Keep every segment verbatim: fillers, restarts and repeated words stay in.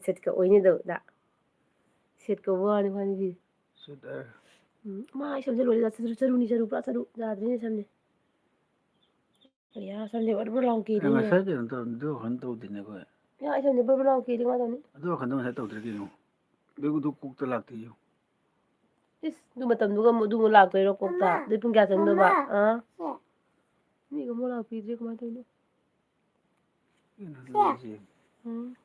ꯁꯦꯠꯀ ꯑꯣꯏꯅꯤꯗꯧꯗ꯫ ꯁꯦꯠꯀ ꯋꯥꯅꯤ ꯈ꯭ꯋꯥꯏꯗꯒꯤ꯫ ꯁꯦꯠ ꯍꯥꯏꯔ꯫ ꯎꯝ, ꯃꯥ ꯑꯩ ꯁꯝꯁꯦ ꯂꯣꯏꯔꯦ, ꯆꯔꯨ, ꯆꯔꯨꯅꯤ, ꯆꯔꯨ, ꯄꯨꯔꯥ ꯆꯔꯨ, ꯌꯥꯗ꯭ꯔꯦꯅꯦ ꯁꯝꯁꯦ꯫ ꯑꯌꯥ, ꯁꯝꯁꯦ ꯕꯔ ꯕꯔ ꯂꯥꯎ ꯑꯦ, ꯀꯦꯜꯂꯤꯅꯦ꯫ ꯉꯁꯥꯏ ꯀꯩꯅꯣ ꯇꯧꯔ-, ꯑꯗꯨ ꯋꯥꯈꯜ ꯇꯧꯗꯦꯅꯦ ꯑꯩꯈꯣꯏ꯫ ꯑꯌꯥ, ꯑꯩ ꯁꯝꯁꯦ ꯕꯔ ꯕꯔ ꯂꯥꯎ ꯀꯦꯜꯂꯤ ꯀꯃꯥꯏꯅ ꯇꯧꯅꯤ? ꯑꯗꯨ ꯋꯥꯈꯜꯗꯣ ꯉꯁꯥꯏ ꯇꯧꯗ꯭ꯔꯦ ꯀꯩꯅꯣ? ꯑꯗꯨ, ꯑꯗꯨ ꯀꯣꯛꯇ ꯂꯥꯛꯇꯦ ꯌꯦꯡꯉꯨ꯫ ꯏꯁ, ꯑꯗꯨ ꯃꯇꯝꯗꯨꯒ ꯑꯃꯨꯛ ꯑꯗꯨ ꯑꯃꯨꯛ ꯂꯥꯛꯇꯣꯏꯔꯣ ꯀꯣꯛꯇ? ꯃꯃꯥ, ꯑꯗꯨ ꯄꯨꯡ ꯀꯌꯥ ꯆꯪꯗꯣꯏꯕ? ꯃꯃꯥ, ꯑꯥ? ꯁꯦ꯫ ꯃꯤꯒ ꯑꯃꯨꯛ ꯂꯥꯛꯄꯤꯗ꯭ꯔꯦ, ꯀꯃꯥꯏꯅ ꯇꯧꯔꯤꯅꯣ? ꯀꯩꯅꯣ ꯁꯦ꯫ ꯇꯧꯔꯤꯁꯦ? ꯎꯝ꯫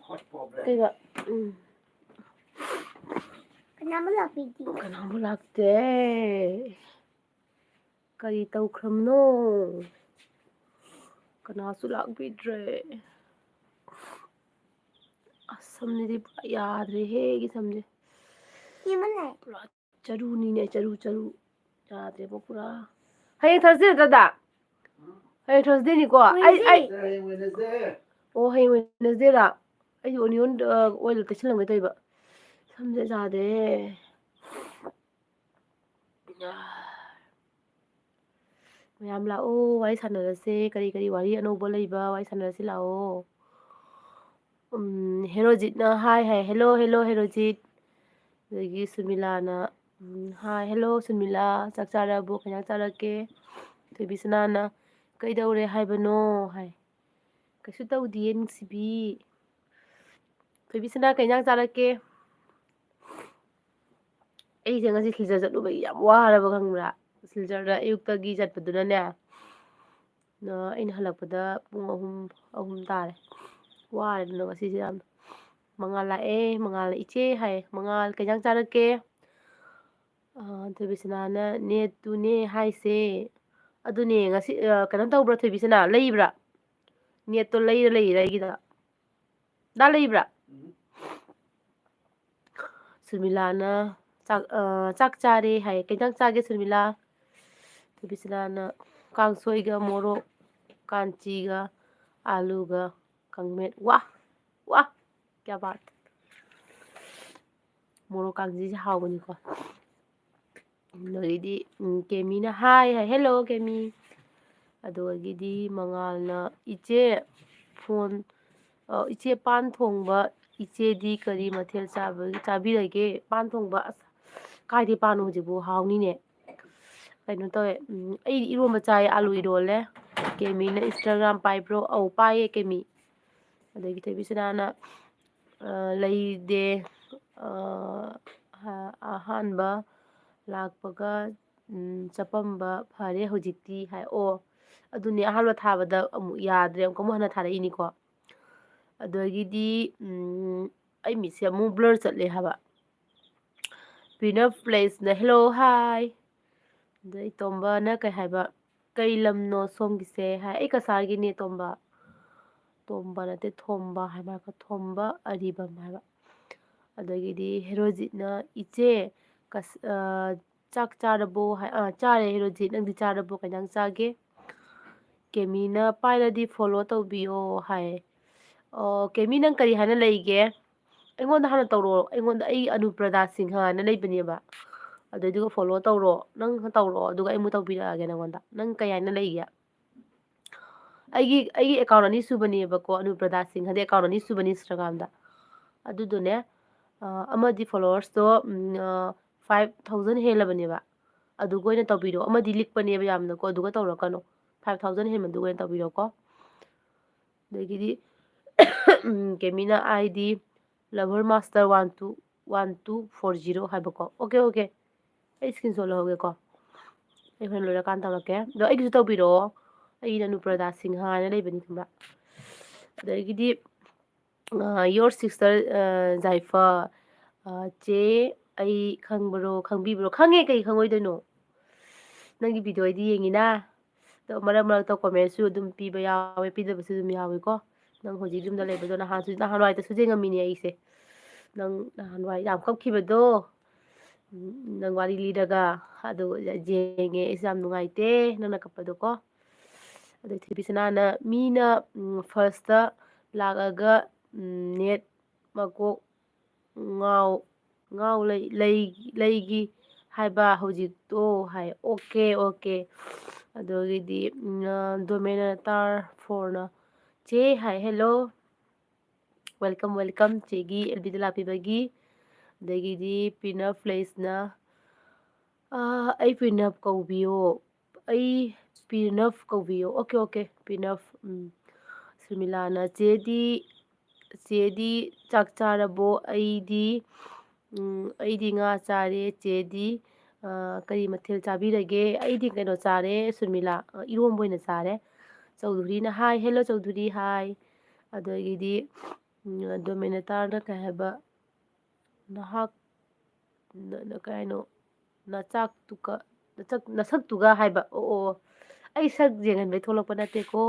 What problem? ꯀꯩꯕ? ꯎꯝ꯫ ꯀꯅꯥꯝ ꯂꯥꯛꯄꯤꯗꯦ꯫ ꯀꯅꯥꯝ ꯂꯥꯛꯇꯦ꯫ ꯀꯔꯤ ꯇꯧꯈ꯭ꯔꯕꯅꯣ? ꯀꯅꯥꯁꯨ ꯂꯥꯛꯄꯤꯗ꯭ꯔꯦ꯫ ꯑꯁ, ꯁꯝꯁꯤꯗꯤ ꯄꯨꯔꯥ ꯌꯥꯗ꯭ꯔꯦꯍꯦ, ꯑꯩꯒꯤ ꯁꯝꯁꯦ꯫ ꯌꯦꯡꯉꯨ ꯂꯥꯎ꯫ ꯄꯨꯔꯥ ꯆꯔꯨꯅꯤꯅꯦ, ꯆꯔꯨ, ꯆꯔꯨ꯫ ꯌꯥꯗ꯭ꯔꯦꯕꯣ ꯄꯨꯔꯥ꯫ ꯍꯌꯦꯡ Thursday ꯅꯠꯇ꯭ꯔꯗ? ꯍꯌꯦꯡ Thursdayꯅꯤꯀꯣ? ꯑꯩ, ꯑꯩ Wednesday꯫ ꯍꯌꯦꯡ Wednesday꯫ ꯑꯣ, ꯍꯌꯦꯡ Wednesdayꯔ? ꯑꯩꯗꯤ onion, ꯑ, oil ꯇꯩꯁꯜꯂꯝꯒꯦ ꯇꯧꯔꯤꯕ꯫ ꯁꯝꯁꯦ ꯌꯥꯗ꯭ꯔꯦ꯫ ꯃꯌꯥꯝ ꯂꯥꯛꯑꯣ, ꯋꯥꯔꯤ ꯁꯥꯟꯅꯔꯁꯦ꯫ ꯀꯔꯤ ꯀꯔꯤ ꯋꯥꯔꯤ ꯑꯅꯧꯕ ꯂꯩꯕ, ꯋꯥꯔꯤ ꯁꯥꯟꯅꯔꯁꯤ ꯂꯥꯛꯑꯣ꯫ ꯎꯝ, ꯍꯦꯔꯣꯖꯤꯠꯅ hi ꯍꯥꯏ꯫ Hello, hello, Herojit. ꯑꯗꯒꯤ ꯁꯨꯃꯤꯂꯥꯅ, ꯎꯝ, hi, hello, ꯁꯨꯃꯤꯂꯥ꯫ ꯆꯥꯛ ꯆꯥꯔꯕꯣ? ꯀꯩ ꯏꯟꯖꯥꯡ ꯆꯥꯔꯛꯀꯦ? ꯊꯣꯏꯕꯤꯁꯅꯥꯅ, "ꯀꯩꯗꯧꯔꯦ ꯍꯥꯏꯕꯅꯣ?" ꯍꯥꯏ꯫ "ꯀꯩꯁꯨ ꯇꯧꯗꯤꯌꯦ, ꯅꯨꯡꯁꯤꯕꯤ꯫" ꯊꯣꯏꯕꯤꯁꯅꯥ, ꯀꯩ ꯏꯟꯖꯥꯡ ꯆꯥꯔꯛꯀꯦ? ꯑꯩꯁꯦ ꯉꯁꯤ ꯁꯤꯜꯆꯔ ꯆꯠꯂꯨꯕꯒꯤ ꯌꯥꯝ ꯋꯥꯔꯕ, ꯈꯪꯕ꯭ꯔꯥ? ꯁꯤꯜꯆꯔꯗ ꯑꯌꯨꯛꯇꯒꯤ ꯆꯠꯄꯗꯨꯅꯅꯦ, ꯑ, ꯑꯩꯅ ꯍꯜꯂꯛꯄꯗ ꯄꯨꯡ ꯑꯍꯨꯝ, ꯑꯍꯨꯝ ꯇꯥꯔꯦ꯫ ꯋꯥꯔꯦ ꯑꯗꯨꯅ ꯉꯁꯤꯁꯦ ꯌꯥꯝꯅ꯫ ꯃꯉꯥꯜ ꯂꯥꯛꯑꯦ, ꯃꯉꯥꯜꯅ, "ꯏꯆꯦ" ꯍꯥꯏ꯫ "ꯃꯉꯥꯜ, ꯀꯩ ꯏꯟꯖꯥꯡ ꯆꯥꯔꯛꯀꯦ?" ꯑ, ꯊꯣꯏꯕꯤꯁꯅꯥꯅ, "ꯅꯦꯠꯇꯨꯅꯦ ꯍꯥꯏꯁꯦ꯫" ꯑꯗꯨꯅꯦ ꯉꯁꯤ, ꯑ, ꯀꯩꯅꯣ ꯇꯧꯕ꯭ꯔꯥ ꯊꯣꯏꯕꯤꯁꯅꯥ? ꯂꯩꯕ꯭ꯔꯥ? ꯅꯦꯠꯇꯣ ꯂꯩꯔ ꯂꯩꯔꯤꯔꯥ ꯑꯩꯒꯤꯗ? ꯗꯥ ꯂꯩꯕ꯭ꯔꯥ? ꯁꯨꯔꯃꯤꯂꯥꯅ ꯆꯥꯛ, ꯑ, "ꯆꯥꯛ ꯆꯥꯔꯦ" ꯍꯥꯏ꯫ "ꯀꯩ ꯏꯟꯖꯥꯡ ꯆꯥꯒꯦ ꯁꯨꯔꯃꯤꯂꯥ?" ꯊꯣꯏꯕꯤꯁꯅꯥꯅ ꯀꯥꯡꯁꯣꯏꯒ ꯃꯣꯔꯣꯛ, ꯀꯥꯟꯆꯤꯒ ꯑꯥꯂꯨꯒ ꯀꯥꯡꯃꯦꯠ꯫ ꯋꯥ! ꯋꯥ! ꯀꯌꯥ ꯕꯥꯠ! ꯃꯣꯔꯣꯛ ꯀꯥꯡꯖꯤꯁꯦ ꯍꯥꯎꯕꯅꯤꯀꯣ꯫ ꯑꯗꯒꯤꯗꯤ, ꯎꯝ, ꯀꯦꯃꯤꯅ hi ꯍꯥꯏ꯫ "Hello, ꯀꯦꯃꯤ꯫" ꯑꯗꯨꯗꯒꯤꯗꯤ ꯃꯉꯥꯜꯅ, "ꯏꯆꯦ, phone ꯑ, ꯏꯆꯦ, ꯄꯥꯟ ꯊꯣꯡꯕ, ꯏꯆꯦꯗꯤ ꯀꯔꯤ ꯃꯊꯦꯜ ꯆꯥꯕ-, ꯆꯥꯕꯤꯔꯒꯦ? ꯄꯥꯟ ꯊꯣꯡꯕ, ꯑꯁ, ꯀꯥꯏꯗꯩ ꯄꯥꯟꯅꯣ ꯍꯧꯖꯤꯛꯄꯨ? ꯍꯥꯎꯅꯤꯅꯦ꯫ ꯀꯩꯅꯣ ꯇꯧꯋꯦ, ꯎꯝ, ꯑꯩ ꯏꯔꯣꯝꯕ ꯆꯥꯏ, ꯑꯥꯂꯨ ꯏꯔꯣꯜꯂꯦ꯫ ꯀꯦꯃꯤꯅ Instagram ꯄꯥꯏꯕ꯭ꯔꯣ? ꯑꯧ, ꯄꯥꯏꯌꯦ, ꯀꯦꯃꯤ꯫ ꯑꯗꯒꯤ ꯊꯣꯏꯕꯤꯁꯅꯥꯅ, ꯑ, ꯂꯩꯗꯦ, ꯑ, ꯑꯍꯥꯟꯕ ꯂꯥꯛꯄꯒ, ꯎꯝ, ꯆꯄꯝꯕ ꯐꯔꯦ ꯍꯧꯖꯤꯛꯇꯤ ꯍꯥꯏ꯫ ꯑꯣ, ꯑꯗꯨꯅꯦ, ꯑꯍꯥꯟꯕ ꯊꯥꯕꯗ ꯑꯃꯨꯛ ꯌꯥꯗ꯭ꯔꯦ, ꯑꯃꯨꯛꯀ ꯑꯃꯨꯛ ꯍꯟꯅ ꯊꯥꯔꯛꯏꯅꯤꯀꯣ꯫ ꯑꯗꯒꯤꯗꯤ, ꯎꯝ, ꯑꯩ ꯃꯤꯠꯁꯦ ꯑꯃꯨꯛ blur ꯆꯠꯂꯦ ꯍꯥꯏꯕ꯫ ꯄ꯭ꯔꯤꯅꯞ ꯄ꯭ꯂꯦꯁꯅ "Hello, hi"꯫ ꯑꯗꯩ ꯇꯣꯝꯕꯅ ꯀꯩ ꯍꯥꯏꯕ, "ꯀꯩ ꯂꯝꯅꯣ ꯁꯣꯝꯒꯤꯁꯦ?" ꯍꯥꯏ꯫ "ꯑꯩ ꯀꯁꯥꯔꯒꯤꯅꯦ, ꯇꯣꯝꯕ"꯫ ꯇꯣꯝꯕ ꯅꯠꯇꯦ, ꯊꯣꯝꯕ ꯍꯥꯏꯕ, ꯊꯣꯝꯕ ꯑꯔꯤꯕꯝ ꯍꯥꯏꯕ꯫ ꯑꯗꯒꯤꯗꯤ ꯍꯦꯔꯣꯖꯤꯠꯅ, "ꯏꯆꯦ, ꯀꯁ-, ꯑ, ꯆꯥꯛ ꯆꯥꯔꯕꯣ?" ꯍꯥꯏ꯫ "ꯑ, ꯆꯥꯔꯦ ꯍꯦꯔꯣꯖꯤꯠ, ꯅꯪꯗꯤ ꯆꯥꯔꯕꯣ? ꯀꯩ ꯏꯟꯖꯥꯡ ꯆꯥꯒꯦ?" ꯀꯦꯃꯤꯅ, "ꯄꯥꯏꯔꯗꯤ follow ꯇꯧꯕꯤꯌꯣ" ꯍꯥꯏ꯫ ꯑꯣ, ꯀꯦꯃꯤ, ꯅꯪ ꯀꯔꯤ ꯍꯥꯏꯅ ꯂꯩꯒꯦ? ꯑꯩꯉꯣꯟꯗ ꯍꯥꯟꯅ ꯇꯧꯔꯛꯑꯣ꯫ ꯑꯩꯉꯣꯟꯗ, ꯑꯩ ꯑꯅꯨꯄ꯭ꯔꯗꯥ ꯁꯤꯡꯍ ꯍꯥꯏꯅ ꯂꯩꯕꯅꯦꯕ꯫ ꯑꯗꯨꯏꯗꯨꯒ follow ꯇꯧꯔꯣ꯫ ꯅꯪ ꯇꯧꯔꯛꯑꯣ, ꯑꯗꯨꯒ ꯑꯩ ꯑꯃꯨꯛ ꯇꯧꯕꯤꯔꯛꯑꯒꯦ ꯅꯪꯉꯣꯟꯗ꯫ ꯅꯪ ꯀꯩ ꯍꯥꯏꯅ ꯂꯩꯒꯦ? ꯑꯩꯒꯤ, ꯑꯩꯒꯤ account ꯑꯅꯤ ꯁꯨꯕꯅꯦꯕꯀꯣ, ꯑꯅꯨꯄ꯭ꯔꯗꯥ ꯁꯤꯡꯍꯗꯤ account ꯑꯅꯤ ꯁꯨꯕꯅꯤ Instagram-ꯗ꯫ ꯑꯗꯨꯗꯨꯅꯦ, ꯑ, ꯑꯃꯗꯤ followers-ꯇꯣ, ꯎꯝ, ꯑ, five thousand ꯍꯦꯜꯂꯕꯅꯦꯕ꯫ ꯑꯗꯨꯒ ꯑꯣꯏꯅ ꯇꯧꯕꯤꯔꯣ꯫ ꯑꯃꯗꯤ ꯂꯤꯛꯄꯅꯦꯕ ꯌꯥꯝꯅꯀꯣ, ꯑꯗꯨꯒ ꯇꯧꯔꯛꯀꯅꯣ꯫ Five thousand ꯍꯦꯟꯕꯗꯨꯒ ꯑꯣꯏꯅ ꯇꯧꯕꯤꯔꯣꯀꯣ꯫ ꯑꯗꯒꯤꯗꯤ, ꯎꯝ, ꯀꯦꯃꯤꯅ I D lover master one two, one two four zero ꯍꯥꯏꯕꯀꯣ꯫ Okay, okay꯫ ꯑꯩ screenshot ꯂꯧꯍꯧꯒꯦꯀꯣ꯫ ꯑꯩ ꯍꯣꯔꯦꯟ ꯂꯣꯏꯔꯀꯥꯟꯗ ꯇꯧꯔꯛꯀꯦ꯫ ꯑꯗꯣ ꯑꯩꯒꯤꯁꯨ ꯇꯧꯕꯤꯔꯛꯑꯣ꯫ ꯑꯩꯒꯤꯅ ꯑꯅꯨꯄ꯭ꯔꯗꯥ ꯁꯤꯡꯍ ꯍꯥꯏꯅ ꯂꯩꯕꯅꯤ, ꯈꯪꯕ꯭ꯔꯥ? ꯑꯗꯒꯤꯗꯤ, ꯑ, your sister, ꯑ, ꯖꯥꯏꯐ, ꯑ, ꯆꯦ, ꯑꯩ ꯈꯪꯕ꯭ꯔꯣ, ꯈꯪꯕꯤꯕ꯭ꯔꯣ? ꯈꯪꯉꯦ, ꯀꯩ ꯈꯪꯉꯣꯏꯗꯣꯏꯅꯣ? ꯅꯪꯒꯤ video ꯑꯩꯗꯤ ꯌꯦꯡꯉꯤꯅ꯫ ꯑꯗꯣ ꯃꯔꯛ ꯃꯔꯛꯇ comment-ꯁꯨ ꯑꯗꯨꯝ ꯄꯤꯕ ꯌꯥꯎꯋꯦ, ꯄꯤꯗꯕꯁꯨ ꯑꯗꯨꯝ ꯌꯥꯎꯋꯤꯀꯣ꯫ ꯅꯪ ꯍꯧꯖꯤꯛ ꯌꯨꯝꯗ ꯂꯩꯕꯗꯣ, ꯅꯍꯥꯟꯁꯨ, ꯅꯍꯥꯟꯋꯥꯏꯗꯁꯨ ꯌꯦꯡꯉꯝꯃꯤꯅꯦ ꯑꯩꯁꯦ꯫ ꯅꯪ ꯅꯍꯥꯟꯋꯥꯏ ꯌꯥꯝ ꯀꯞꯈꯤꯕꯗꯣ, ꯎꯝ, ꯅꯪ ꯋꯥꯔꯤ ꯂꯤꯔꯒ, ꯑꯗꯨ ꯌꯦꯡꯉꯦ ꯑꯩꯁꯨ, ꯌꯥꯝ ꯅꯨꯡꯉꯥꯏꯇꯦ ꯅꯪꯅ ꯀꯞꯄꯗꯣꯀꯣ꯫ ꯑꯗꯩ ꯊꯣꯏꯕꯤꯁꯅꯥꯅ, "ꯃꯤꯅ, ꯎꯝ, first-ꯇ ꯂꯥꯛꯑꯒ, ꯎꯝ, net ꯃꯀꯣꯛ ꯉꯥꯎ-, ꯉꯥꯎ ꯂꯩ-, ꯂꯩ-, ꯂꯩꯒꯤ ꯍꯥꯏꯕ ꯍꯧꯖꯤꯛꯇꯣ" ꯍꯥꯏ꯫ Okay, okay꯫ ꯑꯗꯨꯒꯤꯗꯤ, ꯎꯝ, ꯑ, Dominator four-ꯅ, "ꯆꯦ" ꯍꯥꯏ, "Hello"꯫ Welcome, welcome, ꯆꯦꯒꯤ ꯑꯦꯜ ꯕꯤꯗ ꯂꯥꯛꯄꯤꯕꯒꯤ꯫ ꯑꯗꯒꯤꯗꯤ ꯄꯤꯅꯞ ꯂꯩꯁꯅ, "ꯑꯥ, ꯑꯩ ꯄꯤꯅꯞ ꯀꯧꯕꯤꯌꯣ, ꯑꯩ ꯄꯤꯅꯞ ꯀꯧꯕꯤꯌꯣ"꯫ Okay, okay, ꯄꯤꯅꯞ꯫ ꯎꯝ, ꯁꯨꯔꯃꯤꯂꯥꯅ, "ꯆꯦꯗꯤ, ꯆꯦꯗꯤ ꯆꯥꯛ ꯆꯥꯔꯕꯣ? ꯑꯩꯗꯤ, ꯎꯝ, ꯑꯩꯗꯤ ꯉꯥ ꯆꯥꯔꯦ꯫ ꯆꯦꯗꯤ, ꯑꯥ, ꯀꯔꯤ ꯃꯊꯦꯜ ꯆꯥꯕꯤꯔꯒꯦ?" "ꯑꯩꯗꯤ ꯀꯩꯅꯣ ꯆꯥꯔꯦ, ꯁꯨꯔꯃꯤꯂꯥ, ꯑ, ꯏꯔꯣꯝꯕ ꯑꯣꯏꯅ ꯆꯥꯔꯦ"꯫ ꯆꯧꯙꯨꯔꯤꯅ, "ꯍꯥꯏ, ꯍꯦꯜꯂꯣ ꯆꯧꯙꯨꯔꯤ, ꯍꯥꯏ"꯫ ꯑꯗꯒꯤꯗꯤ, ꯎꯝ, ꯗꯣꯃꯦꯅꯦꯇꯥꯔꯅ ꯀꯩ ꯍꯥꯏꯕ? "ꯅꯍꯥꯛ, ꯅ-, ꯅ-, ꯀꯩ ꯍꯥꯏꯅꯣ? ꯅꯆꯥꯛꯇꯨꯒ, ꯅꯆꯛ-, ꯅꯁꯛꯇꯨꯒ" ꯍꯥꯏꯕ꯫ ꯑꯣ, ꯑꯣ, ꯑꯩ ꯁꯛ ꯌꯦꯡꯍꯟꯕꯩ ꯊꯣꯛꯂꯛꯄ ꯅꯠꯇꯦꯀꯣ꯫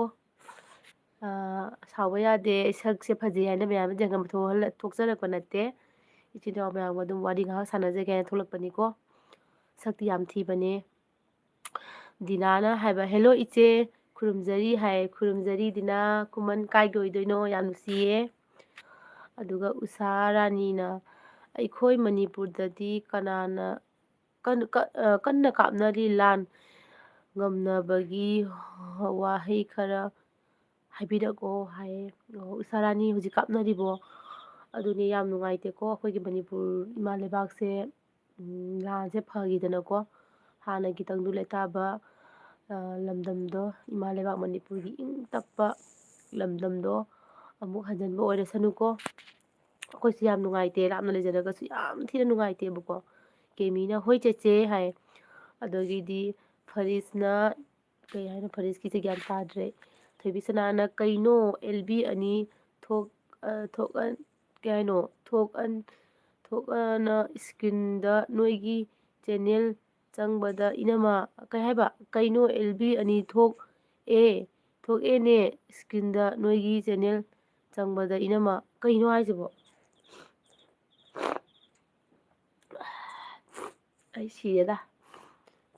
ꯑꯥ, ꯁꯥꯎꯕ ꯌꯥꯗꯦ꯫ ꯑꯩ ꯁꯛꯁꯦ ꯐꯖꯩ ꯍꯥꯏꯅ ꯃꯌꯥꯝꯅ ꯌꯦꯡꯍꯟꯕ ꯊꯣꯛꯍꯜꯂ-, ꯊꯣꯛꯆꯔꯛꯄ ꯅꯠꯇꯦ꯫ ꯏꯆꯤꯟ ꯏꯅꯥꯎ ꯃꯌꯥꯝꯒ ꯑꯗꯨꯝ ꯋꯥꯔꯤ ꯉꯥꯏꯍꯥꯛ ꯁꯥꯟꯅꯖꯒꯦ ꯍꯥꯏꯅ ꯊꯣꯛꯂꯛꯄꯅꯤꯀꯣ꯫ ꯁꯛꯇꯤ ꯌꯥꯝ ꯊꯤꯕꯅꯦ꯫ ꯗꯤꯅꯥꯅ ꯍꯥꯏꯕ, "ꯍꯦꯜꯂꯣ ꯏꯆꯦ, ꯈꯨꯔꯨꯝꯖꯔꯤ" ꯍꯥꯏ꯫ "ꯈꯨꯔꯨꯝꯖꯔꯤ ꯗꯤꯅꯥ, ꯈꯨꯃꯟ ꯀꯥꯏꯒꯤ ꯑꯣꯏꯗꯣꯏꯅꯣ? ꯌꯥꯝ ꯅꯨꯡꯁꯤꯌꯦ"꯫ ꯑꯗꯨꯒ ꯎꯁꯥ ꯔꯥꯅꯤꯅ, "ꯑꯩꯈꯣꯏ ꯃꯅꯤꯄꯨꯔꯗꯗꯤ ꯀꯅꯥꯅ ꯀꯟ-, ꯀ-, ꯑ, ꯀꯟꯅ ꯀꯥꯞꯅꯔꯤ ꯂꯥꯟ ꯉꯝꯅꯕꯒꯤ ꯋꯥꯍꯩ ꯈꯔ ꯍꯥꯏꯕꯤꯔꯛꯑꯣ" ꯍꯥꯏꯌꯦ꯫ ꯑꯣ, ꯎꯁꯥ ꯔꯥꯅꯤ ꯍꯧꯖꯤꯛ ꯀꯥꯞꯅꯔꯤꯕꯣ? ꯑꯗꯨꯅꯦ, ꯌꯥꯝ ꯅꯨꯡꯉꯥꯏꯇꯦꯀꯣ, ꯑꯩꯈꯣꯏꯒꯤ ꯃꯅꯤꯄꯨꯔ ꯏꯃꯥ ꯂꯩꯕꯥꯛꯁꯦ, ꯎꯝ, ꯂꯥꯟꯁꯦ ꯐꯈꯤꯗꯅꯀꯣ, ꯍꯥꯟꯅꯒꯤ ꯇꯪꯗꯨ ꯂꯩꯇꯥꯕ, ꯑ, ꯂꯝꯗꯝꯗꯣ, ꯏꯃꯥ ꯂꯩꯕꯥꯛ ꯃꯅꯤꯄꯨꯔꯒꯤ ꯏꯪ ꯇꯞꯄ ꯂꯝꯗꯝꯗꯣ ꯑꯃꯨꯛ ꯍꯟꯖꯤꯟꯕ ꯑꯣꯏꯔꯁꯅꯨꯀꯣ꯫ ꯑꯩꯈꯣꯏꯁꯨ ꯌꯥꯝ ꯅꯨꯡꯉꯥꯏꯇꯦ, ꯂꯥꯞꯅ ꯂꯩꯖꯔꯒꯁꯨ ꯌꯥꯝ ꯊꯤꯅ ꯅꯨꯡꯉꯥꯏꯇꯦꯕꯀꯣ꯫ ꯀꯦꯃꯤꯅ, "ꯍꯣꯏ ꯆꯦꯆꯦ" ꯍꯥꯏ꯫ ꯑꯗꯒꯤꯗꯤ ꯐꯔꯤꯁꯅ, ꯀꯩ ꯍꯥꯏꯅꯣ, ꯐꯔꯤꯁꯀꯤꯁꯦ ꯒ꯭ꯌꯥꯟ ꯇꯥꯗ꯭ꯔꯦ꯫ ꯊꯣꯏꯕꯤꯁꯅꯥꯅ, "ꯀꯩꯅꯣ, ꯑꯦꯜ ꯕꯤ ꯑꯅꯤ ꯊꯣꯛ-, ꯑ, ꯊꯣꯛ-, ꯑ, ꯀꯩ ꯍꯥꯏꯅꯣ, ꯊꯣꯛ-, ꯑ, ꯊꯣꯛ-, ꯑ, ꯅ screenꯗ ꯅꯣꯏꯒꯤ channel ꯆꯪꯕꯗ ꯏꯅꯝꯃ", ꯀꯩ ꯍꯥꯏꯕ? "ꯀꯩꯅꯣ, ꯑꯦꯜ ꯕꯤ ꯑꯅꯤ ꯊꯣꯛ-, ꯑꯦ, ꯊꯣꯛꯑꯦꯅꯦ screenꯗ ꯅꯣꯏꯒꯤ channel ꯆꯪꯕꯗ ꯏꯅꯝꯃ"? ꯀꯩꯅꯣ ꯍꯥꯏꯁꯤꯕꯣ? ꯑꯩ ꯁꯤꯔꯦꯗ꯫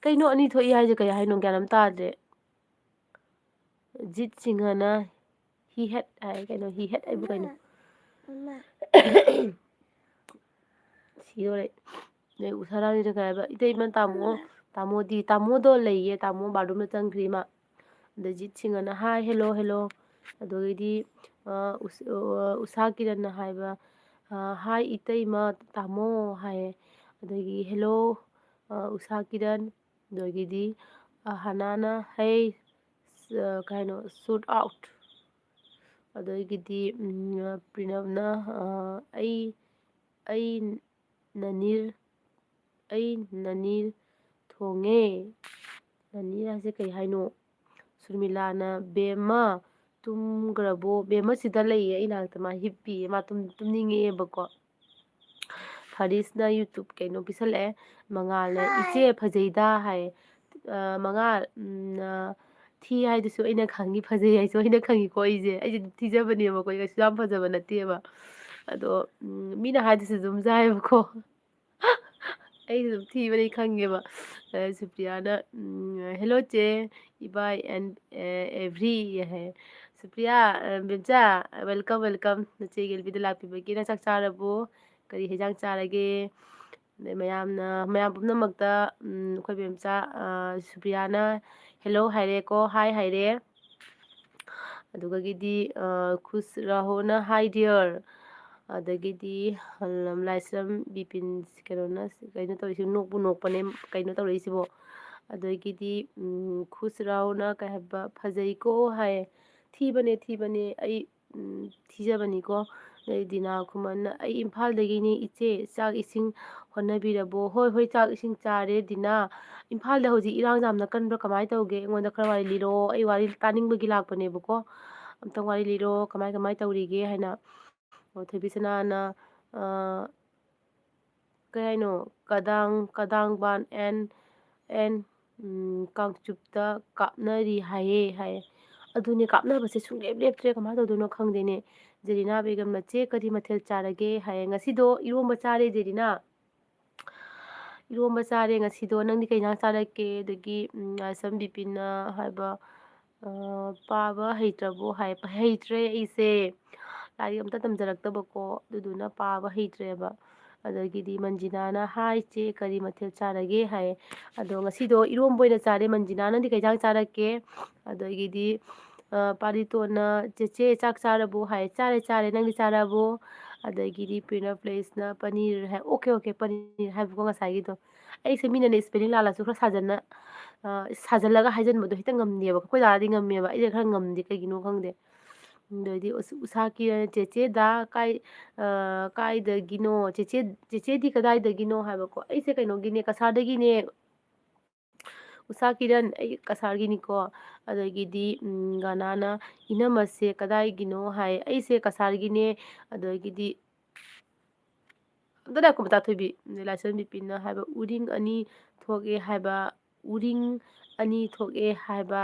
ꯀꯩꯅꯣ ꯑꯅꯤ ꯊꯣꯛꯏ ꯍꯥꯏꯁꯦ ꯀꯩ ꯍꯥꯏꯅꯣ? ꯒ꯭ꯌꯥꯟ ꯑꯃ ꯇꯥꯗ꯭ꯔꯦ꯫ ꯖꯤꯠ ꯁꯤꯡꯍꯅ "He had" ꯍꯥꯏ, ꯀꯩꯅꯣ, "He had" ꯍꯥꯏꯕꯨ ꯀꯩꯅꯣ? ꯁꯤꯗꯣꯔꯦ꯫ ꯅꯣꯏ ꯎꯁꯥ ꯔꯥꯅꯤꯅ ꯀꯩ ꯍꯥꯏꯕ? "ꯏꯇꯩꯃ, ꯇꯥꯃꯣ, ꯇꯥꯃꯣꯗꯤ?" ꯇꯥꯃꯣꯗꯣ ꯂꯩꯌꯦ, ꯇꯥꯃꯣ ꯕꯥꯠꯔꯨꯝꯗ ꯆꯪꯈ꯭ꯔꯤ ꯃꯥ꯫ ꯑꯗ ꯖꯤꯠ ꯁꯤꯡꯍꯅ, "Hi, hello, hello"꯫ ꯑꯗꯨꯗꯒꯤꯗꯤ ꯑ, ꯎꯁ-, ꯑ, ꯎꯁꯥ ꯀꯤꯔꯟꯅ ꯍꯥꯏꯕ, ꯑ, "Hi ꯏꯇꯩꯃ, ꯇꯥꯃꯣ" ꯍꯥꯏꯌꯦ꯫ ꯑꯗꯒꯤ "Hello, ꯑ, ꯎꯁꯥ ꯀꯤꯔꯟ"꯫ ꯑꯗꯒꯤꯗꯤ, ꯑ, ꯍꯅꯥꯅ "Hey, ꯁ-, ꯑ, ꯀꯩ ꯍꯥꯏꯅꯣ, shoot out"꯫ ꯑꯗꯒꯤꯗꯤ, ꯎꯝ, ꯑ, ꯄ꯭ꯔꯤꯅꯕꯅ, ꯑ, "ꯑꯩ, ꯑꯩ ꯅꯅꯤꯔ, ꯑꯩ ꯅꯅꯤꯔ ꯊꯣꯡꯉꯦ"꯫ ꯅꯅꯤꯔ ꯍꯥꯏꯁꯦ ꯀꯩ ꯍꯥꯏꯅꯣ? ꯁꯨꯔꯃꯤꯂꯥꯅ "ꯕꯦꯝꯃ, ꯇꯨꯝꯈ꯭ꯔꯕꯣ?" ꯕꯦꯝꯃ ꯁꯤꯗ ꯂꯩꯌꯦ, ꯑꯩ ꯅꯥꯛꯇ ꯃꯥ ꯍꯤꯞꯄꯤꯌꯦ, ꯃꯥ ꯇꯨꯝ-, ꯇꯨꯝꯅꯤꯡꯉꯛꯑꯦꯕꯀꯣ꯫ ꯐꯥꯔꯤꯁꯅ YouTube ꯀꯩꯅꯣ ꯄꯤꯁꯜꯂꯛꯑꯦ, ꯃꯉꯥꯜꯅ "ꯏꯆꯦ ꯐꯖꯩꯗ" ꯍꯥꯏꯌꯦ꯫ ꯑ, ꯃꯉꯥꯜ, ꯎꯝ, ꯑ, ꯊꯤ ꯍꯥꯏꯗꯨꯁꯨ ꯑꯩꯅ ꯈꯪꯉꯤ, ꯐꯖꯩ ꯍꯥꯏꯁꯨ ꯑꯩꯅ ꯈꯪꯉꯤꯀꯣ꯫ ꯑꯩꯁꯦ, ꯑꯩꯁꯦ ꯑꯗꯨꯝ ꯊꯤꯖꯕꯅꯦꯕꯀꯣ, ꯑꯩ ꯀꯩꯁꯨ ꯌꯥꯝ ꯐꯖꯕ ꯅꯠꯇꯦꯕ꯫ ꯑꯗꯣ, ꯎꯝ, ꯃꯤꯅ ꯍꯥꯏꯗꯨꯁꯨ ꯑꯗꯨꯝ ꯌꯥꯏꯌꯦꯕꯀꯣ꯫ ꯑꯩꯁꯨ ꯑꯗꯨꯝ ꯊꯤꯕꯅꯤ ꯈꯪꯉꯦꯕ꯫ ꯑ, ꯁꯨꯄ꯭ꯔꯤꯌꯥꯅ, ꯎꯝ, "Hello ꯆꯦ, ꯏꯕꯥꯏ and, ꯑ, every" ꯍꯥꯏ꯫ ꯁꯨꯄ꯭ꯔꯤꯌꯥ, ꯑ, ꯕꯦꯝꯆꯥ, welcome, welcome꯫ ꯅꯆꯦꯒꯤ ꯂꯝꯕꯤꯗ ꯂꯥꯛꯄꯤꯕꯒꯤ꯫ "ꯅꯪ ꯆꯥꯛ ꯆꯥꯔꯕꯣ? ꯀꯔꯤ ꯍꯦꯟꯖꯥꯡ ꯆꯥꯔꯒꯦ?" ꯑꯗꯩ ꯃꯌꯥꯝꯅ, ꯃꯌꯥꯝ ꯄꯨꯝꯅꯃꯛꯇ, ꯎꯝ, ꯑꯩꯈꯣꯏ ꯕꯦꯝꯆꯥ, ꯑ, ꯁꯨꯄ꯭ꯔꯤꯌꯥꯅ "Hello" ꯍꯥꯏꯔꯦꯀꯣ, "Hi" ꯍꯥꯏꯔꯦ꯫ ꯑꯗꯨꯒꯒꯤꯗꯤ, ꯑ, ꯈꯨꯁ ꯔꯥꯍꯣꯅ "Hi dear"꯫ ꯑꯗꯒꯤꯗꯤ, ꯂꯥꯏꯁ꯭ꯔꯝ ꯕꯤꯄꯤꯟ, ꯀꯩꯅꯣꯅ, ꯀꯩꯅꯣ ꯇꯧꯔꯤꯁꯤ, ꯅꯣꯛꯄꯨ ꯅꯣꯛꯄꯅꯦ, ꯀꯩꯅꯣ ꯇꯧꯔꯛꯏꯁꯤꯕꯣ꯫ ꯑꯗꯒꯤꯗꯤ, ꯎꯝ, ꯈꯨꯁ ꯔꯥꯍꯣꯅ ꯀꯩ ꯍꯥꯏꯕ, "ꯐꯖꯩꯀꯣ" ꯍꯥꯏꯌꯦ꯫ "ꯊꯤꯕꯅꯦ, ꯊꯤꯕꯅꯦ, ꯑꯩ, ꯎꯝ, ꯊꯤꯖꯕꯅꯤꯀꯣ"꯫ ꯑꯗꯩ ꯗꯤꯅꯥ ꯈꯨꯃꯟꯅ, "ꯑꯩ ꯏꯝꯐꯥꯜꯗꯒꯤꯅꯤ ꯏꯆꯦ, ꯆꯥꯛ ꯏꯁꯤꯡ ꯍꯣꯠꯅꯕꯤꯔꯕꯣ?" "ꯍꯣꯏ, ꯍꯣꯏ, ꯆꯥꯛ ꯏꯁꯤꯡ ꯆꯥꯔꯦ ꯗꯤꯅꯥ꯫ ꯏꯝꯐꯥꯜꯗ ꯍꯧꯖꯤꯛ ꯏꯔꯥꯡ ꯌꯥꯝꯅ ꯀꯟꯕ꯭ꯔꯥ, ꯀꯃꯥꯏꯅ ꯇꯧꯒꯦ? ꯑꯩꯉꯣꯟꯗ ꯈꯔ ꯋꯥꯔꯤ ꯂꯤꯔꯛꯑꯣ, ꯑꯩ ꯋꯥꯔꯤ ꯇꯥꯅꯤꯡꯕꯒꯤ ꯂꯥꯛꯄꯅꯦꯕꯀꯣ꯫ ꯑꯝꯇꯪ ꯋꯥꯔꯤ ꯂꯤꯔꯛꯑꯣ, ꯀꯃꯥꯏ, ꯀꯃꯥꯏ ꯇꯧꯔꯤꯒꯦ?" ꯍꯥꯏꯅ꯫ ꯑꯣ, ꯊꯣꯏꯕꯤꯁꯅꯥꯅ, ꯑ, ꯀꯩ ꯍꯥꯏꯅꯣ, "ꯀꯗꯥꯡ, ꯀꯗꯥꯡꯕꯥꯟ and, and, ꯎꯝ, ꯀꯥꯡꯆꯨꯞꯇ ꯀꯥꯞꯅꯔꯤ ꯍꯥꯏꯌꯦ" ꯍꯥꯏꯌꯦ꯫ ꯑꯗꯨꯅꯦ, ꯀꯥꯞꯅꯕꯁꯦ ꯁꯨꯡꯂꯦꯞ ꯂꯦꯞꯇ꯭ꯔꯦ, ꯀꯃꯥꯏꯅ ꯇꯧꯗꯣꯏꯅꯣ ꯈꯪꯗꯦꯅꯦ꯫ ꯖꯦꯔꯤꯅꯥ ꯕꯦꯒꯝꯅ, "ꯆꯦ, ꯀꯔꯤ ꯃꯊꯦꯜ ꯆꯥꯔꯒꯦ?" ꯍꯥꯏꯌꯦ꯫ "ꯉꯁꯤꯗꯣ ꯏꯔꯣꯝꯕ ꯆꯥꯔꯦ ꯖꯦꯔꯤꯅꯥ꯫ ꯏꯔꯣꯝꯕ ꯆꯥꯔꯦ ꯉꯁꯤꯗꯣ꯫ ꯅꯪꯗꯤ ꯀꯩ ꯏꯟꯖꯥꯡ ꯆꯥꯔꯛꯀꯦ?" ꯑꯗꯒꯤ, ꯎꯝ, ꯂꯥꯏꯁ꯭ꯔꯝ ꯕꯤꯄꯤꯟꯅ ꯍꯥꯏꯕ, ꯑ, "ꯄꯥꯕ ꯍꯩꯇ꯭ꯔꯕꯣ?" ꯍꯥꯏ꯫ ꯍꯩꯇ꯭ꯔꯦ ꯑꯩꯁꯦ꯫ ꯂꯥꯏꯔꯤꯛ ꯑꯝꯇ ꯇꯝꯖꯔꯛꯇꯕꯀꯣ, ꯑꯗꯨꯗꯨꯅ ꯄꯥꯕ ꯍꯩꯇ꯭ꯔꯦꯕ꯫ ꯑꯗꯒꯤꯗꯤ ꯃꯟꯖꯤꯅꯥꯅ, "Hi ꯆꯦ, ꯀꯔꯤ ꯃꯊꯦꯜ ꯆꯥꯔꯒꯦ?" ꯍꯥꯏꯌꯦ꯫ ꯑꯗꯣ ꯉꯁꯤꯗꯣ ꯏꯔꯣꯝꯕ ꯑꯣꯏꯅ ꯆꯥꯔꯦ꯫ ꯃꯟꯖꯤꯅꯥ, ꯅꯪꯗꯤ ꯀꯩ ꯏꯟꯖꯥꯡ ꯆꯥꯔꯛꯀꯦ? ꯑꯗꯒꯤꯗꯤ, ꯑ, ꯄꯥꯔꯤꯇꯣꯟꯅ, "ꯆꯦꯆꯦ, ꯆꯥꯛ ꯆꯥꯔꯕꯣ?" ꯍꯥꯏ꯫ "ꯆꯥꯔꯦ, ꯆꯥꯔꯦ꯫ ꯅꯪꯗꯤ ꯆꯥꯔꯕꯣ?" ꯑꯗꯒꯤꯗꯤ ꯄ꯭ꯔꯤꯅ ꯄ꯭ꯂꯦꯁꯅ, "ꯄꯅꯤꯔ" ꯍꯥꯏ꯫ "ꯑꯣꯀꯦ, ꯑꯣꯀꯦ, ꯄꯅꯤꯔ" ꯍꯥꯏꯕꯀꯣ ꯉꯁꯥꯏꯒꯤꯗꯣ꯫ ꯑꯩꯁꯦ ꯃꯤꯅꯅꯦ spelling ꯂꯥꯜꯂꯁꯨ ꯈꯔ ꯁꯥꯖꯟꯅ, ꯑ, ꯁꯥꯖꯜꯂꯒ ꯍꯥꯏꯖꯟꯕꯗꯣ ꯍꯦꯛꯇ ꯉꯝꯗꯦꯕ꯫ ꯑꯩꯈꯣꯏ ꯗꯥꯗꯤ ꯉꯝꯃꯦꯕ꯫ ꯑꯩꯁꯦ ꯈꯔ ꯉꯝꯗꯦ, ꯀꯩꯒꯤꯅꯣ ꯈꯪꯗꯦ꯫ ꯑꯗꯩꯗꯤ ꯎꯁ-, ꯎꯁꯥꯀꯤꯔ, "ꯆꯦꯆꯦꯗ ꯀꯥꯏ-, ꯑ, ꯀꯥꯏꯗꯒꯤꯅꯣ? ꯆꯦꯆꯦ, ꯆꯦꯆꯦꯗꯤ ꯀꯗꯥꯏꯗꯒꯤꯅꯣ?" ꯍꯥꯏꯕꯀꯣ꯫ "ꯑꯩꯁꯦ ꯀꯩꯅꯣꯒꯤꯅꯦ, ꯀꯁꯥꯔꯗꯒꯤꯅꯦ꯫ ꯎꯁꯥ ꯀꯤꯔꯟ, ꯑꯩ ꯀꯁꯥꯔꯒꯤꯅꯤꯀꯣ"꯫ ꯑꯗꯒꯤꯗꯤ, ꯎꯝ, ꯒꯥꯅꯥꯅ, "ꯏꯅꯝꯃꯁꯦ ꯀꯗꯥꯏꯒꯤꯅꯣ?" ꯍꯥꯏ꯫ "ꯑꯩꯁꯦ ꯀꯁꯥꯔꯒꯤꯅꯦ"꯫ ꯑꯗꯒꯤꯗꯤ, ꯑꯝꯇ ꯂꯥꯏꯈꯣ, ꯃꯇꯥ ꯊꯣꯏꯕꯤ꯫ ꯂꯥꯏꯁ꯭ꯔꯝ ꯕꯤꯄꯤꯟꯅ ꯍꯥꯏꯕ, "ꯎꯔꯤꯡ ꯑꯅꯤ ꯊꯣꯛꯑꯦ ꯍꯥꯏꯕ, ꯎꯔꯤꯡ ꯑꯅꯤ ꯊꯣꯛꯑꯦ ꯍꯥꯏꯕ,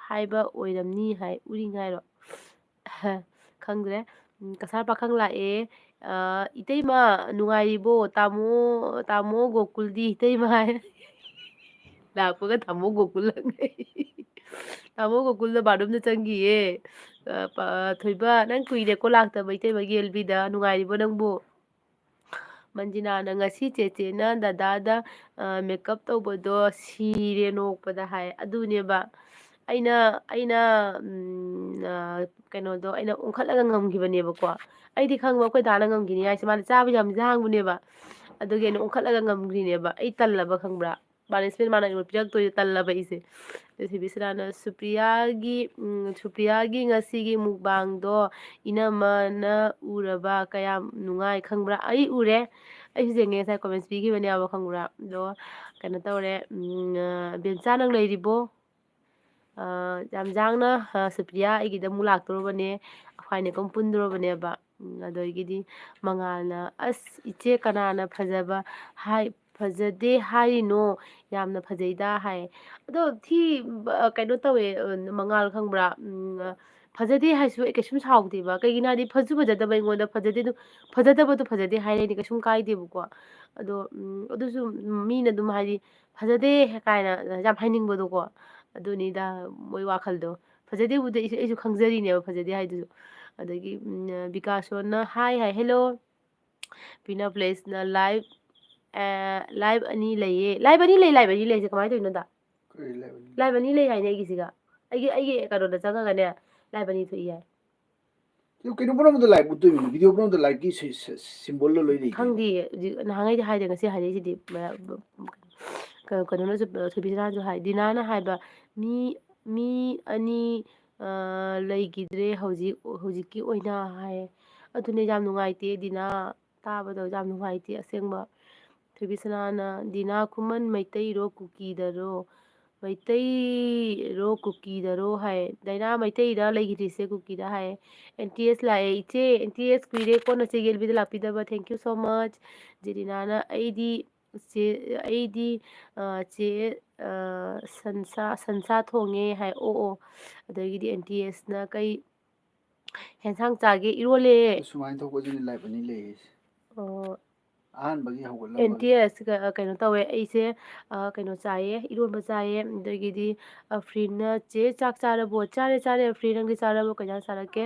ꯍꯥꯏꯕ ꯑꯣꯏꯔꯝꯅꯤ" ꯍꯥꯏ꯫ ꯎꯔꯤꯡ ꯍꯥꯏꯔꯣ? ꯈꯪꯗ꯭ꯔꯦ꯫ ꯎꯝ, "ꯀꯁꯥꯔ ꯄꯥꯈꯪ ꯂꯥꯛꯑꯦ꯫ ꯑ, ꯏꯇꯩꯃ ꯅꯨꯡꯉꯥꯏꯔꯤꯕꯣ? ꯇꯥꯃꯣ, ꯇꯥꯃꯣ ꯒꯣꯀꯨꯜꯗꯤ?" ꯏꯇꯩꯃ ꯍꯥꯏ꯫ ꯂꯥꯛꯄꯒ ꯇꯥꯃꯣ ꯒꯣꯀꯨꯜ ꯍꯪꯉꯦ꯫ ꯇꯥꯃꯣ ꯒꯣꯀꯨꯜꯗꯣ ꯕꯥꯠꯔꯨꯝꯗ ꯆꯪꯈꯤꯌꯦ꯫ ꯑ, ꯄ-, "ꯊꯣꯏꯕ, ꯅꯪ ꯀꯨꯏꯔꯦꯀꯣ ꯂꯥꯛꯇꯕ ꯏꯇꯩꯃꯒꯤ ꯑꯦꯜ ꯕꯤꯗ꯫ ꯅꯨꯡꯉꯥꯏꯔꯤꯕꯣ ꯅꯪꯕꯨ?" ꯃꯟꯖꯤꯅꯥꯅ, "ꯉꯁꯤ ꯆꯦꯆꯦꯅ ꯗꯗꯥꯗ, ꯑ, ꯃꯦꯀꯞ ꯇꯧꯕꯗꯣ ꯁꯤꯔꯦ ꯅꯣꯛꯄꯗ" ꯍꯥꯏ꯫ ꯑꯗꯨꯅꯦꯕ꯫ ꯑꯩꯅ, ꯑꯩꯅ, ꯎꯝ, ꯑ, ꯀꯩꯅꯣꯗꯣ ꯑꯩꯅ ꯑꯣꯟꯈꯠꯂꯒ ꯉꯝꯈꯤꯕꯅꯦꯕꯀꯣ꯫ ꯑꯩꯗꯤ ꯈꯪꯕ ꯑꯩꯈꯣꯏ ꯗꯥꯅ ꯉꯝꯈꯤꯅꯤ ꯍꯥꯏꯁꯦ꯫ ꯃꯥꯅ ꯆꯥꯕ ꯌꯥꯝ ꯂꯥꯡꯕꯅꯦꯕ꯫ ꯑꯗꯨꯒꯤ ꯑꯩꯅ ꯑꯣꯟꯈꯠꯂꯒ ꯉꯝꯈ꯭ꯔꯤꯅꯦꯕ꯫ ꯑꯩ ꯇꯜꯂꯕ ꯈꯪꯕ꯭ꯔꯥ? ꯄꯥꯅꯤꯁꯃꯦꯟ ꯃꯥꯅ ꯑꯩꯉꯣꯟꯗ ꯄꯤꯔꯛꯇꯣꯏꯗꯣ ꯇꯜꯂꯕ ꯑꯩꯁꯦ꯫ ꯑꯗꯨ ꯁꯤꯕꯤꯁꯅꯥꯅ ꯁꯨꯄ꯭ꯔꯤꯌꯥꯒꯤ, ꯎꯝ, ꯁꯨꯄ꯭ꯔꯤꯌꯥꯒꯤ ꯉꯁꯤꯒꯤ ꯃꯨꯛꯕꯥꯡꯗꯣ ꯏꯅꯝꯃꯅ ꯎꯔꯕ ꯀꯌꯥꯝ ꯅꯨꯡꯉꯥꯏ ꯈꯪꯕ꯭ꯔꯥ? ꯑꯩ ꯎꯔꯦ꯫ ꯑꯩꯁꯨ ꯌꯦꯡꯉꯦ, ꯉꯁꯥꯏ ꯀꯣꯃꯦꯟꯁ ꯄꯤꯈꯤꯕꯅꯦꯕ ꯈꯪꯕ꯭ꯔꯥ? ꯑꯗꯣ ꯀꯩꯅꯣ ꯇꯧꯔꯦ, ꯎꯝ, ꯑ, "ꯕꯦꯝꯆꯥ ꯅꯪ ꯂꯩꯔꯤꯕꯣ?" ꯑ, "ꯌꯥꯝꯖꯥꯡꯅ, ꯑ, ꯁꯨꯄ꯭ꯔꯤꯌꯥ ꯑꯩꯒꯤꯗ ꯑꯃꯨꯛ ꯂꯥꯛꯇꯣꯔꯕꯅꯦ꯫ ꯑꯩꯈꯣꯏꯅꯤ ꯀꯨꯝ ꯄꯨꯟꯗꯣꯔꯕꯅꯦꯕ"꯫ ꯎꯝ, ꯑꯗꯒꯤꯗꯤ ꯃꯉꯥꯜꯅ, "ꯑꯁ, ꯏꯆꯦ, ꯀꯅꯥꯅ ꯐꯖꯕ ꯍꯥꯏ-, ꯐꯖꯗꯦ ꯍꯥꯏꯔꯤꯅꯣ? ꯌꯥꯝꯅ ꯐꯖꯩꯗ" ꯍꯥꯏ꯫ ꯑꯗꯣ ꯊꯤ-, ꯑ, ꯀꯩꯅꯣ ꯇꯧꯋꯦ, ꯑ, ꯃꯉꯥꯜ ꯈꯪꯕ꯭ꯔꯥ? ꯎꯝ, ꯑ, ꯐꯖꯗꯦ ꯍꯥꯏꯁꯨ ꯑꯩ ꯀꯩꯁꯨꯝ ꯁꯥꯎꯗꯦꯕ꯫ ꯀꯩꯒꯤꯅꯣ ꯍꯥꯏꯗꯤ ꯐꯖꯁꯨ ꯐꯖꯗꯕ ꯑꯩꯉꯣꯟꯗ ꯐꯖꯗꯦ ꯑꯗꯨ, ꯐꯖꯗꯕꯗꯣ ꯐꯖꯗꯦ ꯍꯥꯏꯔꯦꯅꯦ, ꯀꯩꯁꯨꯝ ꯀꯥꯏꯗꯦꯕꯀꯣ꯫ ꯑꯗꯣ, ꯎꯝ, ꯑꯗꯨꯁꯨ ꯃꯤꯅ ꯑꯗꯨꯝ ꯍꯥꯏꯗꯤ "ꯐꯖꯗꯦ" ꯀꯥꯏꯅ ꯌꯥꯝ ꯍꯥꯏꯅꯤꯡꯕꯗꯣꯀꯣ꯫ ꯑꯗꯨꯅꯤꯗ ꯃꯣꯏ ꯋꯥꯈꯜꯗꯣ꯫ ꯐꯖꯗꯦꯕꯨꯗꯤ ꯑꯩꯁꯨ, ꯑꯩꯁꯨ ꯈꯪꯖꯔꯤꯅꯦꯕ ꯐꯖꯗꯦ ꯍꯥꯏꯗꯨꯁꯨ꯫ ꯑꯗꯒꯤ, ꯎꯝ, ꯕꯤꯀꯥꯁꯣꯟꯅ, "ꯍꯥꯏ, ꯍꯥꯏ, ꯍꯦꯜꯂꯣ"꯫ ꯄꯤꯅ ꯄ꯭ꯂꯦꯁꯅ, "ꯂꯥꯏꯚ, ꯑ, ꯂꯥꯏꯚ ꯑꯅꯤ ꯂꯩꯌꯦ"꯫ ꯂꯥꯏꯚ ꯑꯅꯤ ꯂꯩ, ꯂꯥꯏꯚ ꯑꯅꯤ ꯂꯩꯁꯦ ꯀꯃꯥꯏꯅ ꯇꯧꯔꯤꯅꯣꯗ? ꯀꯔꯤ ꯂꯥꯏꯚ ꯑꯅꯤ? ꯂꯥꯏꯚ ꯑꯅꯤ ꯂꯩ ꯍꯥꯏꯅꯦ ꯑꯩꯒꯤꯁꯤꯒ꯫ ꯑꯩꯒꯤ ꯑꯩꯒꯤ ꯀꯩꯅꯣꯗ ꯆꯪꯉꯒꯅꯦ ꯂꯥꯏꯕꯅꯤ ꯊꯣꯛꯏ ꯍꯥꯏ꯫ ꯀꯩꯅꯣ ꯄꯨꯝꯅꯃꯛꯇ ꯂꯥꯏꯛ ꯃꯨꯠꯇꯣꯏꯅꯤ, ꯚꯤꯗꯤꯑꯣ ꯄꯨꯝꯅꯃꯛꯇ ꯂꯥꯏꯛꯀꯤ ꯁꯤ- ꯁꯤ- ꯁꯤꯝꯕꯣꯜꯗꯣ ꯂꯣꯏ ꯂꯩꯗꯣꯏꯅꯤ꯫ ꯈꯪꯗꯦ ꯍꯧꯖꯤꯛ ꯅꯍꯥꯟꯉꯩꯗꯤ ꯍꯥꯏꯗꯦ, ꯉꯁꯤ ꯍꯥꯏꯔꯛꯏꯁꯤꯗꯤ ꯃꯌꯥꯝ ꯀꯩꯅꯣ- ꯀꯩꯅꯣꯅꯁꯨ, ꯊꯣꯏꯕꯤꯆꯥꯅꯁꯨ ꯍꯥꯏ, ꯗꯤꯅꯥꯅ ꯍꯥꯏꯕ ꯃꯤ ꯃꯤ ꯑꯅꯤ ꯑ, ꯂꯩꯈꯤꯗ꯭ꯔꯦ ꯍꯧꯖꯤꯛ ꯍꯧꯖꯤꯛꯀꯤ ꯑꯣꯏꯅ ꯍꯥꯏ꯫ ꯑꯗꯨꯅꯦ ꯌꯥꯝ ꯅꯨꯡꯉꯥꯏꯇꯦ ꯗꯤꯅꯥ, ꯇꯥꯕꯗ ꯌꯥꯝ ꯅꯨꯡꯉꯥꯏꯇꯦ ꯑꯁꯦꯡꯕ꯫ ꯊꯣꯏꯕꯤꯁꯅꯥꯅ, ꯗꯤꯅꯥ ꯈꯨꯃꯟ ꯃꯩꯇꯩꯔꯣ ꯀꯨꯀꯤꯗꯔꯣ? ꯃꯩꯇꯩꯔꯣ ꯀꯨꯀꯤꯗꯔꯣ ꯍꯥꯏ꯫ ꯗꯥꯏꯅꯥ ꯃꯩꯇꯩꯔ ꯂꯩꯈꯤꯗ꯭ꯔꯤꯁꯦ ꯀꯨꯀꯤꯗ ꯍꯥꯏ꯫ ꯑꯦꯟ ꯇꯤ ꯑꯦꯁ ꯂꯥꯛꯑꯦ ꯏꯆꯦ, ꯑꯦꯟ ꯇꯤ ꯑꯦꯁ ꯀꯨꯏꯔꯦ ꯀꯣꯟꯅ ꯆꯦ ꯌꯦꯜꯕꯤꯗ ꯂꯥꯛꯄꯤꯗꯕ, thank you so much꯫ ꯖꯦꯔꯤꯅꯥꯅ ꯑꯩꯗꯤ ꯆꯦ ꯑꯩꯗꯤ ꯑ, ꯆꯦ ꯑ, ꯁꯟꯁꯥ ꯁꯟꯁꯥ ꯊꯣꯡꯉꯦ ꯍꯥꯏ꯫ ꯑꯣ ꯑꯣ꯫ ꯑꯗꯒꯤꯗꯤ ꯑꯦꯟ ꯇꯤ ꯑꯦꯁꯅ ꯀꯩ ꯍꯦꯟꯁꯥꯡ ꯆꯥꯒꯦ? ꯏꯔꯣꯜꯂꯦ꯫ ꯁꯨꯃꯥꯏꯅ ꯊꯣꯛꯄꯁꯤꯅ ꯂꯥꯏꯕꯅꯤ ꯂꯩꯔꯤꯁꯦ꯫ ꯑꯣ꯫ ꯑꯍꯥꯟꯕꯒꯤ ꯑꯦꯟ ꯍꯧꯒꯠꯂꯝꯕꯒꯤ ꯇꯤ ꯑꯦꯁ ꯀꯩꯅꯣ ꯇꯧꯋꯦ ꯑꯩꯁꯦ꯫ ꯑ, ꯀꯩꯅꯣ ꯆꯥꯏꯌꯦ, ꯏꯔꯣꯟꯕ ꯆꯥꯏꯌꯦ꯫ ꯑꯗꯒꯤꯗꯤ ꯑꯐ꯭ꯔꯤꯟꯅ ꯆꯦ ꯆꯥꯛ ꯆꯥꯔꯕꯣ? ꯆꯥꯔꯦ ꯆꯥꯔꯦ ꯑꯐ꯭ꯔꯤꯟ, ꯅꯪꯗꯤ ꯆꯥꯔꯕꯣ? ꯀꯩ ꯏꯟꯖꯥꯡ ꯆꯥꯔꯛꯀꯦ?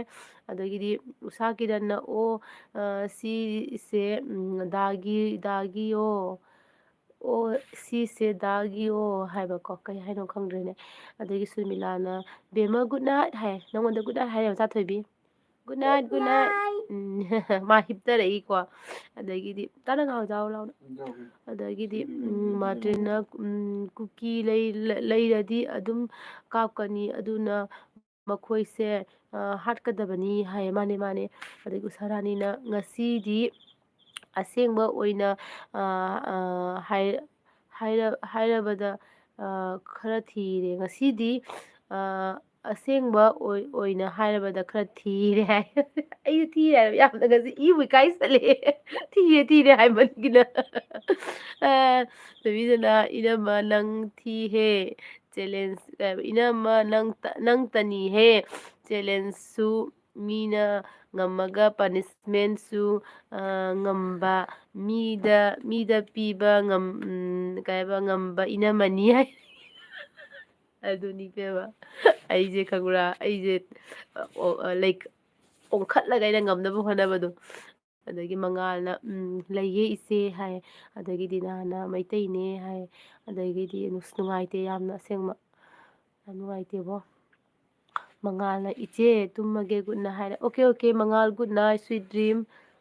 ꯑꯗꯒꯤꯗꯤ ꯎꯁꯥ ꯀꯤꯔꯟꯅ ꯑꯣ ꯑ, ꯁꯤꯁꯦ ꯎꯝ, ꯗꯥꯒꯤ ꯗꯥꯒꯤꯌꯣ꯫ ꯑꯣ ꯁꯤꯁꯦ ꯗꯥꯒꯤꯌꯣ ꯍꯥꯏꯕꯀꯣ, ꯀꯩ ꯍꯥꯏꯅꯣ ꯈꯪꯗ꯭ꯔꯦꯅꯦ꯫ ꯑꯗꯒꯤ ꯁꯨꯔꯃꯤꯂꯥꯅ, ꯕꯦꯝꯃ good night ꯍꯥꯏ꯫ ꯅꯪꯉꯣꯟꯗ good night ꯍꯥꯏꯔꯦ ꯃꯆꯥ ꯊꯣꯏꯕꯤ꯫ Good night, good night꯫ ꯎꯝ, ꯃꯥ ꯍꯤꯞꯇꯔꯛꯏꯀꯣ꯫ ꯑꯗꯒꯤꯗꯤ ꯇꯥꯅ ꯉꯥꯏꯍꯥꯛ ꯖꯥꯎ ꯂꯥꯎꯅ꯫ ꯑꯗꯒꯤꯗꯤ ꯎꯝ, ꯃꯥꯔꯇꯤꯟꯅ ꯎꯝ, ꯀꯨꯀꯤ ꯂꯩ- ꯂꯩꯔꯗꯤ ꯑꯗꯨꯝ ꯀꯥꯞꯀꯅꯤ, ꯑꯗꯨꯅ ꯃꯈꯣꯏꯁꯦ ꯑ, ꯍꯥꯠꯀꯗꯕꯅꯤ ꯍꯥꯏꯌꯦ꯫ ꯃꯥꯅꯦ ꯃꯥꯅꯦ꯫ ꯑꯗꯒꯤ ꯎꯁꯥ ꯔꯥꯅꯤꯅ, ꯉꯁꯤꯗꯤ ꯑꯁꯦꯡꯕ ꯑꯣꯏꯅ ꯑ, ꯑ, ꯍꯥꯏ- ꯍꯥꯏꯔ- ꯍꯥꯏꯔꯕꯗ ꯑ, ꯈꯔ ꯊꯤꯔꯦ ꯉꯁꯤꯗꯤ꯫ ꯑ, ꯑꯁꯦꯡꯕ ꯑꯣꯏ- ꯑꯣꯏꯅ ꯍꯥꯏꯔꯕꯗ ꯈꯔ ꯊꯤꯔꯦ ꯍꯥꯏ꯫ ꯑꯩꯁꯨ ꯊꯤꯔꯦ ꯍꯥꯏꯕ ꯌꯥꯝꯅ ꯉꯁꯤ ꯏꯕꯨ ꯏꯀꯥꯏꯁꯜꯂꯛꯑꯦ꯫ ꯊꯤꯔꯦ ꯊꯤꯔꯦ ꯍꯥꯏꯃꯟꯒꯤꯅ꯫ ꯑ, ꯊꯣꯏꯕꯤꯁꯅꯥ, ꯏꯅꯝꯃ ꯅꯪ ꯊꯤꯍꯦ꯫ ꯆꯦꯂꯦꯟꯖ, ꯏꯅꯝꯃ ꯅꯪ ꯅꯪꯇꯅꯤꯍꯦ꯫ ꯆꯦꯂꯦꯟꯖꯁꯨ ꯃꯤꯅ ꯉꯝꯃꯒ ꯄꯅꯤꯁꯃꯦꯟꯁꯨ ꯉꯝꯕ, ꯃꯤꯗ ꯃꯤꯗ ꯄꯤꯕ ꯉꯝ ꯀꯩ ꯍꯥꯏꯕ ꯉꯝꯕ ꯏꯅꯝꯃꯅꯤ ꯍꯥꯏ꯫ ꯑꯗꯨꯅꯤ ꯏꯕꯦꯝꯃ, ꯑꯩꯁꯦ ꯈꯪꯕ꯭ꯔꯥ, ꯑꯩꯁꯦ ꯂꯥꯏꯛ ꯑꯣꯟꯈꯠꯂꯒ ꯑꯩꯅ ꯉꯝꯅꯕ ꯍꯣꯠꯅꯕꯗꯣ꯫ ꯑꯗꯒꯤ ꯃꯉꯥꯜꯅ ꯎꯝ, ꯂꯩꯌꯦ ꯏꯆꯦ ꯍꯥꯏ꯫ ꯑꯗꯒꯤꯗꯤ ꯅꯍꯥꯟꯅ ꯃꯩꯇꯩꯅꯦ ꯍꯥꯏ꯫ ꯑꯗꯒꯤꯗꯤ ꯅꯨꯡꯁ- ꯅꯨꯡꯉꯥꯏꯇꯦ ꯌꯥꯝꯅ ꯑꯁꯦꯡꯕ꯫ ꯌꯥꯝ ꯅꯨꯡꯉꯥꯏꯇꯦꯕꯣ꯫ ꯃꯉꯥꯜꯅ, "ꯏꯆꯦ, ꯇꯨꯝꯃꯒꯦ, good night" ꯍꯥꯏꯔꯦ꯫ "Okay, okay, ꯃꯉꯥꯜ, good night, sweet dream,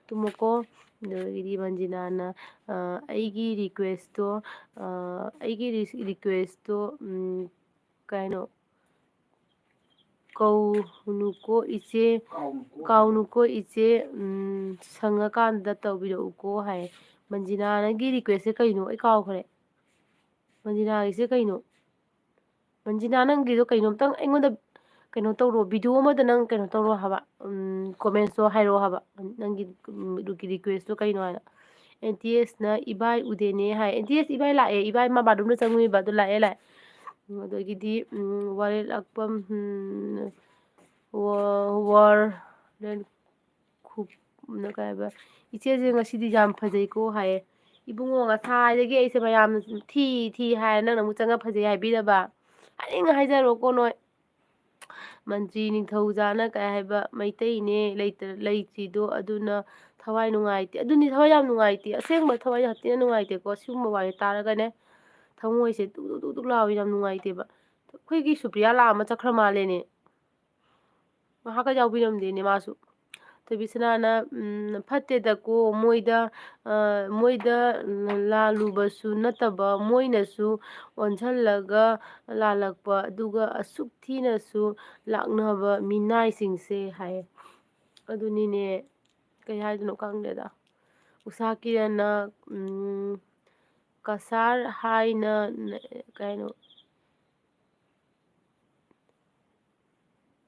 ꯇꯨꯝꯃꯣꯀꯣ"꯫ ꯑꯗꯨꯗꯒꯤꯗꯤ ꯃꯟꯖꯤꯅꯥꯅ, ꯑ, "ꯑꯩꯒꯤ request ꯇꯣ, ꯑ, ꯑꯩꯒꯤ ꯔꯤ-, request ꯇꯣ, ꯎꯝ, ꯀꯩꯅꯣ, ꯀꯧꯅꯨꯀꯣ ꯏꯆꯦ, ꯀꯥꯎꯅꯨꯀꯣ ꯏꯆꯦ, ꯎꯝ, ꯁꯪꯉꯀꯥꯟꯗ ꯇꯧꯕꯤꯔꯛꯎꯀꯣ" ꯍꯥꯏ꯫ ꯃꯟꯖꯤꯅꯥ, ꯅꯪꯒꯤ request ꯁꯦ ꯀꯩꯅꯣ? ꯑꯩ ꯀꯥꯎꯈ꯭ꯔꯦ꯫ ꯃꯟꯖꯤꯅꯥꯒꯤꯁꯦ ꯀꯩꯅꯣ? ꯃꯟꯖꯤꯅꯥ, ꯅꯪꯒꯤꯗꯣ ꯀꯩꯅꯣꯝꯇꯪ ꯑꯩꯉꯣꯟꯗ ꯀꯩꯅꯣ ꯇꯧꯔꯣ, video ꯑꯃꯗ ꯅꯪ ꯀꯩꯅꯣ ꯇꯧꯔꯣ ꯍꯥꯏꯕ, ꯎꯝ, comments ꯇꯣ ꯍꯥꯏꯔꯛꯑꯣ ꯍꯥꯏꯕ, ꯅꯪꯒꯤ, ꯎꯝ, request ꯇꯣ ꯀꯩꯅꯣ ꯍꯥꯏꯅ꯫ ꯑꯦꯟ ꯇꯤ ꯑꯦꯁꯅ "ꯏꯕꯥꯏ ꯎꯗꯦꯅꯦ" ꯍꯥꯏ꯫ ꯑꯦꯟ ꯇꯤ ꯑꯦꯁ ꯏꯕꯥꯏ ꯂꯥꯛꯑꯦ, ꯏꯕꯥꯏ ꯃꯥ bathroom ꯗ ꯆꯪꯉꯨꯏꯕ, ꯑꯗꯨ ꯂꯥꯛꯑꯦ, ꯂꯥꯛꯑꯦ꯫ ꯎꯝ, ꯑꯗꯒꯤꯗꯤ, ꯎꯝ, ꯋꯥꯔꯦꯜ ꯂꯥꯛꯄꯝ, ꯎꯝ, ꯋꯥ-, ꯋꯥꯔ-, ꯈꯨꯞꯅ ꯀꯩ ꯍꯥꯏꯕ, "ꯏꯆꯦꯁꯦ ꯉꯁꯤꯗꯤ ꯌꯥꯝ ꯐꯖꯩꯀꯣ" ꯍꯥꯏꯌꯦ꯫ ꯏꯕꯨꯡꯉꯣ, ꯉꯁꯥꯏꯗꯒꯤ ꯑꯩꯁꯦ ꯃꯌꯥꯝꯅ ꯊꯤ ꯊꯤ ꯍꯥꯏꯔꯦ, ꯅꯪꯅ ꯑꯃꯨꯛ ꯆꯪꯉ ꯐꯖꯩ ꯍꯥꯏꯕꯤꯔꯕ? ꯍꯥꯏꯅꯤꯡ ꯍꯥꯏꯖꯔꯣꯀꯣ ꯅꯣꯏ꯫ ꯃꯟꯇ꯭ꯔꯤ ꯅꯤꯡꯊꯧꯖꯥꯅ ꯀꯩ ꯍꯥꯏꯕ, "ꯃꯩꯇꯩꯅꯦ ꯂꯩꯇ-, ꯂꯩꯇ꯭ꯔꯤꯗꯣ ꯑꯗꯨꯅ ꯊꯋꯥꯏ ꯅꯨꯡꯉꯥꯏꯇꯦ"꯫ ꯑꯗꯨꯅꯤ, ꯊꯋꯥꯏ ꯌꯥꯝ ꯅꯨꯡꯉꯥꯏꯇꯦ, ꯑꯁꯦꯡꯕ ꯊꯋꯥꯏ ꯌꯥꯝ ꯊꯤꯅ ꯅꯨꯡꯉꯥꯏꯇꯦꯀꯣ꯫ ꯁꯤꯒꯨꯝꯕ ꯋꯥꯔꯤ ꯇꯥꯔꯒꯅꯦ ꯊꯃꯣꯏꯁꯦ ꯇꯨꯛ ꯇꯨꯛ ꯇꯨꯛ ꯇꯨꯛ ꯂꯥꯎꯋꯤ, ꯌꯥꯝ ꯅꯨꯡꯉꯥꯏꯇꯦꯕ꯫ ꯑꯩꯈꯣꯏꯒꯤ ꯁꯨꯄ꯭ꯔꯤꯌꯥ ꯂꯥꯛꯑꯝꯃ ꯆꯠꯈ꯭ꯔ ꯃꯥꯜꯂꯦꯅꯦ꯫ ꯉꯥꯏꯍꯥꯛꯀ ꯌꯥꯎꯕꯤꯔꯝꯗꯦꯅꯦ ꯃꯥꯁꯨ꯫ ꯊꯣꯏꯕꯤꯁꯅꯥꯅ, ꯎꯝ, "ꯐꯠꯇꯦꯗꯀꯣ, ꯃꯣꯏꯗ, ꯑ, ꯃꯣꯏꯗ ꯂꯥꯜꯂꯨꯕꯁꯨ ꯅꯠꯇꯕ, ꯃꯣꯏꯅꯁꯨ ꯑꯣꯟꯁꯤꯜꯂꯒ ꯂꯥꯜꯂꯛꯄ, ꯑꯗꯨꯒ ꯑꯁꯨꯛ ꯊꯤꯅꯁꯨ ꯂꯥꯛꯅꯕ ꯃꯤꯅꯥꯏꯁꯤꯡꯁꯦ" ꯍꯥꯏꯌꯦ꯫ ꯑꯗꯨꯅꯤꯅꯦ, ꯀꯩ ꯍꯥꯏꯗꯣꯏꯅꯣ ꯈꯪꯗꯦꯗ꯫ ꯎꯁꯥ ꯀꯤꯔꯟꯅ, ꯎꯝ, "ꯀꯁꯥꯔ ꯍꯥꯏꯅ", ꯀꯩ ꯍꯥꯏꯅꯣ?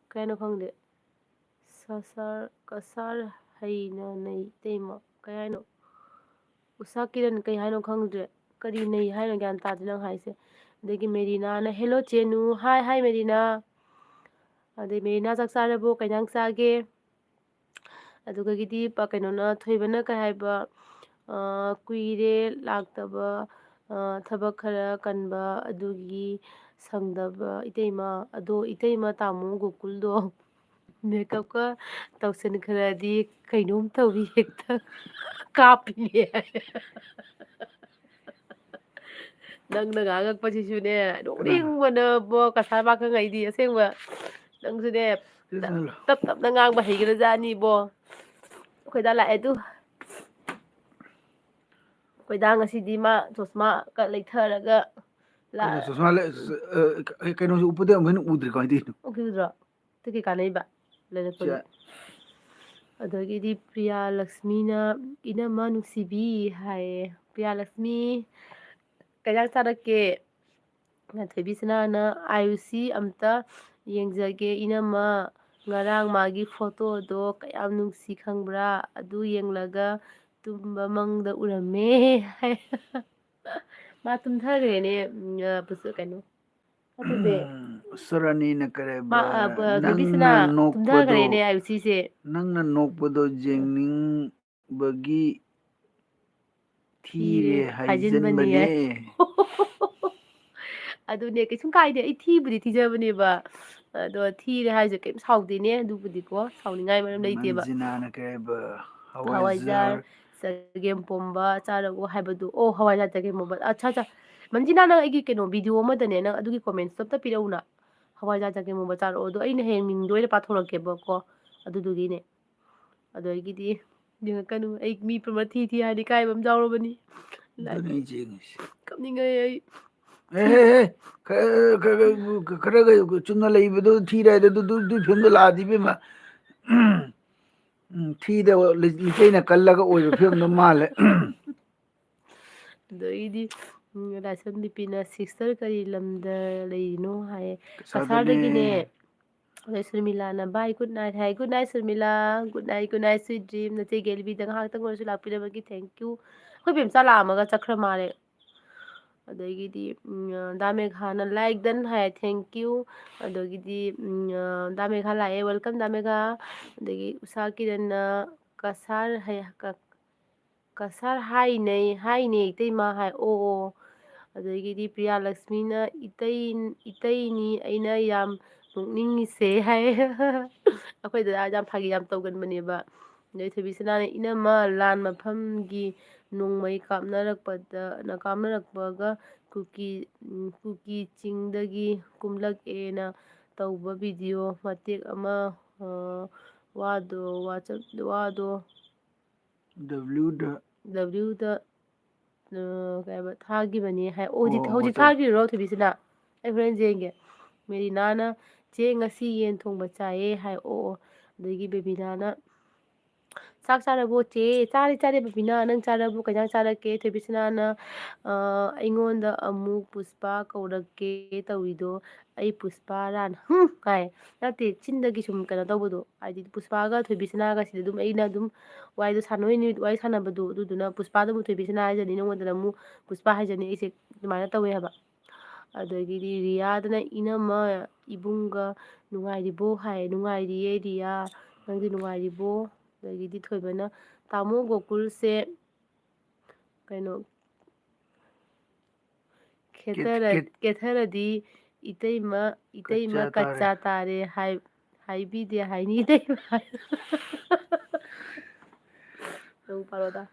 ꯀꯩ ꯍꯥꯏꯅꯣ ꯈꯪꯗꯦ꯫ "ꯁꯁꯥꯔ, ꯀꯁꯥꯔ ꯍꯩꯅ ꯅꯩ ꯏꯇꯩꯃ"꯫ ꯀꯩ ꯍꯥꯏꯅꯣ? ꯎꯁꯥ ꯀꯤꯔꯟ, ꯀꯩ ꯍꯥꯏꯅꯣ ꯈꯪꯗ꯭ꯔꯦ꯫ ꯀꯔꯤ ꯅꯩ ꯍꯥꯏꯅꯣ? ꯒ꯭ꯌꯥꯟ ꯇꯥꯗꯦ ꯅꯪ ꯍꯥꯏꯁꯦ꯫ ꯑꯗꯒꯤ ꯃꯦꯔꯤꯅꯥꯅ, "Hello ꯆꯦꯅꯨ"꯫ Hi, hi Marina. ꯑꯗꯩ, "ꯃꯦꯔꯤꯅꯥ ꯆꯥꯛ ꯆꯥꯔꯕꯣ? ꯀꯩ ꯏꯟꯖꯥꯡ ꯆꯥꯒꯦ?" ꯑꯗꯨꯗꯒꯤꯗꯤ ꯄ-, ꯀꯩꯅꯣꯅ, ꯊꯣꯏꯕꯅ ꯀꯩ ꯍꯥꯏꯕ, ꯑ, "ꯀꯨꯏꯔꯦ ꯂꯥꯛꯇꯕ, ꯑ, ꯊꯕꯛ ꯈꯔ ꯀꯟꯕ ꯑꯗꯨꯒꯤ ꯁꯪꯗꯕ ꯏꯇꯩꯃ꯫ ꯑꯗꯣ ꯏꯇꯩꯃ, ꯇꯥꯃꯣ ꯒꯣꯀꯨꯜꯗꯣ ꯃꯦꯀꯞꯀ ꯇꯧꯁꯟꯈ꯭ꯔꯗꯤ ꯀꯩꯅꯣꯝ ꯇꯧꯏ, ꯍꯦꯛꯇ ꯀꯥꯞꯄꯤꯅꯦ"꯫ ꯅꯪꯅ ꯉꯥꯡꯉꯛꯄꯁꯤꯁꯨꯅꯦ, ꯅꯣꯛꯅꯤꯡꯕꯅꯕꯣ, ꯀꯁꯥꯔ ꯄꯥꯈꯪ ꯑꯩꯗꯤ ꯑꯁꯦꯡꯕ꯫ ꯅꯪꯁꯨꯅꯦ, ꯇꯞ ꯇꯞꯅ ꯉꯥꯡꯕ ꯍꯩꯈ꯭ꯔꯖꯥꯠꯅꯤꯕꯣ꯫ ꯑꯩꯈꯣꯏꯗ ꯂꯥꯛꯑꯦ ꯇꯨ꯫ ꯑꯩꯈꯣꯏꯗ ꯉꯁꯤꯗꯤ ꯃꯥ ꯆꯣꯁꯃꯥꯒ ꯂꯩꯊꯔꯒ ꯂꯥꯛ-, ꯀꯩꯅꯣ, ꯆꯣꯁꯃꯥ ꯂꯩ-, ꯑ, ꯀꯩꯅꯣꯁꯨ ꯎꯞꯄꯗꯤ ꯑꯃꯨꯛ ꯍꯦꯟꯅ ꯎꯗ꯭ꯔꯤꯀꯣ ꯑꯩꯗꯤ꯫ ꯎꯈꯤꯗ꯭ꯔꯣ? ꯑꯗꯨ ꯀꯩ ꯀꯥꯟꯅꯩꯕ? ꯂꯩꯔꯛꯄꯗꯤ꯫ ꯁꯦ꯫ ꯑꯗꯒꯤꯗꯤ ꯄ꯭ꯔꯤꯌꯥ ꯂꯛꯁꯃꯤꯅ, "ꯏꯅꯝꯃ ꯅꯨꯡꯁꯤꯕꯤ" ꯍꯥꯏꯌꯦ꯫ ꯄ꯭ꯔꯤꯌꯥ ꯂꯛꯁꯃꯤ, ꯀꯩ ꯏꯟꯖꯥꯡ ꯆꯥꯔꯛꯀꯦ? ꯊꯣꯏꯕꯤ ꯁꯅꯥꯅ, "ꯑꯥꯌꯨꯁꯤ ꯑꯝꯇ ꯌꯦꯡꯖꯒꯦ ꯏꯅꯝꯃ, ꯉꯔꯥꯡ ꯃꯥꯒꯤ ꯐꯣꯇꯣꯗꯣ ꯀꯌꯥꯝ ꯅꯨꯡꯁꯤ ꯈꯪꯕ꯭ꯔꯥ? ꯑꯗꯨ ꯌꯦꯡꯂꯒ ꯇꯨꯝꯕ ꯃꯪꯗ ꯎꯔꯝꯃꯦ" ꯍꯥꯏ꯫ ꯃꯥ ꯇꯨꯝꯊꯈ꯭ꯔꯦꯅꯦ, ꯎꯝ, ꯑ, ꯄꯨꯁ-, ꯀꯩꯅꯣ꯫ ꯑꯗꯨꯗꯤ ꯎꯝ, ꯁꯣꯔꯥꯅꯤꯅ ꯀꯔꯤ ꯃꯥ, ꯍꯥꯏꯕ, ꯑ, ꯊꯣꯏꯕꯤꯁꯤꯅ ꯅꯪꯅ ꯅꯣꯛꯄꯗꯣ, ꯇꯨꯝꯊꯈ꯭ꯔꯦꯅꯦ ꯑꯥꯌꯨꯁꯤꯁꯦ꯫ ꯅꯪꯅ ꯅꯣꯛꯄꯗꯣ ꯌꯦꯡꯅꯤꯡꯕꯒꯤ ꯊꯤꯔꯦ ꯊꯤꯔꯦ ꯍꯥꯏꯖꯤꯟꯕꯅꯤ ꯍꯥꯏꯖꯤꯟꯕꯅꯦ꯫ ꯍꯥꯏ꯫ ꯑꯗꯨꯅꯦ, ꯀꯩꯁꯨꯝ ꯀꯥꯏꯗꯦ꯫ ꯑꯩ ꯊꯤꯕꯨꯗꯤ ꯊꯤꯖꯕꯅꯦꯕ꯫ ꯑꯗꯣ ꯊꯤꯔꯦ ꯍꯥꯏꯁꯦ ꯀꯩꯝ ꯁꯥꯎꯗꯦꯅꯦ, ꯑꯗꯨꯕꯨꯗꯤꯀꯣ꯫ ꯁꯥꯎꯅꯤꯡꯉꯥꯏ ꯃꯔꯝ ꯂꯩꯇꯦꯕ꯫ ꯃꯟꯖꯤꯅꯥꯅ ꯀꯩ ꯍꯥꯏꯕ? ꯍꯋꯥꯏꯖꯥꯔ, ꯍꯋꯥꯏꯖꯥꯔ꯫ ꯆꯒꯦꯝ ꯄꯣꯝꯕ ꯆꯥꯔꯒꯣ ꯍꯥꯏꯕꯗꯨ꯫ ꯑꯣ, ꯍꯋꯥꯏꯖꯥꯔ ꯆꯒꯦꯝ ꯄꯣꯝꯕ꯫ ꯑꯠꯁꯥ, ꯑꯠꯁꯥ꯫ ꯃꯟꯖꯤꯅꯥ, ꯅꯪ ꯑꯩꯒꯤ ꯀꯩꯅꯣ, video ꯑꯃꯗꯅꯦ, ꯅꯪ ꯑꯗꯨꯒꯤ comments ꯇꯣ ꯑꯝꯇ ꯄꯤꯔꯛꯎꯅ꯫ ꯍꯋꯥꯏꯖꯥꯔ ꯆꯒꯦꯝ ꯄꯣꯝꯕ ꯆꯥꯔꯛꯑꯣ꯫ ꯑꯗꯣ ꯑꯩꯅ ꯍꯌꯦꯡ ꯃꯤꯡꯗꯣ ꯑꯣꯏꯅ ꯄꯥꯊꯣꯔꯛꯀꯦꯕꯀꯣ꯫ ꯑꯗꯨꯗꯨꯒꯤꯅꯦ꯫ ꯑꯗꯒꯤꯗꯤ ꯌꯦꯡꯉꯛꯀꯅꯨ, ꯑꯩ ꯃꯤ ꯄꯨꯝꯕ ꯊꯤ ꯊꯤ ꯍꯥꯏꯅ ꯏꯀꯥꯏꯕ ꯑꯃ ꯌꯥꯎꯔꯕꯅꯤ꯫ ꯑꯗꯨꯅꯦ ꯑꯩ ꯆꯦꯡꯉꯤꯁꯦ꯫ ꯀꯞꯅꯤꯡꯉꯦ ꯑꯩ꯫ ꯑꯦ, ꯍꯦ, ꯍꯦ, ꯈꯔ, ꯈꯔ, ꯈꯔ, ꯈꯔ ꯆꯨꯝꯅ ꯂꯩꯕꯗꯣ ꯊꯤꯔꯦ ꯍꯥꯏꯗꯣ, ꯑꯗꯨ, ꯑꯗꯨ, ꯑꯗꯨ ꯐꯤꯕꯝꯗꯣ ꯂꯥꯛꯑꯗꯤ ꯏꯕꯦꯝꯃ꯫ ꯎꯝ, ꯊꯤꯗ ꯂꯤ-, ꯂꯤꯆꯩꯅ ꯀꯜꯂꯒ ꯑꯣꯏꯕ ꯐꯤꯕꯝꯗꯣ ꯃꯥꯜꯂꯦ꯫ ꯑꯗꯒꯤꯗꯤ, ꯎꯝ, ꯂꯥꯏꯁ꯭ꯔꯝ ꯕꯤꯄꯤꯅ, "Sister ꯀꯔꯤ ꯂꯝꯗ ꯂꯩꯔꯤꯅꯣ?" ꯍꯥꯏꯌꯦ꯫ ꯀꯁꯥꯔꯗꯅꯦ꯫ ꯀꯁꯥꯔꯗꯒꯤꯅꯦ꯫ ꯑꯗꯩ ꯁꯨꯔꯃꯤꯂꯥꯅ, "Bye, good night" ꯍꯥꯏ꯫ "Good night, ꯁꯨꯔꯃꯤꯂꯥ꯫ Good night, good night, sweet dream꯫ ꯅꯆꯦ ꯒꯦꯂꯤꯕꯤꯗ ꯉꯥꯏꯍꯥꯛꯇꯪ ꯑꯣꯏꯔꯁꯨ ꯂꯥꯛꯄꯤꯔꯕꯒꯤ thank you꯫ ꯑꯩꯈꯣꯏ ꯕꯦꯝꯆꯥ ꯂꯥꯛꯑꯝꯃꯒ ꯆꯠꯈ꯭ꯔ ꯃꯥꯜꯂꯦ꯫ ꯑꯗꯒꯤꯗꯤ, ꯎꯝ, ꯗꯥ ꯃꯦꯘꯥꯅ, "Like done" high, thank you꯫ ꯑꯗꯒꯤꯗꯤ, ꯎꯝ, ꯗꯥ ꯃꯦꯘꯥ ꯂꯥꯛꯑꯦ, welcome ꯗꯥ ꯃꯦꯘꯥ꯫ ꯑꯗꯒꯤ ꯎꯁꯥ ꯀꯤꯔꯟꯅ, "ꯀꯁꯥꯔ ꯍꯥꯏ-, ꯀ-, ꯀꯁꯥꯔ ꯍꯥꯏꯅꯩ, ꯍꯥꯏꯅꯦ ꯏꯇꯩꯃ" ꯍꯥꯏ꯫ ꯑꯣ, ꯑꯣ꯫ ꯑꯗꯒꯤꯗꯤ ꯄ꯭ꯔꯤꯌꯥ ꯂꯛꯁꯃꯤꯅ, "ꯏꯇꯩ, ꯏꯇꯩꯅꯤ ꯑꯩꯅ ꯌꯥꯝ ꯅꯣꯛꯅꯤꯡꯉꯤꯁꯦ" ꯍꯥꯏ꯫ ꯑꯩꯈꯣꯏ ꯗꯗꯥ ꯌꯥꯝ ꯐꯥꯒꯤ ꯌꯥꯝ ꯇꯧꯒꯟꯕꯅꯦꯕ꯫ ꯑꯗꯩ ꯊꯣꯏꯕꯤꯁꯅꯥꯅ, "ꯏꯅꯝꯃ, ꯂꯥꯟ ꯃꯐꯝꯒꯤ ꯅꯣꯡꯃꯩ ꯀꯥꯞꯅꯔꯛꯄꯗ, ꯅ ꯀꯥꯞꯅꯔꯛꯄꯒ ꯀꯨꯀꯤ, ꯎꯝ, ꯀꯨꯀꯤ ꯆꯤꯡꯗꯒꯤ ꯀꯨꯝꯂꯛꯑꯦꯅ ꯇꯧꯕ ꯚꯤꯗꯤꯑꯣ ꯃꯇꯦꯛ ꯑꯃ, ꯑ, ꯋꯥꯗꯣ, ꯋꯥꯆꯞ, ꯋꯥꯗꯣ ꯗꯕ꯭ꯂꯤꯎꯗ꯫ ꯗꯕ꯭ꯂꯤꯎꯗ, ꯑ, ꯀꯩ ꯍꯥꯏꯕ, ꯊꯥꯈꯤꯕꯅꯦ ꯍꯥꯏ꯫ ꯑꯣ, ꯍꯧꯖꯤꯛ, ꯑꯣ, ꯍꯧꯖꯤꯛ ꯍꯣꯏ, ꯊꯥꯈꯤꯔꯣ, ꯊꯣꯏꯕꯤꯁꯅꯥ? ꯑꯩ ꯍꯣꯔꯦꯟ ꯌꯦꯡꯒꯦ꯫ ꯃꯦꯔꯤꯅꯥꯅ, "ꯆꯦ, ꯉꯁꯤ ꯌꯦꯟ ꯊꯣꯡꯕ ꯆꯥꯏꯌꯦ" ꯍꯥꯏ꯫ ꯑꯣ, ꯑꯣ꯫ ꯑꯗꯒꯤ ꯕꯦꯕꯤꯅꯥꯅ, "ꯆꯥꯛ ꯆꯥꯔꯕꯣ, ꯆꯦ?" "ꯆꯥꯔꯦ, ꯆꯥꯔꯦ, ꯕꯦꯕꯤꯅꯥ꯫ ꯅꯪ ꯆꯥꯔꯕꯣ? ꯀꯩ ꯏꯟꯖꯥꯡ ꯆꯥꯔꯛꯀꯦ?" ꯊꯣꯏꯕꯤꯁꯅꯥꯅ, ꯑ, "ꯑꯩꯉꯣꯟꯗ ꯑꯃꯨꯛ ꯄꯨꯁꯄꯥ ꯀꯧꯔꯛꯀꯦ ꯇꯧꯔꯤꯗꯣ, ꯑꯩ ꯄꯨꯁꯄꯥꯔꯥꯅ?" ꯍꯨꯝ! ꯍꯥꯏ꯫ ꯅꯠꯇꯦ, ꯆꯤꯟꯗꯒꯤ ꯁꯨꯝ ꯀꯩꯅꯣ ꯇꯧꯕꯗꯣ, ꯍꯥꯏꯗꯤ ꯄꯨꯁꯄꯥꯒ ꯊꯣꯏꯕꯤꯁꯅꯥꯒ ꯁꯤꯗ ꯑꯗꯨꯝ ꯑꯩꯅ ꯑꯗꯨꯝ ꯋꯥꯔꯤꯗꯣ ꯁꯥꯟꯅꯔꯤꯅꯤ, ꯋꯥꯔꯤ ꯁꯥꯟꯅꯕꯗꯣ, ꯑꯗꯨꯗꯨꯅ ꯄꯨꯁꯄꯥꯗ ꯑꯃꯨꯛ ꯊꯣꯏꯕꯤꯁꯅꯥ ꯍꯥꯏꯖꯅꯤ, ꯅꯉꯣꯟꯗꯅ ꯑꯃꯨꯛ ꯄꯨꯁꯄꯥ ꯍꯥꯏꯖꯅꯤ꯫ ꯑꯩꯁꯦ ꯑꯗꯨꯃꯥꯏꯅ ꯇꯧꯋꯦ ꯍꯥꯏꯕ꯫ ꯑꯗꯒꯤꯗꯤ ꯔꯤꯌꯥꯗꯅ, "ꯏꯅꯝꯃ, ꯏꯕꯨꯡꯒ ꯅꯨꯡꯉꯥꯏꯔꯤꯕꯣ?" ꯍꯥꯏ꯫ "ꯅꯨꯡꯉꯥꯏꯔꯤꯌꯦ ꯔꯤꯌꯥ, ꯅꯪꯗꯤ ꯅꯨꯡꯉꯥꯏꯔꯤꯕꯣ?" ꯑꯗꯒꯤꯗꯤ ꯊꯣꯏꯕꯅ, "ꯇꯥꯃꯣ ꯒꯣꯀꯨꯜꯁꯦ ꯀꯩꯅꯣ, ꯈꯦꯠ-, ꯈꯦꯠꯇꯔ-, ꯈꯦꯠ-, ꯀꯦꯊꯔꯗꯤ ꯏꯇꯩꯃ, ꯏꯇꯩꯃ ꯀꯠꯆ ꯇꯥꯔꯦ꯫ ꯀꯠꯆ ꯇꯥꯔꯦ ꯍꯥꯏ-, ꯍꯥꯏꯕꯤꯗꯦ ꯍꯥꯏꯅꯤ ꯏꯇꯩꯃ"꯫ ꯅꯪ ꯄꯥꯔꯣꯗ꯫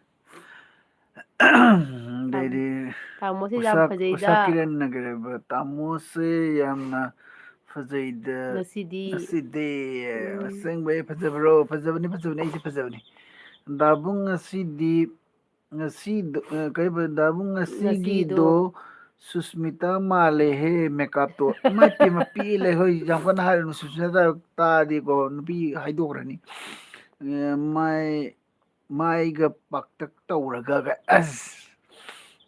ꯑꯗꯩꯗꯤ ꯇꯥꯃꯣꯁꯦ ꯌꯥꯝ ꯎꯁꯥ, ꯐꯖꯩꯗ꯫ ꯎꯁꯥ ꯀꯤꯔꯟꯅ ꯀꯩ ꯍꯥꯏꯕ? "ꯇꯥꯃꯣꯁꯦ ꯌꯥꯝꯅ ꯐꯖꯩꯗ ꯉꯁꯤꯗꯤ꯫ ꯉꯁꯤꯗꯤ"꯫ ꯎꯝ꯫ ꯑꯁꯦꯡꯕꯩ ꯐꯖꯕ꯭ꯔꯣ? ꯐꯖꯕꯅꯤ, ꯐꯖꯕꯅꯤ, ꯑꯩꯁꯦ ꯐꯖꯕꯅꯤ꯫ ꯗꯥꯕꯨꯡ ꯉꯁꯤꯗꯤ, ꯉꯁꯤꯗꯣ, ꯑ, ꯀꯩꯕ, ꯗꯥꯕꯨꯡ ꯉꯁꯤꯒꯤꯗꯣ ꯉꯁꯤꯗꯣ ꯁꯨꯁꯃꯤꯇꯥ ꯃꯥꯜꯂꯦꯍꯦ, ꯃꯦꯀꯞꯇꯣ꯫ ꯏꯃꯥꯏ ꯄꯦꯝꯃ, ꯄꯦꯜꯂꯦ꯫ ꯍꯣꯏ, ꯌꯥꯝ ꯀꯟꯅ ꯍꯥꯏꯔꯨꯅꯨ, ꯁꯨꯁꯃꯤꯇꯥ ꯇꯥꯔꯗꯤꯀꯣ, ꯅꯨꯄꯤ ꯍꯥꯏꯗꯣꯛꯈ꯭ꯔꯅꯤ꯫ ꯑ, ꯃꯥꯏ ꯃꯥꯏꯒ ꯄꯥꯛꯇꯛ ꯇꯧꯔꯒ, ꯑꯁ!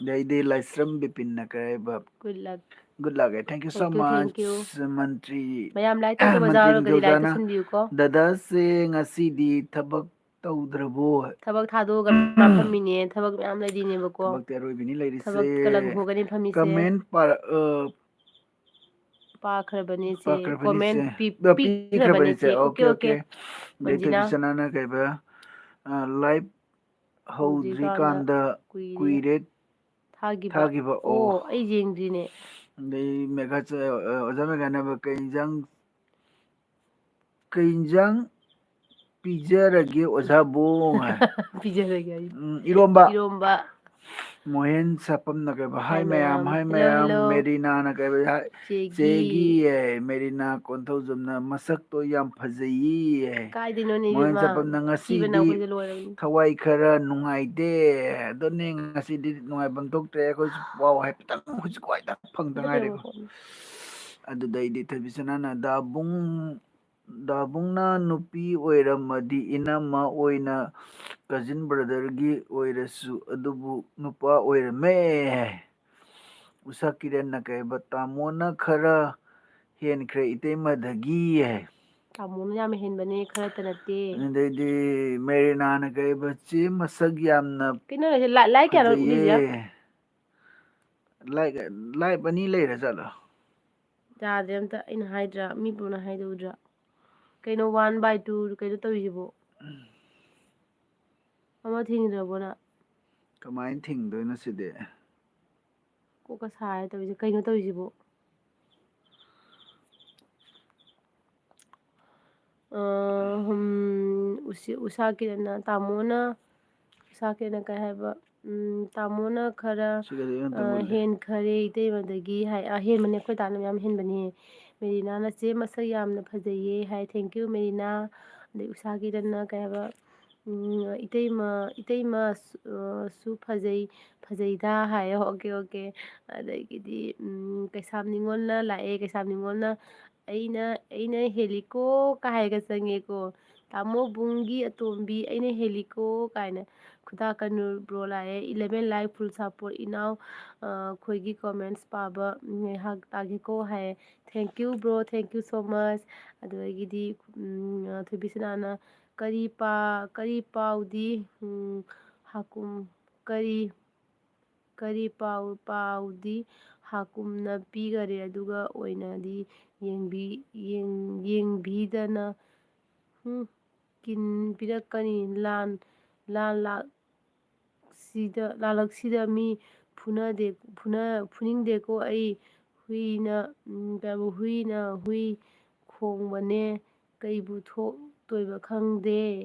ꯑꯗꯩꯗꯤ ꯂꯥꯏꯁ꯭ꯔꯝ ꯕꯤꯄꯤꯟꯅ ꯀꯩ ꯍꯥꯏꯕ? Good luck꯫ Good luck, thank you so much, thank you, thank you꯫ ꯃꯟꯇ꯭ꯔꯤ, ꯃꯌꯥꯝ like ꯇꯧꯗꯕ ꯃꯟꯇ꯭ꯔꯤ ꯌꯥꯎꯔꯒꯗꯤ like ꯅꯤꯡꯊꯧꯖꯥꯅ꯫ ꯇꯧꯁꯟꯕꯤꯌꯨꯀꯣ꯫ ꯗꯗꯥꯁꯦ ꯉꯁꯤꯗꯤ ꯊꯕꯛ ꯇꯧꯗ꯭ꯔꯕꯣ? ꯊꯕꯛ ꯊꯥꯗꯣꯛꯑꯒ ꯐꯝꯃꯤꯅꯦ, ꯊꯕꯛ ꯃꯌꯥꯝ ꯂꯩꯔꯤꯅꯦꯕꯀꯣ꯫ ꯊꯕꯛꯇꯤ ꯑꯔꯣꯏꯕꯤꯅꯤ ꯂꯩꯔꯤꯁꯦ꯫ ꯊꯕꯛꯀ ꯂꯪꯊꯣꯛꯀꯅꯤ ꯐꯝꯃꯤꯁꯦ꯫ Comment ꯄꯥꯔ-, ꯑ, ꯄꯥꯈ꯭ꯔꯕꯅꯦ ꯏꯆꯦ꯫ ꯄꯥꯈ꯭ꯔꯕꯅꯤ comment ꯏꯆꯦ꯫ ꯄꯤ-, ꯑ, ꯄꯤꯈ꯭ꯔꯕꯅꯤ ꯄꯤꯈ꯭ꯔꯕꯅꯤ ꯏꯆꯦ꯫ ꯏꯆꯦ꯫ OK, OK, OK꯫ OK꯫ ꯑꯗꯩ ꯃꯟꯖꯤꯅꯥ꯫ ꯊꯣꯏꯕꯤꯁꯅꯥꯅ ꯀꯩꯕ? ꯑ, live ꯍꯧꯗ꯭ꯔꯤꯀꯥꯟꯗ ꯍꯧꯗ꯭ꯔꯤꯀꯥꯟꯗ ꯀꯨꯏꯔꯦ ꯀꯨꯏꯔꯦ ꯊꯥꯈꯤꯕ꯫ ꯊꯥꯈꯤꯕ꯫ ꯑꯣ, ꯑꯣ꯫ ꯑꯩ ꯌꯦꯡꯗ꯭ꯔꯤꯅꯦ꯫ ꯑꯗꯩ ꯃꯦꯒꯥ ꯆ-, ꯑ, ꯑꯣꯖꯥ ꯃꯦꯒꯥꯅ ꯀꯩ ꯏꯟꯖꯥꯡ, ꯀꯩ ꯏꯟꯖꯥꯡ ꯄꯤꯖꯔꯒꯦ ꯑꯣꯖꯥꯕꯨ? ꯄꯤꯖꯔꯒꯦ ꯍꯥꯏ꯫ ꯎꯝ, ꯏꯔꯣꯝꯕ꯫ ꯏꯔꯣꯝꯕ꯫ ꯃꯣꯍꯦꯟ ꯁꯥꯄꯝꯅ ꯀꯩꯕ, "ꯍꯥꯏ ꯃꯌꯥꯝ, ꯍꯥꯏ ꯃꯌꯥꯝ, ꯃꯦꯔꯤꯅꯥꯅ ꯀꯩꯕ, ꯍꯥꯏ, ꯆꯦꯒꯤ, ꯆꯦꯒꯤ, ꯑꯦ, ꯃꯦꯔꯤꯅꯥ ꯀꯣꯟꯊꯧꯖꯝꯅ ꯃꯁꯛꯇꯣ ꯌꯥꯝ ꯐꯖꯩꯌꯦ, ꯑꯦ꯫ ꯀꯥꯏꯗꯩꯅꯣꯅꯦ ꯃꯣꯍꯦꯟ ꯏꯕꯦꯝꯃ? ꯁꯥꯄꯝꯅ ꯊꯤꯕꯅ ꯉꯁꯤꯗꯤ ꯑꯩꯈꯣꯏꯁꯦ ꯂꯣꯏꯔꯕꯅꯤ꯫ ꯊꯋꯥꯏ ꯈꯔ ꯅꯨꯡꯉꯥꯏꯇꯦ, ꯑꯗꯨꯅꯦ ꯉꯁꯤꯗꯤ ꯅꯨꯡꯉꯥꯏꯐꯝ ꯊꯣꯛꯇ꯭ꯔꯦ, ꯑꯩꯈꯣꯏꯁꯨ ꯄꯥꯎ ꯍꯥꯏꯐꯦꯠꯇꯪ ꯍꯧꯖꯤꯛ ꯋꯥꯏꯗ ꯐꯪꯗ ꯉꯥꯏꯔꯦꯀꯣ꯫ ꯑꯗꯨꯗꯩꯗꯤ ꯊꯣꯏꯕꯤꯁꯅꯥꯅ ꯗꯥꯕꯨꯡ ꯗꯥꯕꯨꯡꯅ ꯅꯨꯄꯤ ꯑꯣꯏꯔꯝꯃꯗꯤ ꯏꯅꯝꯃ ꯑꯣꯏꯅ cousin brotherꯒꯤ ꯑꯣꯏꯔꯁꯨ ꯑꯗꯨꯕꯨ ꯅꯨꯄꯥ ꯑꯣꯏꯔꯝꯃꯦ ꯍꯥꯏ꯫ ꯎꯁꯥ ꯀꯤꯔꯟꯅ ꯀꯩꯕ, "ꯇꯥꯃꯣꯅ ꯈꯔ ꯍꯦꯟꯈ꯭ꯔꯦ ꯏꯇꯩꯃꯗꯒꯤ" ꯍꯥꯏ꯫ ꯇꯥꯃꯣꯅ ꯌꯥꯝ ꯍꯦꯟꯕꯅꯦ, ꯈꯔꯇ ꯅꯠꯇꯦ꯫ ꯑꯗꯩꯗꯤ ꯃꯦꯔꯤꯅꯥꯅ ꯀꯩꯕ, "ꯆꯦ ꯃꯁꯛ ꯌꯥꯝꯅ ꯀꯩꯅꯣ ꯍꯥꯏꯁꯦ? ꯂꯥ-, ꯂꯥꯏꯛ ꯀꯌꯥꯅꯣ ꯐꯖꯩꯌꯦ"꯫ ꯎꯠꯂꯤꯁꯦ? ꯂꯥꯏꯛ, ꯂꯥꯏꯛ ꯑꯅꯤ ꯂꯩꯔ ꯖꯥꯠꯂꯣ? ꯌꯥꯗ꯭ꯔꯦ ꯑꯝꯇ, ꯑꯩꯅ ꯍꯥꯏꯗ꯭ꯔꯥ? ꯃꯤ ꯄꯨꯝꯅ ꯍꯥꯏꯗꯣꯛꯎꯗ꯭ꯔꯥ? ꯀꯩꯅꯣ one by two ꯀꯩꯅꯣ ꯇꯧꯔꯤꯁꯤꯕꯣ? ꯑꯃ ꯊꯤꯡꯗ꯭ꯔꯕꯣ ꯅꯪ? ꯀꯃꯥꯏꯅ ꯊꯤꯡꯗꯣꯏꯅꯣ ꯁꯤꯗꯤ? ꯀꯣꯛꯀ ꯁꯥꯔꯦ ꯇꯧꯔꯤꯁꯦ꯫ ꯀꯩꯅꯣ ꯇꯧꯔꯤꯁꯤꯕꯣ? ꯑ, ꯍꯝ, ꯎꯁꯤ-, ꯎꯁꯥ ꯀꯤꯔꯟꯅ, ꯇꯥꯃꯣꯅ, ꯎꯁꯥ ꯀꯤꯔꯟꯅ ꯀꯩ ꯍꯥꯏꯕ? ꯎꯝ, "ꯇꯥꯃꯣꯅ ꯈꯔ, ꯁꯤꯒꯗꯤ ꯑꯩꯅ ꯑ, ꯇꯝꯃꯨꯜꯂꯦ꯫ ꯍꯦꯟꯈꯔꯦ ꯏꯇꯩꯃꯗꯒꯤ" ꯍꯥꯏ꯫ ꯑ, ꯍꯦꯟꯕꯅꯦ, ꯑꯩꯈꯣꯏ ꯗꯥꯅ ꯃꯌꯥꯝ ꯍꯦꯟꯕꯅꯦ꯫ ꯃꯦꯔꯤꯅꯥꯅ, "ꯆꯦ ꯃꯁꯛ ꯌꯥꯝꯅ ꯐꯖꯩꯌꯦ" ꯍꯥꯏ꯫ Thank you Marina. ꯑꯗꯩ ꯎꯁꯥ ꯀꯤꯔꯟꯅ ꯀꯩ ꯍꯥꯏꯕ? ꯎꯝ, "ꯏꯇꯩꯃ, ꯏꯇꯩꯃ, ꯑ, ꯁꯨ ꯐꯖꯩ, ꯐꯖꯩꯗ" ꯍꯥꯏꯌꯦ꯫ Okay, okay꯫ ꯑꯗꯒꯤꯗꯤ, ꯎꯝ, ꯀꯩꯁꯥꯝ ꯅꯤꯉꯣꯜꯅ ꯂꯥꯛꯑꯦ꯫ ꯀꯩꯁꯥꯝ ꯅꯤꯉꯣꯜꯅ, "ꯑꯩꯅ, ꯑꯩꯅ ꯍꯦꯜꯂꯤꯀꯣ" ꯀꯥꯏꯒ ꯆꯪꯉꯦꯀꯣ꯫ "ꯇꯥꯃꯣ ꯕꯨꯡꯒꯤ ꯑꯇꯣꯝꯕꯤ ꯑꯩꯅ ꯍꯦꯜꯂꯤꯀꯣ" ꯀꯥꯏꯅ꯫ "ꯈꯨꯗꯥ ꯀꯅꯨ ꯕ꯭ꯔꯣ ꯂꯥꯛꯑꯦ꯫ Eleven like full support ꯏꯅꯥꯎ, ꯑ, ꯑꯩꯈꯣꯏꯒꯤ comments ꯄꯥꯕ ꯉꯥꯏꯍꯥꯛ ꯇꯥꯒꯦꯀꯣ" ꯍꯥꯏꯌꯦ꯫ Thank you bro, thank you so much꯫ ꯑꯗꯨꯗꯒꯤꯗꯤ, ꯎꯝ, ꯊꯣꯏꯕꯤꯁꯅꯥꯅ, "ꯀꯔꯤ ꯄꯥ-, ꯀꯔꯤ ꯄꯥꯎꯗꯤ, ꯎꯝ, ꯍꯥꯀꯨꯝ, ꯀꯔꯤ, ꯀꯔꯤ ꯄꯥꯎ, ꯄꯥꯎꯗꯤ ꯍꯥꯀꯨꯝꯅ ꯄꯤꯈꯔꯦ, ꯑꯗꯨꯒ ꯑꯣꯏꯅꯗꯤ ꯌꯦꯡꯕꯤ-, ꯌꯦꯡ-, ꯌꯦꯡꯕꯤꯗꯅ, ꯎꯝ, ꯀꯤꯟ ꯄꯤꯔꯛꯀꯅꯤ꯫ ꯂꯥꯟ, ꯂꯥꯟ ꯂꯥꯛ-, ꯁꯤꯗ, ꯂꯥꯜꯂꯛꯁꯤꯗ ꯃꯤ ꯐꯨꯅꯗꯦ, ꯐꯨꯅ-, ꯐꯨꯅꯤꯡꯗꯦꯀꯣ ꯑꯩ꯫ ꯍꯨꯏꯅ, ꯎꯝ, ꯀꯩ ꯍꯥꯏꯕ, ꯍꯨꯏꯅ ꯍꯨꯏ ꯈꯣꯡꯕꯅꯦ, ꯀꯩꯕꯨ ꯊꯣꯛꯇꯣꯏꯕ ꯈꯪꯗꯦ"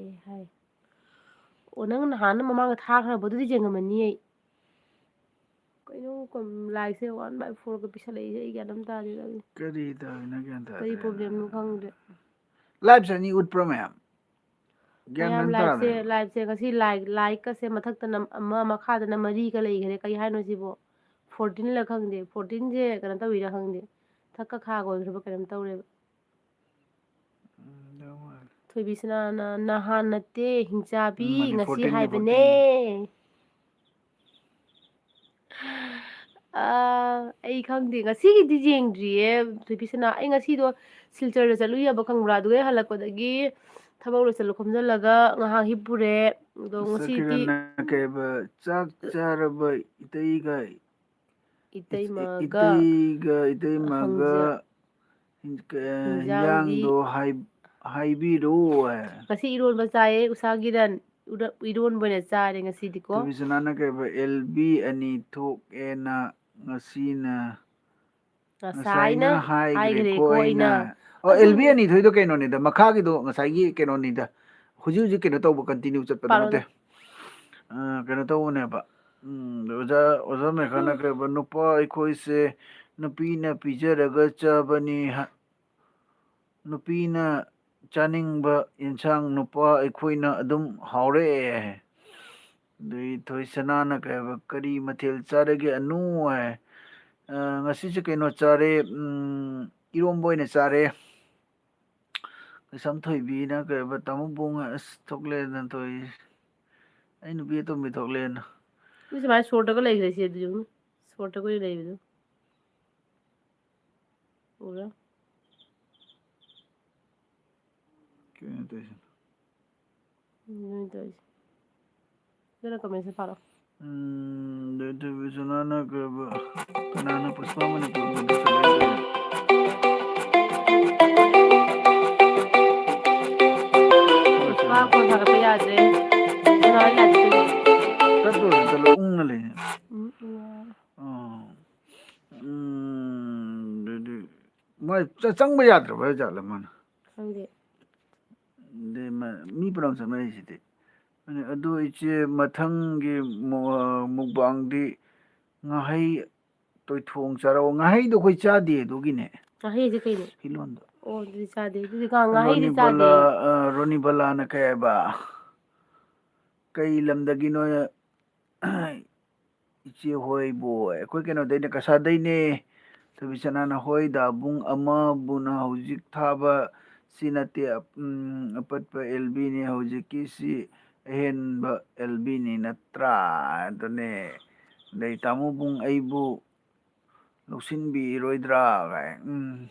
ꯍꯥꯏ꯫ ꯑꯣ, ꯅꯪ ꯅꯍꯥꯟ ꯃꯃꯥꯡꯗ ꯊꯥꯈ꯭ꯔꯕ? ꯑꯗꯨꯗꯤ ꯌꯦꯡꯉꯝꯃꯅꯤ ꯑꯩ꯫ ꯂꯥꯏꯛꯁꯦ ꯋꯥꯟ ꯕꯥꯏ ꯐꯣꯔꯒ ꯄꯤꯁꯜꯂꯛꯏꯁꯦ, ꯑꯩ ꯒ꯭ꯌꯥꯟ ꯑꯃ ꯇꯥꯗꯦ ꯇꯧꯔꯤꯁꯦ꯫ ꯀꯔꯤ ꯇꯧꯔꯤꯅꯣ ꯒ꯭ꯌꯥꯟ ꯇꯥꯗꯦ꯫ ꯀꯔꯤ ꯄ꯭ꯔꯣꯕ꯭ꯂꯦꯝꯅꯣ ꯈꯪꯗꯦ꯫ ꯂꯥꯏꯞꯁꯦ ꯑꯅꯤ ꯎꯠꯄ꯭ꯔꯣ ꯃꯌꯥꯝ? ꯒ꯭ꯌꯥꯟ ꯃꯌꯥꯝ ꯑꯃ ꯂꯥꯏꯛꯁꯦ ꯇꯥꯗꯦ꯫ ꯂꯥꯏꯛꯁꯦ ꯉꯁꯤ ꯂꯥꯏꯛ ꯂꯥꯏꯛꯀꯁꯦ ꯃꯊꯛꯇꯅ ꯑꯃ, ꯃꯈꯥꯗꯅ ꯃꯔꯤꯒ ꯂꯩꯈ꯭ꯔꯦ꯫ ꯀꯔꯤ ꯍꯥꯏꯅꯣ ꯁꯤꯕꯣ? ꯐꯣꯔꯇꯤꯟꯂ ꯈꯪꯗꯦ꯫ ꯐꯣꯔꯇꯤꯟꯁꯦ ꯀꯩꯅꯣ ꯇꯧꯔꯤꯔꯥ ꯈꯪꯗꯦ꯫ ꯊꯛꯀ ꯈꯥꯒ ꯑꯣꯏꯈ꯭ꯔꯕ ꯀꯩꯅꯣꯝ ꯇꯧꯔꯦꯕ꯫ ꯎꯝ, ꯇꯧ ꯃꯥꯜꯂꯦ꯫ ꯊꯣꯏꯕꯤꯁꯅꯥꯅ ꯅꯍꯥꯟ ꯅꯠꯇꯦ ꯍꯤꯡꯆꯥꯕꯤ, ꯎꯝ, ꯃꯥꯅꯤ, ꯉꯁꯤ ꯐꯣꯔꯇꯤꯟꯅꯤ, ꯍꯥꯏꯕꯅꯦ꯫ ꯑꯥ, ꯑꯩ ꯈꯪꯗꯦ, ꯉꯁꯤꯒꯤꯗꯤ ꯌꯦꯡꯗ꯭ꯔꯤꯌꯦ ꯊꯣꯏꯕꯤꯁꯅꯥ꯫ ꯑꯩ ꯉꯁꯤꯗꯣ ꯁꯤꯜꯆꯔꯗ ꯆꯠꯂꯨꯏꯌꯦꯕ, ꯈꯪꯕ꯭ꯔꯥ? ꯑꯗꯨꯒ ꯍꯜꯂꯛꯄꯗꯒꯤ ꯊꯕꯛ ꯂꯣꯏꯁꯜꯂ ꯈꯣꯝꯖꯜꯂꯒ ꯉꯥꯏꯍꯥꯛ ꯍꯤꯞꯄꯨꯔꯦ꯫ ꯑꯗꯣ ꯉꯁꯤꯗꯤ ꯆꯠꯈꯤꯗꯅ ꯀꯩꯕ, ꯆꯥꯛ ꯆꯥꯔꯕ ꯏꯇꯩꯒ, ꯏ-, ꯏꯇꯩꯃꯒ ꯏꯇꯩꯒ ꯏꯇꯩꯃꯒ ꯍꯪꯖ- ꯍꯤꯟ-, ꯀ-, ꯍꯤꯟꯖꯥꯡꯗꯤ ꯍꯤꯟꯖꯥꯡꯗꯣ ꯍꯥꯏ-, ꯍꯥꯏꯕꯤꯔꯣ ꯍꯥꯏ꯫ ꯉꯁꯤ ꯏꯔꯣꯟꯕ ꯆꯥꯏꯌꯦ, ꯎꯁꯥꯒꯤꯗꯟ꯫ ꯎꯔ-, ꯏꯔꯣꯟꯕ ꯑꯣꯏꯅ ꯆꯥꯔꯦ ꯉꯁꯤꯗꯤꯀꯣ꯫ ꯊꯣꯏꯕꯤꯁꯅꯥꯅ ꯀꯩꯕ, ꯑꯦꯜ ꯕꯤ ꯑꯅꯤ ꯊꯣꯛꯑꯦꯅ ꯉꯁꯤꯅ, ꯉꯁꯥꯏꯅ ꯉꯁꯥꯏꯅ ꯍꯥꯏꯈ꯭ꯔꯦꯀꯣ ꯍꯥꯏꯈ꯭ꯔꯦꯀꯣ ꯑꯩꯅ꯫ ꯑꯩꯅ꯫ ꯑꯣ, ꯑꯦꯜ ꯕꯤ ꯑꯗꯨꯅꯦ꯫ ꯑꯅꯤ ꯊꯣꯏꯗꯣ ꯀꯩꯅꯣꯅꯤꯗ, ꯃꯈꯥꯒꯤꯗꯣ ꯉꯁꯥꯏꯒꯤ ꯀꯩꯅꯣꯅꯤꯗ, ꯍꯧꯖꯤꯛ ꯍꯧꯖꯤꯛ ꯀꯩꯅꯣ ꯇꯧꯕ, ꯀꯟꯇꯤꯅ꯭ꯌꯨ ꯆꯠꯄꯗꯣ ꯄꯥꯔꯣꯅꯦ꯫ ꯅꯠꯇꯦ꯫ ꯑ, ꯀꯩꯅꯣ ꯇꯧꯕꯅꯦꯕ꯫ ꯎꯝ, ꯑꯣꯖꯥ, ꯑꯣꯖꯥ ꯃꯦꯘꯥꯅ ꯎꯝ꯫ ꯀꯩꯕ, ꯅꯨꯄꯥ ꯑꯩꯈꯣꯏꯁꯦ ꯅꯨꯄꯤꯅ ꯄꯤꯖꯔꯒ ꯆꯥꯕꯅꯤ ꯍꯥ-, ꯅꯨꯄꯤꯅ ꯆꯥꯅꯤꯡꯕ ꯌꯦꯟꯁꯥꯡ ꯅꯨꯄꯥ ꯑꯩꯈꯣꯏꯅ ꯑꯗꯨꯝ ꯍꯥꯎꯔꯦ꯫ ꯑꯗꯩ ꯊꯣꯏꯁꯅꯥꯅ ꯀꯩ ꯍꯥꯏꯕ, "ꯀꯔꯤ ꯃꯊꯦꯜ ꯆꯥꯔꯒꯦ ꯑꯅꯨ?" ꯍꯥꯏ꯫ "ꯑ, ꯉꯁꯤꯁꯦ ꯀꯩꯅꯣ ꯆꯥꯔꯦ, ꯎꯝ, ꯏꯔꯣꯝꯕ ꯑꯣꯏꯅ ꯆꯥꯔꯦ꯫" ꯀꯩꯁꯥꯝ ꯊꯣꯏꯕꯤꯅ ꯀꯩ ꯍꯥꯏꯕ, "ꯇꯥꯃꯣ ꯕꯣꯡ ꯑꯁ ꯊꯣꯛꯂꯦꯅ ꯇꯧꯏ꯫ ꯑꯩ ꯅꯨꯄꯤ ꯑꯇꯣꯝꯕꯤ ꯊꯣꯛꯂꯦꯅ꯫" ꯃꯤ ꯁꯨꯃꯥꯏꯅ ꯁꯣꯔꯠꯇꯒ ꯂꯩꯈ꯭ꯔꯦ ꯁꯤ, ꯑꯗꯨ ꯌꯦꯡꯉꯨ꯫ ꯁꯣꯔꯠꯇꯒ ꯑꯣꯏꯅ ꯂꯩꯕꯗꯣ꯫ ꯎꯕ꯭ꯔꯥ? ꯀꯩꯅꯣ ꯇꯧꯏꯁꯤꯅ? ꯎꯝ, ꯑꯗꯨꯅ ꯇꯧꯔꯤꯁꯦ꯫ ꯑꯗꯨꯅ ꯀꯃꯦꯟꯁꯦ ꯄꯥꯔꯣ꯫ ꯎꯝ, ꯑꯗꯩ ꯊꯣꯏꯕꯤꯁꯅꯥꯅ ꯀꯩꯕ, ꯀꯅꯥꯅ ꯄꯨꯁꯄꯥ ꯃꯅꯤꯄꯨꯔ ꯃꯨꯚꯤ ꯆꯠꯂꯦ ꯍꯥꯏꯗꯣ? ꯄꯨꯁꯄꯥ ꯐꯣꯟ ꯊꯥꯒꯠꯄ ꯌꯥꯗ꯭ꯔꯦ꯫ ꯀꯅꯥ ꯌꯥꯗ꯭ꯔꯤꯅꯣ? ꯆꯠꯄꯕꯨꯗꯤ ꯆꯠꯂꯣ, ꯎꯪꯉ ꯂꯩꯅꯦ꯫ ꯎꯝ, ꯎꯝ, ꯌꯥꯔꯦ꯫ ꯑꯣ꯫ ꯎꯝ, ꯑꯗꯨꯗꯤ ꯃꯣꯏ ꯆ-, ꯆꯪꯕ ꯌꯥꯗ꯭ꯔꯕ ꯖꯥꯠꯂ ꯃꯥꯅ? ꯈꯪꯗꯦ꯫ ꯑꯗꯩ ꯃ-, ꯃꯤ ꯄꯨꯝꯅꯃꯛ ꯆꯠꯅꯔꯤꯁꯤꯗꯤ꯫ ꯑꯗꯨ ꯏꯆꯦ, ꯃꯊꯪꯒꯤ ꯃꯨ-, ꯑ, ꯃꯨꯛꯕꯥꯡꯗꯤ ꯉꯥꯍꯩ ꯇꯣꯏꯊꯣꯡ ꯆꯥꯔꯛꯑꯣ꯫ ꯉꯥꯍꯩꯗꯣ ꯑꯩꯈꯣꯏ ꯆꯥꯗꯦ, ꯑꯗꯨꯒꯤꯅꯦ꯫ ꯉꯥꯍꯩꯁꯦ ꯀꯩꯅꯣ? ꯍꯤꯂꯣꯟꯗꯣ꯫ ꯑꯣ, ꯑꯗꯨꯗꯤ ꯆꯥꯗꯦ꯫ ꯑꯗꯨꯗꯤ ꯉꯥ-, ꯉꯥꯍꯩꯗꯤ ꯔꯣꯅꯤꯕꯂꯥ, ꯆꯥꯗꯦ꯫ ꯑ, ꯔꯣꯅꯤꯕꯂꯥꯅ ꯀꯩ ꯍꯥꯏꯕ? ꯀꯩ ꯂꯝꯗꯒꯤꯅꯣ? ꯏꯆꯦ ꯍꯣꯏꯕꯨ? ꯑꯩꯈꯣꯏ ꯀꯩꯅꯣꯗꯩꯅꯦ, ꯀꯁꯥꯗꯩꯅꯦ꯫ ꯊꯣꯏꯕꯤꯁꯅꯥꯅ, ꯍꯣꯏ, ꯗꯥꯕꯨꯡ ꯑꯃꯕꯨꯅ ꯍꯧꯖꯤꯛ ꯊꯥꯕ ꯁꯤ ꯅꯠꯇꯦ, ꯎꯝ, ꯑꯄꯠꯄ ꯑꯦꯜ ꯕꯤꯅꯤ, ꯍꯧꯖꯤꯛꯀꯤꯁꯤ ꯑꯍꯦꯟꯕ ꯑꯦꯜ ꯕꯤꯅꯤ ꯅꯠꯇ꯭ꯔꯥ? ꯑꯗꯨꯅꯦ꯫ ꯑꯗꯩ ꯇꯥꯃꯣꯕꯨꯡ ꯑꯩꯕꯨ ꯂꯧꯁꯤꯟꯕꯤꯔꯣꯏꯗ꯭ꯔꯥ ꯀꯥꯏ꯫ ꯎꯝ꯫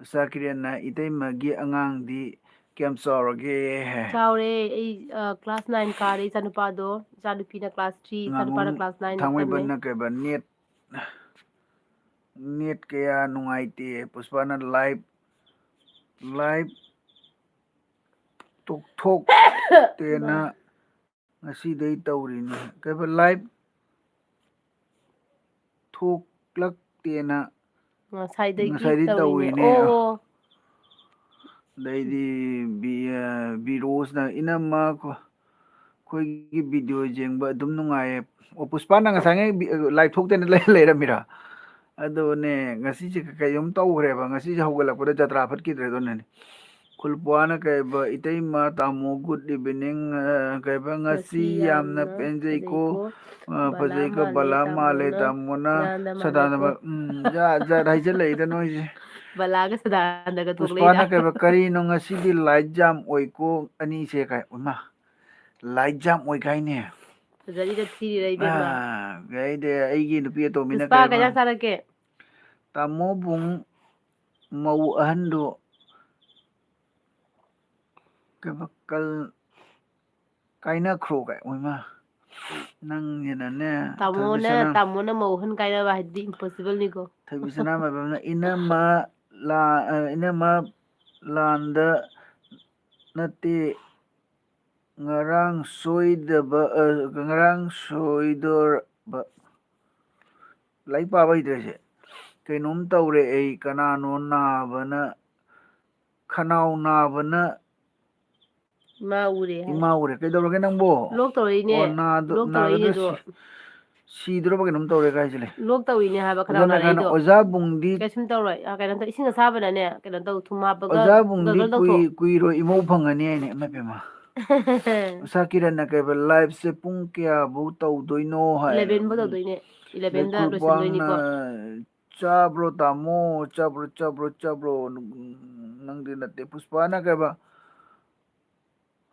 ꯎꯁꯥ ꯀꯤꯔꯟꯅ, "ꯏꯇꯩꯃꯒꯤ ꯑꯉꯥꯡꯗꯤ ꯀꯌꯥꯝ ꯆꯥꯎꯔꯒꯦ?" ꯆꯥꯎꯔꯦ꯫ ꯑꯩ, ꯑ, class nine ꯀꯥꯔꯦ ꯏꯆꯥꯅꯨꯄꯥꯗꯣ꯫ ꯏꯆꯥꯅꯨꯄꯤꯅ class three, ꯏꯆꯥꯅꯨꯄꯥꯅ ꯉꯥꯉꯣꯝ class nine ꯇꯝꯃꯦ꯫ ꯊꯥꯡꯃꯩꯕꯟꯅ ꯀꯩꯕ, net, net ꯀꯌꯥ ꯅꯨꯡꯉꯥꯏꯇꯦ꯫ ꯄꯨꯁꯄꯥꯅ live, live ꯇꯣꯛꯊꯣꯛꯇꯦꯅ ꯉꯁꯤꯗꯩ ꯇꯧꯔꯤꯅꯤ꯫ ꯀꯩꯕ, live ꯊꯣꯛꯂꯛꯇꯦꯅ ꯉꯁꯥꯏꯗꯒꯤ ꯉꯁꯥꯏꯗꯩ ꯇꯧꯔꯤꯅꯦ꯫ ꯇꯧꯔꯤꯅꯦ꯫ ꯑꯣ꯫ ꯑꯗꯩꯗꯤ ꯕꯤ-, ꯑ, ꯕꯤꯔꯣꯁꯅ, "ꯏꯅꯝꯃ, ꯑꯩꯈꯣꯏꯒꯤ video ꯌꯦꯡꯕ ꯑꯗꯨꯝ ꯅꯨꯡꯉꯥꯏꯌꯦ"꯫ ꯑꯣ, ꯄꯨꯁꯄꯥ, ꯅꯪ ꯉꯁꯥꯏꯉꯩ ꯕꯤ-, live ꯊꯣꯛꯇꯦꯅ ꯂꯩ-, ꯂꯩꯔꯝꯃꯤꯔꯥ? ꯑꯗꯨꯅꯦ, ꯉꯁꯤꯁꯦ ꯀ-, ꯀꯩꯅꯣꯝ ꯇꯧꯈ꯭ꯔꯦꯕ꯫ ꯉꯁꯤꯁꯦ ꯍꯧꯒꯠꯂꯛꯄꯗ ꯖꯇ꯭ꯔꯥ ꯐꯠꯈꯤꯗ꯭ꯔꯦ, ꯑꯗꯨꯅꯅꯦ꯫ ꯈꯨꯜꯄ꯭ꯋꯥꯅ ꯀꯩꯕ, "ꯏꯇꯩꯃ, ꯇꯥꯃꯣ, good evening, ꯑ, ꯀꯩꯕ, ꯉꯁꯤ ꯉꯁꯤ ꯌꯥꯝꯅ ꯌꯥꯝꯅ ꯄꯦꯟꯖꯩꯀꯣ, ꯐꯖꯩꯀꯣ, ꯑ, ꯕꯂꯥ ꯐꯖꯩꯀꯣ, ꯃꯥꯜꯂꯦ ꯕꯂꯥ ꯃꯥꯜꯂꯦ, ꯇꯥꯃꯣꯅ ꯇꯥꯃꯣꯅ ꯁꯗꯥꯅꯟꯗ ꯁꯗꯥꯅꯟꯗ ꯀꯣ"꯫ ꯕ-, ꯎꯝ, ꯖꯥꯠ ꯖꯥꯠ ꯍꯥꯏꯖꯜꯂꯛꯏꯗ ꯅꯣꯏꯁꯦ꯫ ꯕꯂꯥꯒ ꯁꯗꯥꯅꯟꯗꯒ ꯄꯨꯁꯄꯥꯅ ꯊꯣꯛꯂꯛꯏꯔꯥ? ꯀꯩꯕ, "ꯀꯔꯤꯅꯣ ꯉꯁꯤꯗꯤ light ꯌꯥꯝ ꯑꯣꯏꯀꯣ ꯑꯅꯤꯁꯦ" ꯀꯥꯏ꯫ ꯏꯃꯥ, light ꯌꯥꯝ ꯑꯣꯏ ꯀꯥꯏꯅꯦ꯫ ꯐꯖꯔꯤꯔ ꯊꯤꯔꯤꯔ ꯏꯕꯦꯝꯃ? ꯑꯥ, ꯀꯩꯗꯤ ꯑꯩꯒꯤ ꯅꯨꯄꯤ ꯑꯇꯣꯝꯕꯤꯅ ꯄꯨꯁꯄꯥ, ꯀꯩ ꯀꯩꯕ? ꯏꯟꯖꯥꯡ ꯆꯥꯔꯛꯀꯦ? ꯇꯥꯃꯣꯕꯨꯡ ꯃꯧ ꯑꯍꯟꯗꯣ ꯀꯩꯕ, ꯀꯜ-, ꯀꯥꯏꯅꯈ꯭ꯔꯣ ꯀꯥꯏ꯫ ꯑꯣꯏꯃꯥ, ꯅꯪꯁꯤꯅꯅꯦ, ꯇꯥꯃꯣꯅ, ꯊꯣꯏꯕꯤꯁꯅꯥ-, ꯇꯥꯃꯣꯅ ꯃꯧ ꯑꯍꯟ ꯀꯥꯏꯅꯕ ꯍꯥꯏꯗꯤ impossible ꯅꯤꯀꯣ꯫ ꯊꯣꯏꯕꯤꯁꯅꯥ ꯃꯥꯏꯕꯝꯅ, "ꯏꯅꯝꯃ ꯂꯥ-, ꯑ, ꯏꯅꯝꯃ ꯂꯥꯟꯗ ꯅꯠꯇꯦ, ꯉꯔꯥꯡ ꯁꯣꯏꯗꯕ, ꯑ, ꯉꯔꯥꯡ ꯁꯣꯏꯗꯣꯔꯕ"꯫ ꯂꯥꯏꯔꯤꯛ ꯄꯥꯕ ꯍꯩꯇ꯭ꯔꯦꯁꯦ꯫ "ꯀꯩꯅꯣꯝ ꯇꯧꯔꯦ ꯑꯩ, ꯀꯅꯥꯅꯣ ꯅꯥꯕꯅ, ꯈꯅꯥꯎ ꯅꯥꯕꯅ ꯏꯃꯥ ꯎꯔꯦ ꯍꯥꯏ꯫ ꯏꯃꯥ ꯎꯔꯦ"꯫ ꯀꯩꯗꯧꯔꯒꯦ ꯅꯪꯕꯣ? Block ꯇꯧꯔꯛꯏꯅꯦ꯫ ꯑꯣ, ꯅꯥꯗ-, block ꯇꯧꯔꯛꯏꯅꯦ ꯅꯥꯒꯗ꯭ꯔꯥ ꯑꯗꯣ꯫ ꯁꯤ-, ꯁꯤꯗ꯭ꯔꯣꯕ ꯀꯩꯅꯣꯝ ꯇꯧꯔꯦ ꯀꯥꯏꯁꯤꯂꯦ꯫ ꯂꯣꯛ ꯇꯧꯏꯅꯦ ꯍꯥꯏꯕ ꯈꯅꯥꯎ ꯑꯣꯖꯥꯅ ꯈꯔꯅ ꯅꯥꯔꯛꯏꯗꯣ꯫ ꯑꯣꯖꯥ ꯕꯨꯡꯗꯤ ꯀꯩꯁꯨꯝ ꯇꯧꯔꯣꯏ꯫ ꯑ, ꯀꯩꯅꯣ ꯇꯧ, ꯏꯁꯤꯡ ꯑꯁꯥꯕꯅꯅꯦ ꯀꯩꯅꯣ ꯇꯧ, ꯊꯨꯝ ꯍꯥꯞꯄꯒ ꯑꯣꯖꯥ ꯕꯨꯡꯗꯤ ꯒꯔꯒꯜ ꯇꯧꯊꯣꯛ꯫ ꯀꯨꯏ-, ꯀꯨꯏꯔꯣꯏ ꯏꯃꯧ ꯐꯪꯉꯅꯤ ꯍꯥꯏꯅꯦ꯫ ꯏꯃꯥ ꯄꯦꯝꯃ꯫ ꯑꯣꯖꯥ ꯀꯤꯔꯟꯅ ꯀꯩꯕ, "Live ꯁꯦ ꯄꯨꯡ ꯀꯌꯥꯕꯨ ꯇꯧꯗꯣꯏꯅꯣ?" ꯍꯥꯏ꯫ Eleven ꯐꯥꯎ ꯇꯧꯗꯣꯏꯅꯦ꯫ Eleven ꯗ ꯂꯩꯀꯨꯜ ꯀ꯭ꯋꯥꯡꯅ, ꯂꯣꯏꯁꯤꯟꯗꯣꯏꯅꯤꯀꯣ꯫ "ꯆꯥꯕ꯭ꯔꯣ ꯇꯥꯃꯣ? ꯆꯥꯕ꯭ꯔꯣ, ꯆꯥꯕ꯭ꯔꯣ, ꯆꯥꯕ꯭ꯔꯣ?" ꯅꯪꯗꯤ ꯅꯠꯇꯦ꯫ ꯄꯨꯁꯄꯥꯅ ꯀꯩꯕ,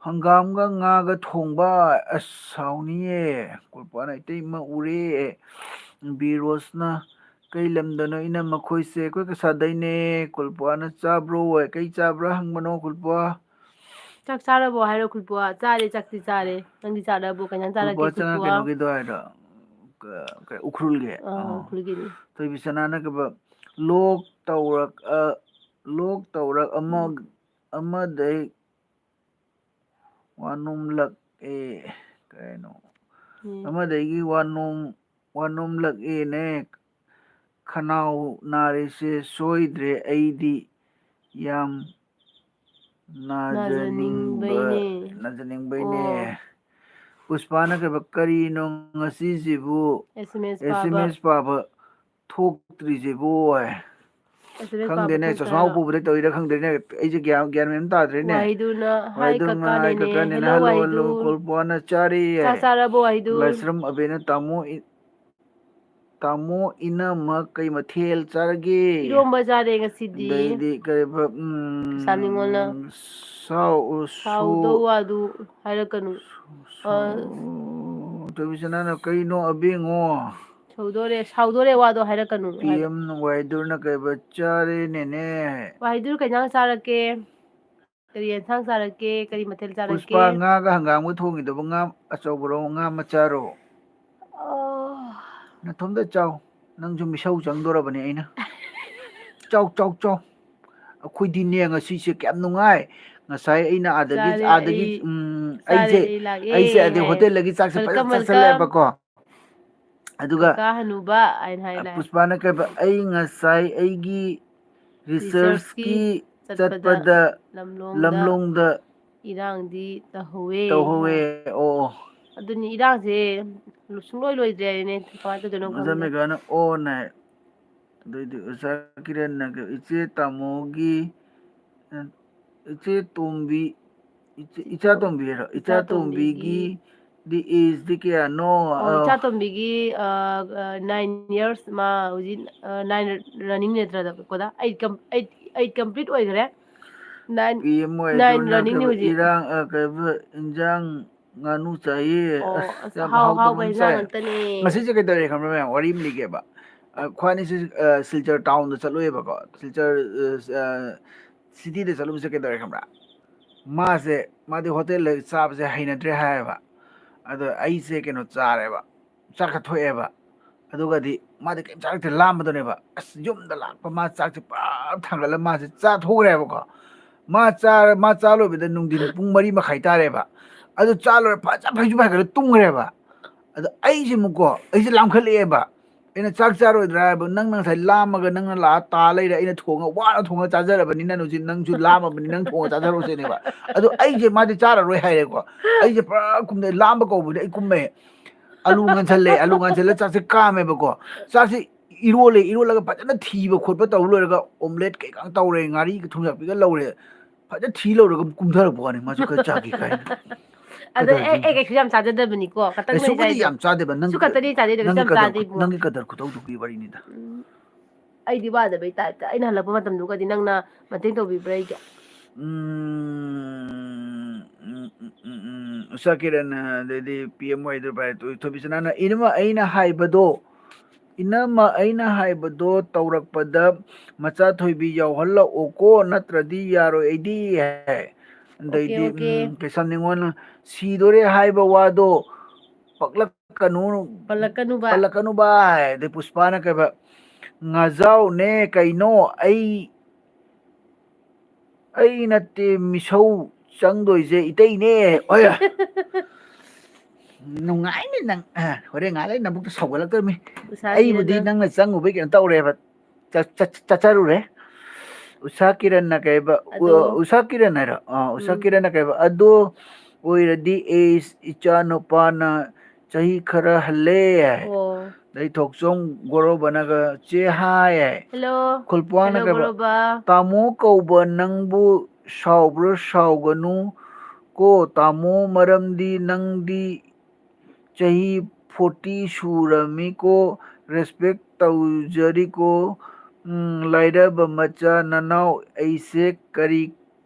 "ꯍꯪꯒꯥꯝꯒ ꯉꯥꯒ ꯊꯣꯡꯕ, ꯑꯁ, ꯍꯥꯎꯅꯤꯌꯦ꯫ ꯀꯨꯜꯄꯥꯅ ꯏꯇꯩꯃ ꯎꯔꯦ꯫" ꯕꯤꯔꯣꯁꯅ, "ꯀꯩ ꯂꯝꯗꯅꯣ ꯏꯅꯝꯃ ꯈꯣꯏꯁꯦ?" "ꯑꯩꯈꯣꯏ ꯀꯁꯥꯗꯩꯅꯦ꯫" ꯀꯨꯜꯄꯥꯅ, "ꯆꯥꯕ꯭ꯔꯣ?" "ꯀꯩ ꯆꯥꯕ꯭ꯔꯥ ꯍꯪꯕꯅꯣ ꯀꯨꯜꯄꯥ?" "ꯆꯥꯛ ꯆꯥꯔꯕꯣ?" ꯍꯥꯏꯔꯣ ꯀꯨꯜꯄꯥ꯫ "ꯆꯥꯔꯦ, ꯆꯥꯛꯇꯤ ꯆꯥꯔꯦ꯫ ꯅꯪꯗꯤ ꯆꯥꯔꯕꯣ? ꯀꯩ ꯏꯟꯖꯥꯡ ꯆꯥꯔꯛꯀꯦ ꯀꯨꯜꯄꯥ ꯆꯪꯉ ꯀꯨꯜꯄꯥ?" ꯀꯩꯅꯣꯒꯤꯗꯣ ꯍꯥꯏꯔꯣ? ꯀ-, ꯀ-, ꯎꯈ꯭ꯔꯨꯜꯒꯤ? ꯑꯥ, ꯑꯣ꯫ ꯎꯈ꯭ꯔꯨꯜꯒꯤꯅꯤ꯫ ꯊꯣꯏꯕꯤꯁꯅꯥꯅ ꯀꯩꯕ, "ꯂꯣꯛ ꯇꯧꯔꯛ-, ꯑ, ꯂꯣꯛ ꯇꯧꯔꯛ ꯑꯃ-, ꯎꯝ꯫ ꯑꯃꯗꯩ ꯋꯥꯅꯣꯝꯂꯛꯑꯦ", ꯀꯩꯅꯣ? ꯎꯝ꯫ "ꯑꯃꯗꯒꯤ ꯋꯥꯅꯣꯝ-, ꯋꯥꯅꯣꯝꯂꯛꯑꯦꯅꯦ꯫ ꯈꯅꯥꯎ ꯅꯥꯔꯤꯁꯦ ꯁꯣꯏꯗ꯭ꯔꯦ, ꯑꯩꯗꯤ ꯌꯥꯝ ꯅꯥꯖꯅꯤꯡꯕ-, ꯅꯥꯖꯅꯤꯡꯕꯩꯅꯦ꯫ ꯅꯥꯖꯅꯤꯡꯕꯩꯅꯦ꯫" ꯑꯣ꯫ ꯄꯨꯁꯄꯥꯅ ꯀꯩꯕ, "ꯀꯔꯤꯅꯣ ꯉꯁꯤꯁꯤꯕꯨ ꯑꯦꯁ ꯑꯦꯝ ꯑꯦꯁ ꯄꯥꯕ꯫ ꯑꯦꯁ ꯑꯦꯝ ꯑꯦꯁ ꯄꯥꯕ ꯊꯣꯛꯇ꯭ꯔꯤꯁꯤꯕꯨ?" ꯍꯥꯏ꯫ ꯑꯦꯁ ꯑꯦꯝ ꯑꯦꯁ ꯄꯥꯕ ꯈꯪꯗꯦꯅꯦ, ꯆꯁꯃꯥ ꯊꯣꯛꯇ꯭ꯔꯤꯔꯣ? ꯎꯞꯄꯨꯕꯗꯩ ꯇꯧꯔꯤꯔꯥ ꯈꯪꯗ꯭ꯔꯦꯅꯦ, ꯑꯩꯁꯦ ꯒ꯭ꯌꯥꯟ, ꯒ꯭ꯌꯥꯟ ꯃꯦꯟ ꯑꯃ ꯇꯥꯗ꯭ꯔꯦꯅꯦ꯫ ꯋꯥꯍꯩꯗꯨꯅ, "ꯍꯥꯏ ꯋꯥꯍꯩꯗꯨꯅ, ꯍꯥꯏ ꯀꯀꯥꯅꯦꯅꯦ, ꯀꯀꯥꯅꯦꯅꯦ, ꯍꯜꯂꯣ, ꯍꯜꯂꯣ, ꯍꯜꯂꯣ, ꯋꯥꯍꯩꯗꯨ꯫ ꯀꯣꯜꯄꯣꯅ ꯆꯥꯔꯦ" ꯍꯥꯏ꯫ ꯆꯥꯛ ꯆꯥꯔꯕꯣ ꯋꯥꯍꯩꯗꯨ? ꯂꯥꯏꯁ꯭ꯔꯝ ꯑꯕꯦꯅ ꯇꯥꯃꯣ ꯏ-, "ꯇꯥꯃꯣ ꯏꯅꯝꯃ ꯀꯩ ꯃꯊꯦꯜ ꯆꯥꯔꯒꯦ?" ꯏꯔꯣꯝꯕ ꯆꯥꯔꯦ ꯉꯁꯤꯗꯤ꯫ ꯑꯗꯩꯗꯤ ꯀꯩꯕ, ꯎꯝ, ꯀꯩꯁꯥꯝ ꯅꯤꯉꯣꯜꯅ ꯁꯥꯎ-, ꯁꯨ-, ꯁꯥꯎꯗꯧ ꯋꯥꯗꯨ ꯍꯥꯏꯔꯛꯀꯅꯨ꯫ ꯁꯨ-, ꯑ, ꯁꯥꯎ-, ꯇꯣꯏꯕꯤꯁꯅꯥꯅ, "ꯀꯩꯅꯣ ꯑꯕꯦꯡꯉꯣ?" ꯁꯥꯎꯗꯣꯔꯦ, ꯁꯥꯎꯗꯣꯔꯦ ꯋꯥꯗꯣ ꯍꯥꯏꯔꯛꯀꯅꯨ ꯍꯥꯏꯕ꯫ ꯄꯤ ꯑꯦꯝ ꯋꯥꯏꯗꯨꯔꯅ ꯀꯩꯕ, "ꯆꯥꯔꯦ ꯅꯦꯅꯦ"꯫ ꯋꯥꯍꯩꯗꯨ ꯀꯩ ꯏꯟꯖꯥꯡ ꯆꯥꯔꯛꯀꯦ? ꯀꯔꯤ ꯑꯦꯟꯁꯥꯡ ꯆꯥꯔꯛꯀꯦ? ꯀꯔꯤ ꯃꯊꯦꯜ ꯆꯥꯔꯛꯀꯦ? ꯄꯨꯁꯄꯥ, ꯉꯥꯒ ꯍꯪꯒꯥꯝꯒ ꯊꯣꯡꯉꯤꯗꯨꯕꯨ ꯉꯥ ꯑꯆꯧꯕꯔꯣ, ꯉꯥ ꯃꯆꯥꯔꯣ? ꯑꯣ꯫ ꯅꯊꯣꯝꯗ ꯆꯥꯎ꯫ ꯅꯪꯁꯨ ꯃꯤꯁꯧ ꯆꯪꯗꯣꯔꯕꯅꯦ ꯑꯩꯅ꯫ ꯆꯥꯎ, ꯆꯥꯎ, ꯆꯥꯎ꯫ ꯑꯩꯈꯣꯏꯗꯤꯅꯦ ꯉꯁꯤꯁꯦ ꯀꯌꯥꯝ ꯅꯨꯡꯉꯥꯏ꯫ ꯉꯁꯥꯏ ꯑꯩꯅ ꯑꯥꯗꯒꯤ, ꯆꯥꯔꯦ, ꯑꯥꯗꯒꯤ, ꯑꯩ ꯎꯝ, ꯆꯥꯔꯦ, ꯑꯩꯁꯦ, ꯑꯩ ꯂꯥꯛꯑꯦ ꯑꯩꯁꯦ ꯑꯥꯗꯩ ꯍꯥꯏ꯫ ꯍꯣꯇꯦꯜꯗꯒꯤ ꯆꯥꯛꯁꯦ ꯐꯖꯅ welcome, welcome꯫ ꯆꯥꯁꯜꯂꯛꯑꯦꯕꯀꯣ꯫ ꯑꯗꯨꯒ ꯀꯀꯥ ꯍꯅꯨꯕ ꯍꯥꯏꯅ ꯍꯥꯏ ꯂꯥꯛꯑꯦ꯫ ꯄꯨꯁꯄꯥꯅ ꯀꯩꯕ, "ꯑꯩ ꯉꯁꯥꯏ ꯑꯩꯒꯤ research ꯀꯤ research ꯀꯤ ꯆꯠꯄꯗ ꯆꯠꯄꯗ ꯂꯝꯂꯣꯡꯗ ꯂꯝꯂꯣꯡꯗ ꯏꯔꯥꯡꯗꯤ ꯇꯧꯍꯧꯋꯦ" ꯇꯧꯍꯧꯋꯦ꯫ ꯍꯥꯏ꯫ ꯑꯣ, ꯑꯣ꯫ ꯑꯗꯨꯅꯤ ꯏꯔꯥꯡꯁꯦ ꯁꯨꯡꯂꯣꯏ ꯂꯣꯏꯗ꯭ꯔꯦꯅꯦ꯫ ꯀꯃꯥꯏꯅ ꯇꯧꯗꯣꯏꯅꯣ ꯑꯣꯖꯥ ꯈꯪꯗꯦ꯫ ꯃꯦꯘꯥꯅ ꯑꯣꯅ ꯍꯥꯏ꯫ ꯑꯗꯨꯏꯗꯤ ꯑꯣꯖꯥ ꯀꯤꯔꯟꯅ ꯀꯩ-, ꯏꯆꯦ ꯇꯥꯃꯣꯒꯤ, ꯑ, ꯏꯆꯦ ꯇꯣꯝꯕꯤ, ꯏꯆꯦ, ꯏꯆꯥ ꯇꯣꯝꯕꯤ ꯍꯥꯏꯔꯣ? ꯏꯆꯥ ꯇꯣꯝꯕꯤꯒꯤ ꯗꯤ age ꯗꯤ ꯀꯌꯥꯅꯣ? ꯑꯣ, ꯑ, ꯏꯆꯥ ꯇꯣꯝꯕꯤꯒꯤ, ꯑ, ꯑ, nine years, ꯃꯥ ꯍꯧꯖꯤꯛ, ꯑ, nine running ꯅꯠꯇ꯭ꯔꯗ ꯀꯣꯗꯥ? Eight com-, eight, eight complete ꯑꯣꯏꯈ꯭ꯔꯦ꯫ Nine, ꯄꯤ ꯑꯦꯝ ꯑꯣꯏ nine ꯑꯗꯨꯅ running ꯅꯤ ꯀꯩꯕ ꯍꯧꯖꯤꯛ꯫ ꯏꯔꯥꯡ, ꯑ, ꯀꯩꯕ ꯏꯟꯖꯥꯡ ꯉꯥꯅꯨ ꯆꯥꯏꯌꯦ꯫ ꯑꯣ, ꯑꯁ, ꯑꯁ, ꯌꯥꯝ ꯑꯍꯥꯎ ꯍꯥꯎꯕ ꯍꯥꯎꯇꯕ ꯑꯃ ꯏꯟꯖꯥꯡ ꯆꯥꯏ꯫ ꯉꯥꯛꯇꯅꯦ꯫ ꯉꯁꯤꯁꯦ ꯀꯩꯗꯧꯔꯦ ꯈꯪꯕ꯭ꯔꯥ ꯃꯌꯥꯝ? ꯋꯥꯔꯤ ꯑꯃ ꯂꯤꯒꯦꯕ꯫ ꯑ, ꯈ꯭ꯋꯥꯏꯅꯤꯁꯦ, ꯑ, ꯁꯤꯜꯆꯔ town ꯗ ꯆꯠꯂꯨꯏꯕꯀꯣ꯫ ꯁꯤꯜꯆꯔ, ꯑ, ꯑ, city ꯗ ꯆꯠꯂꯨꯕꯁꯦ ꯀꯩꯗꯧꯔꯦ ꯈꯪꯕ꯭ꯔꯥ? ꯃꯥꯁꯦ, ꯃꯥꯗꯤ hotel ꯗ ꯆꯥꯕꯁꯦ ꯍꯩꯅꯗ꯭ꯔꯦ ꯍꯥꯏꯌꯦꯕ꯫ ꯑꯗꯣ ꯑꯩꯁꯦ ꯀꯩꯅꯣ ꯆꯥꯔꯦꯕ, ꯆꯥꯛ ꯈꯔ ꯊꯣꯛꯑꯦꯕ꯫ ꯑꯗꯨꯒꯗꯤ ꯃꯥꯗꯤ ꯀꯩꯝ ꯆꯥꯔꯛꯇꯦ, ꯂꯥꯝꯕꯗꯨꯅꯦꯕ꯫ ꯑꯁ, ꯌꯨꯝꯗ ꯂꯥꯛꯄ ꯃꯥ ꯆꯥꯛꯁꯦ ꯄꯨꯔꯥ ꯊꯥꯡꯒꯠꯂ ꯃꯥꯁꯦ ꯆꯥꯊꯣꯛꯈ꯭ꯔꯦꯕꯀꯣ꯫ ꯃꯥ ꯆꯥꯔ-, ꯃꯥ ꯆꯥ ꯂꯣꯏꯕꯗ ꯅꯨꯡꯊꯤꯟ ꯄꯨꯡ ꯃꯔꯤ ꯃꯈꯥꯏ ꯇꯥꯔꯦꯕ꯫ ꯑꯗꯨ ꯆꯥ ꯂꯣꯏꯔ ꯐꯖ ꯐꯩꯖꯨꯞ ꯍꯥꯏꯒꯠꯂ ꯇꯨꯝꯈ꯭ꯔꯦꯕ꯫ ꯑꯗ ꯑꯩꯁꯦ ꯑꯃꯨꯛꯀꯣ, ꯑꯩꯁꯦ ꯂꯥꯝꯈꯠꯂꯛꯑꯦꯕ꯫ ꯑꯩꯅ ꯆꯥꯛ ꯆꯥꯔꯣꯏꯗ꯭ꯔꯥ ꯍꯥꯏꯕ, "ꯅꯪꯅ ꯉꯁꯥꯏ ꯂꯥꯝꯃꯒ ꯅꯪꯅ ꯂꯥꯛꯑ ꯇꯥ ꯂꯩꯔꯦ, ꯑꯩꯅ ꯊꯣꯡꯉ, ꯋꯥꯅ ꯊꯣꯡꯉ ꯆꯥꯖꯔꯕꯅꯤ, ꯅꯪ ꯍꯧꯖꯤꯛ ꯅꯪꯁꯨ ꯂꯥꯝꯃꯕꯅꯤ, ꯅꯪ ꯊꯣꯡꯉ ꯆꯥꯖꯔꯣꯁꯤꯅꯦꯕ"꯫ ꯑꯗꯣ ꯑꯩꯁꯦ ꯃꯥꯗꯤ ꯆꯥꯔꯔꯣꯏ ꯍꯥꯏꯔꯦꯀꯣ꯫ ꯑꯩꯁꯦ ꯄꯨꯔꯥ ꯀꯨꯝꯗ ꯂꯥꯝꯕ ꯀꯧꯕꯗ ꯑꯩ ꯀꯨꯝꯃꯦ꯫ ꯑꯂꯨ ꯉꯥꯟꯁꯜꯂꯦ, ꯑꯂꯨ ꯉꯥꯟꯁꯜꯂ ꯆꯥꯛꯁꯦ ꯀꯥꯝꯃꯦꯕꯀꯣ꯫ ꯆꯥꯛꯁꯦ ꯏꯔꯣꯜꯂꯦ, ꯏꯔꯣꯜꯂꯒ ꯐꯖꯅ ꯊꯤꯕ ꯈꯣꯠꯄ ꯇꯧ ꯂꯣꯏꯔꯒ omelette ꯀꯩꯀꯥ ꯇꯧꯔꯦ, ꯉꯥꯔꯤꯒ ꯊꯨꯝ ꯌꯥꯛꯄꯤꯒ ꯂꯧꯔꯦ꯫ ꯐꯖꯅ ꯊꯤ ꯂꯧꯔꯒ ꯀꯨꯝꯊꯔꯛꯄ ꯋꯥꯅꯤ, ꯃꯥꯁꯨ ꯈꯔ ꯆꯥꯒꯦ ꯀꯥꯏꯅ꯫ ꯑꯗꯣ ꯑꯦ, ꯀꯩꯗꯧꯔꯒꯦ? ꯑꯦ, ꯀꯩꯁꯨ ꯌꯥꯝ ꯆꯥꯖꯗꯕꯅꯤꯀꯣ, ꯈꯇꯪ ꯀꯩꯁꯨꯕꯨꯗꯤ ꯆꯥꯏꯗꯣ꯫ ꯌꯥꯝ ꯆꯥꯗꯦꯕ, ꯅꯪ, ꯁꯨ ꯈꯛꯇꯅꯤ ꯆꯥꯖꯩꯗꯣ, ꯀꯩꯁꯨ ꯅꯪꯒꯤ ꯌꯥꯝ ꯀꯗꯔ ꯆꯥꯗꯦ ꯈꯨ-, ꯏꯕꯨꯡꯉꯣ꯫ ꯅꯪꯒꯤ ꯀꯗꯔ ꯈꯨꯇꯧꯗꯨꯒꯤ ꯋꯥꯔꯤꯅꯤꯗ꯫ ꯎꯝ, ꯑꯩꯗꯤ ꯋꯥꯗꯕꯩ type ꯇ꯫ ꯑꯩꯅ ꯍꯜꯂꯛꯄ ꯃꯇꯝꯗꯨꯒꯗꯤ ꯅꯪꯅ ꯃꯇꯦꯡ ꯇꯧꯕꯤꯕ꯭ꯔꯥ ꯑꯩꯒꯤ? ꯎꯝ, ꯎꯝ, ꯎꯝ, ꯎꯝ, ꯎꯝ꯫ ꯎꯁꯥ ꯀꯤꯔꯟ, ꯑꯗꯩꯗꯤ ꯄꯤ ꯑꯦꯝ ꯑꯣꯏꯗꯨ ꯚꯥꯏ, ꯊꯣꯏꯕꯤꯆꯅꯥꯅ, "ꯏꯅꯝꯃ, ꯑꯩꯅ ꯍꯥꯏꯕꯗꯣ, ꯏꯅꯝꯃ, ꯑꯩꯅ ꯍꯥꯏꯕꯗꯣ ꯇꯧꯔꯛꯄꯗ ꯃꯆꯥ ꯊꯣꯏꯕꯤ ꯌꯥꯎꯍꯜꯂꯛꯑꯣꯀꯣ, ꯅꯠꯇ꯭ꯔꯗꯤ ꯌꯥꯔꯣꯏ ꯑꯩꯗꯤ" ꯍꯥꯏ꯫ ꯑꯗꯩꯗꯤ, OK, OK꯫ ꯎꯝ, ꯀꯩꯁꯥꯝ ꯅꯤꯉꯣꯜꯅ, "ꯁꯤꯗꯣꯔꯦ ꯍꯥꯏꯕ ꯋꯥꯗꯣ ꯄꯛꯂꯛꯀꯅꯨ, ꯄꯜꯂꯛꯀꯅꯨꯕ꯫ ꯄꯜꯂꯛꯀꯅꯨꯕ" ꯍꯥꯏ꯫ ꯑꯗꯩ ꯄꯨꯁꯄꯥꯅ ꯀꯩꯕ, "ꯉꯥꯖꯥꯎꯅꯦ ꯀꯩꯅꯣ, ꯑꯩ, ꯑꯩ ꯅꯠꯇꯦ ꯃꯤꯁꯧ ꯆꯪꯗꯣꯏꯁꯦ, ꯏꯇꯩꯅꯦ"꯫ ꯍꯣꯏ꯫ ꯅꯨꯡꯉꯥꯏꯅꯤ ꯅꯪ꯫ ꯑ, ꯍꯣꯔꯦꯟ ꯉꯥꯏꯍꯥꯛ ꯂꯩ ꯅꯕꯨꯛꯇ ꯁꯧꯒꯠꯂꯛꯇꯣꯏꯃꯤ꯫ ꯎꯁꯥ ꯑꯩꯕꯨꯗꯤ ꯀꯤꯔꯟꯅ꯫ ꯅꯪꯅ ꯆꯪꯉꯨꯕꯩ ꯀꯩꯅꯣ ꯇꯧꯔꯦꯕ꯫ ꯆꯠ-, ꯆꯠ-, ꯆꯠꯆꯔꯨꯔꯦ꯫ ꯎꯁꯥ ꯀꯤꯔꯟꯅ ꯀꯩꯕ, ꯎ-, ꯑꯗꯣ ꯎꯁꯥ ꯀꯤꯔꯟ ꯍꯥꯏꯔꯣ? ꯑ, ꯎꯁꯥ ꯎꯝ꯫ ꯀꯤꯔꯟꯅ ꯀꯩꯕ, "ꯑꯗꯣ ꯑꯣꯏꯔꯗꯤ ꯑꯩ ꯏꯆꯥ ꯅꯨꯄꯥꯅ ꯆꯍꯤ ꯈꯔ ꯍꯜꯂꯦ ꯍꯥꯏ꯫ ꯑꯣ꯫ ꯑꯗꯩ ꯊꯣꯛꯆꯣꯝ ꯒꯣꯔꯣꯕꯅꯒ ꯆꯦ ꯍꯥꯏ ꯍꯥꯏ꯫ ꯍꯦꯜꯂꯣ꯫ ꯈꯨꯜꯄ꯭ꯋꯥꯅ ꯍꯦꯜꯂꯣ ꯀꯩꯕ? ꯒꯣꯔꯣꯕ꯫ ꯇꯥꯃꯣ ꯀꯧꯕ ꯅꯪꯕꯨ ꯁꯥꯎꯕ꯭ꯔꯥ? ꯁꯥꯎꯒꯅꯨ ꯀꯣ ꯇꯥꯃꯣ, ꯃꯔꯝꯗꯤ ꯅꯪꯗꯤ ꯆꯍꯤ ꯐꯣꯔꯇꯤ ꯁꯨꯔꯝꯃꯤꯀꯣ, ꯔꯦꯁꯄꯦꯛ ꯇꯧꯖꯔꯤꯀꯣ꯫ ꯎꯝ, ꯂꯥꯏꯔꯕ ꯃꯆꯥ ꯅꯅꯥꯎ ꯑꯩꯁꯦ ꯀꯔꯤ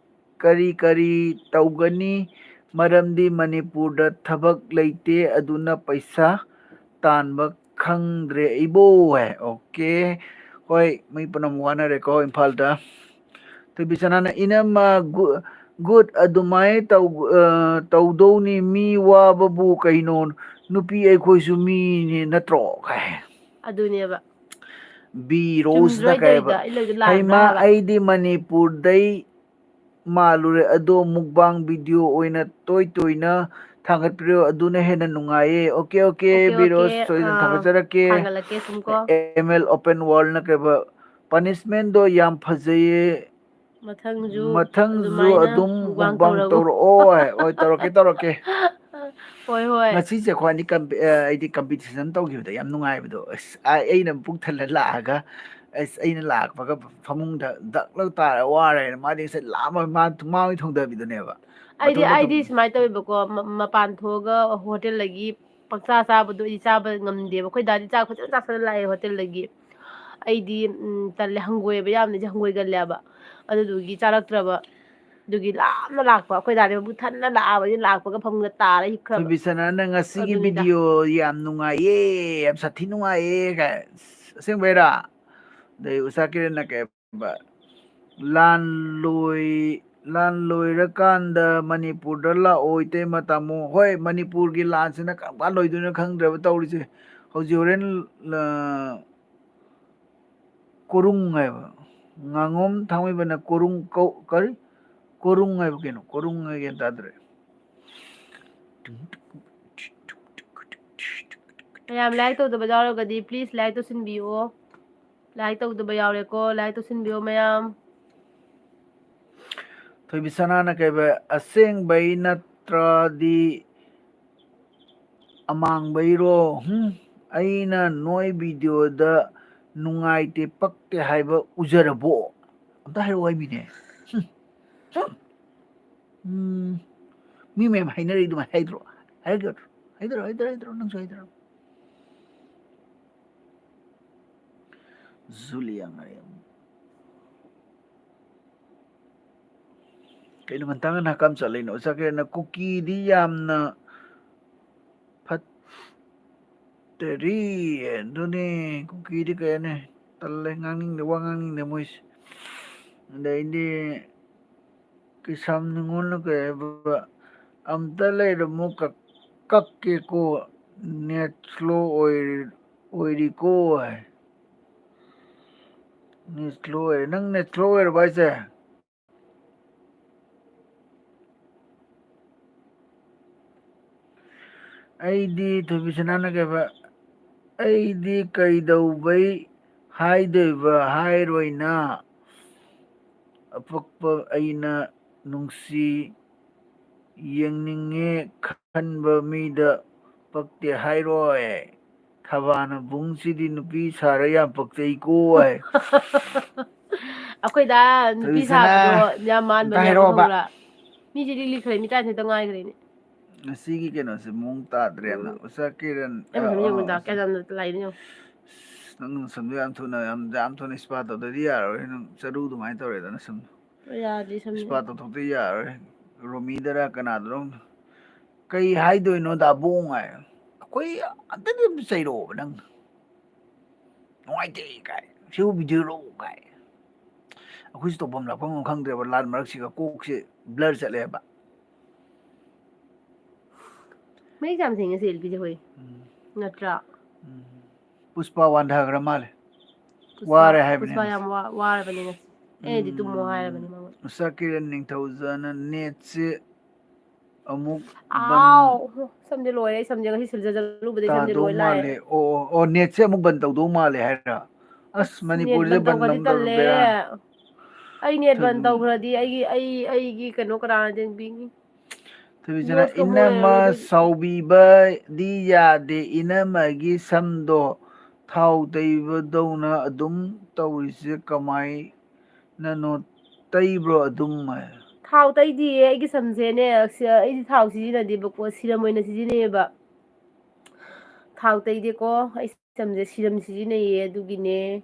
ꯀꯔꯤ ꯀꯔꯤ ꯇꯧꯒꯅꯤ? ꯃꯔꯝꯗꯤ ꯃꯅꯤꯄꯨꯔꯗ ꯊꯕꯛ ꯂꯩꯇꯦ, ꯑꯗꯨꯅ ꯄꯩꯁꯥ ꯇꯥꯟꯕ ꯈꯪꯗ꯭ꯔꯦ ꯏꯕꯣ ꯍꯥꯏ꯫ ꯑꯣꯀꯦ, ꯍꯣꯏ, ꯃꯤ ꯄꯨꯝꯅꯃꯛ ꯋꯥꯅꯔꯦꯀꯣ ꯏꯝꯐꯥꯜꯗ꯫ ꯊꯣꯏꯕꯤꯁꯅꯥꯅ ꯏꯅꯝꯃ ꯒꯨ-, ꯒꯨꯗ ꯑꯗꯨꯃꯥꯏꯅ ꯇꯧ-, ꯑ, ꯇꯧꯗꯧꯅꯤ, ꯃꯤ ꯋꯥꯕꯕꯨ ꯀꯩꯅꯣ, ꯅꯨꯄꯤ ꯑꯩꯈꯣꯏꯁꯨ ꯃꯤꯅꯤ ꯅꯠꯇ꯭ꯔꯣ ꯀꯥꯏ꯫ ꯑꯗꯨꯅꯦꯕ꯫ ꯕꯤ ꯔꯣꯁꯅ ꯆꯨꯝꯗ꯭ꯔꯣ ꯑꯩ ꯀꯩ ꯍꯥꯏꯕ? ꯇꯧꯔꯤꯗꯣ? ꯑꯩ ꯂꯣꯏꯗ ꯂꯥꯟꯕ꯭ꯔꯥ ꯍꯩꯃꯥ, ꯍꯥꯏꯕ? ꯑꯩꯗꯤ ꯃꯅꯤꯄꯨꯔꯗꯩ ꯃꯥꯜꯂꯨꯔꯦ, ꯑꯗꯣ ꯃꯨꯛꯕꯥꯡ ꯚꯤꯗꯤꯑꯣ ꯑꯣꯏꯅ ꯇꯣꯏ ꯇꯣꯏꯅ ꯊꯥꯡꯒꯠꯄꯤꯔꯣ, ꯑꯗꯨꯅ ꯍꯦꯟꯅ ꯅꯨꯡꯉꯥꯏꯌꯦ꯫ ꯑꯣꯀꯦ, ꯑꯣꯀꯦ, ꯑꯣꯀꯦ, ꯕꯤ ꯑꯣꯀꯦ, ꯔꯣꯁ, ꯁꯣꯏꯗꯅ ꯑꯥ, ꯊꯥꯒꯠꯆꯔꯛꯀꯦ꯫ ꯊꯥꯒꯠꯂꯛꯀꯦ ꯁꯨꯝ ꯀꯣ꯫ ꯑꯦꯝ ꯑꯦꯜ ꯑꯣꯄꯟ ꯋꯥꯔꯜꯅ ꯀꯩꯕ? ꯄꯅꯤꯁꯃꯦꯟꯗꯣ ꯌꯥꯝ ꯐꯖꯩꯌꯦ꯫ ꯃꯊꯪꯁꯨ ꯃꯊꯪꯁꯨ ꯑꯗꯨꯃꯥꯏꯅ ꯑꯗꯨꯝ ꯃꯨꯛꯕꯥꯡ ꯃꯨꯛꯕꯥꯡ ꯇꯧꯔꯒ꯫ ꯇꯧꯔꯛꯑꯣ꯫ ꯍꯣꯏ, ꯇꯧꯔꯛꯀꯦ, ꯇꯧꯔꯛꯀꯦ꯫ ꯍꯣꯏ, ꯍꯣꯏ꯫ ꯉꯁꯤꯁꯦ ꯑꯩꯈꯣꯏ ꯑꯅꯤ ꯀꯝꯄꯤ-, ꯑ, ꯑꯩꯗꯤ ꯀꯝꯄꯤꯇꯤꯁꯟ ꯇꯧꯈꯤꯕꯗ ꯌꯥꯝ ꯅꯨꯡꯉꯥꯏꯕꯗꯣ꯫ ꯑꯁ, ꯑ-, ꯑꯩꯅ ꯄꯨꯛ ꯊꯜꯂ ꯂꯥꯛꯑꯒ, ꯑꯁ, ꯑꯩꯅ ꯂꯥꯛꯄꯒ ꯐꯃꯨꯡꯗ ꯗꯛ ꯂꯧ ꯇꯥꯔ ꯋꯥꯔꯦꯅ, ꯃꯥꯗꯤ ꯉꯁꯥꯏ ꯂꯥꯝꯃ ꯃꯥ ꯊꯨ-, ꯃꯥ ꯑꯣꯏꯅ ꯊꯣꯡꯗꯕꯤꯗꯨꯅꯦꯕ꯫ ꯑꯩꯗꯤ, ꯃꯇꯣꯝꯗ ꯑꯩꯗꯤ ꯊꯣꯡ- ꯁꯨꯃꯥꯏꯅ ꯇꯧꯋꯦꯕꯀꯣ, ꯃ-, ꯃꯄꯥꯟ ꯊꯣꯛꯑꯒ ꯍꯣꯇꯦꯜꯗꯒꯤ ꯄꯪꯆꯥ ꯆꯥꯕꯗꯣ ꯑꯩꯗꯤ ꯆꯥꯕ ꯉꯝꯗꯦꯕ꯫ ꯑꯩꯈꯣꯏ ꯗꯥꯗꯤ ꯆꯥꯛ ꯐꯖꯅ ꯆꯥꯁꯜꯂ ꯂꯥꯛꯑꯦ ꯍꯣꯇꯦꯜꯗꯒꯤ꯫ ꯑꯩꯗꯤ, ꯎꯝ, ꯇꯜꯂꯦ, ꯍꯪꯒꯣꯏꯑꯕ ꯌꯥꯝꯅ, ꯑꯩꯁꯦ ꯍꯪꯒꯣꯏꯒꯜꯂꯦꯕ꯫ ꯑꯗꯨꯗꯨꯒꯤ ꯆꯥꯔꯛꯇ꯭ꯔꯕ꯫ ꯑꯗꯨꯒꯤ ꯂꯥꯝꯅ ꯂꯥꯛꯄ꯫ ꯑꯩꯈꯣꯏ ꯗꯥꯗꯤ ꯃꯕꯨꯛ ꯊꯟꯅ ꯂꯥꯛꯑꯕ, ꯑꯩꯗꯤ ꯂꯥꯛꯄꯒ ꯐꯃꯨꯡꯗ ꯇꯥꯔ ꯍꯤꯞꯈ꯭ꯔꯕ꯫ ꯊꯣꯏꯕꯤꯁꯅꯥꯅ ꯉꯁꯤꯒꯤ ꯑꯗꯨꯅꯤꯗ꯫ ꯚꯤꯗꯤꯑꯣ ꯌꯥꯝ ꯅꯨꯡꯉꯥꯏꯌꯦ, ꯌꯥꯝ ꯁꯥꯊꯤ ꯅꯨꯡꯉꯥꯏꯌꯦ ꯀꯥꯏ꯫ ꯑꯁꯦꯡꯕꯩꯔꯥ? ꯑꯗꯩ ꯎꯁꯥ ꯀꯤꯔꯟꯅ ꯀꯩ ꯍꯥꯏꯕ? ꯂꯥꯟ ꯂꯣꯏ-, ꯂꯥꯟ ꯂꯣꯏꯔꯀꯥꯟꯗ ꯃꯅꯤꯄꯨꯔꯗ ꯂꯥꯛꯑꯣ ꯏꯇꯩꯃ ꯇꯥꯃꯣ꯫ ꯍꯣꯏ, ꯃꯅꯤꯄꯨꯔꯒꯤ ꯂꯥꯟꯁꯤꯅ ꯀꯔꯝ ꯀꯥꯟ ꯂꯣꯏꯗꯣꯏꯅꯣ ꯈꯪꯗ꯭ꯔꯦꯕ ꯇꯧꯔꯤꯁꯦ꯫ ꯍꯧꯖꯤꯛ ꯍꯣꯔꯦꯟ, ꯑ, ꯀꯣꯔꯨꯡ ꯍꯥꯏꯕ, ꯉꯥꯉꯣꯝ ꯊꯥꯡꯃꯩꯕꯟꯅ ꯀꯣꯔꯨꯡ ꯀꯧ-, ꯀꯔꯤ? ꯀꯣꯔꯨꯡ ꯍꯥꯏꯕ ꯀꯩꯅꯣ? ꯀꯣꯔꯨꯡ ꯍꯥꯏ ꯒ꯭ꯌꯥꯟ ꯇꯥꯗ꯭ꯔꯦ꯫ ꯃꯌꯥꯝ ꯂꯥꯏꯛ ꯇꯧꯗꯕ ꯌꯥꯎꯔꯒꯗꯤ please ꯂꯥꯏꯛ ꯇꯧꯁꯤꯟꯕꯤꯌꯣ꯫ ꯂꯥꯏꯛ ꯇꯧꯗꯕ ꯌꯥꯎꯔꯦꯀꯣ, ꯂꯥꯏꯛ ꯇꯧꯁꯤꯟꯕꯤꯌꯣ ꯃꯌꯥꯝ꯫ ꯊꯣꯏꯕꯤꯁꯅꯥꯅ ꯀꯩꯕ? ꯑꯁꯦꯡꯕꯩ ꯅꯠꯇ꯭ꯔꯗꯤ ꯑꯃꯥꯡꯕꯩꯔꯣ? ꯍꯨꯝ? ꯑꯩꯅ ꯅꯣꯏ videoꯗ ꯅꯨꯡꯉꯥꯏꯇꯦ, ꯄꯛꯇꯦ ꯍꯥꯏꯕ ꯎꯖꯔꯕꯣ? ꯑꯝꯇ ꯍꯥꯏꯔꯛꯑꯣ ꯍꯥꯏꯕꯤꯅꯦ꯫ ꯍꯨꯝ꯫ ꯍꯨꯝ꯫ ꯎꯝ꯫ ꯃꯤ ꯃꯌꯥꯝ ꯍꯥꯏꯅꯔꯤ ꯑꯗꯨꯃꯥꯏꯅ ꯍꯥꯏꯗ꯭ꯔꯣ? ꯍꯥꯏꯗ꯭ꯔꯣ? ꯍꯥꯏꯗ꯭ꯔꯣ? ꯍꯥꯏꯗ꯭ꯔꯣ? ꯍꯥꯏꯗ꯭ꯔꯣ? ꯅꯪꯁꯨ ꯍꯥꯏꯗ꯭ꯔꯣ? ꯖꯨꯂꯤꯌꯥ ꯉꯥꯔꯦꯝ꯫ ꯀꯩꯅꯣ ꯉꯟꯇꯥ ꯉꯟꯅ ꯍꯀꯥꯝ ꯆꯠꯂꯤꯅꯣ? ꯆꯠꯈ꯭ꯔꯦꯅ ꯀꯨꯀꯤꯗꯤ ꯌꯥꯝꯅ ꯐꯠꯇꯔꯤ꯫ ꯑꯗꯨꯅꯤ ꯀꯨꯀꯤꯗꯤ ꯀꯩ ꯍꯥꯏꯅꯤ? ꯇꯜꯂꯦ, ꯉꯥꯡꯅꯤꯡꯗꯦ, ꯋꯥ ꯉꯥꯡꯅꯤꯡꯗꯦ ꯃꯣꯏꯁꯦ꯫ ꯑꯗꯩꯗꯤ ꯀꯤꯁꯥꯝ ꯅꯤꯉꯣꯜꯅ ꯀꯩ ꯍꯥꯏꯕ? "ꯑꯝꯇ ꯂꯩꯔꯝꯃꯨ, ꯀꯛ-, ꯀꯛꯀꯦꯀꯣ, net slow ꯑꯣꯏꯔꯤ-, ꯑꯣꯏꯔꯤꯀꯣ" ꯍꯥꯏ꯫ Net slow ꯑꯣꯏꯔꯦ꯫ ꯅꯪ net slow ꯑꯣꯏꯔꯕ ꯍꯥꯏꯁꯦ? ꯑꯩꯗꯤ ꯊꯣꯏꯕꯤꯁꯅꯥꯅ ꯀꯩꯕ? "ꯑꯩꯗꯤ ꯀꯩꯗꯧꯕꯩ ꯍꯥꯏꯗꯣꯏꯕ? ꯍꯥꯏꯔꯣꯏꯅ꯫ ꯑꯄꯛꯄ ꯑꯩꯅ ꯅꯨꯡꯁꯤ ꯌꯦꯡꯅꯤꯡꯉꯦ ꯈꯟꯕ ꯃꯤꯗ ꯄꯛꯇꯦ ꯍꯥꯏꯔꯣꯏ꯫ ꯊꯕꯥꯅ ꯕꯨꯡꯁꯤꯗꯤ ꯅꯨꯄꯤ ꯁꯥꯔ ꯌꯥꯝ ꯄꯛꯆꯩꯀꯣ" ꯍꯥꯏ꯫ ꯑꯩꯈꯣꯏꯗ ꯅꯨꯄꯤ ꯊꯣꯏꯕꯤꯁꯅꯥ, ꯁꯥꯕꯗꯣ ꯌꯥꯝ ꯃꯥꯟꯕꯅꯦ ꯑꯝꯇ ꯍꯥꯏꯕ, ꯍꯥꯏꯔꯛꯑꯣꯕ꯫ ꯈꯪꯕ꯭ꯔꯥ? ꯃꯤꯁꯦ ꯂꯤꯛꯂꯤ ꯈꯔ ꯃꯤꯇꯥꯏ ꯍꯦꯛꯇ ꯉꯥꯏꯈ꯭ꯔꯦꯅꯦ꯫ ꯉꯁꯤꯒꯤ ꯀꯩꯅꯣꯁꯦ ꯃꯑꯣꯡ ꯇꯥꯗ꯭ꯔꯦ ꯌꯥꯝꯅ꯫ ꯎꯝ꯫ ꯎꯁꯥ ꯀꯤꯔꯟ, ꯑꯩ ꯃꯁꯝ ꯑ, ꯌꯦꯡꯉꯨꯗ, ꯑ, ꯀꯌꯥ ꯌꯥꯝꯅ ꯂꯥꯏꯅꯣ ꯌꯦꯡꯉꯨ꯫ ꯑꯁ, ꯅꯪ ꯅꯁꯝꯗꯣ ꯌꯥꯝ ꯊꯨꯅ, ꯌꯥꯝ, ꯌꯥꯝ ꯊꯨꯅ spa ꯇꯧꯗ꯭ꯔꯗꯤ ꯌꯥꯔꯔꯣꯏ꯫ ꯅꯪ ꯆꯔꯨ ꯑꯗꯨꯃꯥꯏꯅ ꯇꯧꯔꯦꯗ ꯅꯁꯝꯗꯣ꯫ ꯌꯥꯗꯦ ꯁꯝꯁꯦ꯫ Spa ꯇꯧꯊꯣꯛꯇ ꯌꯥꯔꯔꯣꯏ꯫ ꯔꯣꯃꯤꯗꯔ ꯀꯅꯥꯗꯅꯣ? "ꯀꯩ ꯍꯥꯏꯗꯣꯏꯅꯣ ꯗꯥꯕꯣꯡ?" ꯍꯥꯏ꯫ ꯑꯩꯈꯣꯏ ꯑꯝꯇꯗꯤ ꯑꯝꯇ ꯆꯩꯔꯛꯑꯣꯕ ꯅꯪ꯫ "ꯅꯨꯡꯉꯥꯏꯇꯦ" ꯀꯥꯏ, "ꯁꯤꯕꯨ video ꯔꯣ" ꯀꯥꯏ꯫ ꯑꯩꯈꯣꯏꯁꯨ ꯇꯧꯐꯝ ꯂꯥꯛꯐꯝ ꯑꯃ ꯈꯪꯗ꯭ꯔꯦꯕ, ꯂꯥꯟ ꯃꯔꯛꯁꯤꯒ ꯀꯣꯛꯁꯦ blur ꯆꯠꯂꯦꯕ꯫ ꯃꯌꯦꯛ ꯌꯥꯝ ꯁꯦꯡꯉꯦ ꯁꯤ ꯂꯤꯄꯤꯁꯦ ꯍꯣꯏ꯫ ꯎꯝ꯫ ꯅꯠꯇ꯭ꯔꯥ? ꯎꯝ꯫ ꯄꯨꯁꯄꯥ ꯋꯥꯟꯊꯈ꯭ꯔ ꯃꯥꯜꯂꯦ꯫ ꯄꯨꯁꯄꯥ, ꯋꯥꯔꯦ ꯍꯥꯏꯕꯅꯦ ꯄꯨꯁꯄꯥ ꯉꯁꯤ꯫ ꯌꯥꯝ ꯋꯥ-, ꯋꯥꯔꯕꯅꯦ ꯉꯁꯤ꯫ ꯑꯩꯅꯗꯤ ꯇꯨꯝꯃꯣ ꯎꯝ꯫ ꯍꯥꯏꯔꯕꯅꯦ ꯃꯉꯣꯟꯗ꯫ ꯎꯁꯥ ꯀꯤꯔꯟ ꯅꯤꯡꯊꯧꯖꯅ netꯁꯦ ꯑꯃꯨꯛ ꯕꯟ ꯑꯥꯎ! ꯁꯝꯁꯦ ꯂꯣꯏꯔꯦ, ꯑꯩ ꯁꯝꯁꯦ ꯉꯁꯤ ꯁꯤꯜꯆꯔ ꯆꯠꯂꯨꯕꯗꯩ ꯁꯝꯁꯦ ꯇꯥꯗꯧ ꯂꯣꯏ ꯂꯥꯛꯑꯦ꯫ ꯃꯥꯜꯂꯦ꯫ ꯑꯣ, ꯑꯣ, ꯑꯣ, netꯁꯦ ꯑꯃꯨꯛ ꯕꯟ ꯇꯧꯗꯧ ꯃꯥꯜꯂꯦ ꯍꯥꯏꯔ? ꯑꯁ, ꯑꯁ, net ꯃꯅꯤꯄꯨꯔꯁꯦ ꯕꯟ ꯕꯟ ꯇꯧꯈ꯭ꯔꯗꯤ ꯅꯝꯗꯧꯔꯦ, ꯇꯜꯂꯦ꯫ ꯕꯦꯔꯥ꯫ ꯑꯩ net ꯕꯟ ꯊꯣꯏꯕꯨꯡ꯫ ꯇꯧꯈ꯭ꯔꯗꯤ ꯑꯩꯒꯤ, ꯑꯩ, ꯑꯩꯒꯤ ꯀꯩꯅꯣ ꯀꯅꯥꯅ ꯌꯦꯡꯕꯤꯅꯤ? ꯁꯨꯕꯤꯆꯅ, ꯅꯣꯠꯁꯀ ꯃꯣꯏ ꯏꯅꯝꯃ ꯑꯗꯨꯗꯤ ꯁꯥꯎꯕꯤꯕꯗꯤ ꯌꯥꯗꯦ, ꯏꯅꯝꯃꯒꯤ ꯁꯝꯗꯣ ꯊꯥꯎ ꯇꯩꯕꯗꯧꯅ ꯑꯗꯨꯝ ꯇꯧꯔꯤꯁꯦ ꯀꯃꯥꯏꯅꯅꯣ? ꯇꯩꯕ꯭ꯔꯣ ꯑꯗꯨꯝ? ꯊꯥꯎ ꯇꯩꯗꯤꯌꯦ, ꯑꯩꯒꯤ ꯁꯝꯁꯦꯅꯦ, ꯁꯤ-, ꯑꯩꯗꯤ ꯊꯥꯎ ꯁꯤꯖꯤꯟꯅꯗꯦꯕꯀꯣ, ꯁꯤꯔꯝ ꯑꯣꯏꯅ ꯁꯤꯖꯤꯟꯅꯩꯌꯦꯕ꯫ ꯊꯥꯎ ꯇꯩꯗꯦꯀꯣ, ꯑꯩ ꯁꯝꯁꯦ ꯁꯤꯔꯝ ꯁꯤꯖꯤꯟꯅꯩꯌꯦ, ꯑꯗꯨꯒꯤꯅꯦ꯫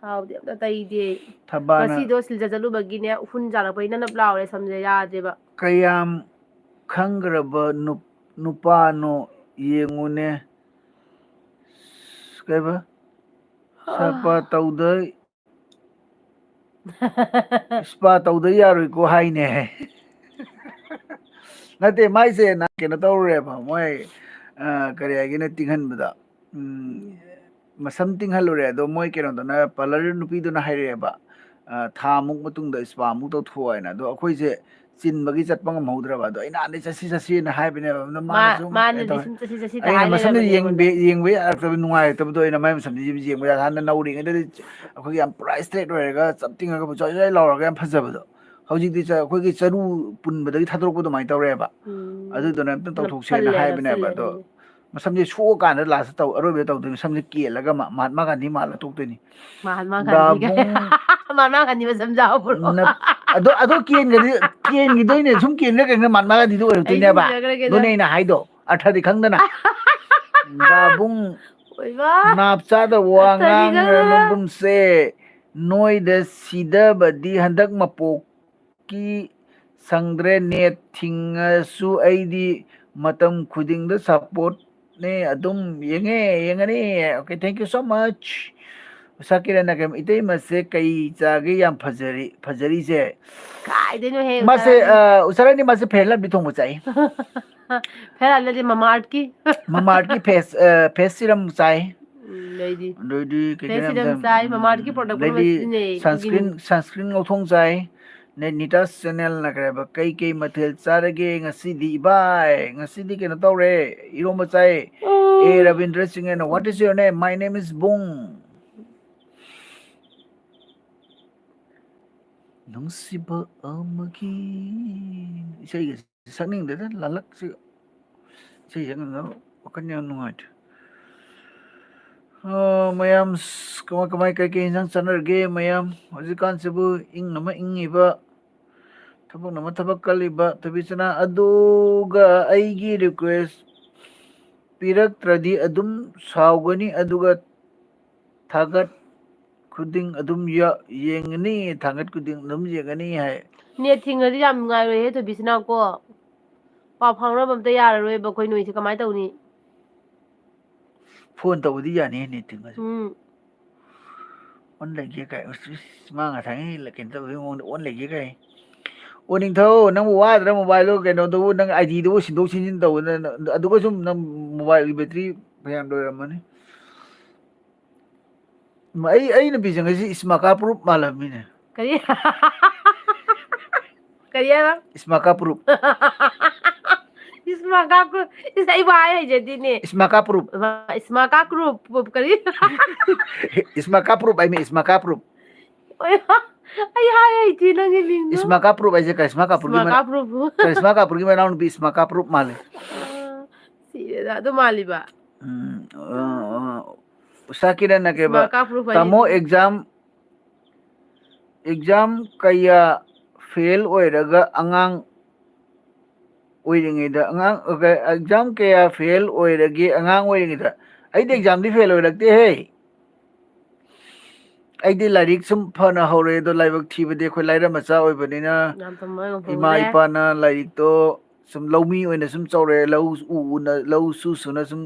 ꯊꯥꯎꯗꯤ ꯑꯝꯇ ꯇꯩꯗꯦ꯫ ꯊꯕꯥꯅ ꯉꯁꯤꯗꯣ ꯁꯤꯜ ꯆꯠꯂꯨꯕꯒꯤꯅꯦ, ꯎꯐꯨꯟ ꯆꯥꯔꯛꯄꯩ ꯅꯞ ꯅꯞ ꯂꯥꯎꯔꯦ, ꯁꯝꯁꯦ ꯌꯥꯗ꯭ꯔꯦꯕ꯫ ꯀꯌꯥꯝ ꯈꯪꯈ꯭ꯔꯕ ꯅꯨꯞ-, ꯅꯨꯄꯥꯅꯣ ꯌꯦꯡꯉꯨꯅꯦ꯫ ꯀꯩꯕ? ꯁꯄꯥ ꯇꯧꯗ, ꯁꯄꯥ ꯇꯧꯗ ꯌꯥꯔꯣꯏꯀꯣ ꯍꯥꯏꯅꯦ꯫ ꯅꯠꯇꯦ, ꯃꯥꯏꯁꯦ ꯅ-, ꯀꯩꯅꯣ ꯇꯧꯔꯨꯔꯦꯕ, ꯃꯣꯏ, ꯑ, ꯀꯔꯤ ꯍꯥꯏꯒꯦꯅꯦ, ꯇꯤꯡꯍꯟꯕꯗ, ꯎꯝ, ꯃꯁꯝ ꯇꯤꯡꯍꯜꯂꯨꯔꯦ꯫ ꯑꯗꯣ ꯃꯣꯏ ꯀꯩꯅꯣꯗꯨꯅ, ꯄꯥꯔꯂꯔ ꯅꯨꯄꯤꯗꯨꯅ ꯍꯥꯏꯔꯛꯑꯦꯕ, ꯑ, ꯊꯥ ꯃꯨꯛ ꯃꯇꯨꯡꯗ ꯁꯄꯥ ꯑꯃꯨꯛ ꯇꯧꯊꯣꯛꯑꯣ ꯍꯥꯏꯅ꯫ ꯑꯗꯣ ꯑꯩꯈꯣꯏꯁꯦ ꯆꯤꯟꯕꯒꯤ ꯆꯠꯄ ꯉꯝꯍꯧꯗ꯭ꯔꯕ꯫ ꯑꯗꯣ ꯑꯩꯅ ꯍꯥꯟꯗꯩ ꯆꯠꯁꯤ ꯆꯠꯁꯤꯅ ꯍꯥꯏꯕꯅꯦꯕ꯫ ꯑꯗꯣ ꯃꯥꯅ ꯃꯥ-, ꯁꯨꯝ ꯀꯩꯅꯣ ꯃꯥꯅꯗꯤ ꯇꯧꯋꯦ꯫ ꯁꯨꯝ ꯆꯠꯁꯤ ꯆꯠꯁꯤꯗ ꯑꯩꯅ ꯍꯥꯏ ꯃꯁꯝꯗꯣ ꯂꯩꯔꯕꯅꯦ ꯌꯦꯡꯕ, ꯑꯩꯉꯣꯟꯗ꯫ ꯌꯦꯡꯕ ꯌꯥꯔꯛꯇꯕ, ꯅꯨꯡꯉꯥꯏꯔꯛꯇꯕꯗꯣ ꯑꯩꯅ ꯃꯥꯏ ꯃꯁꯝꯗꯣ ꯌꯦꯡꯕ ꯌꯥꯔꯛꯇꯕ꯫ ꯍꯥꯟꯅ ꯅꯧꯔꯤꯉꯩꯗꯗꯤ ꯑꯩꯈꯣꯏꯒꯤ ꯌꯥꯝ ꯄꯨꯔꯥ straight ꯑꯣꯏꯔꯒ ꯆꯞ ꯇꯤꯡꯉꯒ ꯖ꯭ꯋꯥꯏ ꯖ꯭ꯋꯥꯏ ꯂꯥꯎꯔꯒ ꯌꯥꯝ ꯐꯖꯕꯗꯣ꯫ ꯍꯧꯖꯤꯛꯇꯤ ꯆ-, ꯑꯩꯈꯣꯏꯒꯤ ꯆꯔꯨ ꯄꯨꯟꯕꯗꯒꯤ ꯊꯥꯗꯣꯔꯛꯄ ꯑꯗꯨꯃꯥꯏꯅ ꯇꯧꯔꯦꯕ꯫ ꯎꯝ꯫ ꯑꯗꯨꯗꯨꯅ ꯑꯝꯇ ꯇꯧꯊꯣꯛꯁꯦꯅ ꯅꯞꯁꯜꯂꯦ, ꯍꯥꯏꯕꯅꯦꯕ꯫ ꯅꯞꯁꯜꯂꯦ ꯑꯗꯣ ꯑꯗꯨꯗꯤ꯫ ꯃꯁꯝꯁꯦ ꯁꯣꯛꯑꯀꯥꯟꯗ ꯂꯥꯁꯇ ꯇꯧ-, ꯑꯔꯣꯏꯕꯗ ꯇꯧꯗꯣꯏꯅꯤ꯫ ꯃꯁꯝꯁꯦ ꯀꯦꯜꯂꯒ ꯃ-, ꯃꯍꯥꯠꯃꯥ ꯒꯥꯟꯙꯤ ꯃꯥꯜꯂ ꯇꯣꯛꯇꯣꯏꯅꯤ꯫ ꯃꯍꯥꯠꯃꯥ ꯒꯥꯟꯙꯤꯒ-, ꯗꯥꯕꯨꯡ ꯃꯍꯥꯠꯃꯥ ꯒꯥꯟꯙꯤ ꯃꯁꯝ ꯌꯥꯎꯕ꯭ꯔꯣ? ꯅꯞ-, ꯑꯗꯣ, ꯑꯗꯣ ꯀꯦꯟꯒꯗꯤ-, ꯀꯦꯟꯈꯤꯗꯣꯏꯅꯦ꯫ ꯁꯨꯝ ꯀꯦꯟꯈ꯭ꯔ ꯀꯦꯟꯈ꯭ꯔ ꯃꯍꯥꯠꯃꯥ ꯒꯥꯟꯙꯤꯗꯣ ꯑꯣꯏꯔꯛꯇꯣꯏꯅꯦꯕ꯫ ꯀꯦꯟꯈ꯭ꯔꯒꯦꯗ꯫ ꯑꯗꯨꯅꯦ ꯑꯩꯅ ꯍꯥꯏꯗꯣ, ꯑꯔꯊꯗꯤ ꯈꯪꯗꯅ꯫ ꯗꯥꯕꯨꯡ ꯑꯣꯏꯃꯥ! ꯅꯥꯞ ꯆꯥꯗꯕ ꯋꯥ ꯑꯔꯊꯗꯤ ꯈꯪꯗꯅ꯫ ꯉꯥꯡꯒꯅꯨꯒꯨꯝꯁꯦ, ꯅꯣꯏꯗ ꯁꯤꯗꯕꯗꯤ ꯍꯟꯗꯛ ꯃꯄꯣꯛꯀꯤ ꯁꯪꯗ꯭ꯔꯦ꯫ ꯅꯦꯠ ꯊꯤꯡꯉꯁꯨ ꯑꯩꯗꯤ ꯃꯇꯝ ꯈꯨꯗꯤꯡꯗ ꯁꯞꯄꯣꯔꯠꯅꯦ, ꯑꯗꯨꯝ ꯌꯦꯡꯉꯦ, ꯌꯦꯡꯉꯅꯤ꯫ Okay, thank you so much꯫ ꯎꯁꯥ ꯀꯤꯔꯟꯅ ꯀꯩ, ꯏꯇꯩꯃꯁꯦ ꯀꯩ ꯆꯥꯒꯦ ꯌꯥꯝ ꯐꯖꯔꯤ-, ꯐꯖꯔꯤꯁꯦ? ꯀꯥꯏꯗꯩꯅꯣꯍꯦ, ꯃꯥꯁꯦ, ꯎꯁꯥ ꯔꯥꯅꯤ? ꯑ, ꯎꯁꯥ ꯔꯥꯅꯤ, ꯃꯥꯁꯦ ꯐꯦꯔ ꯂꯝꯕꯤ ꯊꯣꯡꯕ ꯆꯥꯏ꯫ ꯐꯦꯔ ꯂꯝꯕꯤ ꯅꯠꯇꯦ, ꯃꯃꯥ ꯑꯥꯔꯠꯀꯤ꯫ ꯃꯃꯥ ꯑꯥꯔꯠꯀꯤ ꯐꯦꯁ, ꯑ, ꯐꯦꯁ ꯁꯤꯔꯝ ꯆꯥꯏ꯫ ꯎꯝ, ꯂꯩꯗꯤ꯫ ꯑꯗꯩꯗꯤ ꯀꯩ ꯐꯦꯁ ꯀꯩꯅꯣ ꯁꯤꯔꯝ ꯌꯥꯝ ꯆꯥꯏ? ꯆꯥꯏ, ꯃꯃꯥ ꯑꯥꯔꯠꯀꯤ product ꯄꯨꯝꯅꯃꯛ ꯑꯗꯩꯗꯤ ꯁꯤꯖꯤꯟꯅꯩ, ꯑꯗꯨꯒꯤꯅꯤ꯫ sunscreen, sunscreen ꯉꯧꯊꯣꯡ ꯆꯥꯏ꯫ ꯑꯗꯩ ꯅꯤꯇꯥꯁ ꯆꯦꯅꯦꯜꯅ ꯀꯩ ꯍꯥꯏꯕ, "ꯀꯩ ꯀꯩ ꯃꯊꯦꯜ ꯆꯥꯔꯒꯦ ꯉꯁꯤꯗꯤ ꯏꯕꯥꯏ?" "ꯉꯁꯤꯗꯤ ꯀꯩꯅꯣ ꯇꯧꯔꯦ, ꯏꯔꯣꯝꯕ ꯆꯥꯏ꯫" ꯑꯦ, ꯔꯕꯤꯟꯗ꯭ꯔ ꯁꯤꯡꯍꯅ, "What is your name?" "My name is ꯕꯨꯡ꯫" ꯅꯨꯡꯁꯤꯕ ꯑꯃꯒꯤ ꯏꯁꯩꯒꯁꯦ ꯁꯛꯅꯤꯡꯗꯦꯗ, ꯂꯥꯂꯛꯁꯤ꯫ ꯏꯁꯩ ꯁꯛꯅꯕ ꯋꯥꯈꯜ ꯌꯥꯝ ꯅꯨꯡꯉꯥꯏꯇꯦ꯫ ꯑ, ꯃꯌꯥꯝ, ꯀꯃꯥꯏ, ꯀꯃꯥꯏ, ꯀꯩꯀꯩ ꯏꯟꯖꯥꯡ ꯆꯥꯅꯔꯒꯦ ꯃꯌꯥꯝ? ꯍꯧꯖꯤꯛꯀꯥꯟꯁꯤꯕꯨ ꯏꯪꯅ ꯑꯃ ꯏꯪꯉꯤꯕ, ꯊꯕꯛꯅ ꯑꯃ ꯊꯕꯛ ꯀꯜꯂꯤꯕ, ꯊꯣꯏꯕꯤꯆꯅ? ꯑꯗꯨꯒ ꯑꯩꯒꯤ request ꯄꯤꯔꯛꯇ꯭ꯔꯗꯤ ꯑꯗꯨꯝ ꯁꯥꯎꯒꯅꯤ, ꯑꯗꯨꯒ ꯊꯥꯒꯠ ꯈꯨꯗꯤꯡ ꯑꯗꯨꯝ ꯌ-, ꯌꯦꯡꯒꯅꯤ, ꯊꯥꯒꯠ ꯈꯨꯗꯤꯡ ꯑꯗꯨꯝ ꯌꯦꯡꯒꯅꯤ ꯍꯥꯏ꯫ ꯅꯦꯠ ꯊꯤꯡꯉꯗꯤ ꯌꯥꯝ ꯅꯨꯡꯉꯥꯏꯔꯣꯏꯍꯦ, ꯊꯣꯏꯕꯤꯆꯅꯀꯣ꯫ ꯄꯥꯎ ꯐꯥꯎꯅꯕ ꯑꯝꯇ ꯌꯥꯔꯔꯣꯏꯕ ꯑꯩꯈꯣꯏ ꯅꯣꯏꯁꯦ, ꯀꯃꯥꯏꯅ ꯇꯧꯅꯤ? ꯐꯣꯟ ꯇꯧꯕꯗꯤ ꯌꯥꯅꯤ, ꯅꯦꯠ ꯊꯤꯡꯉꯁꯨ꯫ ꯎꯝ꯫ ꯑꯣꯟ ꯂꯩꯒꯦ ꯀꯥꯏ, ꯎꯁ, ꯎꯁ, ꯃꯥ ꯉꯁꯥꯏ ꯀꯩꯅꯣ ꯇꯧꯕꯒꯤ ꯃꯑꯣꯡꯗ ꯑꯣꯟ ꯂꯩꯒꯦ ꯀꯥꯏ꯫ ꯑꯣꯟꯅꯤꯡꯊꯧ, ꯅꯪꯕꯨ ꯋꯥꯗ꯭ꯔꯥ? ꯃꯣꯕꯥꯏꯜꯗꯣ, ꯀꯩꯅꯣꯗꯨꯕꯨ, ꯅꯪ ꯑꯥꯏ ꯗꯤꯗꯨꯕꯨ ꯁꯤꯟꯗꯣꯛ ꯁꯤꯟꯖꯤꯟ ꯇꯧꯕꯗ, ꯑꯗꯨꯒ ꯁꯨꯝ ꯅꯪ ꯃꯣꯕꯥꯏꯜꯒꯤ ꯕꯦꯇ꯭ꯔꯤ ꯐꯅꯌꯥꯝ ꯂꯣꯏꯔꯝꯃꯅꯤ꯫ ꯑꯩ, ꯑꯩ ꯅꯨꯄꯤ ꯆꯪꯉꯛꯏꯁꯤ ꯏꯁꯃꯥꯀꯥ ꯄ꯭ꯔꯨꯞ ꯃꯥꯜꯂꯝꯃꯤꯅꯦ꯫ ꯀꯔꯤ? ꯀꯔꯤ ꯍꯥꯏꯕ? ꯏꯁꯃꯥꯀꯥ ꯄ꯭ꯔꯨꯞ꯫ ꯏꯁꯃꯥꯀꯥ ꯄ꯭ꯔꯨꯞ꯫ ꯏꯁ, ꯑꯩꯕꯨ ꯍꯥꯏ ꯍꯩꯖꯗꯦꯅꯦ꯫ ꯏꯁꯃꯥꯀꯥ ꯄ꯭ꯔꯨꯞ꯫ ꯏꯃꯥ, ꯏꯁꯃꯥꯀꯥ ꯄ꯭ꯔꯨꯞ, ꯄ꯭ꯔꯨꯞ ꯀꯔꯤ? ꯏꯁꯃꯥꯀꯥ ꯄ꯭ꯔꯨꯞ ꯍꯥꯏꯃꯤ, ꯏꯁꯃꯥꯀꯥ ꯄ꯭ꯔꯨꯞ꯫ ꯑꯣꯏ, ꯑꯩ ꯍꯥꯏ ꯍꯩꯇꯦ ꯅꯪꯒꯤ ꯃꯤꯡꯗꯣ꯫ ꯏꯁꯃꯥꯀꯥ ꯄ꯭ꯔꯨꯞ ꯍꯥꯏꯁꯦ ꯀꯔꯤꯁꯃꯥ ꯀꯥꯄꯨꯔꯒꯤ ꯏꯁꯃꯥꯀꯥ ꯃꯅꯥꯎ-, ꯄ꯭ꯔꯨꯞ꯫ ꯀꯔꯤꯁꯃꯥ ꯀꯥꯄꯨꯔꯒꯤ ꯃꯅꯥꯎꯅꯨꯄꯤ ꯏꯁꯃꯥꯀꯥ ꯄ꯭ꯔꯨꯞ ꯃꯥꯜꯂꯦ꯫ ꯑꯥ, ꯁꯤꯔꯦꯗ, ꯑꯗꯨ ꯃꯥꯜꯂꯤꯕ꯫ ꯎꯝ, ꯑ, ꯑ, ꯎꯁꯥ ꯀꯤꯔꯟꯅ ꯀꯩꯕ? ꯏꯁꯃꯥꯀꯥ ꯄ꯭ꯔꯨꯞ ꯍꯥꯏꯁꯦ ꯇꯥꯃꯣ, ꯑꯗꯨꯅꯤ꯫ ꯑꯦꯛꯖꯥꯝ, ꯑꯦꯛꯖꯥꯝ ꯀꯌꯥ ꯐꯦꯜ ꯑꯣꯏꯔꯒ ꯑꯉꯥꯡ ꯑꯣꯏꯔꯤꯉꯩꯗ, ꯑꯉꯥꯡ, ꯑꯦꯛꯖꯥꯝ ꯀꯌꯥ ꯐꯦꯜ ꯑꯣꯏꯔꯒꯦ ꯑꯉꯥꯡ ꯑꯣꯏꯔꯤꯉꯩꯗ? ꯑꯩꯗꯤ ꯑꯦꯛꯖꯥꯝꯗꯤ ꯐꯦꯜ ꯑꯣꯏꯔꯛꯇꯦꯍꯦ꯫ ꯑꯩꯗꯤ ꯂꯥꯏꯔꯤꯛ ꯁꯨꯝ ꯐꯅ ꯍꯧꯔꯦ, ꯑꯗꯣ ꯂꯥꯏꯕꯛ ꯊꯤꯕꯗꯤ ꯑꯩꯈꯣꯏ ꯂꯥꯏꯔ ꯃꯆꯥ ꯑꯣꯏꯕꯅꯤꯅ ꯌꯥꯝ ꯇꯝꯕ ꯏꯃꯥ ꯉꯝꯍꯧꯗ꯭ꯔꯦ꯫ ꯏꯄꯥꯅ ꯂꯥꯏꯔꯤꯛꯇꯣ ꯁꯨꯝ ꯂꯧꯃꯤ ꯑꯣꯏꯅ ꯁꯨꯝ ꯆꯥꯎꯔꯛꯑꯦ, ꯂꯧ ꯎ ꯎꯅ, ꯂꯧ ꯁꯨ ꯁꯨꯅ ꯁꯨꯝ,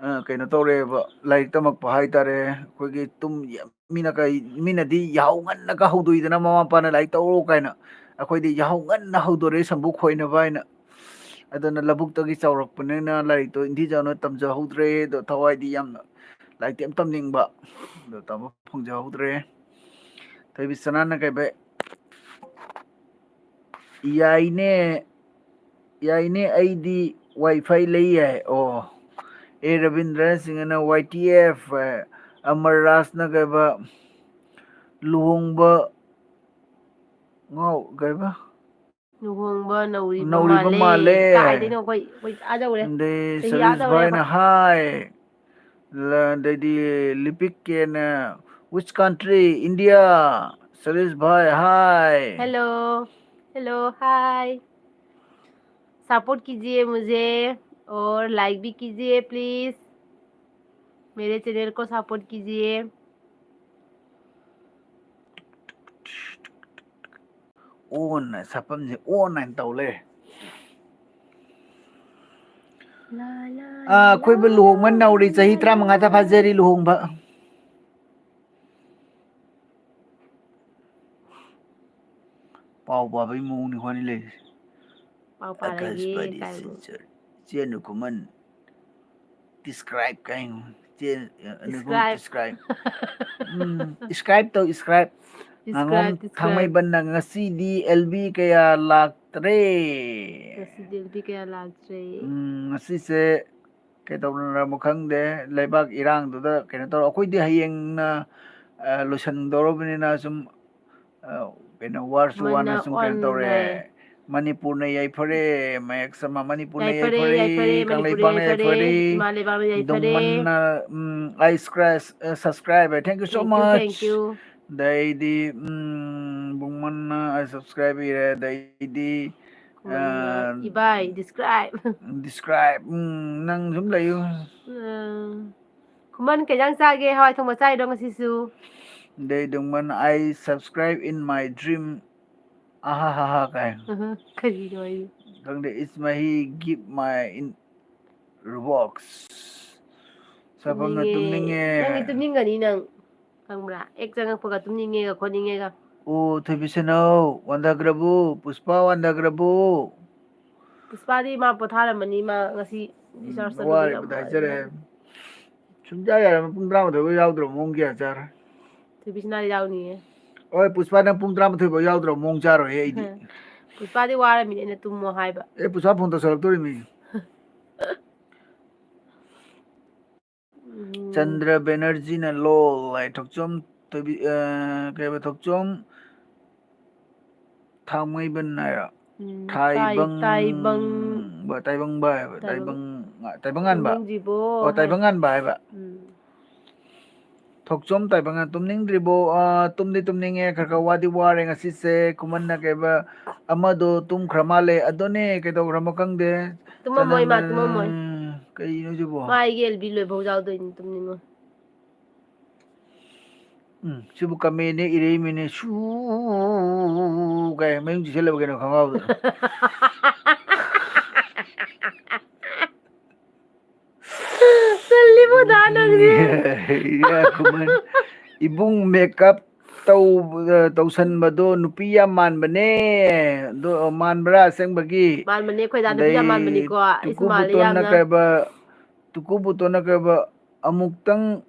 ꯑ, ꯀꯩꯅꯣ ꯇꯧꯔꯛꯑꯦꯕ, ꯂꯥꯏꯔꯤꯛ ꯇꯝꯃꯛꯄ ꯍꯥꯏꯇꯥꯔꯦ꯫ ꯑꯩꯈꯣꯏꯒꯤ ꯇꯨꯝ-, ꯃꯤꯅ ꯀꯩ, ꯃꯤꯅꯗꯤ ꯌꯥꯍꯧ ꯉꯟꯅꯒ ꯍꯧꯗꯣꯛꯏꯗꯅ, ꯃꯃꯥ ꯃꯄꯥꯅ ꯂꯥꯏꯔꯤꯛ ꯇꯧꯔꯣ ꯀꯥꯏꯅ, ꯑꯩꯈꯣꯏꯗꯤ ꯌꯥꯍꯧ ꯉꯟꯅ ꯍꯧꯗꯣꯔꯛꯑꯦ ꯁꯝꯕꯨ ꯈꯣꯏꯅꯕ ꯍꯥꯏꯅ꯫ ꯑꯗꯨꯅ ꯂꯧꯕꯨꯛꯇꯒꯤ ꯆꯥꯎꯔꯛꯄꯅꯤꯅ ꯂꯥꯏꯔꯤꯛꯇꯣ ꯏꯟꯊꯤꯖꯅ ꯇꯝꯖꯍꯧꯗ꯭ꯔꯦ꯫ ꯑꯗꯣ ꯊꯋꯥꯏꯗꯤ ꯌꯥꯝꯅ ꯂꯥꯏꯔꯤꯛꯇꯤ ꯌꯥꯝ ꯇꯝꯅꯤꯡꯕ, ꯑꯗꯣ ꯇꯝꯕ ꯐꯪꯖꯍꯧꯗ꯭ꯔꯦ꯫ ꯊꯣꯏꯕꯤ ꯁꯅꯥꯅ ꯀꯩꯕ? ꯌꯥꯏꯅꯦ, ꯌꯥꯏꯅꯦ, ꯑꯩꯗꯤ WiFi ꯂꯩ ꯌꯥꯏ꯫ ꯑꯣ, ꯑꯦ ꯔꯕꯤꯟꯗ꯭ꯔꯅ ꯁꯤꯡꯍꯅ ꯋꯥꯏ ꯇꯤ ꯑꯦꯐ, ꯑꯃꯔ ꯔꯥꯖꯅ ꯀꯩꯕ? ꯂꯨꯍꯣꯡꯕ ꯉꯥꯎ-, ꯀꯩꯕ? ꯂꯨꯍꯣꯡꯕ ꯅꯧꯔꯤꯕ ꯅꯧꯔꯤꯕ ꯃꯥꯜꯂꯦ꯫ ꯃꯥꯜꯂꯦ꯫ ꯀꯥꯏꯗꯩꯅꯣ ꯑꯩꯈꯣꯏ, ꯑꯩꯈꯣꯏ ꯑꯥ ꯌꯧꯔꯦ꯫ ꯑꯗꯩ ꯆꯍꯤ ꯁꯔꯤꯁ ꯑꯥ ꯌꯧꯔꯦ ꯚꯥꯏꯅ ꯑꯩꯈꯣꯏ꯫ ꯍꯥꯏ꯫ ꯂ-, ꯑꯗꯩꯗꯤ ꯂꯤꯄꯤꯛ ꯀꯦꯅ, "Which country? India." ꯁꯔꯤꯁ ꯚꯥꯏ ꯍꯥꯏ꯫ Hello, hello, hi. Support कीजिए मुझे और like भी कीजिए please. मेरे चैनल को सपोर्ट कीजिए. ꯑꯣꯟꯅ ꯁꯛꯐꯝꯁꯦ ꯑꯣꯟ ꯍꯥꯏꯅ ꯇꯧ ꯂꯩꯔꯦ꯫ ꯂꯥ, ꯂꯥ, ꯑꯥ, ꯑꯩꯈꯣꯏꯕꯨ ꯂꯨꯍꯣꯡꯕ ꯅꯧꯔꯤ, ꯆꯍꯤ ꯇꯔꯥꯃꯉꯥꯗ ꯐꯥꯖꯔꯤ ꯂꯨꯍꯣꯡꯕ꯫ ꯄꯥꯎ ꯄꯥꯕꯒꯤ ꯃꯑꯣꯡꯅꯤ ꯍꯣꯅꯤ ꯂꯩꯔꯤꯁꯦ꯫ ꯄꯥꯎ ꯄꯥꯔꯒꯦ ꯑꯀꯥꯁꯕꯥꯅꯤ ꯀꯥꯏ꯫ ꯁꯤꯜꯆꯔ꯫ ꯏꯆꯦ ꯑꯅꯨ ꯈꯨꯃꯟ꯫ Describe ꯀꯥꯏ꯫ ꯏꯆꯦ ꯑꯅꯨ ꯈꯨꯃꯟ Describe. Describe꯫ ꯎꯝ, describe ꯇꯧ, describe꯫ Describe, ꯉꯥꯉꯣꯝ describe. ꯊꯥꯡꯃꯩꯕꯟꯅ ꯉꯁꯤꯗꯤ ꯑꯦꯜ ꯕꯤ ꯀꯌꯥ ꯂꯥꯛꯇ꯭ꯔꯦ꯫ ꯉꯁꯤꯗꯤ ꯑꯦꯜ ꯕꯤ ꯀꯌꯥ ꯂꯥꯛꯇ꯭ꯔꯦ꯫ ꯎꯝ, ꯉꯁꯤꯁꯦ ꯀꯩꯗꯧꯅꯔꯕ ꯈꯪꯗꯦ, ꯂꯩꯕꯥꯛ ꯏꯔꯥꯡꯗꯨꯗ ꯀꯩꯅꯣ ꯇꯧꯔ, ꯑꯩꯈꯣꯏꯗꯤ ꯍꯌꯦꯡꯅ, ꯑ, ꯂꯣꯏꯁꯤꯟꯗꯧꯔꯕꯅꯤꯅ ꯁꯨꯝ, ꯑ, ꯀꯩꯅꯣ, ꯋꯥꯔꯁꯨ ꯋꯥꯅ ꯃꯟꯅ ꯁꯨꯝ ꯀꯩꯅꯣ ꯇꯧꯔꯦ꯫ ꯑꯣꯟꯅ꯫ ꯃꯅꯤꯄꯨꯔꯅ ꯌꯩꯐꯔꯦ, ꯃꯌꯦꯛ ꯁꯃꯥ ꯃꯅꯤꯄꯨꯔꯅ ꯌꯥꯏꯐꯔꯦ, ꯌꯩꯐꯔꯦ, ꯌꯥꯏꯐꯔꯦ, ꯃꯅꯤꯄꯨꯔꯅ ꯀꯪꯂꯩꯄꯥꯛꯅ ꯌꯥꯏꯐꯔꯦ, ꯌꯩꯐꯔꯦ, ꯏꯃꯥ ꯂꯩꯕꯥꯛꯅ ꯌꯥꯏꯐꯔꯦ꯫ ꯗꯣꯡꯃꯟꯅ, ꯎꯝ, ꯑꯩ scratch, ꯑ, subscribe, thank you so Thank you, much꯫ thank you. ꯑꯗꯩꯗꯤ, ꯎꯝ, ꯕꯨꯡꯃꯟꯅ ꯑꯩ subscribe ꯏꯔꯦ, ꯑꯗꯩꯗꯤ, ꯈꯨꯃꯟꯅ ꯑ, ꯏꯕꯥꯏ, describe. Describe, ꯎꯝ, ꯅꯪ ꯁꯨꯝ ꯂꯩꯌꯨ꯫ ꯎꯝ꯫ ꯈꯨꯃꯟ ꯀꯩ ꯏꯟꯖꯥꯡ ꯆꯥꯒꯦ? ꯍꯋꯥꯏ ꯊꯣꯡꯕ ꯆꯥꯏꯔꯣ ꯉꯁꯤꯁꯨ? ꯑꯗꯩ ꯗꯣꯡꯃꯟ, "I subscribe in my dream." ꯑꯍꯥ ꯍꯥ ꯍꯥ ꯀꯥꯏ꯫ ꯑꯍ, ꯀꯔꯤꯅꯣ ꯑꯩ? ꯈꯪꯗꯦ, "It's my, he give my in Roblox." ꯁꯛꯐꯝꯅ ꯇꯨꯝꯅꯤꯡꯉꯦ꯫ ꯇꯨꯝꯅꯤꯡꯉꯦ꯫ ꯅꯪꯗꯤ ꯇꯨꯝꯅꯤꯡꯒꯅꯤ ꯅꯪ꯫ ꯈꯪꯕ꯭ꯔꯥ? ꯍꯦꯛ ꯆꯪꯉꯛꯄꯒ ꯇꯨꯝꯅꯤꯡꯉꯦꯒ ꯈꯣꯠꯅꯤꯡꯉꯦꯒ꯫ ꯑꯣ, ꯊꯣꯏꯕꯤ ꯁꯦꯅꯧ, ꯋꯥꯟꯊꯈ꯭ꯔꯕꯣ? ꯄꯨꯁꯄꯥ ꯋꯥꯟꯊꯈ꯭ꯔꯕꯣ? ꯄꯨꯁꯄꯥꯗꯤ ꯃꯥ ꯄꯣꯊꯥꯔꯝꯃꯅꯤ, ꯃꯥ ꯉꯁꯤ ꯎꯝ, discharge ꯇꯧꯕꯒꯤ ꯌꯥꯝ ꯋꯥꯔꯦꯕꯗ ꯋꯥꯔꯦ꯫ ꯍꯥꯏꯖꯔꯦ꯫ ꯁꯨꯡꯌꯥ ꯌꯥꯔꯝꯃꯣꯏ, ꯄꯨꯡ ꯇꯔꯥꯃꯥꯊꯣꯏ ꯐꯥꯎ ꯌꯥꯎꯗ꯭ꯔꯕ ꯃꯑꯣꯡ ꯀꯌꯥ ꯆꯥꯔꯦ꯫ ꯊꯣꯏꯕꯤꯁꯅꯥꯗꯤ ꯌꯥꯎꯅꯤꯌꯦ꯫ ꯍꯣꯏ, ꯄꯨꯁꯄꯥ, ꯅꯪ ꯄꯨꯡ ꯇꯔꯥꯃꯥꯊꯣꯏ ꯐꯥꯎ ꯌꯥꯎꯗ꯭ꯔꯕ ꯃꯑꯣꯡ ꯆꯥꯔꯣꯏꯍꯦ ꯑꯩꯗꯤ꯫ ꯄꯨꯁꯄꯥꯗꯤ ꯋꯥꯔꯝꯃꯤꯅꯦ, ꯑꯩꯅ ꯇꯨꯝꯃꯣ ꯍꯥꯏꯕ꯫ ꯑꯦ, ꯄꯨꯁꯄꯥ ꯐꯣꯟ ꯇꯧꯁꯜꯂꯛꯇꯣꯔꯤꯃꯤ꯫ ꯎꯝ꯫ ꯆꯟꯗ꯭ꯔ ꯕꯦꯅꯔꯖꯤꯅ ꯂꯣꯜ ꯍꯥꯏ, ꯊꯣꯛꯆꯣꯝ ꯊꯣꯏꯕꯤ-, ꯑ, ꯀꯩꯕ, ꯊꯣꯛꯆꯣꯝ ꯊꯥꯡꯃꯩꯕꯟ ꯍꯥꯏꯔꯣ? ꯎꯝ, ꯇꯥꯏ-, ꯇꯥꯏꯕꯪ-, ꯇꯥꯏꯕꯪ-, ꯕ-, ꯇꯥꯏꯕꯪꯕ ꯍꯥꯏꯕ, ꯇꯥꯏꯕꯪ-, ꯇꯥꯏꯕꯪ-, ꯇꯥꯏꯕꯪꯉꯥꯟꯕ꯫ ꯄꯨꯛꯅꯤꯡꯁꯤꯕꯣ ꯑꯣ, ꯍꯥꯏ꯫ ꯇꯥꯏꯕꯪꯉꯥꯟꯕ ꯍꯥꯏꯕ꯫ ꯎꯝ꯫ ꯊꯣꯛꯆꯣꯝ ꯇꯥꯏꯕꯪꯉꯥꯟ, ꯇꯨꯝꯅꯤꯡꯗ꯭ꯔꯤꯕꯣ? ꯑ, ꯇꯨꯝꯗꯤ ꯇꯨꯝꯅꯤꯡꯉꯦ, ꯈꯔ ꯈꯔ ꯋꯥꯗꯤ ꯋꯥꯔꯦ ꯉꯁꯤꯁꯦ꯫ ꯈꯨꯃꯟꯅ ꯀꯩꯕ, ꯑꯃꯗꯣ ꯇꯨꯝꯈ꯭ꯔ ꯃꯥꯜꯂꯦ꯫ ꯑꯗꯨꯅꯦ, ꯀꯩꯗꯧꯈ꯭ꯔꯃꯣ ꯈꯪꯗꯦ꯫ ꯇꯨꯝꯃꯝꯃꯣꯏ ꯃꯥ, ꯆꯅꯝ-, ꯇꯨꯝꯃꯝꯃꯣꯏ꯫ ꯀꯩꯅꯣ ꯁꯤꯕꯣ? ꯃꯥ ꯑꯩꯒꯤ ꯑꯦꯜ ꯕꯤ ꯂꯣꯏꯐꯥꯎ ꯌꯥꯎꯗꯣꯏꯅꯤ, ꯇꯨꯝꯅꯤꯡꯉꯣꯏ꯫ ꯎꯝ, ꯁꯤꯕꯨ ꯀꯃꯦꯟꯅꯦ ꯏꯔꯩꯃꯤꯅꯦ, ꯁꯨ ꯀꯥꯏ ꯃꯌꯨꯡ ꯆꯤꯁꯜꯂꯕ ꯀꯩꯅꯣ ꯈꯪꯍꯧꯗ꯫ ꯇꯜꯂꯤꯕꯣ ꯗꯥ ꯅꯪꯁꯦ꯫ ꯏꯌꯥ ꯈꯨꯃꯟ, ꯏꯕꯨꯡ ꯃꯦꯀꯞ ꯇꯧ-, ꯇꯧꯁꯟꯕꯗꯣ ꯅꯨꯄꯤ ꯌꯥꯝ ꯃꯥꯟꯕꯅꯦ꯫ ꯑꯗꯣ ꯃꯥꯟꯕ꯭ꯔꯥ ꯑꯁꯦꯡꯕꯒꯤ? ꯃꯥꯟꯕꯅꯦ, ꯑꯩꯈꯣꯏ ꯗꯥ ꯅꯨꯄꯤ ꯌꯥꯝ ꯑꯗꯩ ꯃꯥꯟꯕꯅꯤꯀꯣ꯫ ꯑꯩꯁꯨ ꯇꯨꯀꯨ ꯃꯥꯜꯂꯦ ꯕꯨꯇꯣꯟꯅ ꯌꯥꯝꯅ꯫ ꯀꯩꯕ, ꯇꯨꯀꯨ ꯕꯨꯇꯣꯟꯅ ꯀꯩꯕ, ꯑꯃꯨꯛꯇꯪ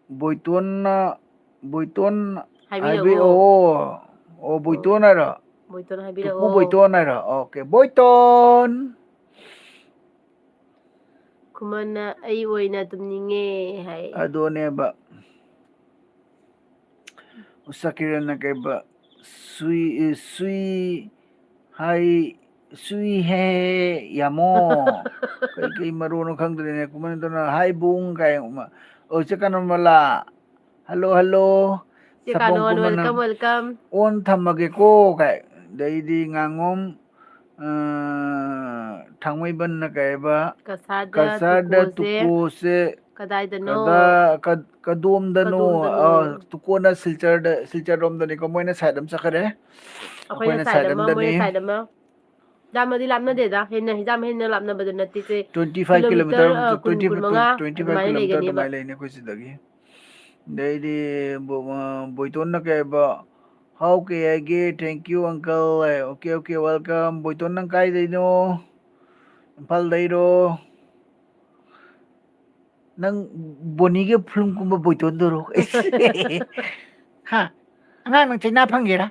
ꯕꯣꯏꯇꯣꯟꯅ, ꯕꯣꯏꯇꯣꯟ ꯍꯥꯏꯕꯤꯔꯛꯑꯣ꯫ ꯍꯥꯏꯕꯤꯔꯛꯑꯣ꯫ ꯑꯣ, ꯕꯣꯏꯇꯣꯟ ꯍꯥꯏꯔꯣ? ꯕꯣꯏꯇꯣꯟ ꯇꯨꯀꯨ ꯍꯥꯏꯕꯤꯔꯛꯑꯣ꯫ ꯕꯣꯏꯇꯣꯟ ꯍꯥꯏꯔꯣ? ꯑꯣꯀꯦ, ꯕꯣꯏꯇꯣꯟ꯫ ꯈꯨꯃꯟꯅ "ꯑꯩ ꯑꯣꯏꯅ ꯇꯨꯝꯅꯤꯡꯉꯦ" ꯍꯥꯏ꯫ ꯑꯗꯨꯅꯦꯕ꯫ ꯎꯁꯥ ꯀꯤꯔꯟꯅ ꯀꯩꯕ, ꯁꯨꯏ, ꯁꯨꯏ ꯍꯥꯏ, ꯁꯨꯏ ꯍꯦ ꯌꯥꯃꯣ꯫ ꯀꯩ ꯀꯩ ꯃꯔꯣꯟꯅꯣ ꯈꯪꯗ꯭ꯔꯦꯅꯦ꯫ ꯀꯨꯃꯥꯏꯅ ꯇꯧꯅ, "ꯍꯥꯏ ꯕꯨꯡ" ꯀꯥꯏ ꯑꯃ꯫ ꯑꯣ, ꯆꯦ ꯀꯥꯅꯣꯃꯂꯥ꯫ "Hello, hello. ꯆꯦ ꯁꯥꯄꯣꯝ ꯀꯥꯅꯣꯟ, ꯀꯨꯃꯟꯅ welcome, welcome꯫ ꯑꯣꯟ ꯊꯝꯃꯒꯦꯀꯣ" ꯀꯥꯏ꯫ ꯑꯗꯩꯗꯤ ꯉꯥꯉꯣꯝ, ꯑ, ꯊꯥꯡꯃꯩꯕꯟꯅ ꯀꯩꯕ? ꯀꯁꯥꯔꯗ ꯀꯁꯥꯔꯗ ꯇꯨꯀꯣꯁꯦ ꯇꯨꯀꯣꯁꯦ ꯀꯗꯥꯏꯗꯅꯣ? ꯀꯗꯥ-, ꯀ-, ꯀꯗꯣꯝꯗꯅꯣ? ꯀꯗꯣꯝꯗꯅꯣ? ꯑ, ꯇꯨꯀꯣꯅ ꯁꯤꯜꯆꯔꯗ, ꯁꯤꯜꯆꯔ ꯔꯣꯝꯗꯅꯤꯀꯣ, ꯃꯣꯏꯅ side ꯑꯃ ꯆꯠꯈ꯭ꯔꯦ꯫ ꯑꯩꯈꯣꯏꯅ ꯑꯩꯈꯣꯏꯅ side side ꯑꯃ, ꯑꯃꯗꯅꯤ꯫ ꯃꯣꯏꯅ side ꯑꯃ꯫ ꯌꯥꯝꯅꯗꯤ ꯂꯥꯞꯅꯗꯦꯗ, ꯍꯦꯟꯅ ꯌꯥꯝ ꯍꯦꯟꯅ ꯂꯥꯞꯅꯕꯗꯨ ꯅꯠꯇꯦ ꯁꯦ꯫ Twenty five kilometer, ꯀꯤꯂꯣꯃꯤꯇꯔ, ꯑ, ꯀꯨꯟ, twenty five ꯀꯨꯟꯃꯉꯥ kilometer, twenty five ꯑꯗꯨꯃꯥꯏꯅ kilometer ꯂꯩꯒꯅꯦꯕ꯫ ꯑꯗꯨꯃꯥꯏꯅ ꯂꯩꯅꯤ ꯑꯩꯈꯣꯏ ꯁꯤꯗꯒꯤ꯫ ꯑꯗꯩꯗꯤ ꯕꯣ-, ꯑ, ꯕꯣꯏꯇꯣꯟꯅ ꯀꯩ ꯍꯥꯏꯕ? "How ꯀꯩ ꯍꯥꯏꯒꯦ? Thank you, uncle" high. "Okay, okay, welcome." ꯕꯣꯏꯇꯣꯟ, ꯅꯪ ꯀꯥꯏꯗꯩꯅꯣ? ꯏꯝꯐꯥꯜꯗꯩꯔꯣ? ꯅꯪ ꯕꯣꯅꯤꯒꯤ film ꯀꯨꯝꯕ ꯕꯣꯏꯇꯣꯟꯗꯨꯔꯣ? ꯍꯥ? ꯑꯉꯥꯡ ꯅꯪ ꯆꯩꯅꯥ ꯐꯪꯒꯦꯔꯥ?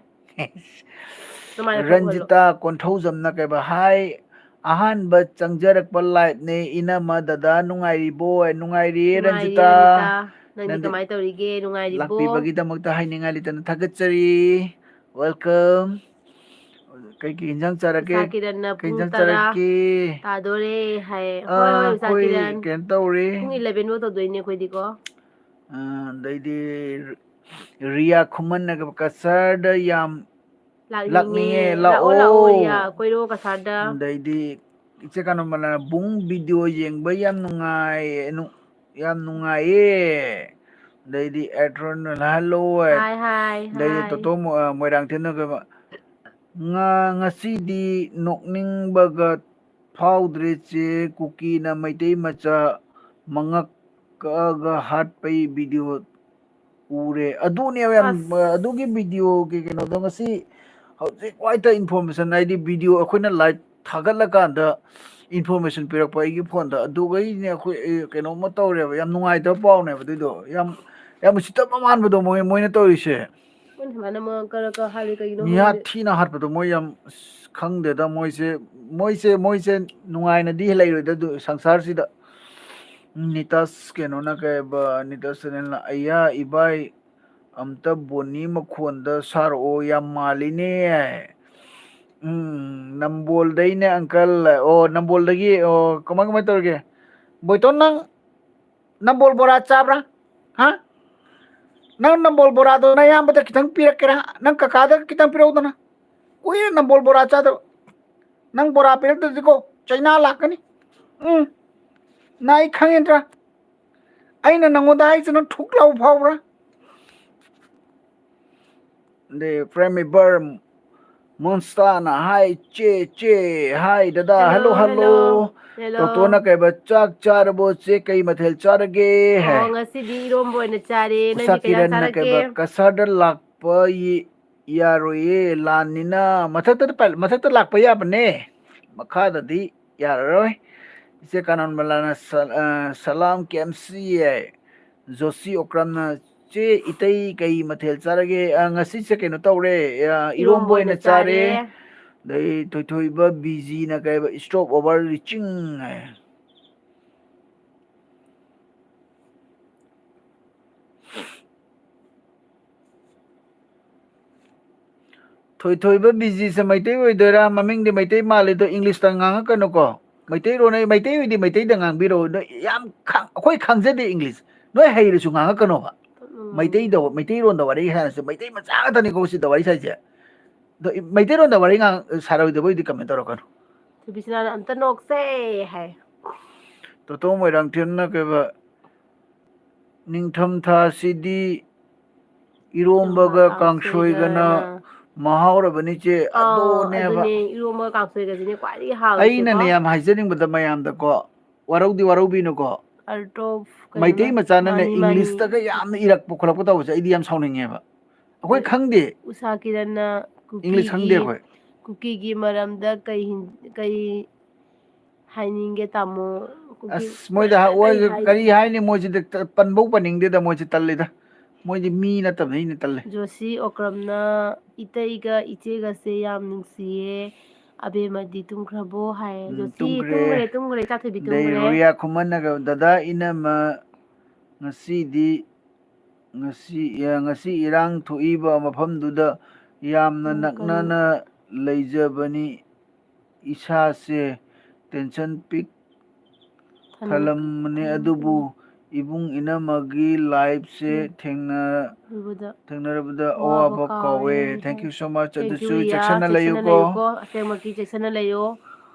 ꯅꯃꯥꯏ ꯅꯈꯣꯛ ꯍꯜꯂꯣ꯫ ꯔꯟꯖꯤꯇꯥ ꯀꯣꯟꯊꯧꯖꯝꯅ ꯀꯩꯕ? "Hi, ꯑꯍꯥꯟꯕ ꯆꯪꯖꯔꯛꯄ live ꯅꯦ ꯏꯅꯝꯃ, ꯗꯗꯥ ꯅꯨꯡꯉꯥꯏꯔꯤꯕꯣ?" ꯅꯨꯡꯉꯥꯏꯔꯤꯌꯦ ꯅꯨꯡꯉꯥꯏꯔꯤꯌꯦ ꯔꯟꯖꯤꯇꯥ꯫ ꯔꯟꯖꯤꯇꯥ꯫ ꯅꯪꯗꯤ ꯅꯪꯗꯤ ꯀꯃꯥꯏ ꯇꯧꯔꯤꯒꯦ? ꯅꯨꯡꯉꯥꯏꯔꯤꯕꯣ? ꯂꯥꯛꯄꯤꯕꯒꯤꯗꯃꯛꯇ ꯍꯥꯏꯅꯤꯡꯉꯥꯏ ꯂꯩꯇꯅ ꯊꯥꯒꯠꯆꯔꯤ꯫ Welcome꯫ ꯀꯩ ꯀꯩ ꯏꯟꯖꯥꯡ ꯆꯥꯔꯒꯦ? ꯎꯁꯥ ꯀꯤꯔꯟꯅ ꯀꯩ ꯄꯨꯡ ꯏꯟꯖꯥꯡ ꯇꯔꯥ ꯆꯥꯔꯛꯀꯦ? ꯇꯥꯗꯣꯔꯦ ꯍꯥꯏ꯫ ꯑ, ꯍꯣꯏ, ꯍꯣꯏ, ꯎꯁꯥ ꯑꯩꯈꯣꯏ ꯀꯤꯔꯟ꯫ ꯀꯩꯅꯣ ꯇꯧꯔꯤ꯫ ꯄꯨꯡ eleven ꯐꯥꯎ ꯇꯧꯗꯣꯏꯅꯦ ꯑꯩꯈꯣꯏꯗꯤꯀꯣ꯫ ꯑ, ꯑꯗꯩꯗꯤ ꯔꯤꯌꯥ ꯈꯨꯃꯟꯅꯒ ꯀꯁꯥꯔꯗ ꯌꯥꯝ ꯂꯥꯛꯅꯤꯡꯉꯦ, ꯂꯥꯛꯑꯣ, ꯂꯥꯛꯑꯣ, ꯂꯥꯛꯑꯣ꯫ ꯔꯤꯌꯥ, ꯀꯣꯏꯔꯛꯑꯣ ꯀꯁꯥꯔꯗ꯫ ꯑꯗꯩꯗꯤ ꯏꯆꯦ ꯀꯥꯅꯣꯃꯂꯥꯅ ꯕꯨꯡ video ꯌꯦꯡꯕ ꯌꯥꯝ ꯅꯨꯡꯉꯥꯏ, ꯅꯨ-, ꯌꯥꯝ ꯅꯨꯡꯉꯥꯏꯌꯦ꯫ ꯑꯗꯩꯗꯤ ꯑꯦꯗ꯭ꯔꯣꯟꯅ ꯍꯜꯂꯣ꯫ ꯍꯥꯏ, ꯍꯥꯏ, ꯑꯗꯩꯗꯤ ꯍꯥꯏ꯫ ꯇꯣꯇꯣ ꯃꯣ-, ꯑ, ꯃꯣꯏꯔꯥꯡꯊꯦꯝꯅꯒ ꯉꯥ-, ꯉꯁꯤꯗꯤ ꯅꯣꯛꯅꯤꯡꯕꯒ ꯐꯥꯎꯗ꯭ꯔꯦ ꯆꯦ, ꯀꯨꯀꯤꯅ ꯃꯩꯇꯩ ꯃꯆꯥ ꯃꯉꯛ ꯀꯛꯑꯒ ꯍꯥꯠꯄꯩ video ꯎꯔꯦ꯫ ꯑꯗꯨꯅꯦꯕ ꯌꯥꯝ, ꯑꯁ꯫ ꯑꯗꯨꯒꯤ videoꯒꯤ ꯀꯩꯅꯣꯗꯣ ꯉꯁꯤ ꯍꯧꯖꯤꯛ ꯋꯥꯏꯇ information, ꯍꯥꯏꯗꯤ video ꯑꯩꯈꯣꯏꯅ live ꯊꯥꯒꯠꯂꯀꯥꯟꯗ information ꯄꯤꯔꯛꯄ ꯑꯩꯒꯤ phoneꯗ꯫ ꯑꯗꯨꯒꯩꯅꯦ ꯑꯩꯈꯣꯏ, ꯑꯦ, ꯀꯩꯅꯣꯝꯃ ꯇꯧꯔꯦꯕ꯫ ꯌꯥꯝ ꯅꯨꯡꯉꯥꯏꯇꯕ ꯄꯥꯎꯅꯦꯕ ꯑꯗꯨꯏꯗꯣ꯫ ꯌꯥꯝ, ꯌꯥꯝ ꯎꯁꯤꯠꯇꯕ ꯃꯥꯟꯕꯗꯣ ꯃꯣꯏ, ꯃꯣꯏꯅ ꯇꯧꯔꯤꯁꯦ꯫ ꯑꯩꯈꯣꯏꯅ ꯁꯨꯃꯥꯏꯅ ꯃꯉꯛ ꯀꯛꯑꯒ ꯍꯥꯠꯂꯤ ꯀꯩꯒꯤꯅꯣ ꯃꯤꯍꯥꯠ ꯈꯪꯗꯦ꯫ ꯊꯤꯅ ꯍꯥꯠꯄꯗꯣ ꯃꯣꯏ ꯌꯥꯝ, ꯑꯁ, ꯈꯪꯗꯦꯗ ꯃꯣꯏꯁꯦ, ꯃꯣꯏꯁꯦ, ꯃꯣꯏꯁꯦ ꯅꯨꯡꯉꯥꯏꯅꯗꯤ ꯂꯩꯔꯣꯏꯗ ꯑꯗꯨ ꯁꯪꯁꯥꯔꯁꯤꯗ꯫ ꯅꯤꯇꯥꯁ ꯀꯩꯅꯣꯅ ꯀꯩꯕ, ꯅꯤꯇꯥꯁ ꯆꯦꯅꯦꯜꯅ, "ꯑꯩꯌꯥ ꯏꯕꯥꯏ, ꯑꯝꯇ ꯕꯣꯅꯤ ꯃꯈꯣꯟꯗ ꯁꯥꯔꯛꯑꯣ, ꯌꯥꯝ ꯃꯥꯜꯂꯤꯅꯦ"꯫ ꯎꯝ, ꯅꯝꯕꯣꯜꯗꯩꯅꯦ uncle꯫ ꯑꯣ, ꯅꯝꯕꯣꯜꯗꯒꯤ꯫ ꯑꯣ, ꯀꯃꯥꯏ, ꯀꯃꯥꯏ ꯇꯧꯔꯤꯒꯦ? ꯕꯣꯏꯇꯣꯟ, ꯅꯪ ꯅꯝꯕꯣꯜ ꯕꯣꯔꯥ ꯆꯥꯕ꯭ꯔꯥ? ꯍꯥ? ꯅꯪ ꯅꯝꯕꯣꯜ ꯕꯣꯔꯥꯗꯣ ꯅꯌꯥꯝꯕꯗ ꯈꯤꯇꯪ ꯄꯤꯔꯛꯀꯦꯔꯥ? ꯅꯪ ꯀꯀꯥꯗ ꯈꯤꯇꯪ ꯄꯤꯔꯛꯎꯗꯅ꯫ ꯀꯨꯏꯔꯦ ꯅꯝꯕꯣꯜ ꯕꯣꯔꯥ ꯆꯥꯗꯕ꯫ ꯅꯪ ꯕꯣꯔꯥ ꯄꯤꯔꯛꯇ꯭ꯔꯗꯤꯀꯣ, ꯆꯩꯅꯥ ꯂꯥꯛꯀꯅꯤ꯫ ꯎꯝ꯫ ꯅꯪ ꯑꯩ ꯈꯪꯉꯦ ꯅꯠꯇ꯭ꯔꯥ? ꯑꯩꯅ ꯅꯪꯉꯣꯟꯗ ꯍꯥꯏꯁꯦ ꯅꯪ ꯊꯨꯛ ꯂꯥꯎ ꯐꯥꯎꯕ꯭ꯔꯥ? ꯑꯗꯩ ꯄ꯭ꯔꯦꯝ ꯏꯕꯔ ꯃꯣꯟꯁꯇꯥꯅ, "ꯍꯥꯏ ꯆꯦ, ꯆꯦ, ꯍꯥꯏ ꯗꯗꯥ, hello, hello, hello, hello, hello꯫ ꯇꯣꯇꯣꯅ ꯀꯩꯕ, "ꯆꯥꯛ ꯆꯥꯔꯕꯣ ꯆꯦ, ꯀꯩ ꯃꯊꯦꯜ ꯆꯥꯔꯒꯦ?" ꯑꯣ, ꯍꯥꯏ꯫ ꯉꯁꯤꯗꯤ ꯏꯔꯣꯝꯕ ꯑꯣꯏꯅ ꯆꯥꯔꯦ꯫ ꯎꯁꯥ ꯅꯪꯗꯤ ꯀꯩ ꯏꯟꯖꯥꯡ ꯀꯤꯔꯟꯅ ꯆꯥꯔꯛꯀꯦ? ꯀꯩꯕ, "ꯀꯁꯥꯔꯗ ꯂꯥꯛꯄ ꯌꯤ-, ꯌꯥꯔꯣꯏꯌꯦ, ꯂꯥꯟꯅꯤꯅ"꯫ ꯃꯊꯛꯇ ꯄꯥꯏ-, ꯃꯊꯛꯇ ꯂꯥꯛꯄ ꯌꯥꯕꯅꯦ, ꯃꯈꯥꯗꯗꯤ ꯌꯥꯔꯔꯣꯏ꯫ ꯏꯆꯦ ꯀꯥꯅꯣꯟ ꯃꯂꯥꯅ ꯁ-, ꯑ, "ꯁꯂꯥꯝ ꯀꯦꯝꯁꯤ" ꯍꯥꯏ꯫ ꯖꯣꯁꯤ ꯑꯣꯀ꯭ꯔꯝꯅ, "ꯆꯦ ꯏꯇꯩ ꯀꯩ ꯃꯊꯦꯜ ꯆꯥꯔꯒꯦ?" ꯑ, ꯉꯁꯤꯁꯦ ꯀꯩꯅꯣ ꯇꯧꯔꯦ, ꯑ, ꯏꯔꯣꯝꯕ ꯏꯔꯣꯝꯕ ꯑꯣꯏꯅ ꯑꯣꯏꯅ ꯆꯥꯔꯦ꯫ ꯆꯥꯔꯦ꯫ ꯑꯗꯩ ꯊꯣꯏꯊꯣꯏꯕ ꯕꯤꯖꯤꯅ ꯀꯩꯕ, "Stop over reaching" ꯍꯥꯏ꯫ ꯊꯣꯏꯊꯣꯏꯕ ꯕꯤꯖꯤꯁꯦ ꯃꯩꯇꯩ ꯑꯣꯏꯗꯣꯏꯔꯥ? ꯃꯃꯤꯡꯗꯤ ꯃꯩꯇꯩ ꯃꯥꯜꯂꯤꯗꯣ, ꯏꯪꯂꯤꯁꯇ ꯉꯥꯡꯉꯛꯀꯅꯨꯀꯣ꯫ ꯃꯩꯇꯩꯔꯣꯟ, ꯃꯩꯇꯩ ꯑꯣꯏꯗꯤ ꯃꯩꯇꯩꯗ ꯉꯥꯡꯕꯤꯔꯛꯑꯣ꯫ ꯅꯣꯏ ꯌꯥꯝ ꯈꯪ-, ꯑꯩꯈꯣꯏ ꯈꯪꯖꯗꯦ ꯏꯪꯂꯤꯁ꯫ ꯅꯣꯏ ꯍꯩꯔꯁꯨ ꯉꯥꯡꯉꯛꯀꯅꯣꯕ꯫ ꯎꯝ꯫ ꯃꯩꯇꯩꯗ, ꯃꯩꯇꯩꯔꯣꯟꯗ ꯋꯥꯔꯤ ꯁꯥꯟꯅꯁꯦ꯫ ꯃꯩꯇꯩ ꯃꯆꯥ ꯉꯥꯛꯇꯅꯤꯀꯣ ꯁꯤꯗ ꯋꯥꯔꯤ ꯁꯥꯏꯁꯦ꯫ ꯑꯗꯣ ꯏ-, ꯃꯩꯇꯩꯔꯣꯟꯗ ꯋꯥꯔꯤ ꯉꯥꯡ-, ꯁꯥꯔꯣꯏꯗꯕ ꯑꯣꯏꯗꯤ comment ꯇꯧꯔꯛꯀꯅꯨ꯫ ꯊꯣꯏꯕꯤꯁꯅꯥꯅ ꯑꯝꯇ ꯅꯣꯛꯁꯦ ꯍꯥꯏ꯫ ꯇꯣꯇꯣ ꯃꯣꯏꯔꯥꯡꯊꯦꯝꯅ ꯀꯩꯕ, "ꯅꯤꯡꯊꯝ ꯊꯥꯁꯤꯗꯤ ꯏꯔꯣꯝꯕꯒ ꯏꯔꯣꯝꯕ ꯀꯥꯡꯁꯣꯏꯒꯅ ꯀꯥꯡꯁꯣꯏꯒꯅ ꯃꯍꯥꯎꯔꯕꯅꯤ ꯆꯦ", ꯑꯥ, ꯑꯗꯨꯅꯦꯕ꯫ ꯑꯗꯨꯅꯦ, ꯏꯔꯣꯝꯕ ꯀꯥꯡꯁꯣꯏꯒꯁꯤꯅꯦ ꯈ꯭ꯋꯥꯏꯗꯒꯤ ꯍꯥꯎꯔꯤꯁꯦꯀꯣ꯫ ꯑꯩꯅꯅꯦ ꯌꯥꯝ ꯍꯥꯏꯖꯅꯤꯡꯕꯗ ꯃꯌꯥꯝꯗꯀꯣ, ꯋꯥꯔꯧꯗꯤ ꯋꯥꯔꯧꯕꯤꯅꯨꯀꯣ꯫ ꯑꯔꯇꯣꯞ ꯀꯩꯅꯣ, ꯃꯩꯇꯩ ꯃꯆꯥꯅꯅꯦ ꯃꯥꯅꯤ, ꯃꯥꯅꯤ꯫ ꯏꯪꯂꯤꯁꯇꯒ ꯌꯥꯝꯅ ꯏꯔꯛꯄ ꯈꯣꯠꯂꯛꯄ ꯇꯧꯕꯁꯦ ꯑꯩꯗꯤ ꯌꯥꯝ ꯁꯥꯎꯅꯤꯡꯉꯦꯕ꯫ ꯑꯩꯈꯣꯏ ꯈꯪꯗꯦ꯫ ꯎꯁꯥ ꯀꯤꯔꯟꯅ ꯏꯪꯂꯤꯁ ꯈꯪꯗꯦ ꯀꯨꯀꯤꯒꯤ, ꯑꯩꯈꯣꯏ꯫ ꯀꯨꯀꯤꯒꯤ ꯃꯔꯝꯗ ꯀꯩ ꯍꯤꯟ-, ꯀꯩ ꯍꯥꯏꯅꯤꯡꯒꯦ ꯇꯥꯃꯣ? ꯀꯨꯀꯤ ꯑꯁ, ꯃꯣꯏꯗ ꯍꯥ-, ꯀꯩ ꯃꯣꯏꯁꯦ ꯍꯥꯏꯅꯤ? ꯀꯔꯤ ꯍꯥꯏꯅꯤ? ꯃꯣꯏꯁꯤꯗꯤ ꯇ-, ꯄꯟꯕꯧ ꯄꯟꯅꯤꯡꯗꯦꯗ, ꯃꯣꯏꯁꯦ ꯇꯜꯂꯤꯗ꯫ ꯃꯣꯏꯗꯤ ꯃꯤ ꯅꯠꯇꯕꯅꯤ, ꯑꯩꯅ ꯇꯜꯂꯦ꯫ ꯖꯣꯁꯤ ꯑꯣꯀ꯭ꯔꯝꯅ ꯏꯇꯩꯒ ꯏꯆꯦꯒꯁꯦ ꯌꯥꯝ ꯅꯨꯡꯁꯤꯌꯦ꯫ ꯑꯕꯦꯝꯃꯗꯤ ꯇꯨꯝꯈ꯭ꯔꯕꯣ ꯍꯥꯏ꯫ ꯎꯝ, ꯖꯣꯁꯤ ꯇꯨꯝꯈ꯭ꯔꯦ꯫ ꯇꯨꯝꯈ꯭ꯔꯦ, ꯇꯨꯝꯈ꯭ꯔꯦ, ꯏꯆꯥ ꯊꯣꯏꯕꯤ ꯑꯗꯩ ꯇꯨꯝꯈ꯭ꯔꯦ꯫ ꯔꯣꯌꯥ ꯈꯨꯃꯟꯅꯒ, "ꯗꯗꯥ ꯏꯅꯝꯃ ꯉꯁꯤꯗꯤ, ꯉꯁꯤ, ꯉꯁꯤ ꯏꯔꯥꯡ ꯊꯣꯛꯏꯕ ꯃꯐꯝꯗꯨꯗ ꯌꯥꯝꯅ ꯎꯝ, ꯀꯔꯤ? ꯅꯛꯅꯅ ꯂꯩꯖꯕꯅꯤ꯫ ꯏꯁꯥꯁꯦ tension ꯄꯤꯛ ꯊꯜ-, ꯊꯜꯂꯝꯕꯅꯦ, ꯊꯜꯂꯝꯕꯅꯦ꯫ ꯑꯗꯨꯕꯨ ꯏꯕꯨꯡ ꯏꯅꯝꯃꯒꯤ liveꯁꯦ ꯎꯝ꯫ ꯊꯦꯡꯅ-, ꯎꯕꯗ ꯊꯦꯡꯅꯔꯕꯗ ꯑꯋꯥꯕ ꯑꯋꯥꯕ ꯀꯥꯎꯋꯦ꯫ ꯀꯥꯎꯋꯦ꯫ Thank you so much꯫ Thank you, ꯑꯗꯨꯁꯨ ꯔꯤꯌꯥ꯫ ꯆꯦꯛꯁꯤꯟꯅ ꯆꯦꯛꯁꯤꯟꯅ ꯂꯩꯌꯨꯀꯣ꯫ ꯂꯩꯌꯨꯀꯣ꯫ ꯑꯁꯦꯡꯃꯛꯀꯤ ꯆꯦꯛꯁꯤꯟꯅ ꯂꯩꯌꯣ꯫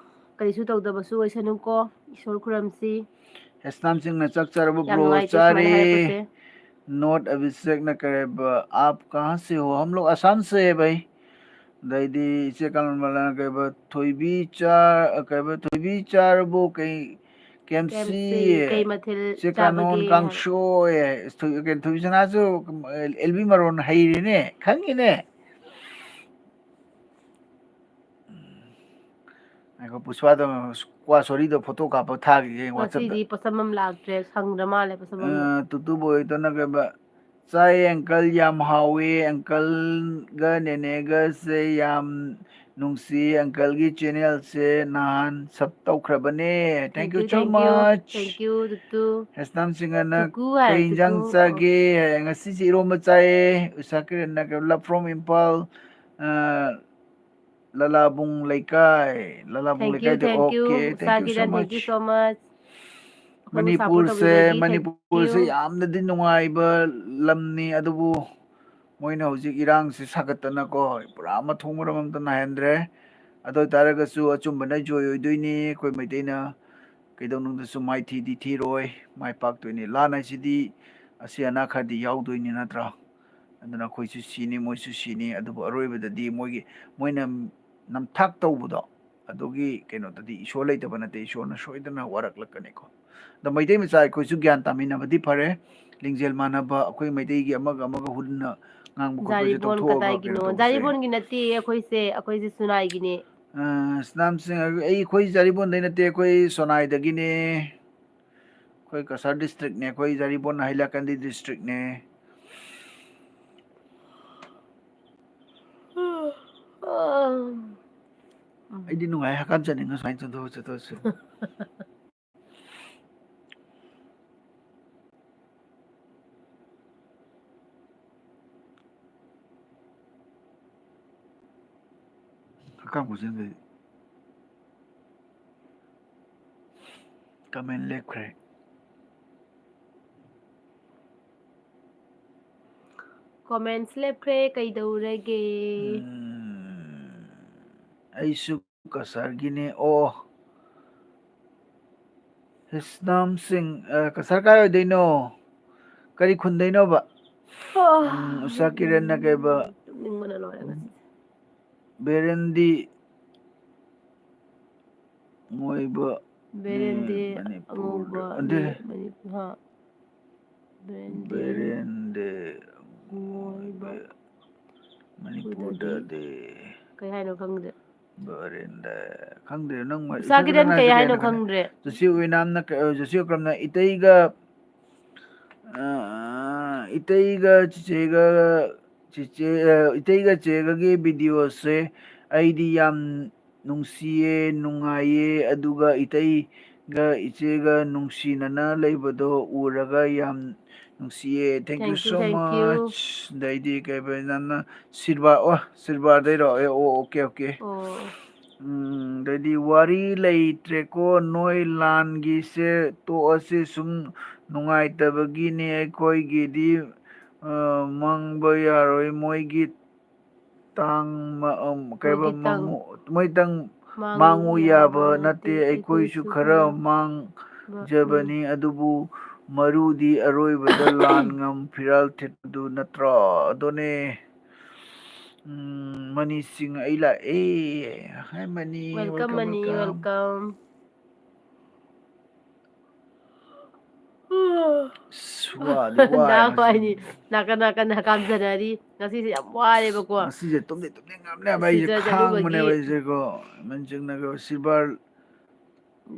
ꯀꯔꯤꯁꯨ ꯇꯧꯗꯕꯁꯨ ꯑꯣꯏꯁꯅꯨꯀꯣ꯫ ꯏꯁꯣꯔ ꯈꯨꯔꯝꯁꯤ꯫ ꯍꯦꯁꯅꯥꯝ ꯁꯤꯡꯅ ꯆꯥꯛ ꯆꯥꯔꯕ ꯌꯥꯝ ꯕ꯭ꯔꯣ? ꯅꯨꯡꯉꯥꯏꯇꯦ ꯁꯨꯃꯥꯏꯅ ꯆꯥꯔꯦ꯫ ꯍꯥꯏꯔꯛꯄꯁꯦ꯫ ꯅꯣꯠ ꯑꯚꯤꯁꯦꯛꯅ ꯀꯩ ꯍꯥꯏꯕ, "ꯑꯥꯞ ꯀꯍꯥꯟ ꯁꯦ ꯍꯣ?" "ꯍꯝ ꯂꯣꯒ ꯑꯁꯥꯝ ꯁꯦ ꯍꯦ ꯚꯥꯏ"꯫ ꯑꯗꯩꯗꯤ ꯏꯆꯦ ꯀꯃꯂꯥꯅ ꯀꯩ ꯍꯥꯏꯕ, "ꯊꯣꯏꯕꯤ ꯆꯥ-, ꯀꯩ ꯍꯥꯏꯕ, ꯊꯣꯏꯕꯤ ꯆꯥꯔꯕꯣ? ꯀꯩ, ꯀꯦꯝꯁꯤ?" ꯀꯦꯝꯁꯤ, ꯀꯩ ꯃꯊꯦꯜ ꯏꯆꯦ ꯀꯥꯅꯣꯟ ꯆꯥꯕꯒꯦ? ꯀꯥꯡꯁꯣꯏ꯫ ꯊꯣꯏ-, ꯀꯩꯅꯣ, ꯊꯣꯏꯕꯤ ꯁꯅꯥꯁꯨ ꯑꯦꯜ ꯕꯤ ꯃꯔꯣꯟ ꯍꯩꯔꯦꯅꯦ, ꯈꯪꯉꯤꯅꯦ꯫ ꯉꯥꯏꯈꯣ, ꯄꯨꯁꯄꯥꯗꯣ, ꯀ꯭ꯋꯥ ꯁꯣꯔꯤꯗꯣ photo ꯀꯥꯞꯄ ꯊꯥꯈꯤꯒꯦ WhatsAppꯇ꯫ ꯉꯁꯤꯗꯤ ꯄꯣꯠꯁꯝ ꯑꯃ ꯂꯥꯛꯇ꯭ꯔꯦ, ꯁꯪꯗ꯭ꯔ ꯃꯥꯜꯂꯦ ꯄꯣꯠꯁꯝ ꯑꯃ꯫ ꯑ, ꯇꯨꯇꯨ ꯕꯣꯏꯗꯅ ꯀꯩꯕ, "ꯆꯥꯏ uncle, ꯌꯥꯝ ꯍꯥꯎꯋꯦ꯫ Uncleꯒ ꯅꯦꯅꯦꯒꯁꯦ ꯌꯥꯝ ꯅꯨꯡꯁꯤ꯫ Uncleꯒꯤ channelꯁꯦ ꯅꯍꯥꯟ sub ꯇꯧꯈ꯭ꯔꯕꯅꯦ꯫ Thank you, thank you so much꯫ Thank you, ꯇꯨꯇꯨ꯫ ꯍꯦꯁꯅꯥꯝ ꯁꯤꯡꯍꯅ ꯀꯨꯀꯨ ꯍꯥꯏ, "ꯀꯩ ꯏꯟꯖꯥꯡ ꯀꯨꯀꯨ꯫ ꯆꯥꯒꯦ?" ꯍꯥꯏ, "ꯉꯁꯤꯁꯦ ꯏꯔꯣꯝꯕ ꯆꯥꯏꯌꯦ"꯫ ꯎꯁꯥ ꯀꯤꯔꯟꯅ ꯀꯩꯕ, "Love from Imphal"꯫ ꯑ, ꯂꯂꯥꯕꯨꯡ ꯂꯩꯀꯥꯏ, ꯂꯂꯥꯕꯨꯡ ꯊꯦꯡꯀ꯭ꯌꯨ, ꯂꯩꯀꯥꯏꯗ, thank you, okay, Usha thank you so Kiran, thank you much꯫ ꯁꯣ ꯃꯆ꯫ ꯑꯩꯈꯣꯏꯕꯨ ꯁꯞꯄꯣꯔꯠ ꯃꯅꯤꯄꯨꯔꯁꯦ, ꯇꯧꯕꯤꯕꯒꯤ ꯃꯅꯤꯄꯨꯔꯁꯦ ꯊꯦꯡꯀ꯭ꯌꯨ꯫ ꯌꯥꯝꯅꯗꯤ ꯅꯨꯡꯉꯥꯏꯕ ꯂꯝꯅꯤ, ꯑꯗꯨꯕꯨ ꯃꯣꯏꯅ ꯍꯧꯖꯤꯛ ꯏꯔꯥꯡꯁꯤ ꯁꯥꯒꯠꯇꯅꯀꯣ, ꯄꯨꯔꯥ ꯃꯊꯣꯡ ꯃꯔꯝ ꯑꯝꯇ ꯅꯥꯏꯍꯟꯗ꯭ꯔꯦ꯫ ꯑꯗꯨ ꯑꯣꯏꯇꯥꯔꯒꯁꯨ ꯑꯆꯨꯝꯕꯅ ꯖꯣꯏ ꯑꯣꯏꯗꯣꯏꯅꯤ꯫ ꯑꯩꯈꯣꯏ ꯃꯩꯇꯩꯅ ꯀꯩꯗꯧꯅꯨꯡꯗꯁꯨ ꯃꯥꯏꯊꯤꯗꯤ ꯊꯤꯔꯣꯏ, ꯃꯥꯏ ꯄꯥꯛꯇꯣꯏꯅꯤ꯫ ꯂꯥꯟ ꯍꯥꯏꯁꯤꯗꯤ ꯑꯁꯤ ꯑꯅꯥ ꯈꯔꯗꯤ ꯌꯥꯎꯗꯣꯏꯅꯤ, ꯅꯠꯇ꯭ꯔꯥ? ꯑꯗꯨꯅ ꯑꯩꯈꯣꯏꯁꯨ ꯁꯤꯅꯤ, ꯃꯣꯏꯁꯨ ꯁꯤꯅꯤ, ꯑꯗꯨꯕꯨ ꯑꯔꯣꯏꯕꯗꯗꯤ ꯃꯣꯏꯒꯤ, ꯃꯣꯏꯅ ꯅꯝꯊꯥꯛ ꯇꯧꯕꯗꯣ, ꯑꯗꯨꯒꯤ ꯀꯩꯅꯣꯗꯗꯤ ꯏꯁꯣꯔ ꯂꯩꯇꯕ ꯅꯠꯇꯦ, ꯏꯁꯣꯔꯅ ꯁꯣꯏꯗꯅ ꯋꯥꯔꯛꯂꯛꯀꯅꯤꯀꯣ꯫ ꯑꯗꯣ ꯃꯩꯇꯩ ꯃꯆꯥ ꯑꯩꯈꯣꯏꯁꯨ ꯒ꯭ꯌꯥꯟ ꯇꯥꯃꯤꯟꯅꯕꯗꯤ ꯐꯔꯦ꯫ ꯂꯤꯡꯖꯦꯜ ꯃꯥꯟꯅꯕ, ꯑꯩꯈꯣꯏ ꯃꯩꯇꯩꯒꯤ ꯑꯃꯒ ꯑꯃꯒ ꯍꯨꯟꯅ ꯉꯥꯡꯕ ꯈꯣꯠꯄꯁꯦ ꯖꯥꯔꯤꯕꯣꯟ ꯇꯣꯛꯊꯣꯛꯑꯒ ꯀꯗꯥꯏꯒꯤꯅꯣ? ꯀꯩꯅꯣ ꯇꯧꯁꯦ꯫ ꯖꯥꯔꯤꯕꯣꯟꯒꯤ ꯅꯠꯇꯦ, ꯑꯩꯈꯣꯏꯁꯦ, ꯑꯩꯈꯣꯏꯁꯦ ꯁꯨꯅꯥꯏꯒꯤꯅꯦ꯫ ꯑ, ꯁꯅꯥꯝꯁꯤꯡ, ꯑꯩ, ꯑꯩꯈꯣꯏ ꯖꯥꯔꯤꯕꯣꯟꯗꯩ ꯅꯠꯇꯦ, ꯑꯩꯈꯣꯏ ꯁꯣꯅꯥꯏꯗꯒꯤꯅꯦ꯫ ꯑꯩꯈꯣꯏ ꯀꯁꯥꯔ ꯗꯤꯁꯇ꯭ꯔꯤꯛꯅꯦ, ꯑꯩꯈꯣꯏ ꯖꯥꯔꯤꯕꯣꯟ ꯍꯥꯏꯂꯥꯀꯟꯗꯤ ꯗꯤꯁꯇ꯭ꯔꯤꯛꯅꯦ꯫ ꯑꯩꯗꯤ ꯅꯨꯡꯉꯥꯏ, ꯍꯀꯥꯝ ꯆꯠꯅꯤꯡꯉ ꯁꯨꯃꯥꯏꯅ ꯆꯠꯊꯣꯛ ꯆꯠꯊꯣꯛꯁꯦ꯫ ꯍꯀꯥꯝ ꯈꯨꯆꯟꯗꯗꯤ꯫ ꯀꯃꯦꯟ ꯂꯦꯞꯈ꯭ꯔꯦ꯫ ꯀꯣꯃꯦꯟꯁ ꯂꯦꯞꯈ꯭ꯔꯦ, ꯀꯩꯗꯧꯔꯒꯦ? ꯎꯝ, ꯑꯩꯁꯨ ꯀꯁꯥꯔꯒꯤꯅꯦ꯫ ꯑꯣ, ꯍꯤꯁꯅꯥꯝ ꯁꯤꯡ, ꯑ, ꯀꯁꯥꯔ ꯀꯥꯏ ꯑꯣꯏꯗꯣꯏꯅꯣ? ꯀꯔꯤ ꯈꯨꯟꯗꯩꯅꯣꯕ? ꯎꯝ, ꯎꯁꯥ ꯀꯤꯔꯟꯅ ꯀꯩꯕ? ꯇꯨꯝꯅꯤꯡꯕꯅ ꯂꯣꯏꯔꯦ ꯉꯁꯤꯁꯦ꯫ ꯕꯦꯔꯦꯟꯗꯤ ꯃꯣꯏꯕ ꯕꯦꯔꯦꯟꯗꯤ ꯃꯅꯤꯄꯨꯔꯗ, ꯑꯉꯧꯕ ꯑꯗꯦ꯫ ꯃꯤ ꯃꯅꯤꯄꯨꯔ, ꯍꯥ꯫ ꯕꯦꯔꯦꯟꯗꯤ ꯕꯦꯔꯦꯟꯗꯤ ꯑꯉꯧꯕ꯫ ꯃꯅꯤꯄꯨꯔꯗꯗꯤ꯫ ꯀꯩ ꯍꯥꯏꯅꯣ ꯈꯪꯗꯦ꯫ ꯕꯦꯔꯦꯟꯗ, ꯈꯪꯗꯦ, ꯅꯪ ꯃ-, ꯎꯁꯥ ꯀꯤꯔꯟ ꯀꯩ ꯍꯥꯏꯅꯣ ꯈꯪꯗ꯭ꯔꯦ꯫ ꯖꯣꯁꯤ ꯑꯣꯏꯅꯥꯝꯅ ꯀ-, ꯖꯣꯁꯤ ꯑꯣꯏꯀ꯭ꯔꯝꯅ ꯏꯇꯩꯒ, ꯑ, ꯏꯇꯩꯒ ꯆꯤꯆꯦꯒ, ꯆꯤꯆꯦ, ꯑ, ꯏꯇꯩꯒ ꯆꯦꯒꯒꯤ ꯚꯤꯗꯤꯑꯣꯁꯦ ꯑꯩꯗꯤ ꯌꯥꯝ ꯅꯨꯡꯁꯤꯌꯦ, ꯅꯨꯡꯉꯥꯏꯌꯦ, ꯑꯗꯨꯒ ꯏꯇꯩ ꯒ ꯏꯆꯦꯒ ꯅꯨꯡꯁꯤꯅꯅ ꯂꯩꯕꯗꯣ ꯎꯔꯒ ꯌꯥꯝ ꯅꯨꯡꯁꯤꯌꯦ꯫ Thank you Thank you, so thank you. much꯫ ꯑꯗꯩꯗꯤ ꯀꯩꯕ ꯅꯪꯅ ꯁꯤꯜꯚꯥ, ꯑꯣ, ꯁꯤꯜꯚꯥꯗꯩꯔꯣ? ꯑꯦ, ꯑꯣ, okay, okay꯫ ꯑꯣ꯫ ꯎꯝ, ꯑꯗꯩꯗꯤ ꯋꯥꯔꯤ ꯂꯩꯇ꯭ꯔꯦꯀꯣ, ꯅꯣꯏ ꯂꯥꯟꯒꯤꯁꯦ ꯇꯣꯛꯑꯁꯤ, ꯁꯨꯝ ꯅꯨꯡꯉꯥꯏꯇꯕꯒꯤꯅꯦ ꯑꯩꯈꯣꯏꯒꯤꯗꯤ, ꯑ, ꯃꯪꯕ ꯌꯥꯔꯣꯏ, ꯃꯣꯏꯒꯤ ꯇꯥꯡ ꯃ-, ꯑꯝ, ꯀꯩꯕ ꯃꯣꯏꯒꯤ ꯇꯥꯡ ꯃꯪꯉꯨ-, ꯃꯣꯏ ꯇꯪ ꯃꯥꯡꯉꯨ ꯃꯥꯡꯉꯨ ꯌꯥꯕ ꯌꯥꯕ ꯅꯠꯇꯦ, ꯅꯠꯇꯦ, ꯑꯩꯈꯣꯏꯁꯨ ꯑꯩꯈꯣꯏꯁꯨ ꯈꯔ ꯈꯔ ꯃꯥꯡ-, ꯃꯥꯡꯖꯕꯅꯤ, ꯎꯝ꯫ ꯑꯗꯨꯕꯨ ꯃꯔꯨꯗꯤ ꯑꯔꯣꯏꯕꯗ ꯂꯥꯟ ꯉꯝ ꯐꯤꯔꯥꯜ ꯊꯦꯠꯄꯗꯨ ꯅꯠꯇ꯭ꯔꯣ? ꯑꯗꯨꯅꯦ꯫ ꯎꯝ, ꯃꯅꯤ ꯁꯤꯡ, ꯑꯩ ꯂꯥꯛꯑꯦ꯫ Hi, Mani, welcome, welcome, Mani, welcome꯫ Welcome꯫ ꯑꯁ, ꯋꯥꯗꯤ ꯋꯥꯔꯦ ꯗꯥ ꯉꯁꯤ꯫ ꯈ꯭ꯋꯥꯏꯅꯤ ꯅꯥꯀꯟ ꯅꯥꯀꯟꯗ ꯍꯀꯥꯝ ꯆꯟꯅꯔꯤ꯫ ꯉꯁꯤꯁꯦ ꯌꯥꯝ ꯋꯥꯔꯦꯕꯀꯣ꯫ ꯉꯁꯤꯁꯦ ꯇꯨꯝꯗꯤ ꯇꯨꯝꯅꯤꯡꯉꯕꯅꯦꯕ ꯑꯩꯁꯦ, ꯁꯤꯖ ꯈꯥꯡꯕꯅꯦꯕ ꯆꯠꯂꯨꯕꯒꯤ꯫ ꯑꯩꯁꯦꯀꯣ꯫ ꯃꯟꯖꯪꯅꯒ ꯁꯤꯜꯚꯔ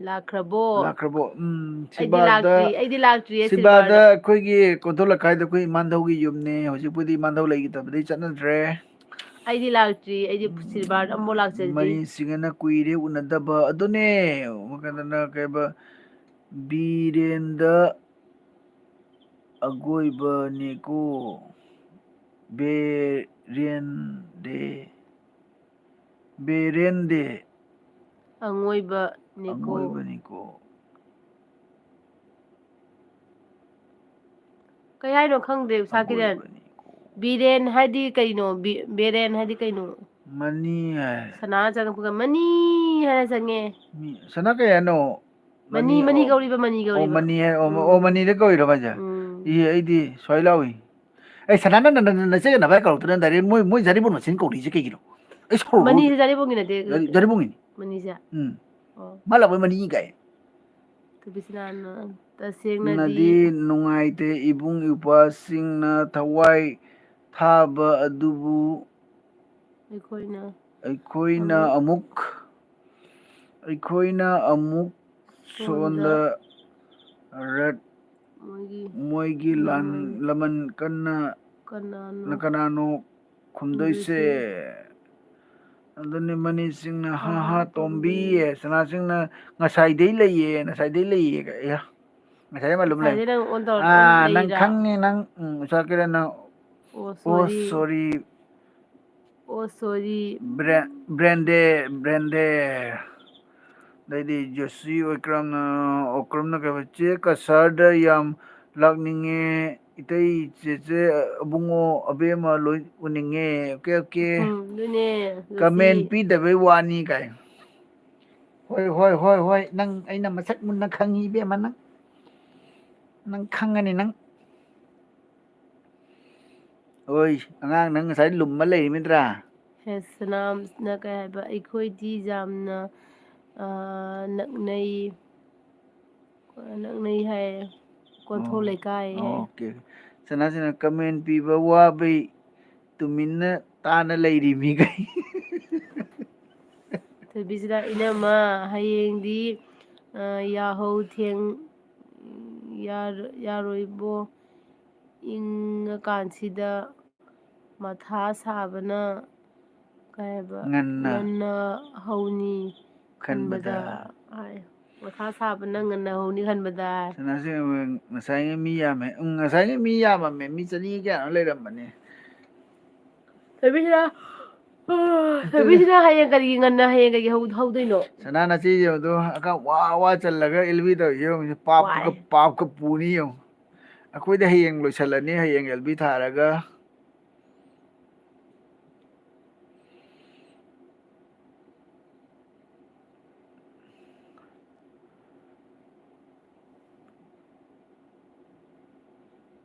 ꯂꯥꯛꯈ꯭ꯔꯕꯣ? ꯂꯥꯛꯈ꯭ꯔꯕꯣ? ꯎꯝ, ꯑꯩꯗꯤ ꯁꯤꯜꯚꯔꯗ, ꯂꯥꯛꯇ꯭ꯔꯤ, ꯑꯩꯗꯤ ꯂꯥꯛꯇ꯭ꯔꯤꯌꯦ ꯁꯤꯜꯚꯔꯗ ꯁꯤꯜꯚꯔꯗ꯫ ꯑꯩꯈꯣꯏꯒꯤ ꯀꯣꯟꯊꯣ ꯂꯩꯀꯥꯏꯗ ꯑꯩꯈꯣꯏ ꯏꯃꯥꯟꯙꯧꯒꯤ ꯌꯨꯝꯅꯦ꯫ ꯍꯧꯖꯤꯛꯄꯨꯗꯤ ꯏꯃꯥꯟꯙꯧ ꯂꯩꯈꯤꯗꯕꯗꯒꯤ ꯆꯠꯅꯗ꯭ꯔꯦ꯫ ꯑꯩꯗꯤ ꯂꯥꯛꯇ꯭ꯔꯤ, ꯑꯩꯗꯤ ꯁꯤꯜꯚꯔꯗ ꯑꯃꯨꯛ ꯂꯥꯛꯆꯗ꯭ꯔꯤ꯫ ꯃꯔꯤꯁꯤꯡꯒꯅ ꯀꯨꯏꯔꯦ ꯎꯅꯗꯕ꯫ ꯑꯗꯨꯅꯦ, ꯀꯩꯅꯣꯅ, ꯀꯩꯕ, ꯕꯤꯔꯦꯟꯗ ꯑꯒꯣꯏꯕꯅꯤꯀꯣ꯫ ꯕꯦꯔꯦꯟꯗꯦ꯫ ꯕꯦꯔꯦꯟꯗꯦ꯫ ꯑꯉꯣꯏꯕꯅꯤꯀꯣ꯫ ꯑꯉꯣꯏꯕꯅꯤꯀꯣ꯫ ꯀꯩ ꯍꯥꯏꯅꯣ ꯈꯪꯗ꯭ꯔꯦ, ꯎꯁꯥ ꯀꯤꯔꯟ꯫ ꯑꯀꯣꯏꯕꯅꯤ꯫ ꯕꯤꯔꯦꯟ ꯍꯥꯏꯗꯤ ꯀꯩꯅꯣ? ꯕꯤ-, ꯕꯦꯔꯦꯟ ꯍꯥꯏꯗꯤ ꯀꯩꯅꯣ? ꯃꯅꯤ ꯍꯥꯏ꯫ ꯁꯅꯥ ꯆꯪꯉꯛꯄꯒ ꯃꯅꯤ ꯍꯥꯏꯅ ꯆꯪꯉꯦ꯫ ꯃꯤ-, ꯁꯅꯥ ꯀꯩ ꯍꯥꯏꯅꯣ? ꯃꯅꯤ, ꯃꯅꯤ, ꯃꯅꯤ ꯑꯣ꯫ ꯀꯧꯔꯤꯕ, ꯃꯅꯤ ꯑꯣ, ꯀꯧꯔꯤꯕ꯫ ꯃꯅꯤ ꯍꯥꯏ, ꯑꯣ, ꯎꯝ꯫ ꯑꯣ, ꯃꯅꯤꯗ ꯀꯧꯔꯤꯔꯣ ꯃꯥꯏꯁꯦ? ꯎꯝ꯫ ꯏ, ꯑꯩꯗꯤ ꯁ꯭ꯋꯥꯏ ꯂꯥꯎꯏ꯫ ꯑꯩ ꯁꯅꯥ, ꯅꯪ, ꯅꯪ, ꯅꯪ, ꯅꯆꯦꯒ ꯅꯚꯥꯏ ꯀꯧꯔꯛꯇꯅ direct ꯃꯣꯏ, ꯃꯣꯏ ꯖꯥꯔꯤꯕꯣꯟ ꯃꯆꯤꯟ ꯀꯧꯔꯤꯁꯦ ꯀꯩꯒꯤꯅꯣ? ꯑꯩ ꯁꯥꯎꯔꯛꯑꯣ꯫ ꯃꯅꯤꯁꯦ ꯖꯥꯔꯤꯕꯣꯟꯒꯤ ꯅꯠꯇꯦ꯫ ꯖꯥꯔꯤ-, ꯖꯥꯔꯤꯕꯣꯟꯒꯤꯅꯤ꯫ ꯃꯅꯤꯁꯦ? ꯎꯝ꯫ ꯑꯣ꯫ ꯃꯥ ꯂꯥꯛꯄꯩ ꯃꯅꯤ ꯀꯥꯏ꯫ ꯇꯨꯕꯤꯁꯅꯥꯅ ꯇꯁꯦꯡꯅꯗꯤ ꯅꯗꯤ ꯅꯨꯡꯉꯥꯏꯇꯦ, ꯏꯕꯨꯡ ꯏꯄ꯭ꯋꯥꯁꯤꯡꯅ ꯊꯋꯥꯏ ꯊꯥꯕ ꯑꯗꯨꯕꯨ ꯑꯩꯈꯣꯏꯅ ꯑꯩꯈꯣꯏꯅ ꯑꯃꯨꯛ ꯑꯃꯨꯛ, ꯑꯩꯈꯣꯏꯅ ꯑꯃꯨꯛ ꯁꯣꯝꯗ ꯁꯣꯝꯗ ꯔꯠ ꯃꯣꯏꯒꯤ ꯃꯣꯏꯒꯤ ꯂꯥꯟ ꯂꯃꯟ ꯂꯃꯟ ꯀꯟꯅ ꯀꯅꯥꯅꯣ ꯀꯅꯥꯅꯣ ꯈꯨꯝꯗꯣꯏꯁꯦ? ꯈꯨꯝꯗꯣꯏꯁꯦ? ꯑꯗꯨꯅꯤ ꯃꯅꯤ ꯁꯤꯡꯅ, "ꯍꯥ, ꯍꯥ, ꯇꯣꯝꯕꯤ", ꯁꯅꯥ ꯁꯤꯡꯅ, "ꯉꯁꯥꯏꯗꯩ ꯂꯩꯌꯦ, ꯉꯁꯥꯏꯗꯩ ꯂꯩꯌꯦ", ꯑꯦ, ꯉꯁꯥꯏ ꯑꯃ ꯑꯗꯨꯝ ꯂꯩ꯫ ꯉꯁꯥꯏꯗꯩ ꯅꯪ on ꯇꯧꯔ ꯑꯥ, ꯑꯗꯨꯝ ꯅꯪ ꯂꯩꯔꯥ? ꯈꯪꯉꯦ, ꯅꯪ, ꯎꯝ, ꯎꯁꯥꯀꯤꯔꯟ, ꯅꯪ, ꯑꯣ, ꯑꯣ, sorry. sorry, ꯑꯣ, sorry. ꯕ꯭ꯔꯦꯟꯗꯦ, ꯕ꯭ꯔꯦꯟꯗꯦ꯫ ꯑꯗꯩꯗꯤ ꯖꯣꯁꯤ ꯑꯣꯏꯀ꯭ꯔꯝꯅ, ꯑꯣꯀ꯭ꯔꯝꯅ ꯀꯩ ꯍꯥꯏꯕ, "ꯆꯦ ꯀꯁꯥꯔꯗ ꯌꯥꯝ ꯂꯥꯛꯅꯤꯡꯉꯦ, ꯏꯇꯩ, ꯆꯦꯆꯦ, ꯑꯕꯨꯡꯉꯣ, ꯑꯕꯦꯝꯃ ꯂꯣꯏ ꯎꯅꯤꯡꯉꯦ"꯫ Okay, okay. ꯎꯝ, ꯑꯗꯨꯅꯦ, ꯖꯣꯁꯤ꯫ ꯀꯃꯦꯟ ꯄꯤꯗꯕꯩ ꯋꯥꯅꯤ ꯀꯥꯏ꯫ ꯍꯣꯏ, ꯍꯣꯏ, ꯍꯣꯏ, ꯍꯣꯏ, ꯅꯪ ꯑꯩꯅ ꯃꯁꯛ ꯃꯨꯟꯅ ꯈꯪꯉꯤ ꯏꯕꯦꯝꯃ, ꯅꯪ, ꯅꯪ ꯈꯪꯉꯅꯤ ꯅꯪ꯫ ꯍꯣꯏ, ꯑꯉꯥꯡ ꯅꯪ ꯉꯁꯥꯏ ꯂꯨꯝꯃ ꯂꯩꯔꯤꯃꯤꯗ꯭ꯔꯥ? ꯍꯦ, ꯁꯅꯥꯝꯁꯤꯅ ꯀꯩ ꯍꯥꯏꯕ, "ꯑꯩꯈꯣꯏꯗꯤ ꯌꯥꯝꯅ, ꯑ, ꯅꯛꯅꯩ, ꯅꯛꯅꯩ" ꯍꯥꯏꯌꯦ, "ꯀꯣꯟꯊꯧ ꯑꯣ, ꯂꯩꯀꯥꯏ" ꯍꯥꯏꯌꯦ꯫ ꯑꯣꯀꯦ꯫ ꯁꯅꯥꯁꯤꯅ ꯀꯃꯦꯟ ꯄꯤꯕ ꯋꯥꯕꯩ ꯇꯨꯃꯤꯟꯅ ꯇꯥꯅ ꯂꯩꯔꯤ ꯃꯤꯈꯩ꯫ ꯊꯣꯏꯕꯤꯁꯤꯅ, "ꯏꯅꯝꯃ, ꯍꯌꯦꯡꯗꯤ, ꯑ, ꯌꯥꯍꯧ ꯊꯦꯡ-, ꯌꯥꯔ-, ꯌꯥꯔꯣꯏꯕꯣ, ꯏꯪꯉꯀꯥꯟꯁꯤꯗ ꯃꯊꯥ ꯁꯥꯕꯅ", ꯀꯩ ꯍꯥꯏꯕ, ꯉꯟꯅ "ꯉꯟꯅ ꯍꯧꯅꯤ ꯈꯟꯕꯗ", ꯈꯟꯕꯗ꯫ ꯍꯥꯏ꯫ "ꯃꯊꯥ ꯁꯥꯕꯅ ꯉꯟꯅ ꯍꯧꯅꯤ ꯈꯟꯕꯗ" ꯍꯥꯏ꯫ ꯁꯅꯥꯁꯤꯡ, ꯉꯁꯥꯏꯒꯤ ꯃꯤ ꯌꯥꯝꯃꯦ꯫ ꯎꯝ, ꯉꯁꯥꯏꯒꯤ ꯃꯤ ꯌꯥꯝꯃꯝꯃꯦ꯫ ꯃꯤ ꯆꯅꯤ ꯀꯌꯥꯅꯣ ꯂꯩꯔꯝꯕꯅꯦ꯫ ꯊꯣꯏꯕꯤꯁꯤꯅ, ꯊꯣꯏꯕꯤꯁꯤꯅ ꯍꯌꯦꯡ ꯀꯔꯤꯒꯤ ꯉꯟꯅ, ꯍꯌꯦꯡ ꯀꯔꯤꯒꯤ ꯍꯧ-, ꯍꯧꯗꯣꯏꯅꯣ? ꯁꯅꯥ ꯅꯆꯦ ꯌꯦꯡꯉꯨꯗꯣ, ꯑꯀꯥ ꯋꯥ ꯋꯥ ꯆꯜꯂꯒ ꯑꯦꯜꯕꯤ ꯇꯧꯔꯤꯁꯦ ꯌꯦꯡꯉꯨ꯫ ꯄꯥꯞꯀ, ꯋꯥꯏ꯫ ꯄꯥꯞꯀ ꯄꯨꯅꯤ ꯌꯦꯡꯉꯨ꯫ ꯑꯩꯈꯣꯏꯗ ꯍꯌꯦꯡ ꯂꯣꯏꯁꯜꯂꯅꯤ, ꯍꯌꯦꯡ ꯑꯦꯜꯕꯤ ꯊꯥꯔꯒ꯫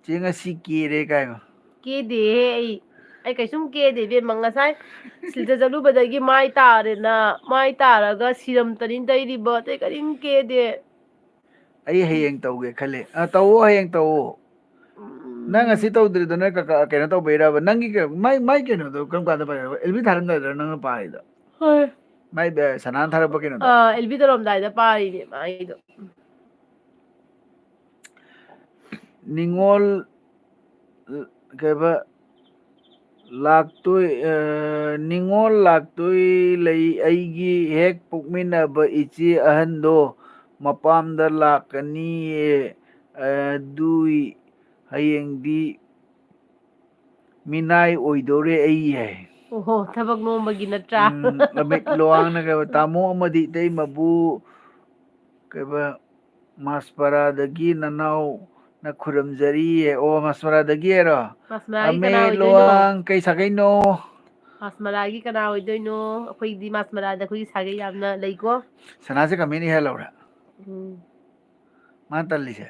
ꯆꯦ, ꯉꯁꯤ ꯀꯦꯔꯦ ꯀꯥꯏꯅꯣ? ꯀꯦꯗꯦꯍꯦ ꯑꯩ꯫ ꯑꯩ ꯀꯩꯁꯨꯝ ꯀꯦꯗꯦ ꯏꯕꯦꯝꯃ꯫ ꯉꯁꯥꯏ ꯁꯤꯜꯆꯔ ꯆꯠꯂꯨꯕꯗꯒꯤ ꯃꯥꯏ ꯇꯥꯔꯦꯅ, ꯃꯥꯏ ꯇꯥꯔꯒ ꯁꯤꯔꯝ ꯇꯅꯤ ꯇꯩꯔꯤꯕ, ꯑꯇꯩ ꯀꯔꯤꯝ ꯀꯦꯗꯦ꯫ ꯑꯩ ꯍꯌꯦꯡ ꯇꯧꯒꯦ ꯈꯜꯂꯤ꯫ ꯑ, ꯇꯧꯋꯣ, ꯍꯌꯦꯡ ꯇꯧꯋꯣ꯫ ꯅꯪ ꯉꯁꯤ ꯇꯧꯗ꯭ꯔꯤꯗꯣ ꯅꯪ ꯀ-, ꯀ-, ꯀꯩꯅꯣ ꯇꯧꯕꯩꯔꯕ? ꯅꯪꯒꯤ ꯀ-, ꯃꯥꯏ, ꯃꯥꯏ ꯀꯩꯅꯣꯗꯣ ꯀꯔꯝ ꯀꯥꯟꯗ ꯄꯥꯏꯔꯛꯏꯕ? ꯑꯦꯜꯕꯤ ꯊꯥꯔꯝꯗꯥꯏꯗꯔ ꯅꯪꯅ ꯄꯥꯏꯔꯤꯗꯣ? ꯍꯣꯏ꯫ ꯃꯥꯏ ꯕꯦ-, ꯁꯅꯥꯅ ꯊꯥꯔꯛꯄ ꯀꯩꯅꯣꯗꯣ? ꯑꯥ, ꯑꯦꯜꯕꯤ ꯇꯧꯔꯝꯗꯥꯏꯗ ꯄꯥꯏꯔꯤꯅꯦ ꯃꯥꯏꯗꯣ꯫ ꯅꯤꯉꯣꯜ, ꯀꯩꯕ, ꯂꯥꯛꯇꯣꯏ, ꯑ, ꯅꯤꯉꯣꯜ ꯂꯥꯛꯇꯣꯏ ꯂꯩ, ꯑꯩꯒꯤ ꯍꯦꯛ ꯄꯣꯛꯃꯤꯟꯅꯕ ꯏꯆꯦ ꯑꯍꯟꯗꯣ ꯃꯄꯥꯝꯗ ꯂꯥꯛꯀꯅꯤꯌꯦ꯫ ꯑꯗꯨꯏ ꯍꯌꯦꯡꯗꯤ ꯃꯤꯅꯥꯏ ꯑꯣꯏꯗꯧꯔꯦ ꯑꯩ ꯍꯥꯏ꯫ ꯑꯣꯍꯣ, ꯊꯕꯛ ꯅꯣꯝꯕꯒꯤ ꯅꯠꯇ꯭ꯔꯥ? ꯎꯝ, ꯑꯃꯤꯠ ꯂꯨꯋꯥꯡꯅꯒ ꯇꯥꯃꯣ ꯑꯃꯗꯤ ꯏꯇꯩꯃꯕꯨ ꯀꯩꯕ, ꯃꯥꯁꯄꯔꯥꯗꯒꯤ ꯅꯅꯥꯎꯅ ꯈꯨꯔꯨꯝꯖꯔꯤ꯫ ꯑꯣ, ꯃꯥꯁꯄꯔꯥꯗꯒꯤ ꯍꯥꯏꯔꯣ? ꯃꯥꯁꯄꯔꯥꯒꯤ ꯀꯅꯥ ꯑꯃꯤꯠ ꯑꯣꯏꯗꯣꯏꯅꯣ? ꯂꯨꯋꯥꯡ ꯀꯩ ꯁꯥꯒꯩꯅꯣ? ꯃꯥꯁꯃꯔꯥꯒꯤ ꯀꯅꯥ ꯑꯣꯏꯗꯣꯏꯅꯣ? ꯑꯩꯈꯣꯏꯗꯤ ꯃꯥꯁꯃꯔꯥꯗ ꯑꯩꯈꯣꯏꯒꯤ ꯁꯥꯒꯩ ꯌꯥꯝꯅ ꯂꯩꯀꯣ꯫ ꯁꯅꯥꯁꯦ ꯀꯃꯦꯟ ꯏꯍꯜꯂꯧꯔꯦ꯫ ꯎꯝ꯫ ꯃꯥꯅ ꯇꯜꯂꯤꯁꯦ꯫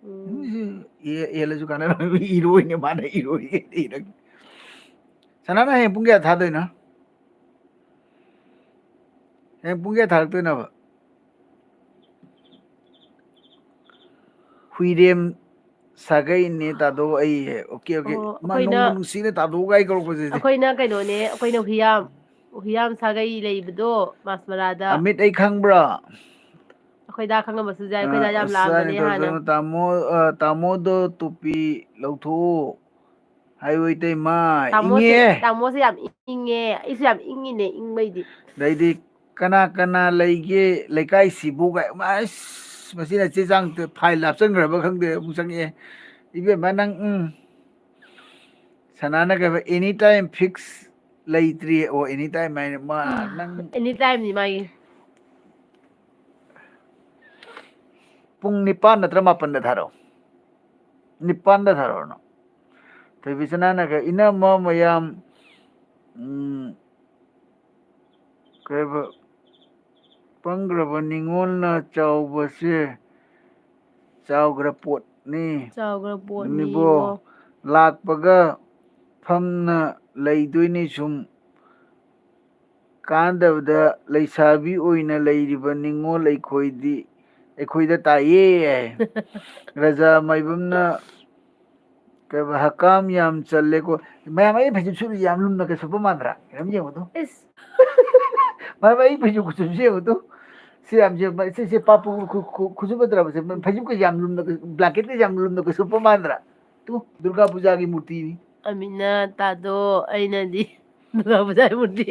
ꯎꯝ꯫ ꯏ-, ꯏꯍꯜꯂꯁꯨ ꯀꯥꯟꯅꯔꯣꯏ, ꯏꯔꯣꯏꯅꯦ, ꯃꯥꯅ ꯏꯔꯣꯏ ꯏꯔꯒꯦ꯫ ꯁꯅꯥꯅ ꯍꯌꯦꯡ ꯄꯨꯡ ꯀꯌꯥ ꯊꯥꯗꯣꯏꯅꯣ? ꯍꯌꯦꯡ ꯄꯨꯡ ꯀꯌꯥ ꯊꯥꯔꯛꯇꯣꯏꯅꯣꯕ? ꯍꯨꯏꯔꯦꯝ ꯁꯥꯒꯩꯅꯦ ꯇꯥꯗꯣ ꯑꯩ꯫ Okay, okay. ꯑꯣ, ꯃꯥ ꯑꯩꯈꯣꯏꯅ ꯅꯨꯡꯕꯨ ꯅꯨꯡꯁꯤꯅ ꯇꯥꯗꯣ ꯀꯥꯏ ꯀꯧꯔꯛꯄꯁꯤꯗꯤ꯫ ꯑꯩꯈꯣꯏꯅ ꯀꯩꯅꯣꯅꯦ, ꯑꯩꯈꯣꯏꯅ ꯍꯨꯏꯌꯥꯝ, ꯍꯨꯏꯌꯥꯝ ꯁꯥꯒꯩ ꯂꯩꯕꯗꯣ ꯃꯥꯁꯃꯔꯥꯗ꯫ ꯑꯃꯤꯠ ꯑꯩ ꯈꯪꯕ꯭ꯔꯥ? ꯑꯩꯈꯣꯏꯗꯥ ꯈꯪꯉꯝꯕꯁꯨ ꯌꯥꯏ, ꯑꯩꯈꯣꯏꯗꯥ ꯌꯥꯝ ꯑꯁ, ꯂꯥꯛꯑꯝꯕꯅꯦ ꯑꯅꯤ ꯍꯥꯟꯅ꯫ ꯇꯧꯗꯅ ꯇꯥꯃꯣ, ꯑ, ꯇꯥꯃꯣꯗꯣ ꯇꯨꯄꯤ ꯂꯧꯊꯣꯛꯑꯣ꯫ ꯍꯥꯏꯋ ꯏꯇꯩꯃ, ꯇꯥꯃꯣꯁꯦ, ꯏꯪꯉꯦ꯫ ꯇꯥꯃꯣꯁꯦ ꯌꯥꯝ ꯏꯪꯉꯦ꯫ ꯑꯩꯁꯨ ꯌꯥꯝ ꯏꯪꯉꯤꯅꯦ, ꯏꯪꯕꯩꯗꯤ꯫ ꯑꯗꯩꯗꯤ ꯀꯅꯥ ꯀꯅꯥ ꯂꯩꯒꯦ ꯂꯩꯀꯥꯏꯁꯤꯕꯨ ꯀꯥꯏ꯫ ꯑꯁ, ꯃꯁꯤꯅ ꯆꯦ ꯆꯥꯡ ꯐꯥꯏꯜ ꯍꯥꯞꯆꯤꯟꯈ꯭ꯔꯕ ꯈꯪꯗꯦ, ꯑꯃꯨꯛ ꯆꯪꯉꯛꯑꯦ꯫ ꯏꯕꯦꯝꯃ, ꯅꯪ, ꯎꯝ꯫ ꯁꯅꯥꯅ ꯀꯩꯕ, "ꯑꯦꯅꯤ ꯇꯥꯏꯝ ꯐꯤꯛꯁ ꯂꯩꯇ꯭ꯔꯤ"꯫ ꯑꯣ, ꯑꯦꯅꯤ ꯇꯥꯏꯝ ꯍꯥꯏꯅ ꯃꯥ, ꯅꯪ ꯑꯦꯅꯤ ꯇꯥꯏꯝꯅꯤ ꯃꯥꯒꯤ꯫ ꯄꯨꯡ ꯅꯤꯄꯥꯟ ꯅꯠꯇ꯭ꯔ ꯃꯥꯄꯟꯗ ꯊꯥꯔꯛꯑꯣ꯫ ꯅꯤꯄꯥꯟꯗ ꯊꯥꯔꯛꯑꯣ ꯅꯪ꯫ ꯊꯣꯏꯕꯤꯁꯅꯥꯅ ꯀꯩ, "ꯏꯅꯝꯃ ꯃꯌꯥꯝ, ꯎꯝ, ꯀꯩꯕ, ꯄꯪꯈ꯭ꯔꯕ ꯅꯤꯉꯣꯜꯅ ꯆꯥꯎꯕꯁꯦ ꯆꯥꯎꯈ꯭ꯔ ꯄꯣꯠꯅꯤ꯫ ꯆꯥꯎꯈ꯭ꯔ ꯄꯣꯠꯅꯤꯕꯣ꯫ ꯅꯤꯕꯣ꯫ ꯂꯥꯛꯄꯒ ꯐꯝꯅ ꯂꯩꯗꯣꯏꯅꯤ ꯁꯨꯝ꯫ ꯀꯥꯟꯗꯕꯗ ꯂꯩꯁꯥꯕꯤ ꯑꯣꯏꯅ ꯂꯩꯔꯤꯕ ꯅꯤꯉꯣꯜ ꯑꯩꯈꯣꯏꯗꯤ, ꯑꯩꯈꯣꯏꯗ ꯇꯥꯏꯌꯦ ꯍꯥꯏ꯫ ꯔꯖꯥ ꯃꯥꯏꯕꯝꯅ ꯀꯩꯕ, "ꯍꯛꯀꯥꯝ ꯌꯥꯝ ꯆꯜꯂꯦꯀꯣ"꯫ ꯃꯌꯥꯝ, ꯑꯩ ꯐꯩꯖꯨꯞ ꯁꯨꯞꯄ ꯌꯥꯝ ꯂꯨꯝꯅꯒ ꯁꯨꯞꯄ ꯃꯥꯟꯗ꯭ꯔꯥ? ꯀꯩꯅꯣꯝ ꯌꯦꯡꯉꯨ ꯇꯨ꯫ ꯏꯁ꯫ ꯃꯌꯥꯝ, ꯑꯩ ꯐꯩꯖꯨꯞ ꯈꯨꯁꯨꯞꯁꯦ ꯌꯦꯡꯉꯨ ꯇꯨ꯫ ꯁꯤ ꯌꯥꯝ, ꯁꯤ, ꯁꯤ, ꯁꯤ ꯄꯥꯄꯨ ꯈꯨ-, ꯈꯨ-, ꯈꯨꯁꯨꯞ ꯅꯠꯇ꯭ꯔꯕ? ꯁꯤ ꯐꯩꯖꯨꯞꯀ ꯌꯥꯝ ꯂꯨꯝꯅꯒ, blanket ꯀ ꯌꯥꯝ ꯂꯨꯝꯅꯒ ꯁꯨꯞꯄ ꯃꯥꯟꯗ꯭ꯔꯥ? ꯇꯨ, ꯗꯨꯔꯒꯥ ꯄꯨꯖꯥꯒꯤ ꯃꯨꯔꯇꯤꯅꯤ꯫ ꯑꯃꯤꯅ ꯇꯥꯗꯣ, ꯑꯩꯅꯗꯤ ꯗꯨꯔꯒꯥ ꯄꯨꯖꯥꯒꯤ ꯃꯨꯔꯇꯤ꯫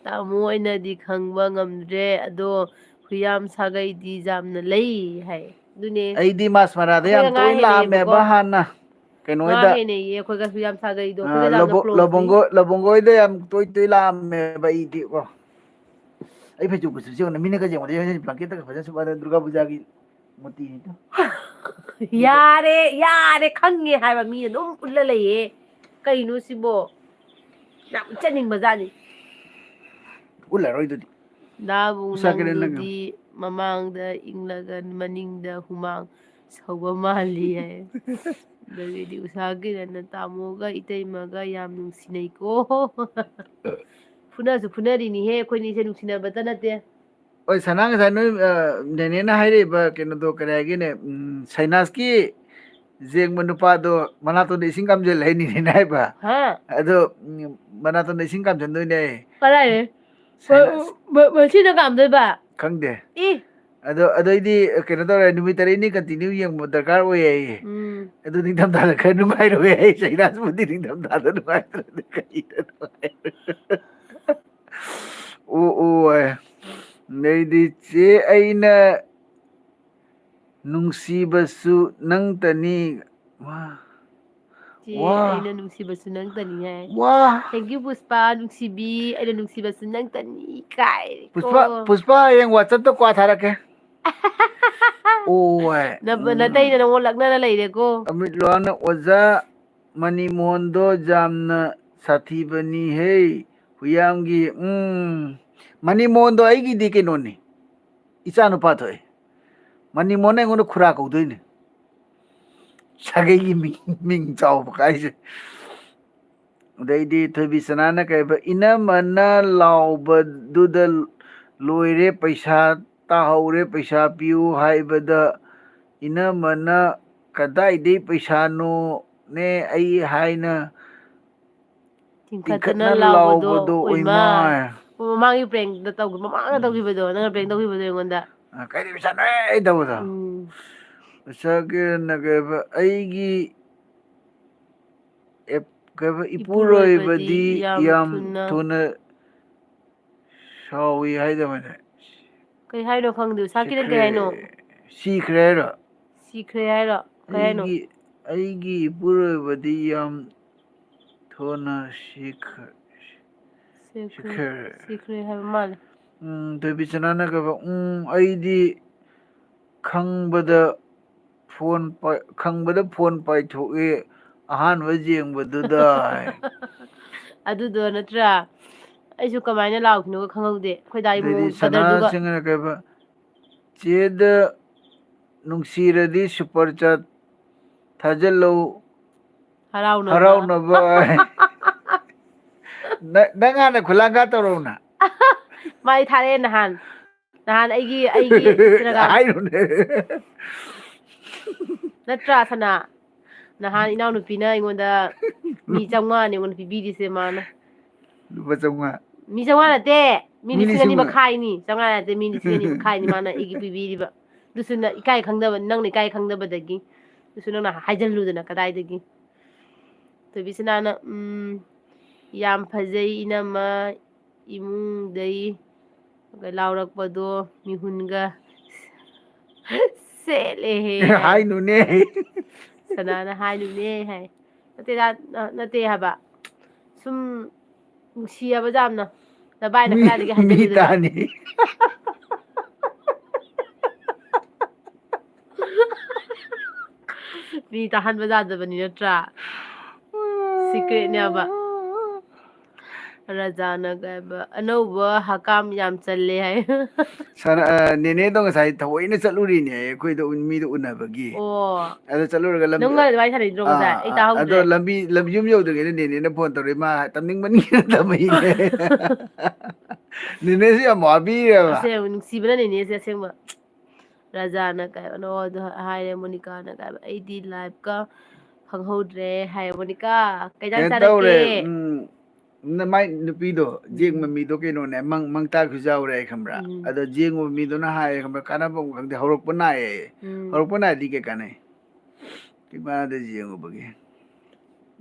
ꯇꯥꯃꯣ, ꯑꯩꯅꯗꯤ ꯈꯪꯕ ꯉꯝꯗ꯭ꯔꯦ, ꯑꯗꯣ ꯍꯨꯏꯌꯥꯝ ꯁꯥꯒꯩꯗꯤ ꯌꯥꯝꯅ ꯂꯩ ꯍꯥꯏ꯫ ꯑꯗꯨꯅꯦ꯫ ꯑꯩꯗꯤ ꯃꯥꯁ ꯃꯔꯥꯗ ꯑꯩꯈꯣꯏꯒ ꯌꯥꯝ ꯉꯥ ꯇꯣꯏꯅ ꯍꯦꯟꯅꯩꯌꯦꯕꯀꯣ꯫ ꯂꯥꯛꯑꯝꯃꯦꯕ ꯍꯥꯟꯅ꯫ ꯉꯥ ꯀꯩꯅꯣꯗ, ꯍꯦꯟꯅꯩꯌꯦ ꯑꯩꯈꯣꯏꯒ ꯍꯨꯏꯌꯥꯝ ꯁꯥꯒꯩꯗꯣ꯫ ꯑ, ꯑꯩꯈꯣꯏꯒ ꯌꯥꯝꯅ ꯂꯧꯕꯨꯛ-, close ꯇꯤ꯫ ꯂꯧꯕꯨꯡꯒꯣꯏ-, ꯂꯧꯕꯨꯡꯒꯣꯏꯗ ꯌꯥꯝ ꯇꯣꯏ ꯇꯣꯏ ꯂꯥꯛꯑꯝꯃꯦꯕ ꯑꯩꯗꯤ ꯀꯣ꯫ ꯑꯩ ꯐꯩꯖꯨꯞ ꯀꯨꯞꯁꯤꯁꯦ ꯌꯦꯡꯉꯨꯅꯦ, ꯃꯤꯅꯒ ꯌꯦꯡꯕꯗ blanket ꯀ ꯐꯖꯅ ꯁꯨꯞꯄ, ꯗꯨꯔꯒꯥ ꯄꯨꯖꯥꯒꯤ ꯃꯨꯔꯇꯤꯅꯤꯗꯣ꯫ ꯌꯥꯔꯦ, ꯌꯥꯔꯦ, ꯈꯪꯉꯦ ꯍꯥꯏꯕ, ꯃꯤ ꯑꯗꯨꯝ ꯎꯠꯂ ꯂꯩꯌꯦ꯫ ꯀꯩꯅꯣ ꯁꯤꯕꯣ? ꯌꯥꯝ ꯎꯠꯆꯅꯤꯡꯕꯖꯥꯠꯅꯤ꯫ ꯎꯠꯂꯔꯣꯏꯗꯨꯗꯤ꯫ ꯗꯥꯕꯨꯡ ꯎꯁꯥ ꯀꯔꯦ ꯅꯪ꯫ ꯅꯪꯗꯨꯗꯤ ꯃꯃꯥꯡꯗ ꯏꯪꯂꯒ ꯃꯅꯤꯡꯗ ꯍꯨꯃꯥꯡ ꯁꯧꯕ ꯃꯥꯜꯂꯤ ꯍꯥꯏ꯫ ꯑꯗꯒꯤꯗꯤ ꯎꯁꯥ ꯀꯤꯔꯟꯅ ꯇꯥꯃꯣꯒ ꯏꯇꯩꯃꯒ ꯌꯥꯝ ꯅꯨꯡꯁꯤꯅꯩꯀꯣ꯫ ꯐꯨꯅꯁꯨ ꯐꯨꯅꯔꯤꯅꯤꯍꯦ, ꯑꯩꯈꯣꯏꯅꯤꯁꯦ ꯅꯨꯡꯁꯤꯅꯕꯇ ꯅꯠꯇꯦ꯫ ꯍꯣꯏ, ꯁꯅꯥ, ꯉꯁꯥꯏ ꯅꯣꯏ, ꯑ, ꯅꯦꯅꯦꯅ ꯍꯥꯏꯔꯛꯏꯕ ꯀꯩꯅꯣꯗꯣ ꯀꯔꯤ ꯍꯥꯏꯒꯦꯅꯦ? ꯎꯝ, ꯁꯥꯏꯅꯥꯁꯀꯤ ꯌꯦꯡꯕ ꯅꯨꯄꯥꯗꯣ ꯃꯅꯥꯇꯣꯟꯗ ꯏꯁꯤꯡ ꯀꯥꯝꯁꯤꯜꯂꯦ ꯍꯥꯏꯅꯤꯅꯦꯅ ꯍꯥꯏꯕ꯫ ꯍꯥ? ꯑꯗꯣ, ꯎꯝ, ꯃꯅꯥꯇꯣꯟꯗ ꯏꯁꯤꯡ ꯀꯥꯝꯁꯤꯟꯗꯣꯏꯅꯦ꯫ ꯀꯗꯥꯏꯗ? ꯁꯥꯏꯅꯥꯁ-, ꯃ-, ꯃ-, ꯃꯁꯤꯅ ꯀꯥꯝꯗꯣꯏꯕ? ꯈꯪꯗꯦ꯫ ꯏ! ꯑꯗꯣ, ꯑꯗꯩꯗꯤ ꯀꯩꯅꯣ ꯇꯧꯔꯦ, ꯅꯨꯃꯤꯠ ꯇꯔꯦꯠꯅꯤ continue ꯌꯦꯡꯕ ꯗꯔꯀꯥꯔ ꯑꯣꯏ ꯍꯥꯏꯌꯦ꯫ ꯎꯝ꯫ ꯑꯗꯨ ꯅꯤꯡꯊꯝꯊꯥꯗ ꯈꯔ ꯅꯨꯡꯉꯥꯏꯔꯣꯏ ꯍꯥꯏꯌꯦ, ꯁꯥꯏꯅꯥꯁꯄꯨꯗꯤ ꯅꯤꯡꯊꯝꯊꯥꯗ ꯅꯨꯡꯉꯥꯏꯇ꯭ꯔꯗꯤ ꯀꯔꯤꯗ ꯅꯨꯡꯉꯥꯏꯔꯣꯏ? ꯑꯣ, ꯑꯣ, ꯑꯦ꯫ ꯑꯗꯩꯗꯤ ꯆꯦ ꯑꯩꯅ ꯅꯨꯡꯁꯤꯕꯁꯨ ꯅꯪꯇꯅꯤ꯫ ꯋꯥ꯫ ꯆꯦ, ꯋꯥ꯫ ꯑꯩꯅ ꯅꯨꯡꯁꯤꯕꯁꯨ ꯅꯪꯇꯅꯤ ꯍꯥꯏ꯫ ꯋꯥ꯫ Thank you, ꯄꯨꯁꯄꯥ, ꯅꯨꯡꯁꯤꯕꯤ, ꯑꯩꯅ ꯅꯨꯡꯁꯤꯕꯁꯨ ꯅꯪꯇꯅꯤ ꯀꯥꯏ꯫ ꯄꯨꯁꯄꯥ, ꯀꯣ꯫ ꯄꯨꯁꯄꯥ, ꯍꯌꯦꯡ WhatsApp-ꯇ ꯀ꯭ꯋꯥ ꯊꯥꯔꯛꯀꯦ꯫ ꯑꯣ, ꯍꯣꯏ꯫ ꯅ-, ꯎꯝ꯫ ꯅꯇꯩꯅ ꯅꯪꯉꯣꯟ ꯂꯛꯅꯔ ꯂꯩꯔꯦꯀꯣ꯫ ꯑꯃꯤꯠ ꯂꯣꯍꯥꯅ ꯑꯣꯖꯥ ꯃꯅꯤꯃꯣꯍꯟꯗꯣ ꯌꯥꯝꯅ ꯁꯥꯊꯤꯕꯅꯤꯍꯦ꯫ ꯍꯨꯌꯥꯝꯒꯤ, ꯎꯝ꯫ ꯃꯅꯤꯃꯣꯍꯟꯗꯣ ꯑꯩꯒꯤꯗꯤ ꯀꯩꯅꯣꯅꯤ꯫ ꯏꯆꯥ ꯅꯨꯄꯥ ꯊꯣꯛꯑꯦ꯫ ꯃꯅꯤꯃꯣꯍꯟꯅ ꯑꯩꯉꯣꯟꯗ ꯈꯨꯔꯥ ꯀꯧꯗꯣꯏꯅꯦ꯫ ꯁꯥꯒꯩꯒꯤ ꯃꯤꯡ, ꯃꯤꯡ ꯆꯥꯎꯕ ꯀꯥꯏꯁꯦ꯫ ꯑꯗꯩꯗꯤ ꯊꯣꯏꯕꯤ ꯁꯅꯥꯅ ꯀꯩ ꯍꯥꯏꯕ? "ꯏꯅꯝꯃꯅ ꯂꯥꯎꯕꯗꯨꯗ ꯂꯣꯏꯔꯦ, ꯄꯩꯁꯥ ꯇꯥꯍꯧꯔꯦ, ꯄꯩꯁꯥ ꯄꯤꯌꯨ ꯍꯥꯏꯕꯗ, ꯏꯅꯝꯃꯅ ꯀꯗꯥꯏꯗꯩ ꯄꯩꯁꯥꯅꯣꯅꯦ ꯑꯩ ꯍꯥꯏꯅ ꯇꯤꯡꯈꯠꯇꯅ ꯇꯤꯡꯈꯠꯅ ꯂꯥꯎꯕꯗꯣ ꯂꯥꯎꯕꯗꯣ ꯑꯣꯏꯃꯥꯏ"꯫ ꯑꯣꯏꯃꯥꯏ"꯫ ꯑꯣ, ꯃꯃꯥꯡꯒꯤ prank-ꯇ ꯇꯧꯈꯤ-, ꯃꯃꯥꯡꯗ ꯎꯝ꯫ ꯇꯧꯈꯤꯕꯗꯣ, ꯅꯪꯅ prank ꯇꯧꯈꯤꯕꯗꯣ ꯑꯩꯉꯣꯟꯗ꯫ ꯑ, "ꯀꯩꯗꯤ ꯄꯩꯁꯥꯅꯣꯍꯦ" ꯇꯧꯕꯗꯣ꯫ ꯎꯝ꯫ ꯄꯩꯁꯥꯒꯤ ꯅꯒꯦꯕ ꯑꯩꯒꯤ ꯀꯩꯕ, ꯏꯄꯨꯔꯣꯏꯕꯗꯤ ꯏꯄꯨꯔꯣꯏꯕꯗꯤ ꯌꯥꯝ ꯌꯥꯝ ꯊꯨꯅ ꯊꯨꯅ ꯁꯥꯎꯏ ꯍꯥꯏꯗꯕꯅꯦ꯫ ꯀꯩ ꯍꯥꯏꯅꯣ ꯈꯪꯗꯦ꯫ ꯁꯥꯀꯤꯔꯟ ꯀꯩ ꯍꯥꯏꯅꯣ? ꯁꯤꯈ꯭ꯔꯦ꯫ ꯁꯤꯈ꯭ꯔꯦ ꯍꯥꯏꯔꯣ? ꯁꯤꯈ꯭ꯔꯦ ꯍꯥꯏꯔꯣ? ꯀꯩ ꯍꯥꯏꯅꯣ? ꯑꯩꯒꯤ, ꯑꯩꯒꯤ ꯏꯄꯨꯔꯣꯏꯕꯗꯤ ꯌꯥꯝ ꯊꯨꯅ ꯁꯤꯈ꯭ꯔꯦ꯫ ꯁꯤꯈ꯭ꯔꯦ꯫ ꯁꯤꯈ꯭ꯔꯦ꯫ ꯁꯤꯈ꯭ꯔꯦ ꯍꯥꯏꯕ ꯃꯥꯜꯂꯦ꯫ ꯎꯝ, ꯊꯣꯏꯕꯤꯁꯅꯥꯅ ꯀꯩꯕ, ꯎꯝ, ꯑꯩꯗꯤ ꯈꯪꯕꯗ ꯐꯣꯟ ꯄꯥꯏ-, ꯈꯪꯕꯗ ꯐꯣꯟ ꯄꯥꯏꯊꯣꯛꯏ ꯑꯍꯥꯟꯕ ꯌꯦꯡꯕꯗꯨꯗ ꯍꯥꯏ꯫ ꯑꯗꯨꯗꯣ ꯅꯠꯇ꯭ꯔꯥ? ꯑꯩꯁꯨ ꯀꯃꯥꯏꯅ ꯂꯥꯎꯈꯤꯅꯣꯒ ꯈꯪꯍꯧꯗꯦ꯫ ꯑꯩꯈꯣꯏ ꯗꯥꯒꯤ ꯑꯗꯩꯗꯤ ꯃꯑꯣꯡ ꯀꯗꯔꯗꯨꯒ꯫ ꯁꯅꯥꯁꯤꯡꯅ ꯀꯩꯕ, "ꯆꯦꯗ ꯅꯨꯡꯁꯤꯔꯗꯤ ꯁꯨꯄꯔ ꯆꯥꯠ ꯊꯥꯖꯤꯜꯂꯧ ꯍꯔꯥꯎꯅꯕ꯫ ꯍꯔꯥꯎꯅꯕ" ꯍꯥꯏ꯫ ꯅ-, ꯅꯪ ꯍꯥꯟꯅ ꯈꯨꯂꯥꯡꯈꯥ ꯇꯧꯔꯛꯎꯅ꯫ ꯃꯥꯏ ꯊꯥꯔꯛꯑꯦ ꯅꯍꯥꯟ꯫ ꯅꯍꯥꯟ ꯑꯩꯒꯤ, ꯑꯩꯒꯤ ꯏꯟꯁꯇꯥꯒ꯭ꯔꯥꯝ꯫ ꯍꯥꯏꯔꯨꯅꯦ꯫ ꯅꯠꯇ꯭ꯔꯥ, ꯁꯅꯥ? ꯅꯍꯥꯟ ꯏꯅꯥꯎꯅꯨꯄꯤꯅ ꯑꯩꯉꯣꯟꯗ ꯃꯤ ꯆꯥꯝꯃꯉꯥꯅꯦ ꯑꯩꯉꯣꯟꯗ ꯄꯤꯕꯤꯔꯤꯁꯦ ꯃꯥꯅ꯫ ꯂꯨꯄꯥ ꯆꯥꯝꯃꯉꯥ? ꯃꯤ ꯆꯥꯝꯃꯉꯥ ꯅꯠꯇꯦ, ꯃꯤ ꯃꯤ ꯂꯤꯁꯤꯡ ꯑꯅꯤ ꯂꯤꯁꯤꯡ ꯑꯃ꯫ ꯃꯈꯥꯏꯅꯤ꯫ ꯆꯥꯝꯃꯉꯥ ꯅꯠꯇꯦ, ꯃꯤ ꯂꯤꯁꯤꯡ ꯑꯅꯤ ꯃꯈꯥꯏꯅꯤ ꯃꯥꯅ ꯑꯩꯒꯤ ꯄꯤꯕꯤꯔꯤꯕ꯫ ꯑꯗꯨꯁꯨ ꯅꯪ ꯏꯀꯥꯏ ꯈꯪꯗꯕ, ꯅꯪꯅ ꯏꯀꯥꯏ ꯈꯪꯗꯕꯗꯒꯤ꯫ ꯑꯗꯨꯁꯨ ꯅꯪꯅ ꯍꯥꯏꯖꯜꯂꯨꯗꯅ ꯀꯗꯥꯏꯗꯒꯤ? ꯊꯣꯏꯕꯤꯁꯅꯥꯅ, ꯎꯝ, "ꯌꯥꯝ ꯐꯖꯩ ꯏꯅꯝꯃ, ꯏꯃꯨꯡꯗꯩ ꯂꯥꯎꯔꯛꯄꯗꯣ ꯃꯤꯍꯨꯟꯒ ꯁꯦꯠꯂꯦꯍꯦ" ꯍꯥꯏ꯫ ꯍꯥꯏꯅꯨꯅꯦ꯫ ꯁꯅꯥꯅ ꯍꯥꯏꯅꯨꯅꯦ ꯍꯥꯏ꯫ ꯅꯠꯇꯦꯗ, ꯅꯠꯇꯦ ꯍꯥꯏꯕ꯫ ꯁꯨꯝ ꯅꯨꯡꯁꯤ ꯍꯥꯏꯕ ꯌꯥꯝꯅ꯫ ꯅꯕꯥꯏꯅ ꯃꯤ, ꯀꯗꯥꯏꯗꯒꯤ ꯃꯤ ꯍꯥꯏꯖꯜꯂꯨꯗꯅ? ꯇꯥꯅꯤ꯫ ꯃꯤ ꯇꯥꯍꯟꯕ ꯌꯥꯗꯕꯅꯤ ꯅꯠꯇ꯭ꯔꯥ? ꯁꯤꯀ꯭ꯔꯦꯠꯅꯦꯕ꯫ ꯔꯥꯖꯥꯅ ꯀꯩ ꯍꯥꯏꯕ, "ꯑꯅꯧꯕ ꯍꯀꯥꯝ ꯌꯥꯝ ꯆꯜꯂꯦ" ꯍꯥꯏ꯫ ꯁꯅꯥ-, ꯑ, ꯅꯦꯅꯦꯗꯣ ꯉꯁꯥꯏ ꯊꯑꯣꯏꯅ ꯆꯠꯂꯨꯔꯤꯅꯦ ꯑꯩꯈꯣꯏꯗꯣ ꯎꯟ-, ꯃꯤꯗꯣ ꯎꯅꯕꯒꯤ꯫ ꯑꯣ꯫ ꯑꯗꯣ ꯆꯠꯂꯨꯔꯒ ꯂꯝ-, ꯅꯪꯒ ꯑꯗꯨꯃꯥꯏꯅ ꯁꯥꯟꯅꯩꯗ꯭ꯔꯣ ꯑꯥ, ꯉꯁꯥꯏ? ꯑꯩ ꯑꯥ, ꯑꯗꯣ ꯇꯥꯍꯧꯗ꯭ꯔꯦ꯫ ꯂꯝꯕꯤ, ꯂꯝ-, ꯌꯨꯝ ꯌꯧꯗ꯭ꯔꯤꯉꯩꯗ ꯅꯦꯅꯦꯅ ꯐꯣꯟ ꯇꯧꯔꯛꯑꯦ, ꯃꯥ ꯇꯝꯅꯤꯡꯃꯟꯒꯤꯗꯅ ꯇꯝꯃꯛꯏꯅꯦ꯫ ꯅꯦꯅꯦꯁꯦ ꯌꯥꯝ ꯋꯥꯕꯤꯔꯦꯕ꯫ ꯑꯁꯦꯡꯕ ꯅꯨꯡꯁꯤꯕꯅ ꯅꯦꯅꯦꯁꯦ ꯑꯁꯦꯡꯕ꯫ ꯔꯥꯖꯥꯅ ꯀꯩ ꯍꯥꯏꯕꯅꯣ ꯑꯗꯨ ꯍꯥꯏꯔꯦ, ꯃꯣꯅꯤꯀꯥꯅ ꯀꯩ ꯍꯥꯏꯕ, "ꯑꯩꯗꯤ ꯂꯥꯏꯐꯀ ꯈꯪꯍꯧꯗ꯭ꯔꯦ" ꯍꯥꯏꯌꯦ꯫ ꯃꯣꯅꯤꯀꯥ, ꯀꯩ ꯏꯟꯖꯥꯡ ꯀꯩꯅꯣ ꯆꯥꯔꯛꯀꯦ? ꯇꯧꯔꯦ, ꯎꯝ, ꯅ-, ꯃꯥꯏ ꯅꯨꯄꯤꯗꯣ, ꯎꯝ꯫ ꯌꯦꯡꯕ ꯃꯤꯗꯣ ꯀꯩꯅꯣꯅꯦ, ꯃꯪ-, ꯃꯪꯇꯥꯛꯁꯨ ꯌꯥꯎꯔꯦ ꯍꯥꯏ ꯈꯪꯕ꯭ꯔꯥ? ꯎꯝ꯫ ꯑꯗꯣ ꯌꯦꯡꯉꯨꯕ ꯃꯤꯗꯨꯅ ꯍꯥꯏꯌꯦ ꯈꯪꯕ꯭ꯔꯥ? ꯀꯥꯟꯅꯕ ꯑꯃ ꯈꯪꯗꯦ, ꯍꯧꯔꯛꯄ ꯅꯥꯏꯌꯦ꯫ ꯎꯝ꯫ ꯍꯧꯔꯛꯄ ꯅꯥꯏꯗꯤ ꯀꯩ ꯀꯥꯟꯅꯩ? ꯄꯤꯛ ꯃꯥꯟꯅꯗ ꯌꯦꯡꯉꯨꯕꯒꯤ꯫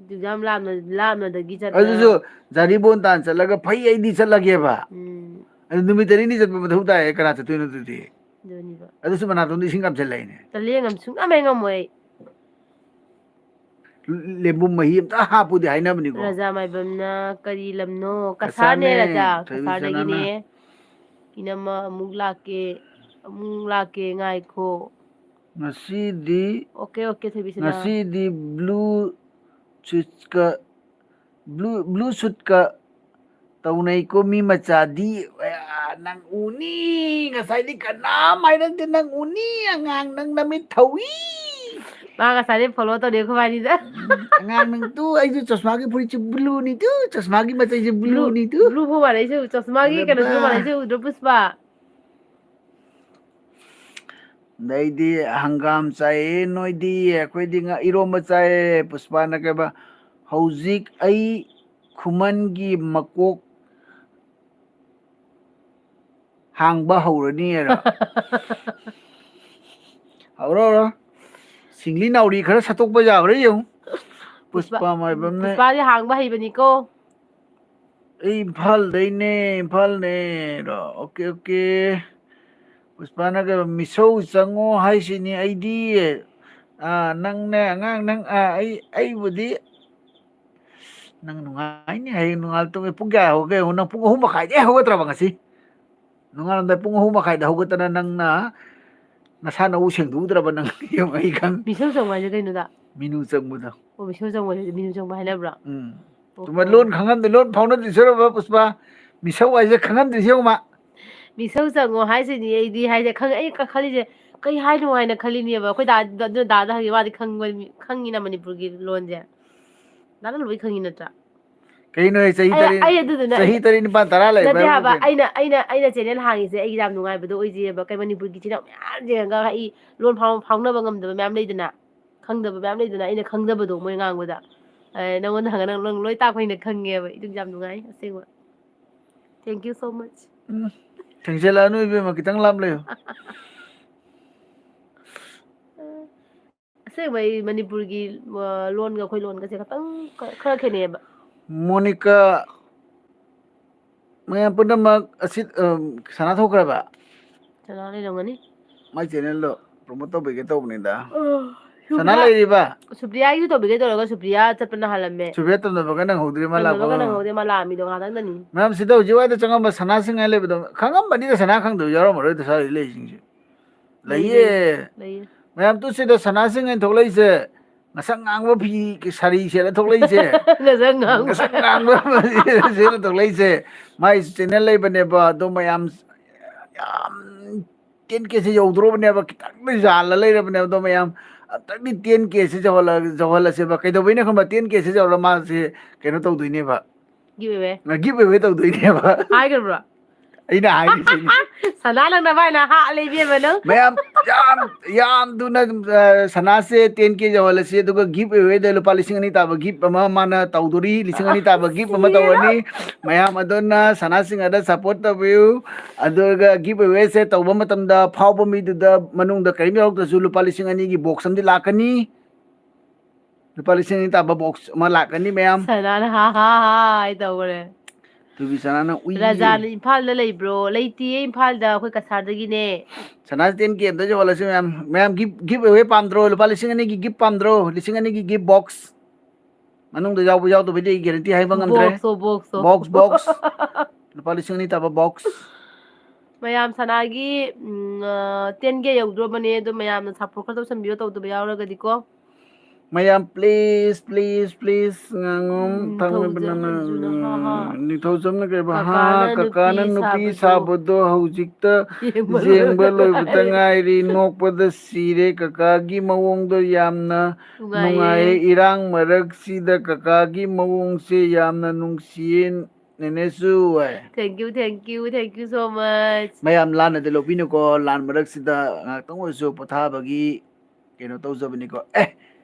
ꯑꯗꯨꯛ ꯌꯥꯝ ꯂꯥꯞꯅ, ꯂꯥꯞꯅꯗꯒꯤ ꯆꯠꯄ꯫ ꯑꯗꯨꯁꯨ ꯖꯥꯔꯤꯕꯣꯟ ꯇꯥꯟ ꯆꯠꯂꯒ ꯐꯩ ꯑꯩꯗꯤ ꯆꯠꯂꯒꯦꯕ꯫ ꯎꯝ, ꯑꯗꯨ ꯅꯨꯃꯤꯠ ꯇꯔꯦꯠꯅꯤ ꯆꯠꯄ ꯃꯊꯧ ꯇꯥꯏ, ꯀꯅꯥ ꯆꯠꯇꯣꯏꯅꯣ ꯑꯗꯨꯗꯤ? ꯑꯗꯨꯅꯤꯕ꯫ ꯑꯗꯨꯁꯨ ꯃꯅꯥꯇꯣꯟꯗ ꯏꯁꯤꯡ ꯀꯥꯞꯁꯤꯜꯂꯛꯏꯅꯦ꯫ ꯇꯜꯂꯦ, ꯉꯝ-, ꯁꯨꯡꯉꯝ ꯍꯦꯛ ꯉꯝꯃꯣꯏ ꯑꯩ꯫ ꯂꯦꯝꯕꯨꯝ ꯃꯍꯤ ꯑꯝꯇ ꯍꯥꯞꯄꯨꯗꯤ ꯍꯥꯏꯅꯕꯅꯤꯀꯣ꯫ ꯔꯥꯖꯥ ꯃꯥꯏꯕꯝꯅ ꯀꯔꯤ ꯂꯝꯅꯣ? ꯀꯁꯥꯔꯅꯦ, ꯀꯁꯥꯔꯅꯦ ꯔꯥꯖꯥ, ꯊꯣꯏꯕꯤ ꯀꯁꯥꯔꯗꯒꯤꯅꯦ꯫ ꯁꯅꯥꯅ꯫ ꯏꯅꯝꯃ ꯑꯃꯨꯛ ꯂꯥꯛꯀꯦ, ꯑꯃꯨꯛ ꯂꯥꯛꯀꯦ, ꯉꯥꯏꯈꯣ꯫ ꯉꯁꯤꯗꯤ ꯑꯣꯀꯦ, ꯑꯣꯀꯦ, ꯊꯣꯏꯕꯤ ꯁꯅꯥ꯫ ꯉꯁꯤꯗꯤ ꯕ꯭ꯂꯨ ꯁꯨꯠꯀ, ꯕ꯭ꯂꯨ, ꯕ꯭ꯂꯨ ꯁꯨꯠꯀ ꯇꯧꯅꯩꯀꯣ ꯃꯤ ꯃꯆꯥꯗꯤ꯫ ꯑꯌꯥ, ꯅꯪ ꯎꯅꯤ, ꯉꯁꯥꯏꯗꯤ ꯀꯅꯥꯝ ꯍꯥꯏꯔꯛꯇꯦ, ꯅꯪ ꯎꯅꯤ ꯑꯉꯥꯡ, ꯅꯪ ꯅꯃꯤꯠ ꯊꯧꯏ꯫ ꯃꯥ ꯉꯁꯥꯏꯗꯩ follow ꯇꯧꯔꯤ ꯑꯩꯈꯣꯏ ꯕꯥꯅꯤꯗ꯫ ꯎꯝ, ꯑꯉꯥꯡ ꯅꯪ ꯇꯨ, ꯑꯩꯁꯨ ꯆꯁꯃꯥꯒꯤ ꯐꯨꯔꯤꯠꯁꯨ ꯕ꯭ꯂꯨꯅꯤ ꯇꯨ, ꯆꯁꯃꯥꯒꯤ ꯃꯆꯩꯁꯦ ꯕ꯭ꯂꯨꯅꯤ ꯇꯨ꯫ ꯕ꯭ꯂꯨ ꯐꯥꯎ ꯃꯥꯟꯅꯩꯁꯦ, ꯆꯁꯃꯥꯒꯤ ꯑꯗꯨꯗ ꯀꯩꯅꯣꯁꯨ ꯃꯥꯟꯅꯩꯁꯦ, ꯎꯗ꯭ꯔꯣ ꯄꯨꯁꯄꯥ? ꯑꯗꯩꯗꯤ ꯍꯪꯒꯥꯝ ꯆꯥꯏꯌꯦ ꯅꯣꯏꯗꯤ, ꯑꯩꯈꯣꯏꯗꯤ ꯉꯥ ꯏꯔꯣꯝꯕ ꯆꯥꯏꯌꯦ꯫ ꯄꯨꯁꯄꯥꯅ ꯀꯩꯕ, "ꯍꯧꯖꯤꯛ ꯑꯩ ꯈꯨꯃꯟꯒꯤ ꯃꯀꯣꯛ ꯍꯥꯡꯕ ꯍꯧꯔꯅꯤ" ꯍꯥꯏꯔꯣ? ꯍꯧꯔꯣ, ꯍꯧꯔꯣ꯫ ꯁꯤꯡꯂꯤ ꯅꯥꯎꯔꯤ ꯈꯔ ꯁꯠꯇꯣꯛꯄ ꯌꯥꯕ꯭ꯔꯥ ꯌꯦꯡꯉꯨ꯫ ꯄꯨꯁꯄꯥ ꯃꯥꯏꯕꯝꯅ꯫ ꯄꯨꯁꯄꯥꯗꯤ ꯍꯥꯡꯕ ꯍꯩꯕꯅꯤꯀꯣ꯫ ꯑꯩ ꯏꯝꯐꯥꯜꯗꯩꯅꯦ, ꯏꯝꯐꯥꯜꯅꯦ꯫ Okay, okay. ꯄꯨꯁꯄꯥꯅ ꯀꯩꯕ, "ꯃꯤꯁꯧ ꯆꯪꯉꯣ ꯍꯥꯏꯁꯤꯅꯤ ꯑꯩꯗꯤ"꯫ ꯑꯥ, ꯅꯪꯅꯦ ꯑꯉꯥꯡ, ꯅꯪ, ꯑꯥ, ꯑꯩ, ꯑꯩꯕꯨꯗꯤ ꯅꯪ ꯅꯨꯡꯉꯥꯏꯅꯤ꯫ ꯍꯌꯦꯡ ꯅꯣꯡꯉꯥꯜ ꯇꯨꯝꯃꯤ ꯄꯨꯡ ꯀꯌꯥ ꯍꯧꯒꯠꯀꯦ ꯌꯦꯡꯉꯨ꯫ ꯅꯪ ꯄꯨꯡ ꯑꯍꯨꯝ ꯃꯈꯥꯏꯗꯩ ꯍꯧꯒꯠꯇ꯭ꯔꯕ ꯉꯁꯤ? ꯅꯣꯡꯉꯥꯜꯂꯝꯗꯥꯏ ꯄꯨꯡ ꯑꯍꯨꯝ ꯃꯈꯥꯏꯗ ꯍꯧꯒꯠꯇꯅ ꯅꯪꯅ ꯅꯁꯥ ꯅꯎ ꯁꯦꯡꯗꯣꯛꯎꯗ꯭ꯔꯕ ꯅꯪ? ꯌꯦꯡꯉꯨ, ꯑꯩ ꯈꯪ-, ꯃꯤꯁꯧ ꯆꯪꯕ ꯍꯥꯏꯁꯦ ꯀꯩꯅꯣꯗ? ꯃꯤꯅꯨ ꯆꯪꯕꯗꯣ꯫ ꯑꯣ, ꯃꯤꯁꯧ ꯆꯪꯕ ꯍꯥꯏꯁꯦ ꯃꯤꯅꯨ ꯆꯪꯕ ꯍꯥꯏꯅꯕ꯭ꯔꯣ? ꯎꯝ꯫ ꯑꯣ, ꯆꯨꯝꯃꯦ, ꯑꯣ꯫ ꯂꯣꯟ ꯈꯪꯍꯟꯗ-, ꯂꯣꯟ ꯐꯥꯎꯅꯗ꯭ꯔꯤꯁꯦ ꯌꯦꯡꯉꯨ ꯄꯨꯁꯄꯥ, ꯃꯤꯁꯧ ꯍꯥꯏꯁꯦ ꯈꯪꯍꯟꯗ꯭ꯔꯤꯁꯦ ꯌꯦꯡꯉꯨ ꯃꯥ꯫ ꯃꯤꯁꯧ ꯆꯪꯉꯣ ꯍꯥꯏꯁꯤꯅꯤ ꯑꯩꯗꯤ ꯍꯥꯏꯁꯦ ꯈꯪ-, ꯑꯩ ꯈꯜꯂꯤꯁꯦ ꯀꯩ ꯍꯥꯏꯅꯣ ꯍꯥꯏꯅ ꯈꯜꯂꯤꯅꯦꯕ꯫ ꯑꯩꯈꯣꯏ ꯗꯥ-, ꯑꯗꯨ ꯗꯥꯗ ꯍꯪꯉꯤ, ꯃꯥꯗꯤ ꯈꯪꯕ-, ꯈꯪꯉꯤꯅ ꯃꯅꯤꯄꯨꯔꯒꯤ ꯂꯣꯟꯁꯦ꯫ ꯗꯥꯅ ꯂꯣꯏ ꯈꯪꯉꯤ ꯅꯠꯇ꯭ꯔꯥ? ꯀꯩꯅꯣ ꯍꯦ, ꯆꯍꯤ ꯑꯩ, ꯇꯔꯦꯠ, ꯑꯩ ꯑꯗꯨꯗꯨꯅ ꯆꯍꯤ ꯑꯩꯅ ꯇꯔꯦꯠ ꯅꯤꯄꯥꯟ ꯇꯔꯥ ꯂꯩꯕ ꯅꯠꯇꯦ ꯍꯥꯏꯕ ꯍꯥꯏꯕ, ꯀꯩꯅꯣ? ꯑꯩꯅ, ꯑꯩꯅ, ꯑꯩꯅ channel ꯍꯥꯡꯉꯤꯁꯦ ꯑꯩꯒꯤ ꯌꯥꯝ ꯅꯨꯡꯉꯥꯏꯕꯗꯣ ꯑꯣꯏꯖꯩꯑꯕ꯫ ꯀꯩ ꯃꯅꯤꯄꯨꯔꯒꯤ ꯏꯆꯤꯟ ꯏꯅꯥꯎ ꯃꯌꯥꯝ ꯌꯦꯡꯉꯒ ꯑꯩ ꯂꯣꯟ ꯐꯥꯎ-, ꯐꯥꯎꯅꯕ ꯉꯝꯗꯕ ꯃꯌꯥꯝ ꯂꯩꯗꯅ, ꯈꯪꯗꯕ ꯃꯌꯥꯝ ꯂꯩꯗꯅ, ꯑꯩꯅ ꯈꯪꯗꯕꯗꯣ ꯃꯣꯏ ꯉꯥꯡꯕꯗ꯫ ꯑꯦ, ꯅꯪꯉꯣꯟꯗ ꯍꯪꯉ ꯅꯪ, ꯅꯪ ꯂꯣꯏ ꯇꯥꯛꯄꯅꯤꯅ ꯈꯪꯉꯦꯕ꯫ ꯑꯩ ꯑꯗꯨꯝ ꯌꯥꯝ ꯅꯨꯡꯉꯥꯏ ꯑꯁꯦꯡꯕ꯫ Thank you so much. ꯎꯝ, ꯊꯦꯡꯖꯤꯜꯂꯛꯑꯅꯨ ꯏꯕꯦꯝꯃ, ꯈꯤꯇꯪ ꯂꯥꯞ ꯂꯩꯌꯨ꯫ ꯑꯁ, ꯑꯁꯦꯡꯕ ꯑꯩ ꯃꯅꯤꯄꯨꯔꯒꯤ, ꯑ, ꯂꯣꯟꯒ ꯑꯩꯈꯣꯏ ꯂꯣꯟꯒꯁꯦ ꯈꯇꯪ ꯈ-, ꯈꯔ ꯈꯦꯠꯅꯩꯌꯦꯕ꯫ ꯃꯣꯅꯤꯀꯥ, ꯃꯌꯥꯝ ꯄꯨꯝꯅꯃꯛ ꯑꯁꯤ, ꯑꯝ, ꯁꯅꯥ ꯊꯣꯛꯈ꯭ꯔꯕ? ꯁꯅꯥ ꯂꯩꯔꯝꯒꯅꯤ꯫ ꯃꯥꯏ ꯆꯦꯅꯦꯜꯗꯣ ꯄ꯭ꯔꯣꯃꯣꯠ ꯇꯧꯕꯤꯒꯦ ꯇꯧꯕꯅꯤꯗ꯫ ꯑ, ꯁꯅꯥ ꯁꯨꯄ꯭ꯔꯤꯌꯥ-, ꯂꯩꯔꯤꯕ? ꯁꯨꯄ꯭ꯔꯤꯌꯥꯒꯤꯁꯨ ꯇꯧꯕꯤꯒꯦ ꯇꯧꯔꯒ ꯁꯨꯄ꯭ꯔꯤꯌꯥ ꯆꯠꯄꯅ ꯍꯥꯜꯂꯝꯃꯦ꯫ ꯁꯨꯄ꯭ꯔꯤꯌꯥ ꯇꯝꯅꯕꯒ ꯅꯪꯍꯧꯗ꯭ꯔꯤ ꯃꯥ ꯇꯝꯅꯕꯒ ꯂꯥꯛꯄꯒ꯫ ꯅꯪꯍꯧꯗꯦ, ꯃꯥ ꯂꯥꯛꯑꯝꯃꯤꯗꯣ ꯉꯥꯏꯍꯥꯛꯇꯪꯗꯅꯤ꯫ ꯃꯌꯥꯝ ꯁꯤꯗ ꯍꯧꯖꯤꯛ ꯋꯥꯏꯗ ꯆꯪꯉꯝꯕ ꯁꯅꯥꯁꯤꯡ ꯍꯥꯏ ꯂꯩꯕꯗꯣ ꯈꯪꯉꯝꯕꯅꯤꯗ, ꯁꯅꯥ ꯈꯪꯗꯕ ꯌꯥꯎꯔꯝꯃꯔꯣꯏꯗ ꯁ꯭ꯋꯥꯏꯗ ꯂꯩꯔꯤꯁꯤꯡꯁꯦ꯫ ꯂꯩ, ꯂꯩꯌꯦ꯫ ꯂꯩ, ꯂꯩꯌꯦ꯫ ꯃꯌꯥꯝ ꯇꯨ ꯁꯤꯗ ꯁꯅꯥꯁꯤꯡ ꯍꯥꯏꯅ ꯊꯣꯛꯂꯛꯏꯁꯦ, ꯉꯁꯪ ꯉꯥꯡꯕ ꯐꯤ ꯁꯥꯔꯤ ꯁꯦꯠꯂ ꯊꯣꯛꯂꯛꯏꯁꯦ꯫ ꯉꯁꯪ ꯉꯥꯡꯕ꯫ ꯉꯁꯪ ꯉꯥꯡꯕ ꯁꯦꯠꯂ ꯊꯣꯛꯂꯛꯏꯁꯦ꯫ ꯃꯥꯏ ꯆꯦꯅꯦꯜ ꯂꯩꯕꯅꯦꯕ, ꯑꯗꯣ ꯃꯌꯥꯝ ꯌꯥꯝ ten K ꯁꯦ ꯌꯧꯗ꯭ꯔꯣꯕꯅꯦꯕ, ꯈꯤꯇꯪꯗꯤ ꯌꯥꯜꯂ ꯂꯩꯔꯕꯅꯦꯕ꯫ ꯑꯗꯣ ꯃꯌꯥꯝ ꯑꯝꯇꯪꯗꯤ ten K ꯁꯦ ꯌꯧꯍꯜꯂ-, ꯌꯧꯍꯜꯂꯁꯦꯕ꯫ ꯀꯩꯗꯧꯕꯩꯅꯣ ꯈꯪꯕ? Ten K ꯁꯦ ꯌꯧꯔ ꯃꯥꯁꯦ ꯀꯩꯅꯣ ꯇꯧꯗꯣꯏꯅꯦꯕ꯫ Give away꯫ Give away ꯇꯧꯗꯣꯏꯅꯦꯕ꯫ ꯍꯥꯏꯈ꯭ꯔꯕ꯭ꯔꯣ? ꯑꯩꯅ ꯍꯥꯏꯔꯤꯁꯤꯅꯤ꯫ ꯁꯅꯥ ꯅꯪꯅꯕ ꯍꯥꯏꯅ ꯍꯥꯠꯂꯦ ꯏꯕꯦꯝꯃ ꯅꯪ꯫ ꯃꯌꯥꯝ ꯌꯥꯝ, ꯌꯥꯝ ꯊꯨꯅ, ꯑ, ꯁꯅꯥꯁꯦ ten K ꯌꯧꯍꯜꯂꯁꯤ, ꯑꯗꯨꯒ give away ꯗ ꯂꯨꯄꯥ ꯂꯤꯁꯤꯡ ꯑꯅꯤ ꯇꯥꯕ gift ꯑꯃ ꯃꯥꯅ ꯇꯧꯗꯣꯔꯤ, ꯂꯤꯁꯤꯡ ꯑꯅꯤ ꯇꯥꯕ gift ꯑꯃ ꯇꯧꯔꯅꯤ꯫ ꯃꯌꯥꯝ ꯑꯗꯨꯅ ꯁꯅꯥꯁꯤꯡ ꯑꯗ support ꯇꯧꯕꯤꯌꯨ, ꯑꯗꯨꯒ give away ꯁꯦ ꯇꯧꯕ ꯃꯇꯝꯗ ꯐꯥꯎꯕ ꯃꯤꯗꯨꯗ ꯃꯅꯨꯡꯗ ꯀꯔꯤꯝ ꯌꯥꯎꯔꯛꯇ꯭ꯔꯁꯨ ꯂꯨꯄꯥ ꯂꯤꯁꯤꯡ ꯑꯅꯤꯒꯤ box ꯑꯃꯗꯤ ꯂꯥꯛꯀꯅꯤ꯫ ꯂꯨꯄꯥ ꯂꯤꯁꯤꯡ ꯑꯅꯤ ꯇꯥꯕ box ꯑꯃ ꯂꯥꯛꯀꯅꯤ ꯃꯌꯥꯝ꯫ ꯁꯅꯥꯅ ꯍꯥ ꯍꯥ ꯍꯥ ꯍꯥꯏ ꯇꯧꯈ꯭ꯔꯦ꯫ ꯊꯣꯏꯕꯤ ꯁꯅꯥꯅ ꯎꯏ꯫ ꯔꯥꯖꯥꯅ ꯏꯝꯐꯥꯜꯗ ꯂꯩꯕ꯭ꯔꯣ? ꯂꯩꯇꯤꯌꯦ, ꯏꯝꯐꯥꯜꯗ, ꯑꯩꯈꯣꯏ ꯀꯁꯥꯔꯗꯒꯤꯅꯦ꯫ ꯁꯅꯥꯁꯦ ten K ꯑꯝꯇ ꯌꯧꯍꯜꯂꯁꯤ ꯃꯌꯥꯝ꯫ ꯃꯌꯥꯝ gift, give away ꯄꯥꯝꯗ꯭ꯔꯣ? ꯂꯨꯄꯥ ꯂꯤꯁꯤꯡ ꯑꯅꯤꯒꯤ gift ꯄꯥꯝꯗ꯭ꯔꯣ? ꯂꯤꯁꯤꯡ ꯑꯅꯤꯒꯤ gift box꯫ ꯃꯅꯨꯡꯗ ꯌꯥꯎꯕ ꯌꯥꯎꯗꯕꯩꯗꯤ ꯑꯩ guarantee ꯍꯥꯏꯕ ꯉꯝꯗ꯭ꯔꯦ꯫ Box ꯇꯣ, box ꯇꯣ꯫ Box, box꯫ ꯂꯨꯄꯥ ꯂꯤꯁꯤꯡ ꯑꯅꯤ ꯇꯥꯕ box꯫ ꯃꯌꯥꯝ ꯁꯅꯥꯒꯤ, ꯎꯝ, ꯑ, ten K ꯌꯧꯗ꯭ꯔꯣꯕꯅꯦ, ꯑꯗꯣ ꯃꯌꯥꯝꯅ support ꯈꯔ ꯇꯧꯁꯟꯕꯤꯌꯣ, ꯇꯧꯗꯕ ꯌꯥꯎꯔꯒꯗꯤꯀꯣ꯫ ꯃꯌꯥꯝ please, please, please, ꯉꯥꯉꯣꯝ ꯎꯝ, ꯊꯥꯡꯃꯩ ꯊꯧꯖꯝ ꯕꯅꯥꯅ, ꯃꯟꯖꯨꯅ ꯍꯥ ꯍꯥ꯫ ꯎꯝ, ꯅꯤꯡꯊꯧꯖꯝꯅ ꯀꯩꯕ? ꯍꯥ, ꯀꯀꯥꯅ ꯀꯀꯥꯅ ꯅꯨꯄꯤ ꯅꯨꯄꯤ ꯁꯥꯕꯗꯣ ꯁꯥꯕꯗꯣ ꯍꯧꯖꯤꯛꯇ ꯌꯦꯡꯕ ꯌꯦꯡꯕ ꯂꯣꯏꯕꯗ ꯂꯣꯏꯕꯇ ꯉꯥꯏꯔꯤ꯫ ꯉꯥꯏꯔꯤ, ꯅꯣꯛꯄꯗ ꯁꯤꯔꯦ꯫ ꯀꯀꯥꯒꯤ ꯃꯑꯣꯡꯗꯣ ꯌꯥꯝꯅ ꯅꯨꯡꯉꯥꯏꯌꯦ꯫ ꯅꯨꯡꯉꯥꯏꯌꯦ, ꯏꯔꯥꯡ ꯃꯔꯛꯁꯤꯗ ꯀꯀꯥꯒꯤ ꯃꯑꯣꯡꯁꯦ ꯌꯥꯝꯅ ꯅꯨꯡꯁꯤꯌꯦ, ꯅꯦꯅꯦꯁꯨ ꯍꯥꯏ꯫ Thank you, thank you, thank you so much꯫ ꯃꯌꯥꯝ ꯂꯥꯟꯅꯗꯤ ꯂꯧꯕꯤꯅꯨꯀꯣ, ꯂꯥꯟ ꯃꯔꯛꯁꯤꯗ ꯉꯥꯏꯍꯥꯛꯇꯪ ꯑꯣꯏꯔꯁꯨ ꯄꯣꯊꯥꯕꯒꯤ ꯀꯩꯅꯣ ꯇꯧꯖꯕꯅꯤꯀꯣ꯫ ꯑꯦ,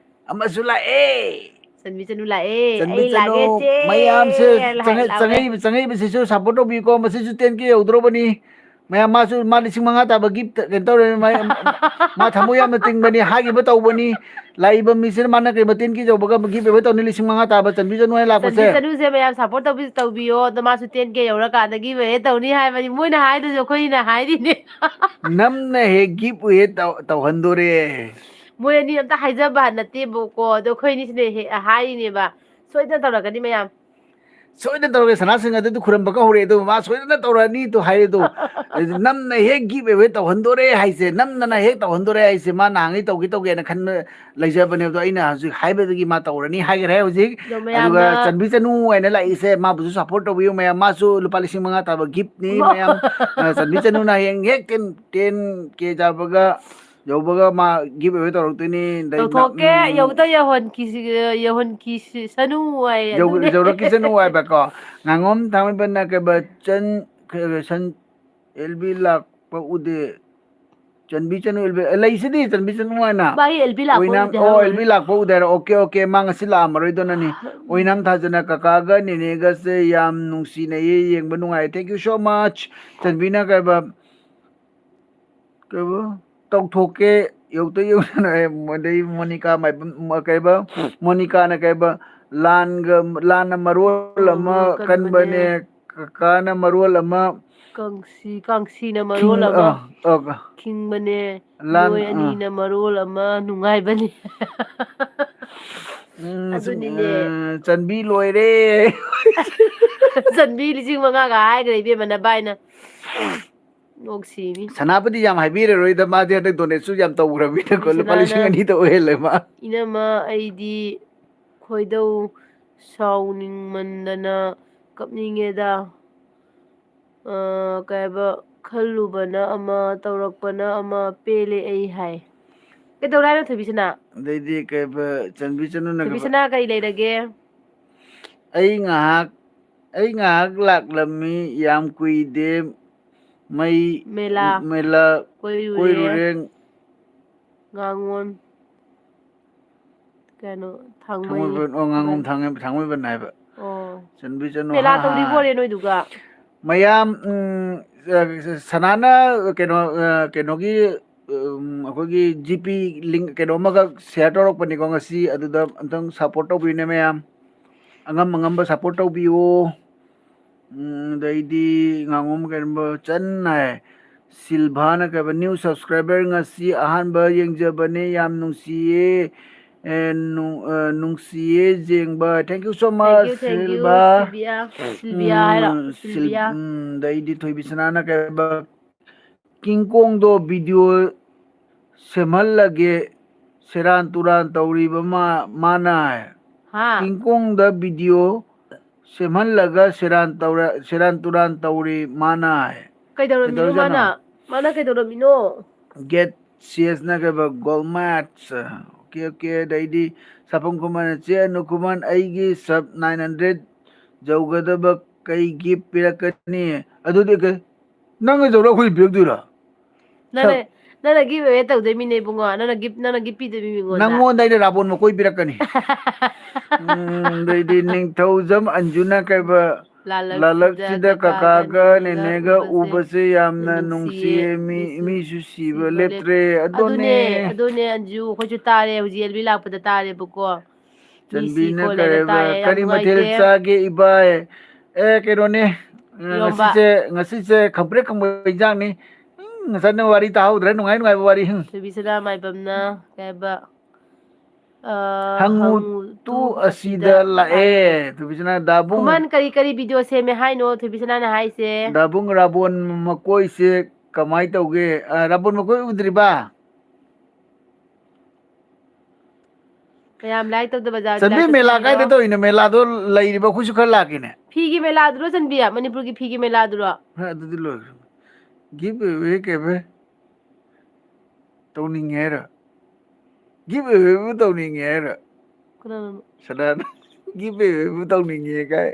ꯑꯃꯁꯨ ꯂꯥꯛꯑꯦ꯫ ꯆꯟꯕꯤ ꯆꯅꯨ ꯂꯥꯛꯑꯦ꯫ ꯆꯟꯕꯤ ꯑꯩ ꯆꯅꯨ, ꯂꯥꯛꯑꯦ, ꯆꯦ꯫ ꯃꯌꯥꯝꯁꯦ ꯂꯥꯛꯑꯦ, ꯆꯪꯉꯛ-, ꯂꯥꯛꯑꯦ꯫ ꯆꯪꯉꯛꯏꯕ, ꯆꯪꯉꯛꯏꯕꯁꯤꯁꯨ support ꯇꯧꯕꯤꯌꯨꯀꯣ꯫ ꯃꯁꯤꯁꯨ ten K ꯌꯧꯗ꯭ꯔꯣꯕꯅꯤ꯫ ꯃꯌꯥꯝ, ꯃꯥꯁꯨ, ꯃꯥ ꯂꯤꯁꯤꯡ ꯃꯉꯥ ꯇꯥꯕ ꯒꯤꯐ ꯀꯩꯅꯣ ꯇꯧꯔꯦ꯫ ꯃꯥ, ꯃꯥ ꯊꯃꯣꯏ ꯌꯥꯝꯅ ꯇꯤꯡꯕꯅꯤ, ꯍꯥꯏꯈꯤꯕ ꯇꯧꯕꯅꯤ꯫ ꯂꯥꯛꯏꯕ ꯃꯤꯁꯤꯅ ꯃꯥꯅ ꯀꯩ ꯃꯇꯦꯡꯒꯤ ꯌꯧꯕꯒ ꯒꯤꯐ ꯑꯣꯏꯕ ꯇꯧꯅꯤ, ꯂꯤꯁꯤꯡ ꯃꯉꯥ ꯇꯥꯕ ꯆꯟꯕꯤ ꯆꯅꯨ ꯍꯥꯏꯅ ꯂꯥꯛꯄꯁꯦ꯫ ꯆꯟꯕꯤ ꯆꯅꯨꯁꯦ ꯃꯌꯥꯝ ꯁꯞꯄꯣꯔꯠ ꯇꯧꯕꯤ-, ꯇꯧꯕꯤꯌꯣ꯫ ꯑꯗꯣ ꯃꯥꯁꯨ ꯇꯦꯟ ꯀꯦ ꯌꯧꯔꯀꯥꯟꯗ ꯒꯤꯐ ꯑꯣꯏ ꯇꯧꯅꯤ ꯍꯥꯏꯕꯅꯤ꯫ ꯃꯣꯏꯅ ꯍꯥꯏꯗꯨꯁꯨ ꯑꯩꯈꯣꯏꯅ ꯍꯥꯏꯔꯤꯅꯦ꯫ ꯅꯝꯅ ꯍꯦꯛ ꯒꯤꯐ ꯑꯣꯏ ꯇꯧ-, ꯇꯧꯍꯟꯗꯣꯔꯦ꯫ ꯃꯣꯏ ꯑꯅꯤ ꯑꯝꯇ ꯍꯥꯏꯖꯕ ꯅꯠꯇꯦꯕꯀꯣ꯫ ꯑꯗꯣ ꯑꯩꯈꯣꯏ ꯑꯅꯤꯁꯤꯅ ꯍꯦꯛ ꯍꯥꯏꯔꯤꯅꯦꯕ꯫ ꯁꯣꯏꯗꯅ ꯇꯧꯔꯛꯀꯅꯤ ꯃꯌꯥꯝ꯫ ꯁꯣꯏꯗꯅ ꯇꯧꯔꯒꯦ, ꯁꯅꯥꯁꯤꯡ ꯑꯗꯨꯗꯤ ꯈꯨꯔꯨꯝꯕꯒ ꯍꯧꯔꯛꯑꯦ, ꯑꯗꯨ ꯃꯥ ꯁꯣꯏꯗꯅ ꯇꯧꯔꯛꯑꯅꯤ ꯑꯗꯨ ꯍꯥꯏ꯫ ꯑꯗꯣ ꯅꯝꯅ ꯍꯦꯛ ꯒꯤꯐ ꯑꯦꯋꯦ ꯇꯧꯍꯟꯗꯣꯔꯦ ꯍꯥꯏꯁꯦ, ꯅꯝꯗꯅ ꯍꯦꯛ ꯇꯧꯍꯟꯗꯣꯔꯦ ꯍꯥꯏꯁꯦ, ꯃꯥ ꯅꯍꯥꯟꯉꯩ ꯇꯧꯒꯦ ꯇꯧꯒꯦꯅ ꯈꯟꯕ ꯂꯩꯖꯕꯅꯦ꯫ ꯑꯗꯣ ꯑꯩꯅ ꯍꯧꯖꯤꯛ ꯍꯥꯏꯕꯗꯒꯤ ꯃꯥ ꯇꯧꯔꯅꯤ ꯍꯥꯏꯈ꯭ꯔꯦ ꯍꯧꯖꯤꯛ꯫ ꯑꯗꯣ ꯑꯗꯨꯒ ꯃꯌꯥꯝꯅ ꯆꯟꯕꯤ ꯆꯅꯨ ꯍꯥꯏꯅ ꯂꯥꯛꯏꯁꯦ, ꯃꯥꯕꯨꯁꯨ ꯁꯞꯄꯣꯔꯠ ꯇꯧꯕꯤꯌꯨ ꯃꯌꯥꯝ꯫ ꯃꯥꯁꯨ ꯂꯨꯄꯥ ꯂꯤꯁꯤꯡ ꯃꯉꯥ ꯇꯥꯕ ꯒꯤꯐꯅꯤ ꯃꯌꯥꯝ꯫ ꯑ, ꯆꯟꯕꯤ ꯆꯅꯨꯅ ꯍꯌꯦꯡ ꯍꯦꯛ ꯇꯦꯟ, ꯇꯦꯟ ꯀꯦ ꯆꯥꯕꯒ ꯌꯧꯕꯒ ꯃꯥ ꯒꯤꯐ ꯑꯦꯋꯦ ꯇꯧꯔꯛꯇꯣꯏꯅꯤ꯫ ꯑꯗꯩ ꯇꯧꯊꯣꯛꯀꯦ, ꯎꯝ, ꯌꯧꯗ ꯌꯧꯍꯟꯈꯤꯁꯤ-, ꯌꯧꯍꯟꯈꯤꯁꯅꯨ ꯍꯥꯏ ꯌꯧ-, ꯑꯗꯨꯅꯦ꯫ ꯌꯧꯔꯛꯈꯤꯁꯅꯨ ꯍꯥꯏꯕꯀꯣ꯫ ꯉꯥꯉꯣꯝ ꯊꯥꯡꯃꯩꯕꯟꯅ ꯀꯩꯕ ꯆꯟ-, ꯀꯩꯕ ꯁꯟ-, ꯑꯦꯜ ꯕꯤ ꯂꯥꯛꯄ ꯎꯗꯦ꯫ ꯆꯟꯕꯤ ꯆꯅꯨ ꯑꯦꯜ ꯕꯤ, ꯑꯦ, ꯂꯩꯁꯤꯗꯤ ꯆꯟꯕꯤ ꯆꯅꯨ ꯍꯥꯏꯅ꯫ ꯃꯥꯒꯤ ꯑꯦꯜ ꯕꯤ ꯂꯥꯛꯄ ꯑꯣꯏꯅꯥꯝ-, ꯎꯗꯦ ꯑꯣ, ꯍꯥꯏꯕ꯫ ꯑꯦꯜ ꯕꯤ ꯂꯥꯛꯄ ꯎꯗꯦ ꯍꯥꯏꯔꯣ? ꯑꯣꯀꯦ, ꯑꯣꯀꯦ, ꯃꯥ ꯉꯁꯤ ꯂꯥꯛꯑꯝꯃꯔꯣꯏꯗꯣꯅꯅꯤ꯫ ꯑꯣꯏꯅꯥꯝ ꯊꯥꯖꯅ ꯀꯀꯥꯒ ꯅꯦꯅꯦꯒꯁꯦ ꯌꯥꯝ ꯅꯨꯡꯁꯤꯅꯩꯌꯦ, ꯌꯦꯡꯕ ꯅꯨꯡꯉꯥꯏ꯫ Thank you so much꯫ ꯆꯟꯕꯤꯅ ꯀꯩꯕ, ꯀꯩꯕ, ꯇꯧꯊꯣꯛꯀꯦ, ꯌꯧꯗ ꯌꯧꯗꯅ, ꯑꯦ, ꯑꯗꯩ ꯃꯣꯅꯤꯀꯥ ꯃꯥꯏꯕꯝ, ꯀꯩꯕ, ꯃꯣꯅꯤꯀꯥꯅ ꯀꯩꯕ, ꯂꯥꯟꯒ, ꯂꯥꯟꯅ ꯃꯔꯣꯜ ꯑꯃ ꯎꯝ, ꯀꯟꯕꯅꯦ, ꯀꯟꯕꯅꯦ꯫ ꯀꯀꯥꯅ ꯃꯔꯣꯜ ꯑꯃ ꯀꯥꯡꯁꯤ, ꯀꯥꯡꯁꯤꯅ ꯃꯔꯣꯜ ꯈꯤꯡ-, ꯑꯃ ꯑ, ꯑ, ꯈꯤꯡꯕꯅꯦ, ꯂꯥꯟ-, ꯅꯣꯏ ꯑ꯫ ꯑꯅꯤꯅ ꯃꯔꯣꯜ ꯑꯃ ꯅꯨꯡꯉꯥꯏꯕꯅꯦ꯫ ꯎꯝ, ꯑꯗꯨꯅꯤꯅꯦ꯫ ꯑ, ꯆꯟꯕꯤ ꯂꯣꯏꯔꯦ꯫ ꯆꯟꯕꯤ ꯂꯤꯁꯤꯡ ꯃꯉꯥꯒ ꯍꯥꯏꯈ꯭ꯔꯦ ꯏꯕꯦꯝꯃ ꯅꯕꯥꯏꯅ꯫ ꯅꯣꯛꯁꯤꯅꯤ꯫ ꯁꯅꯥꯄꯇꯤ ꯌꯥꯝ ꯍꯥꯏꯕꯤꯔꯔꯣꯏꯗ, ꯃꯥꯗꯤ ꯍꯟꯗꯛ ꯗꯣꯅꯦꯠꯁꯨ ꯌꯥꯝ ꯇꯧꯈ꯭ꯔꯕꯅꯤꯅꯀꯣ, ꯂꯨꯄꯥ ꯁꯅꯥꯅ ꯂꯤꯁꯤꯡ ꯑꯅꯤ ꯇꯧꯍꯦꯜꯂꯦ ꯃꯥ꯫ "ꯏꯅꯝꯃ, ꯑꯩꯗꯤ ꯈꯣꯏꯗꯧ ꯁꯥꯎꯅꯤꯡꯃꯟꯗꯅ ꯀꯞꯅꯤꯡꯉꯦꯗ꯫ ꯑ, ꯀꯩ ꯍꯥꯏꯕ, ꯈꯜꯂꯨꯕꯅ ꯑꯃ, ꯇꯧꯔꯛꯄꯅ ꯑꯃ, ꯄꯦꯜꯂꯦ ꯑꯩ" ꯍꯥꯏ꯫ ꯀꯩꯗꯧꯔꯦ ꯍꯥꯏꯅꯣ, ꯊꯣꯏꯕꯤꯁꯅꯥ? ꯑꯗꯩꯗꯤ ꯀꯩ ꯍꯥꯏꯕ, ꯆꯟꯕꯤ ꯆꯅꯨꯅ ꯀꯩ ꯍꯥꯏꯕ? ꯊꯣꯏꯕꯤꯁꯅꯥ, ꯀꯩ ꯂꯩꯔꯒꯦ? ꯑꯩ ꯉꯥꯏꯍꯥꯛ, ꯑꯩ ꯉꯥꯏꯍꯥꯛ ꯂꯥꯛꯂꯝꯃꯤ, ꯌꯥꯝ ꯀꯨꯏꯗꯦ꯫ ꯃꯩ ꯃꯦꯂꯥ ꯃꯦꯂꯥ ꯀꯣꯏꯔꯨꯔꯦ꯫ ꯀꯣꯏꯔꯨꯔꯦ꯫ ꯉꯥꯉꯣꯟ ꯀꯩꯅꯣ, ꯊꯥꯡꯃꯩ-, ꯊꯥꯡꯃꯩꯕꯟ, ꯑꯣ, ꯉꯥꯉꯣꯝ ꯕꯟ꯫ ꯊꯥꯡꯃꯩ-, ꯊꯥꯡꯃꯩꯕꯟ ꯍꯥꯏꯕ꯫ ꯑꯣ꯫ ꯆꯟꯕꯤ ꯆꯅꯨ, ꯃꯦꯂꯥ ꯍꯥ, ꯍꯥ, ꯇꯧꯔꯤꯕꯣꯔꯦ ꯍꯥ꯫ ꯅꯣꯏꯗꯨꯒ? ꯃꯌꯥꯝ, ꯎꯝ, ꯑ, ꯁꯅꯥꯅ ꯀꯩꯅꯣ, ꯑ, ꯀꯩꯅꯣꯒꯤ, ꯎꯝ, ꯑꯩꯈꯣꯏꯒꯤ ꯖꯤ ꯄꯤ ꯂꯤꯡ ꯀꯩꯅꯣ ꯑꯃꯈꯛ ꯁꯤꯌꯔ ꯇꯧꯔꯛꯄꯅꯤꯀꯣ ꯉꯁꯤ, ꯑꯗꯨꯗ ꯑꯝꯇꯪ ꯁꯞꯄꯣꯔꯠ ꯇꯧꯕꯤꯌꯨꯅꯦ ꯃꯌꯥꯝ꯫ ꯑꯉꯝ ꯑꯉꯝꯕ ꯁꯞꯄꯣꯔꯠ ꯇꯧꯕꯤꯌꯨ꯫ ꯎꯝ, ꯑꯗꯩꯗꯤ ꯉꯥꯉꯣꯝ ꯀꯩꯅꯣ ꯆꯟ ꯍꯥꯏ꯫ ꯁꯤꯜꯚꯥꯅ ꯀꯩꯕ, "ꯅ꯭ꯌꯨ ꯁꯕꯁꯀ꯭ꯔꯥꯏꯕꯔ, ꯉꯁꯤ ꯑꯍꯥꯟꯕ ꯌꯦꯡꯖꯕꯅꯦ, ꯌꯥꯝ ꯅꯨꯡꯁꯤꯌꯦ, ꯑꯦ, ꯅꯨꯡ-, ꯑ, ꯅꯨꯡꯁꯤꯌꯦ ꯌꯦꯡꯕ꯫ Thank you so much, Silva. Silvia, Silvia ꯍꯥꯏꯔꯣ? ꯎꯝ, ꯁꯤꯜ-, ꯁꯤꯜꯚꯤꯌꯥ꯫ ꯎꯝ, ꯑꯗꯩꯗꯤ ꯊꯣꯏꯕꯤꯁꯅꯥꯅ ꯀꯩꯕ, ꯀꯤꯡꯀꯣꯡꯗꯣ ꯚꯤꯗꯤꯑꯣ ꯁꯦꯝꯍꯜꯂꯒꯦ, ꯁꯦꯔꯥꯟ ꯇꯨꯔꯥꯟ ꯇꯧꯔꯤꯕ ꯃꯥ-, ꯃꯥꯅ ꯍꯥꯏ꯫ ꯍꯥ? ꯀꯤꯡꯀꯣꯡꯗ ꯚꯤꯗꯤꯑꯣ ꯁꯦꯝꯍꯜꯂꯒ ꯁꯦꯔꯥꯟ ꯇꯧꯔ-, ꯁꯦꯔꯥꯟ ꯇꯨꯔꯥꯟ ꯇꯧꯔꯤ ꯃꯥꯅ ꯍꯥꯏ꯫ ꯀꯩꯗꯧꯔꯝꯃꯤꯅꯣ ꯀꯩꯗꯧꯔꯖꯥꯠꯅꯣ? ꯃꯥꯅ? ꯃꯥꯅ ꯀꯩꯗꯧꯔꯝꯃꯤꯅꯣ? ꯒꯦꯠ ꯁꯤ ꯑꯦꯁꯅ ꯀꯩꯕ, "ꯒꯣꯜ ꯃꯦꯠꯁ"꯫ Okay, okay. ꯑꯗꯩꯗꯤ ꯁꯥꯄꯝ ꯈꯨꯃꯟ, "ꯆꯦ ꯑꯅꯨ ꯈꯨꯃꯟ, ꯑꯩꯒꯤ sub nine hundred ꯌꯧꯒꯗꯕ ꯀꯩ gift ꯄꯤꯔꯛꯀꯅꯤ?" ꯑꯗꯨꯗꯤ ꯀꯩ? ꯅꯪꯅ ꯇꯧꯔ ꯑꯩꯈꯣꯏ ꯄꯤꯔꯛꯇꯣꯏꯔꯣ? ꯅꯪꯅ, ꯁꯛ- ꯅꯪꯅ gift away ꯇꯧꯗꯣꯏ ꯃꯤꯅꯦ ꯏꯕꯨꯡꯉꯣ꯫ ꯅꯪꯅ gift, ꯅꯪꯅ gift ꯄꯤꯗꯣꯏ ꯃꯤ ꯃꯤꯉꯣꯟꯗ꯫ ꯅꯪꯉꯣꯟꯗ ꯑꯩꯅ ꯔꯥꯕꯣꯟ ꯃꯀꯣꯏ ꯄꯤꯔꯛꯀꯅꯤ꯫ ꯎꯝ, ꯑꯗꯩꯗꯤ ꯅꯤꯡꯊꯧꯖꯝ ꯑꯟꯖꯨꯅ ꯀꯩꯕ, ꯂꯥꯂꯛꯁꯤꯗ "ꯂꯥꯂꯛꯁꯤꯗ ꯀꯀꯥꯒ ꯀꯀꯥꯒ ꯅꯦꯅꯦꯒ ꯅꯦꯅꯦꯒ ꯎꯕꯁꯦ ꯎꯕꯁꯦ ꯌꯥꯝꯅ ꯌꯥꯝꯅ ꯅꯨꯡꯁꯤꯌꯦ, ꯅꯨꯡꯁꯤꯌꯦ, ꯃꯤ-, ꯃꯤꯁꯨ ꯃꯤꯁꯨ ꯁꯤꯕ ꯁꯤꯕ ꯂꯦꯞꯇ꯭ꯔꯦ"꯫ ꯂꯦꯞ-, ꯑꯗꯨꯅꯦ, ꯑꯗꯨꯅꯦ꯫ ꯑꯗꯨꯅꯦ, ꯑꯟꯖꯨ, ꯑꯩꯈꯣꯏꯁꯨ ꯇꯥꯔꯦ, ꯍꯧꯖꯤꯛ ꯑꯦꯜꯕꯤ ꯂꯥꯛꯄꯗ ꯇꯥꯔꯦꯕꯀꯣ꯫ ꯃꯤ ꯁꯤ ꯆꯟꯕꯤꯅ ꯈꯣꯠꯂꯦꯅ ꯀꯩꯕ, ꯇꯥꯏꯌꯦ, ꯌꯥꯝ "ꯀꯔꯤ ꯃꯊꯦꯜ ꯅꯨꯡꯉꯥꯏꯇꯦ꯫ ꯆꯥꯒꯦ ꯏꯕꯥꯏ?" ꯑꯦ, ꯀꯩꯅꯣꯅꯦ, ꯑ, ꯏꯔꯣꯝꯕ꯫ ꯉꯁꯤꯁꯦ, ꯉꯁꯤꯁꯦ ꯈꯝꯄ꯭ꯔꯦꯛ ꯈꯝꯕ ꯏꯟꯖꯥꯡꯅꯤ꯫ ꯎꯝ, ꯉꯁꯥꯏꯅ ꯋꯥꯔꯤ ꯇꯥꯍꯧꯗ꯭ꯔꯦ, ꯅꯨꯡꯉꯥꯏ ꯅꯨꯡꯉꯥꯏꯕ ꯋꯥꯔꯤ꯫ ꯎꯝ꯫ ꯊꯣꯏꯕꯤꯁꯅꯥ ꯃꯥꯏꯕꯝꯅ ꯀꯩ ꯍꯥꯏꯕ, ꯑ, ꯍꯪꯉꯨ ꯍꯪꯉꯨ ꯇꯨ ꯇꯨ ꯑꯁꯤꯗ ꯑꯁꯤꯗ ꯂꯥꯛꯑꯦ꯫ ꯂꯥꯛꯑꯦ꯫ ꯊꯣꯏꯕꯤꯁꯅꯥ, ꯗꯥꯕꯨꯡ ꯈꯨꯃꯟ ꯀꯔꯤ ꯀꯔꯤ ꯚꯤꯗꯤꯑꯣ ꯁꯦꯝꯃꯦ ꯍꯥꯏꯅꯣ ꯊꯣꯏꯕꯤꯁꯅꯥꯅ ꯍꯥꯏꯁꯦ? ꯗꯥꯕꯨꯡ ꯔꯥꯕꯣꯟ ꯃꯀꯣꯏꯁꯦ ꯀꯃꯥꯏ ꯇꯧꯒꯦ? ꯑ, ꯔꯥꯕꯣꯟ ꯃꯀꯣꯏ ꯎꯗ꯭ꯔꯤꯕ? ꯃꯌꯥꯝ ꯂꯥꯏꯛ ꯇꯧꯗꯕ ꯖꯥꯠ ꯆꯟꯕꯤ, ꯂꯥꯏꯛ ꯃꯦꯂꯥ ꯇꯧꯁꯟꯕꯤꯔꯣ꯫ ꯀꯥꯏꯗ ꯇꯧꯔꯤꯅꯣ? ꯃꯦꯂꯥꯗꯣ ꯂꯩꯔꯤꯕ, ꯑꯩꯈꯣꯏꯁꯨ ꯈꯔ ꯂꯥꯛꯀꯦꯅꯦ꯫ ꯐꯤꯒꯤ ꯃꯦꯂꯥꯗꯨꯔꯣ ꯆꯟꯕꯤ? ꯃꯅꯤꯄꯨꯔꯒꯤ ꯐꯤꯒꯤ ꯃꯦꯂꯥꯗꯨꯔꯣ? ꯍꯣꯏ, ꯑꯗꯨꯗꯤ ꯂꯣꯏꯈ꯭ꯔꯦ꯫ Give away ꯀꯩꯕ? ꯇꯧꯅꯤꯡꯉꯦ ꯍꯥꯏꯔꯣ? Give awayꯕꯨ ꯇꯧꯅꯤꯡꯉꯦ ꯍꯥꯏꯔꯣ? ꯀꯅꯥꯅꯣ? ꯁꯗꯥꯅ give awayꯕꯨ ꯇꯧꯅꯤꯡꯉꯦ ꯀꯥꯏ꯫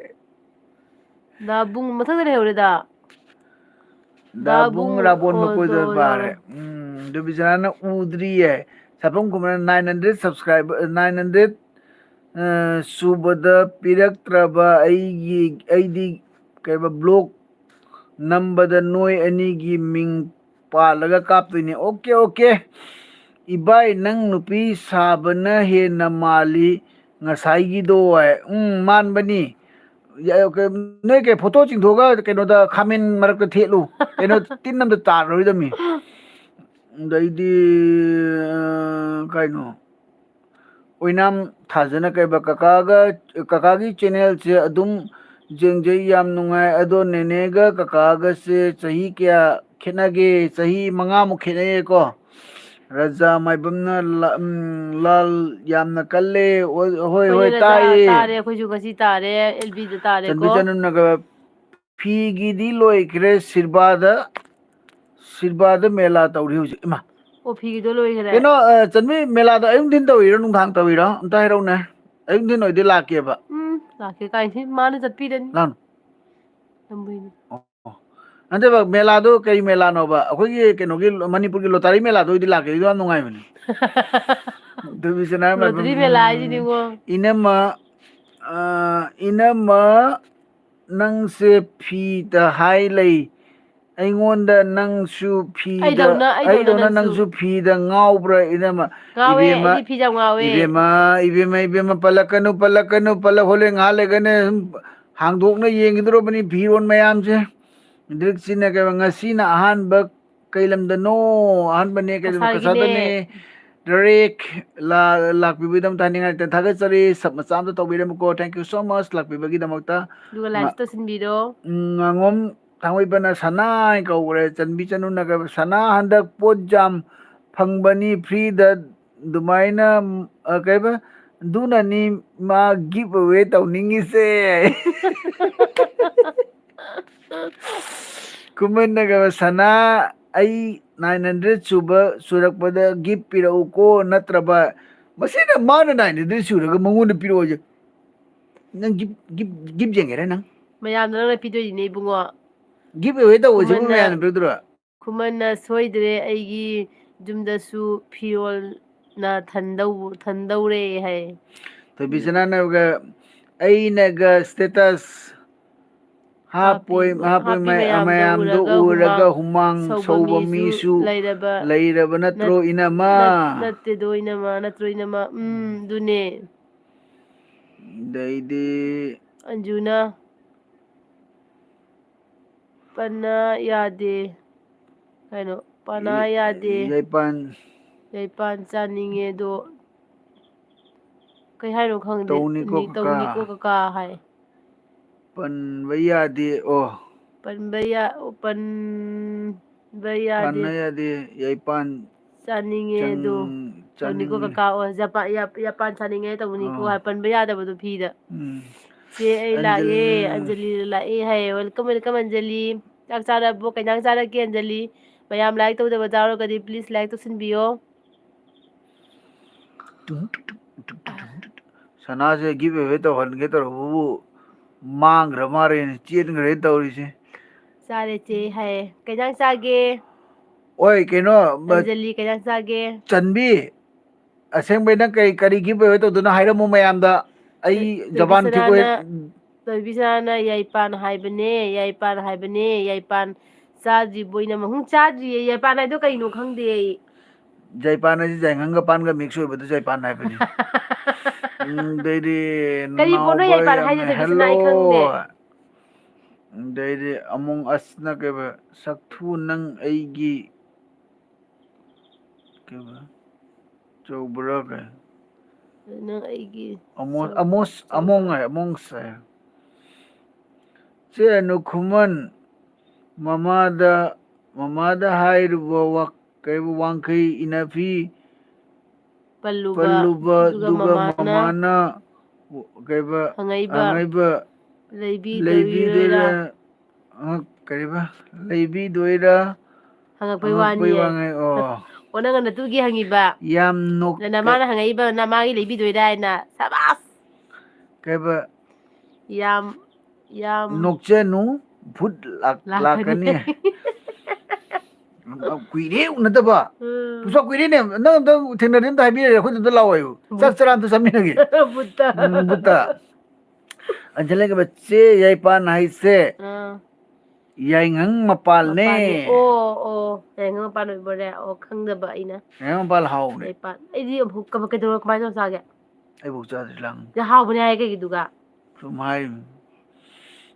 ꯗꯥꯕꯨꯡ ꯃꯊꯛꯇ ꯂꯩꯍꯧꯔꯦꯗ꯫ ꯗꯥꯕꯨꯡ ꯗꯥꯕꯨꯡ ꯔꯥꯕꯣꯟ ꯑꯣ, ꯃꯀꯣꯏꯗꯣ ꯗꯣ ꯄꯥꯔꯦ꯫ ꯌꯥꯎꯔꯦ꯫ ꯎꯝ, ꯗꯨꯕꯤꯆꯅꯥꯅ ꯎꯗ꯭ꯔꯤꯌꯦ꯫ ꯁꯥꯐꯝ ꯈꯨꯃꯟ nine hundred subscriber, nine hundred, ꯑ, ꯁꯨꯕꯗ ꯄꯤꯔꯛꯇ꯭ꯔꯕ ꯑꯩꯒꯤ, ꯑꯩꯗꯤ ꯀꯩꯕ, block ꯅꯝꯕꯗ ꯅꯣꯏ ꯑꯅꯤꯒꯤ ꯃꯤꯡ ꯄꯥꯜꯂꯒ ꯀꯥꯞꯇꯣꯏꯅꯦ꯫ Okay, okay. ꯏꯕꯥꯏ, ꯅꯪ ꯅꯨꯄꯤ ꯁꯥꯕꯅ ꯍꯦꯟꯅ ꯃꯥꯜꯂꯤ ꯉꯁꯥꯏꯒꯤꯗꯣ ꯍꯥꯏ꯫ ꯎꯝ, ꯃꯥꯟꯕꯅꯤ꯫ ꯌꯥ-, ꯀ-, ꯅꯣꯏ ꯀꯩ ꯐꯣꯇꯣ ꯆꯤꯡꯊꯣꯛꯑꯒ ꯀꯩꯅꯣꯗ ꯈꯥꯃꯦꯟ ꯃꯔꯛꯇ ꯊꯦꯠꯂꯨ꯫ ꯀꯩꯅꯣ, ꯇꯤꯟ ꯑꯝꯇ ꯇꯥꯔꯔꯣꯏꯗꯕꯅꯤ꯫ ꯑꯗꯩꯗꯤ, ꯑ, ꯀꯩꯅꯣ? ꯑꯣꯏꯅꯥꯝ ꯊꯥꯖꯅ ꯀꯩꯕ ꯀꯀꯥꯒ, ꯀꯀꯥꯒꯤ ꯆꯦꯅꯦꯜꯁꯦ ꯑꯗꯨꯝ ꯌꯦꯡꯖꯩ, ꯌꯥꯝ ꯅꯨꯡꯉꯥꯏ꯫ ꯑꯗꯣ ꯅꯦꯅꯦꯒ ꯀꯀꯥꯒꯁꯦ ꯆꯍꯤ ꯀꯌꯥ ꯈꯦꯠꯅꯒꯦ? ꯆꯍꯤ ꯃꯉꯥꯃꯨꯛ ꯈꯦꯠꯅꯩꯌꯦꯀꯣ꯫ ꯔꯖꯥ ꯃꯥꯏꯕꯝꯅ ꯂꯥ-, ꯎꯝ, ꯂꯥꯜ ꯌꯥꯝꯅ ꯀꯜꯂꯦ꯫ ꯍꯣꯏ, ꯍꯣꯏ, ꯍꯣꯏꯅꯦ, ꯍꯣꯏ, ꯔꯖꯥ ꯇꯥꯏꯌꯦ꯫ ꯇꯥꯔꯦ, ꯑꯩꯈꯣꯏꯁꯨ ꯉꯁꯤ ꯇꯥꯔꯦ, ꯑꯦꯜ ꯕꯤꯗ ꯇꯥꯔꯦꯀꯣ꯫ ꯆꯟꯕꯤ ꯆꯅꯨꯅꯒ ꯐꯤꯒꯤꯗꯤ ꯂꯣꯏꯈ꯭ꯔꯦ, ꯁꯤꯔꯕꯥꯗ, ꯁꯤꯔꯕꯥꯗ ꯃꯦꯂꯥ ꯇꯧꯔꯤ ꯍꯧꯖꯤꯛ꯫ ꯏꯃꯥ꯫ ꯑꯣ, ꯐꯤꯒꯤꯗꯣ ꯂꯣꯏꯈ꯭ꯔꯦ꯫ ꯀꯩꯅꯣ, ꯑ, ꯆꯟꯕꯤ, ꯃꯦꯂꯥꯗꯣ ꯑꯌꯨꯛ ꯅꯨꯡꯊꯤꯟ ꯇꯧꯔꯤꯔꯣ, ꯅꯨꯡꯗꯥꯡ ꯇꯧꯔꯤꯔꯣ? ꯑꯝꯇ ꯍꯥꯏꯔꯛꯎꯅꯦ꯫ ꯑꯌꯨꯛ ꯅꯨꯡꯊꯤꯟ ꯑꯣꯏꯗꯤ ꯂꯥꯛꯀꯦꯕ꯫ ꯎꯝ, ꯂꯥꯛꯀꯦ ꯀꯥꯏꯁꯤ, ꯃꯥꯅ ꯆꯠꯄꯤꯔꯅꯤ꯫ ꯂꯥꯛꯅꯨ꯫ ꯇꯝꯕꯩꯅꯦ꯫ ꯑꯣ꯫ ꯅꯠꯇꯦꯕ, ꯃꯦꯂꯥꯗꯣ ꯀꯩ ꯃꯦꯂꯥꯅꯣꯕ? ꯑꯩꯈꯣꯏꯒꯤ ꯀꯩꯅꯣꯒꯤ, ꯃꯅꯤꯄꯨꯔꯒꯤ ꯂꯣꯇꯥꯔꯤ ꯃꯦꯂꯥꯗꯣ ꯑꯣꯏꯗꯤ ꯂꯥꯛꯀꯦ, ꯑꯗꯨ ꯌꯥꯝ ꯅꯨꯡꯉꯥꯏꯕꯅꯦ꯫ ꯑꯗꯨ ꯕꯤꯁꯅꯥ ꯂꯣꯇꯔꯤ ꯃꯦꯂꯥ ꯍꯥꯏꯁꯤꯗꯤꯉꯣ꯫ ꯏꯅꯝꯃ, ꯑ, ꯏꯅꯝꯃ, ꯅꯪꯁꯦ ꯐꯤꯗ ꯍꯥꯏ ꯂꯩ꯫ ꯑꯩꯉꯣꯟꯗ ꯅꯪꯁꯨ ꯐꯤꯗ, ꯑꯩꯗꯧꯅ, ꯑꯩꯗꯧꯅ ꯑꯩꯗꯧꯅ ꯅꯪꯁꯨ꯫ ꯅꯪꯁꯨ ꯐꯤꯗ ꯉꯥꯎꯕ꯭ꯔꯥ, ꯏꯅꯝꯃ? ꯉꯥꯎꯋꯦ, ꯏꯕꯦꯝꯃ, ꯑꯩꯗꯤ ꯐꯤ ꯌꯥꯝ ꯉꯥꯎꯋꯦ꯫ ꯏꯕꯦꯝꯃ, ꯏꯕꯦꯝꯃ, ꯏꯕꯦꯝꯃ, ꯄꯜꯂꯛꯀꯅꯨ, ꯄꯜꯂꯛꯀꯅꯨ, ꯄꯜꯂꯛ-, ꯍꯣꯔꯦꯟ ꯉꯥꯏꯍꯥꯛ ꯂꯩꯒꯅꯦ ꯁꯨꯝ ꯍꯥꯡꯗꯣꯛꯅ ꯌꯦꯡꯈꯤꯗ꯭ꯔꯣꯕꯅꯤ ꯐꯤꯔꯣꯟ ꯃꯌꯥꯝꯁꯦ꯫ ꯗ꯭ꯔꯤꯛꯁꯤꯅ ꯀꯩ, ꯉꯁꯤꯅ ꯑꯍꯥꯟꯕ, ꯀꯩ ꯂꯝꯗꯅꯣ? ꯑꯍꯥꯟꯕꯅꯦ, ꯀꯩ ꯂꯝ? ꯀꯁꯥꯔꯒꯤꯅꯦ꯫ ꯀꯁꯥꯔꯗꯅꯦ꯫ ꯗ꯭ꯔꯦꯛ ꯂꯥ-, ꯂꯥꯛꯄꯤꯕꯒꯤꯗꯃꯛꯇ ꯍꯥꯏꯅꯤꯡꯉꯥꯏ ꯂꯩꯇꯦ꯫ ꯊꯥꯒꯠꯆꯔꯤ꯫ ꯁꯕ ꯃꯆꯥ ꯑꯝꯇ ꯇꯧꯕꯤꯔꯝꯃꯨꯀꯣ꯫ Thank you so much ꯂꯥꯛꯄꯤꯕꯒꯤꯗꯃꯛꯇ꯫ ꯑꯗꯨꯒ ꯉꯥ-, ꯂꯥꯏꯛꯁꯨ ꯇꯧꯁꯤꯟꯕꯤꯔꯣ꯫ ꯎꯝ, ꯉꯥꯉꯣꯝ ꯊꯥꯡꯃꯩꯕꯅ ꯁꯅꯥ ꯍꯥꯏꯅ ꯀꯧꯈ꯭ꯔꯦ꯫ ꯆꯟꯕꯤ ꯆꯅꯨꯅꯒ ꯁꯅꯥ ꯍꯟꯗꯛ ꯄꯣꯠ ꯌꯥꯝ ꯐꯪꯕꯅꯤ ꯐ꯭ꯔꯤꯗ ꯑꯗꯨꯃꯥꯏꯅ, ꯑ, ꯀꯩꯕ? ꯑꯗꯨꯅꯅꯤ ꯃꯥ ꯒꯤꯐ ꯑꯋꯦ ꯇꯧꯅꯤꯡꯉꯤꯁꯦ꯫ ꯈꯨꯃꯟꯅꯒ ꯁꯅꯥ, ꯑꯩ nine hundred ꯁꯨꯕ ꯁꯨꯔꯛꯄꯗ ꯒꯤꯐ ꯄꯤꯔꯛꯎꯀꯣ, ꯅꯠꯇ꯭ꯔꯕ ꯃꯁꯤꯅ ꯃꯥꯅ nine hundred ꯁꯨꯔꯒ ꯃꯉꯣꯟꯗ ꯄꯤꯔꯛꯑꯣ ꯍꯥꯏꯁꯦ꯫ ꯅꯪ ꯒꯤꯐ, ꯒꯤꯐ, ꯒꯤꯐ ꯌꯦꯡꯒꯦꯔꯥ ꯅꯪ? ꯃꯌꯥꯝꯅ ꯅꯪꯅ ꯄꯤꯗꯣꯏꯅꯤꯅꯦ ꯏꯕꯨꯡꯉꯣ꯫ ꯒꯤꯐ ꯑꯋꯦ ꯇꯧꯕꯁꯤꯕꯨ ꯈꯨꯃꯟꯅ ꯃꯌꯥꯝꯅ ꯄꯤꯔꯛꯇꯣꯏꯔꯣ? ꯈꯨꯃꯟꯅ ꯁꯣꯏꯗ꯭ꯔꯦ ꯑꯩꯒꯤ ꯌꯨꯝꯗꯁꯨ ꯐꯤꯔꯣꯜꯅ ꯊꯟꯗꯧ-, ꯊꯟꯗꯧꯔꯦ ꯍꯥꯏ꯫ ꯊꯣꯏꯕꯤꯁꯅꯥꯅꯒ ꯑꯩꯅꯒ status ꯍꯥꯞꯄꯣꯏ, ꯍꯥꯞꯄꯤ ꯍꯥꯞꯄꯣꯏ ꯃꯌꯥꯝꯗꯣ ꯃꯌꯥꯝꯗꯣ ꯎꯔꯒ ꯎꯔꯒ ꯍꯨꯃꯥꯡ ꯍꯨꯃꯥꯡ ꯁꯧꯕ ꯁꯧꯕ ꯃꯤꯁꯨ ꯃꯤꯁꯨ ꯂꯩꯔꯕ ꯂꯩꯔꯕ ꯅꯠꯇ꯭ꯔꯣ, ꯅꯠ-, ꯏꯅꯝꯃ? ꯅꯠ-, ꯅꯠꯇꯦꯗꯣ, ꯏꯅꯝꯃ, ꯅꯠꯇ꯭ꯔꯣ, ꯏꯅꯝꯃ? ꯎꯝ, ꯎꯝ꯫ ꯑꯗꯨꯅꯦ꯫ ꯑꯗꯩꯗꯤ ꯑꯟꯖꯨꯅ ꯄꯟꯅ ꯌꯥꯗꯦ꯫ ꯀꯩꯅꯣ? ꯄꯟꯅ ꯌꯥꯗꯦ꯫ ꯌꯥꯏꯄꯥꯟ꯫ ꯌꯥꯏꯄꯥꯟ ꯆꯥꯅꯤꯡꯉꯦ ꯑꯗꯣ꯫ ꯀꯩ ꯍꯥꯏꯅꯣ ꯈꯪꯗꯦ꯫ ꯇꯧꯅꯤꯀꯣ ꯅꯤ-, ꯀꯀꯥ꯫ ꯇꯧꯅꯤꯀꯣ ꯀꯀꯥ ꯍꯥꯏ꯫ ꯄꯟꯕ ꯌꯥꯗꯦ꯫ ꯑꯣ꯫ ꯄꯟꯕ ꯌꯥ-, ꯑꯣ, ꯄꯟꯕ ꯌꯥꯗꯦ꯫ ꯄꯟꯕ ꯌꯥꯗꯦ꯫ ꯌꯥꯏꯄꯥꯟ ꯆꯥꯅꯤꯡꯉꯦ ꯆꯪ-, ꯑꯗꯣ꯫ ꯇꯧꯅꯤꯀꯣ ꯆꯥꯅꯤꯡꯉꯦ꯫ ꯀꯀꯥ꯫ ꯑꯣ, ꯖꯄꯥ-, ꯌꯥ-, ꯌꯥꯄꯥꯟ ꯆꯥꯅꯤꯡꯉꯦ ꯇꯧꯕꯅꯤꯀꯣ ꯑꯣ꯫ ꯍꯥꯏ, ꯄꯟꯕ ꯌꯥꯗꯕꯗꯣ ꯐꯤꯗ꯫ ꯎꯝ꯫ ꯆꯦ, ꯑꯩ ꯂꯥꯛꯑꯦ꯫ ꯑꯟꯖꯂꯤ꯫ ꯑꯟꯖꯂꯤ ꯂꯥꯛꯑꯦ ꯍꯥꯏꯌꯦ꯫ Welcome, welcome, Anjali. ꯆꯥꯛ ꯆꯥꯔꯕꯣ? ꯀꯩ ꯏꯟꯖꯥꯡ ꯆꯥꯔꯒꯦ, ꯑꯟꯖꯂꯤ? ꯃꯌꯥꯝ like ꯇꯧꯗꯕ ꯌꯥꯎꯔꯒꯗꯤ please like ꯇꯧꯁꯤꯟꯕꯤꯌꯣ꯫ ꯁꯅꯥꯁꯦ give away ꯇꯧꯍꯟꯒꯦ ꯇꯧꯔꯛꯄꯕꯨ ꯃꯥꯡꯈ꯭ꯔ ꯃꯥꯜꯂꯦꯅꯦ, ꯆꯦꯟꯈ꯭ꯔꯦ ꯇꯧꯔꯤꯁꯦ꯫ ꯆꯥꯔꯦ ꯆꯦ ꯍꯥꯏꯌꯦ꯫ ꯀꯩ ꯏꯟꯖꯥꯡ ꯆꯥꯒꯦ? ꯑꯣꯏ, ꯀꯩꯅꯣ, ꯃ-, ꯑꯟꯖꯂꯤ, ꯀꯩ ꯏꯟꯖꯥꯡ ꯆꯥꯒꯦ? ꯆꯟꯕꯤ, ꯑꯁꯦꯡꯕꯩ ꯅꯪ ꯀꯩ, ꯀꯔꯤ give away ꯇꯧꯗꯣꯏꯅꯣ ꯍꯥꯏꯔꯝꯃꯨ ꯃꯌꯥꯝꯗ꯫ ꯑꯩ ꯖꯄꯥꯟ ꯊꯤꯀꯣꯏ꯫ ꯊꯣꯏꯕꯤꯁꯅꯥꯅ ꯌꯥꯏꯄꯥꯟ ꯍꯥꯏꯕꯅꯦ, ꯌꯥꯏꯄꯥꯟ ꯍꯥꯏꯕꯅꯦ, ꯌꯥꯏꯄꯥꯟ ꯆꯥꯗ꯭ꯔꯤꯕꯣ? ꯏꯅꯝꯃ, ꯍꯨꯝ, ꯆꯥꯗ꯭ꯔꯤꯌꯦ꯫ ꯌꯥꯏꯄꯥꯟ ꯍꯥꯏꯗꯣ ꯀꯩꯅꯣ ꯈꯪꯗꯦ ꯑꯩ꯫ ꯖꯩꯄꯥꯟ ꯍꯥꯏꯁꯤ ꯖꯩꯉꯪꯒ ꯄꯥꯟꯒ mix ꯑꯣꯏꯕꯗꯨ ꯖꯩꯄꯥꯟ ꯍꯥꯏꯕꯅꯤ꯫ ꯎꯝ, ꯑꯗꯩꯗꯤ ꯀꯔꯤ ꯄꯣꯠꯅꯣ ꯅꯅꯥꯎꯕ ꯌꯥꯏꯄꯥꯟ ꯌꯥꯝꯅ ꯍꯥꯏꯁꯦ? ꯊꯣꯏꯕꯤꯁꯅꯥ, ꯑꯩ hello꯫ ꯈꯪꯗꯦ꯫ ꯑꯗꯩꯗꯤ Among Usꯅ ꯀꯩꯕ, ꯁꯛꯊꯨ ꯅꯪ ꯑꯩꯒꯤ ꯀꯩꯕ? ꯆꯧꯕ꯭ꯔꯥ ꯀꯩ? ꯅꯪ ꯑꯩꯒꯤ ꯑꯃꯣ-, ꯆꯧ-, ꯑꯃꯣꯁ-, ꯆꯧꯕ꯭ꯔꯥ? ꯑꯃꯣꯡ ꯍꯥꯏ, ꯑꯃꯣꯡꯁ ꯍꯥꯏ꯫ ꯆꯦ ꯑꯅꯨꯈꯨꯃꯟ ꯃꯃꯥꯗ, ꯃꯃꯥꯗ ꯍꯥꯏꯔꯨꯕ ꯋꯥ-, ꯀꯩꯕ, ꯋꯥꯡꯈꯩ ꯏꯅꯐꯤ ꯄꯜꯂꯨꯕ, ꯄꯜꯂꯨꯕ, ꯑꯗꯨꯒ ꯑꯗꯨꯒ ꯃꯃꯥꯅ ꯃꯃꯥꯅ ꯀꯩꯕ, ꯍꯪꯉꯛꯏꯕ, ꯍꯪꯉꯛꯏꯕ, ꯂꯩꯕꯤꯗꯣꯏꯔꯥ? ꯂꯩꯕꯤꯗꯣꯏꯔꯥ? ꯑ, ꯀꯔꯤꯕ? ꯂꯩꯕꯤꯗꯣꯏꯔꯥ? ꯍꯪꯉꯛꯄꯩ ꯍꯪꯉꯛꯄꯩ ꯋꯥꯅꯤꯌꯦ꯫ ꯋꯥꯉꯩ, ꯑꯣ꯫ ꯑꯣ, ꯅꯪꯅ ꯅꯇꯨꯒꯤ ꯍꯪꯉꯤꯕ? ꯌꯥꯝ ꯅꯣꯛ-, ꯅ-, ꯅꯃꯥꯅ ꯍꯪꯉꯛꯏꯕ, ꯅꯃꯥꯒꯤ ꯂꯩꯕꯤꯗꯣꯏꯔꯥ ꯍꯥꯏꯅ꯫ ꯁꯕꯥꯁ! ꯀꯩꯕ? ꯌꯥꯝ, ꯌꯥꯝ ꯅꯣꯛꯆꯅꯨ, ꯚꯨꯠ ꯂꯥꯛ-, ꯂꯥꯛꯀꯅꯤ꯫ ꯂꯥꯛꯀꯅꯤ꯫ ꯀꯨꯏꯔꯦ ꯎꯅꯗꯕ꯫ ꯎꯝ꯫ ꯄꯨꯆꯥ ꯀꯨꯏꯔꯦꯅꯦ꯫ ꯅꯪ ꯑꯝꯇ ꯊꯦꯡꯅꯔꯗꯤ ꯑꯝꯇ ꯍꯥꯏꯕꯤꯔꯛꯑꯦ, ꯑꯩꯈꯣꯏꯗ ꯑꯝꯇ ꯂꯥꯛꯑꯣ ꯍꯥꯏꯌꯨ꯫ ꯆꯥꯛ ꯆꯔꯥ ꯑꯝꯇ ꯆꯥꯃꯤꯟꯅꯒꯦ꯫ ꯚꯨꯠꯇ꯫ ꯎꯝ, ꯚꯨꯠꯇ꯫ ꯑꯟꯖꯂꯤꯒꯤ ꯃꯆꯦ ꯌꯥꯏꯄꯥꯟ ꯍꯥꯏꯁꯦ ꯑꯥ, ꯌꯥꯏꯉꯪ ꯃꯄꯥꯜꯅꯦ꯫ ꯃꯄꯥꯟꯅꯦ꯫ ꯑꯣ, ꯑꯣ, ꯌꯥꯏꯉꯪ ꯃꯄꯥꯟ ꯑꯣꯏꯕꯣꯔꯦ꯫ ꯑꯣ, ꯈꯪꯗꯕ ꯑꯩꯅ꯫ ꯌꯥꯏꯉꯪ ꯃꯄꯥꯜ ꯍꯥꯎꯕꯅꯦ꯫ ꯌꯥꯏꯄꯥꯟ꯫ ꯑꯩꯗꯤ ꯑꯃꯨꯛ ꯀꯃ-, ꯀꯩꯗꯧꯔ-, ꯀꯃꯥꯏꯅ ꯇꯧꯔ ꯆꯥꯒꯦ? ꯑꯩꯕꯨ ꯆꯥꯗ꯭ꯔꯤ ꯂꯥꯡ꯫ ꯌꯥꯝ ꯍꯥꯎꯕꯅꯦ ꯍꯥꯏ ꯀꯩꯒꯤꯗꯨꯒ? ꯁꯨꯝ ꯍꯥꯏ꯫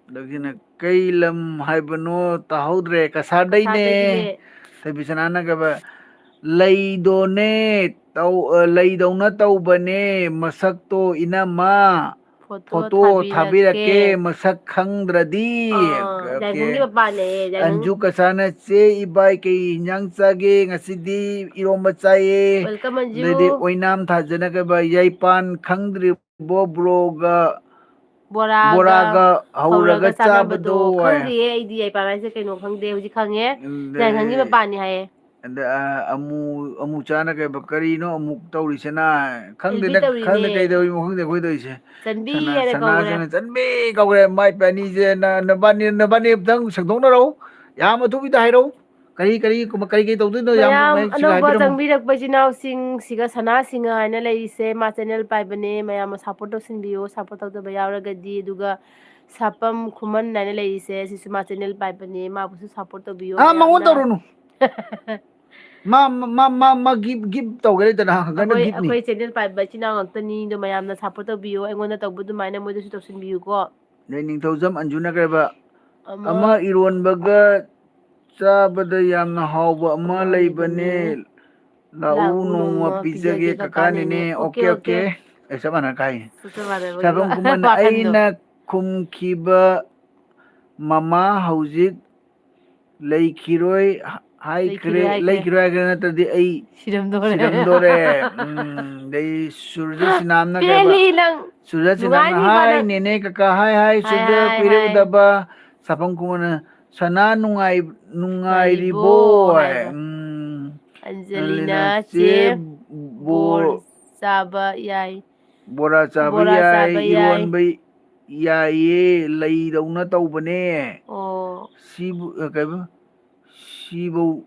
ꯑꯗꯒꯤꯅ ꯀꯩ ꯂꯝ ꯍꯥꯏꯕꯅꯣ ꯇꯥꯍꯧꯗ꯭ꯔꯦ꯫ ꯀꯁꯥꯔꯗꯩꯅꯦ꯫ ꯀꯁꯥꯔꯗꯒꯤꯅꯦ꯫ ꯊꯣꯏꯕꯤꯁꯅꯥꯅ ꯀꯩꯕ, "ꯂꯩꯗꯣꯅꯦ, ꯇꯧ-, ꯑ, ꯂꯩꯗꯧꯅ ꯇꯧꯕꯅꯦ, ꯃꯁꯛꯇꯣ ꯏꯅꯝꯃ꯫ Photo photo ꯊꯥꯕꯤꯔꯛꯀꯦ꯫ ꯊꯥꯕꯤꯔꯛꯀꯦ, ꯃꯁꯛ ꯈꯪꯗ꯭ꯔꯗꯤ"꯫ ꯑꯥ, ꯑꯣꯀꯦ꯫ ꯌꯥꯏꯉꯪꯒꯤ ꯃꯄꯥꯟꯅꯦ, ꯌꯥꯏꯉꯪ꯫ ꯑꯟꯖꯨ ꯀꯁꯥꯅ, "ꯆꯦ ꯏꯕꯥꯏ ꯀꯩ ꯏꯟꯖꯥꯡ ꯆꯥꯒꯦ? ꯉꯁꯤꯗꯤ ꯏꯔꯣꯝꯕ ꯆꯥꯏꯌꯦ꯫ Welcome, ꯑꯟꯖꯨ꯫ ꯑꯗꯩꯗꯤ ꯑꯣꯏꯅꯥꯝ ꯊꯥꯖꯅ ꯀꯩꯕ, ꯌꯥꯏꯄꯥꯟ ꯈꯪꯗ꯭ꯔꯤꯕꯣ ꯕ꯭ꯔꯣꯒ ꯕꯣꯔꯥꯒ ꯕꯣꯔꯥꯒ ꯍꯧꯔꯒ ꯍꯧꯔꯒ ꯆꯥꯅꯕꯗꯣ?" ꯆꯥꯕꯗꯣ ꯍꯥꯏ꯫ ꯈꯪꯗꯤꯌꯦ ꯑꯩꯗꯤ, ꯌꯥꯏꯄꯥꯟ ꯍꯥꯏꯁꯦ ꯀꯩꯅꯣ ꯈꯪꯗꯦ, ꯍꯧꯖꯤꯛ ꯈꯪꯉꯦ꯫ ꯑꯗꯩ ꯌꯥꯏꯉꯪꯒꯤ ꯃꯄꯥꯟꯅꯤ ꯍꯥꯏꯌꯦ꯫ ꯑꯗ, ꯑ, ꯑꯃꯨ-, ꯑꯃꯨ ꯆꯥꯅ ꯀꯩꯕ, "ꯀꯔꯤꯅꯣ ꯑꯃꯨꯛ ꯇꯧꯔꯤꯁꯤꯅ?" ꯈꯪꯗꯦꯅ, ꯇꯧꯔꯤꯅꯦ꯫ ꯈꯪꯗꯦ ꯀꯩꯗꯧꯔꯤꯃꯣ ꯈꯪꯗꯦ ꯑꯩꯈꯣꯏ ꯇꯧꯔꯤꯁꯦ꯫ ꯆꯟꯕꯤ ꯁꯅꯥ-, ꯍꯥꯏꯅ ꯁꯅꯥꯁꯤꯅ ꯀꯧꯈ꯭ꯔꯦ꯫ "ꯆꯟꯕꯤ" ꯀꯧꯈ꯭ꯔꯦ꯫ ꯃꯥꯏ ꯄꯥꯅꯤꯁꯦ ꯅ-, ꯅꯕꯥꯅꯤ, ꯅꯕꯥꯅꯤ ꯑꯝꯇꯪ ꯁꯦꯡꯗꯣꯛꯅꯔꯧ꯫ ꯌꯥꯝ ꯑꯊꯨꯕꯤꯗ ꯍꯥꯏꯔꯧ꯫ ꯀꯔꯤ, ꯀꯔꯤ, ꯀꯔꯤ, ꯀꯔꯤ ꯇꯧꯗꯣꯏꯅꯣ? ꯌꯥꯝ ꯃꯌꯥꯝ ꯃꯌꯦꯛ ꯁꯦꯡꯅ ꯑꯅꯧꯕ ꯍꯥꯏꯕꯤꯔꯝꯃꯣ꯫ ꯆꯪꯕꯤꯔꯛꯄ ꯏꯆꯤꯟ ꯏꯅꯥꯎꯁꯤꯡꯁꯤꯒ ꯁꯅꯥ ꯁꯤꯡꯍ ꯍꯥꯏꯅ ꯂꯩꯔꯤꯁꯦ, ꯃꯥ channel ꯄꯥꯏꯕꯅꯦ꯫ ꯃꯌꯥꯝꯅ support ꯇꯧꯁꯤꯟꯕꯤꯌꯣ, support ꯇꯧꯗꯕ ꯌꯥꯎꯔꯒꯗꯤ꯫ ꯑꯗꯨꯒ ꯁꯥꯄꯝ ꯈꯨꯃꯟ ꯍꯥꯏꯅ ꯂꯩꯔꯤꯁꯦ, ꯁꯤꯁꯨ ꯃꯥ channel ꯄꯥꯏꯕꯅꯦ, ꯃꯥꯕꯨꯁꯨ support ꯇꯧꯕꯤꯌꯣ ꯑꯥ, ꯃꯉꯣꯟ ꯃꯌꯥꯝꯅ꯫ ꯇꯧꯔꯨꯅꯨ꯫ ꯃꯥ, ꯃꯥ, ꯃꯥ, ꯃꯥ, ꯃꯥ give, give ꯇꯧꯒꯦ ꯂꯩꯇꯅ ꯍꯪꯉꯒꯅ ꯑꯩꯈꯣꯏ, giveꯅꯤ꯫ ꯑꯩꯈꯣꯏ channel ꯄꯥꯏꯕ ꯏꯆꯤꯟ ꯏꯅꯥꯎ ꯉꯥꯛꯇꯅꯤ, ꯑꯗꯣ ꯃꯌꯥꯝꯅ support ꯇꯧꯕꯤꯌꯣ, ꯑꯩꯉꯣꯟꯗ ꯇꯧꯕ ꯑꯗꯨꯃꯥꯏꯅ ꯃꯣꯏꯗꯁꯨ ꯇꯧꯁꯤꯟꯕꯤꯌꯨꯀꯣ꯫ ꯑꯗꯩ ꯅꯤꯡꯊꯧꯖꯝ ꯑꯟꯖꯨꯅ ꯀꯩꯕ, ꯑꯃ ꯑꯃ ꯏꯔꯣꯟꯕꯒ ꯆꯥꯕꯗ ꯌꯥꯝꯅ ꯍꯥꯎꯕ ꯑꯃ ꯑꯃ ꯂꯩꯕꯅꯦ꯫ ꯂꯩꯕꯅꯦ꯫ ꯂꯥꯛꯎ, ꯂꯥꯛꯎ, ꯅꯣꯡꯃ ꯅꯣꯡꯃ ꯄꯤꯖꯒꯦ, ꯄꯤꯖꯒꯦ, ꯀꯀꯥꯅꯤꯅꯦ꯫ ꯀꯀꯥꯅꯤꯅꯦ꯫ Okay, okay, okay. ꯑꯣꯀꯦ꯫ ꯑꯦ, ꯆꯞ ꯃꯥꯟꯅ ꯀꯥꯏ꯫ ꯆꯞ ꯃꯥꯟꯅꯕꯒꯤ ꯁꯥꯏꯕꯝ ꯈꯨꯃꯟ, ꯋꯥꯈꯟꯗꯣ꯫ ꯑꯩꯅ ꯈꯨꯝꯈꯤꯕ, "ꯃꯃꯥ ꯍꯧꯖꯤꯛ ꯂꯩꯈꯤꯔꯣꯏ ꯍꯥꯏꯈ꯭ꯔꯦ, ꯂꯩꯈꯤꯔꯣꯏ ꯍꯥꯏꯈ꯭ꯔꯦ꯫ ꯂꯩꯈꯤꯔꯣꯏ ꯍꯥꯏꯈ꯭ꯔꯦ, ꯅꯠꯇ꯭ꯔꯗꯤ ꯑꯩ ꯁꯤꯔꯝꯗꯣꯔꯦ꯫ ꯁꯤꯔꯝꯗꯣꯔꯦ"꯫ ꯎꯝ, ꯑꯗꯩ ꯁꯨꯔꯖꯤꯠ ꯁꯤꯅꯥꯝꯅ ꯀꯩꯕ? ꯄꯦꯜꯂꯤ ꯅꯪ꯫ ꯁꯨꯔꯖꯤꯠ ꯁꯤꯅꯥꯝꯅ, ꯅꯨꯡꯉꯥꯏꯅꯤꯕ ꯅꯪ꯫ "ꯍꯥꯏ, ꯅꯦꯅꯦ ꯀꯀꯥ, ꯍꯥꯏ, ꯍꯥꯏ, ꯍꯥꯏ, ꯁꯨꯔꯖꯤꯠ ꯍꯥꯏ, ꯀꯨꯏꯔꯦ ꯍꯥꯏ꯫ ꯎꯗꯕ"꯫ ꯁꯥꯐꯝ ꯈꯨꯃꯟꯅ, "ꯁꯅꯥ ꯅꯨꯡꯉꯥꯏ-, ꯅꯨꯡꯉꯥꯏꯔꯤꯕꯣ?" ꯅꯨꯡꯉꯥꯏꯔꯤꯕꯣ ꯍꯥꯏ꯫ ꯍꯥꯏꯕ꯫ ꯎꯝ꯫ ꯑꯟꯖꯂꯤꯅ, ꯑꯟꯖꯂꯤꯅ, "ꯆꯦ ꯆꯦ ꯕꯣꯔ-" ꯕꯣꯔ ꯆꯥꯕ ꯌꯥꯏ꯫ ꯕꯣꯔꯥ ꯆꯥꯕ ꯕꯣꯔꯥ ꯌꯥꯏ, ꯆꯥꯕ ꯌꯥꯏ꯫ ꯏꯔꯣꯟꯕ ꯌꯥꯏꯌꯦ, ꯂꯩꯗꯧꯅ ꯇꯧꯕꯅꯦ꯫ ꯑꯣ꯫ ꯁꯤꯕꯨ, ꯑ, ꯀꯩꯕ? ꯁꯤꯕꯧ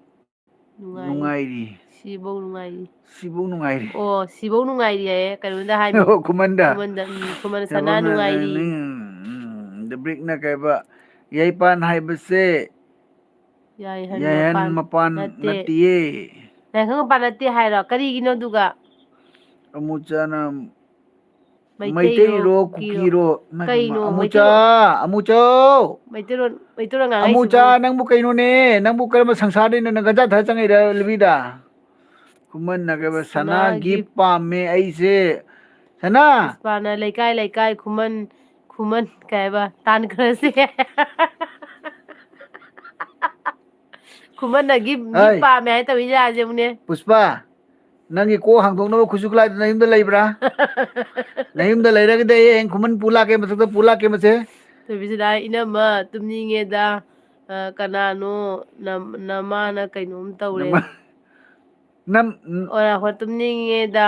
ꯅꯨꯡꯉꯥꯏ-, ꯅꯨꯡꯉꯥꯏꯔꯤ꯫ ꯁꯤꯕꯧ ꯅꯨꯡꯉꯥꯏꯔꯤ꯫ ꯁꯤꯕꯧ ꯅꯨꯡꯉꯥꯏꯔꯤ꯫ ꯑꯣ, ꯁꯤꯕꯧ ꯅꯨꯡꯉꯥꯏꯔꯤ ꯍꯥꯏꯌꯦ꯫ ꯀꯩꯅꯣꯗ ꯍꯥꯏꯅꯤ꯫ ꯑꯣ, ꯈꯨꯃꯟꯗ꯫ ꯈꯨꯃꯟꯗ, ꯎꯝ, ꯈꯨꯃꯟꯗ ꯁꯅꯥ ꯈꯨꯃꯟꯗ, ꯅꯨꯡꯉꯥꯏꯔꯤ꯫ ꯎꯝ, ꯎꯝ, ꯗꯕ꯭ꯔꯤꯛꯅ ꯀꯩꯕ, ꯌꯥꯏꯄꯥꯟ ꯍꯥꯏꯕꯁꯦ ꯌꯥꯏꯍꯟ ꯌꯥꯏꯍꯟ ꯃꯄꯥꯟ ꯃꯄꯥꯟ ꯅꯠꯇꯦ꯫ ꯅꯠꯇꯤꯌꯦ꯫ ꯌꯥꯏꯍꯟ ꯃꯄꯥꯟ ꯅꯠꯇꯦ ꯍꯥꯏꯔꯣ? ꯀꯔꯤꯒꯤꯅꯣ ꯑꯗꯨꯒ? ꯑꯃꯨꯆꯥꯅ ꯃꯩꯇꯩꯔꯣ, ꯃꯩꯇꯩꯔꯣ, ꯀꯨꯀꯤꯔꯣ? ꯀꯨꯀꯤꯔꯣ? ꯅꯪ ꯀꯩꯅꯣ, ꯑꯃꯨꯆꯥ, ꯃꯩꯇꯩꯔꯣ-, ꯑꯃꯨꯆꯧ! ꯃꯩꯇꯩꯔꯣꯟ, ꯃꯩꯇꯩꯔꯣꯟ ꯑꯃꯨꯆꯥ, ꯉꯥꯡꯉꯛꯏꯁꯤꯕꯨ? ꯅꯪꯕꯨ ꯀꯩꯅꯣꯅꯦ? ꯅꯪꯕꯨ ꯀꯔꯝꯕ ꯁꯪꯁꯥꯔꯗꯩꯅꯣ? ꯅꯪ ꯒꯟꯖꯥ ꯊꯥ ꯆꯪꯉꯛꯏꯔ ꯂꯝꯕꯤꯗ? ꯈꯨꯃꯟꯅ ꯀꯩꯕ, "ꯁꯅꯥ ꯁꯅꯥꯒꯤ ꯒꯤꯐ ꯄꯥꯝꯃꯦ ꯑꯩꯁꯦ꯫ ꯁꯅꯥ!" ꯄꯨꯁꯄꯥꯅ ꯂꯩꯀꯥꯏ ꯂꯩꯀꯥꯏ ꯈꯨꯃꯟ, ꯈꯨꯃꯟ ꯀꯩ ꯍꯥꯏꯕ, ꯇꯥꯟꯈ꯭ꯔꯁꯦ꯫ ꯈꯨꯃꯟꯅ ꯒꯤꯐ, ꯒꯤꯐ ꯍꯩ! ꯄꯥꯝꯃꯦ ꯍꯥꯏ ꯇꯧꯔꯤꯁꯦ ꯌꯦꯡꯉꯨꯅꯦ꯫ ꯄꯨꯁꯄꯥ, ꯅꯪꯒꯤ ꯀꯣꯛ ꯍꯥꯡꯗꯣꯛꯅꯕ ꯈꯨꯠꯁꯨ ꯈꯨꯠꯂꯥꯏꯗꯨ ꯅꯌꯨꯝꯗ ꯂꯩꯕ꯭ꯔꯥ? ꯅꯌꯨꯝꯗ ꯂꯩꯔꯒꯗꯤ ꯑꯩ ꯍꯌꯦꯡ ꯈꯨꯃꯟ ꯄꯨ ꯂꯥꯛꯀꯦ, ꯃꯊꯛꯇ ꯄꯨ ꯂꯥꯛꯀꯦ ꯃꯁꯦ꯫ ꯊꯣꯏꯕꯤꯁꯤꯅ, "ꯏꯅꯝꯃ ꯇꯨꯝꯅꯤꯡꯉꯦꯗ, ꯑ, ꯀꯅꯥꯅꯣ ꯅꯝ-, ꯅꯃꯥꯅ ꯀꯩꯅꯣꯝ ꯇꯧꯔꯦ"꯫ ꯅꯃꯥ-, ꯅꯝ-, ꯎꯝ꯫ ꯑꯣ, ꯍꯣꯏ, "ꯇꯨꯝꯅꯤꯡꯉꯦꯗ,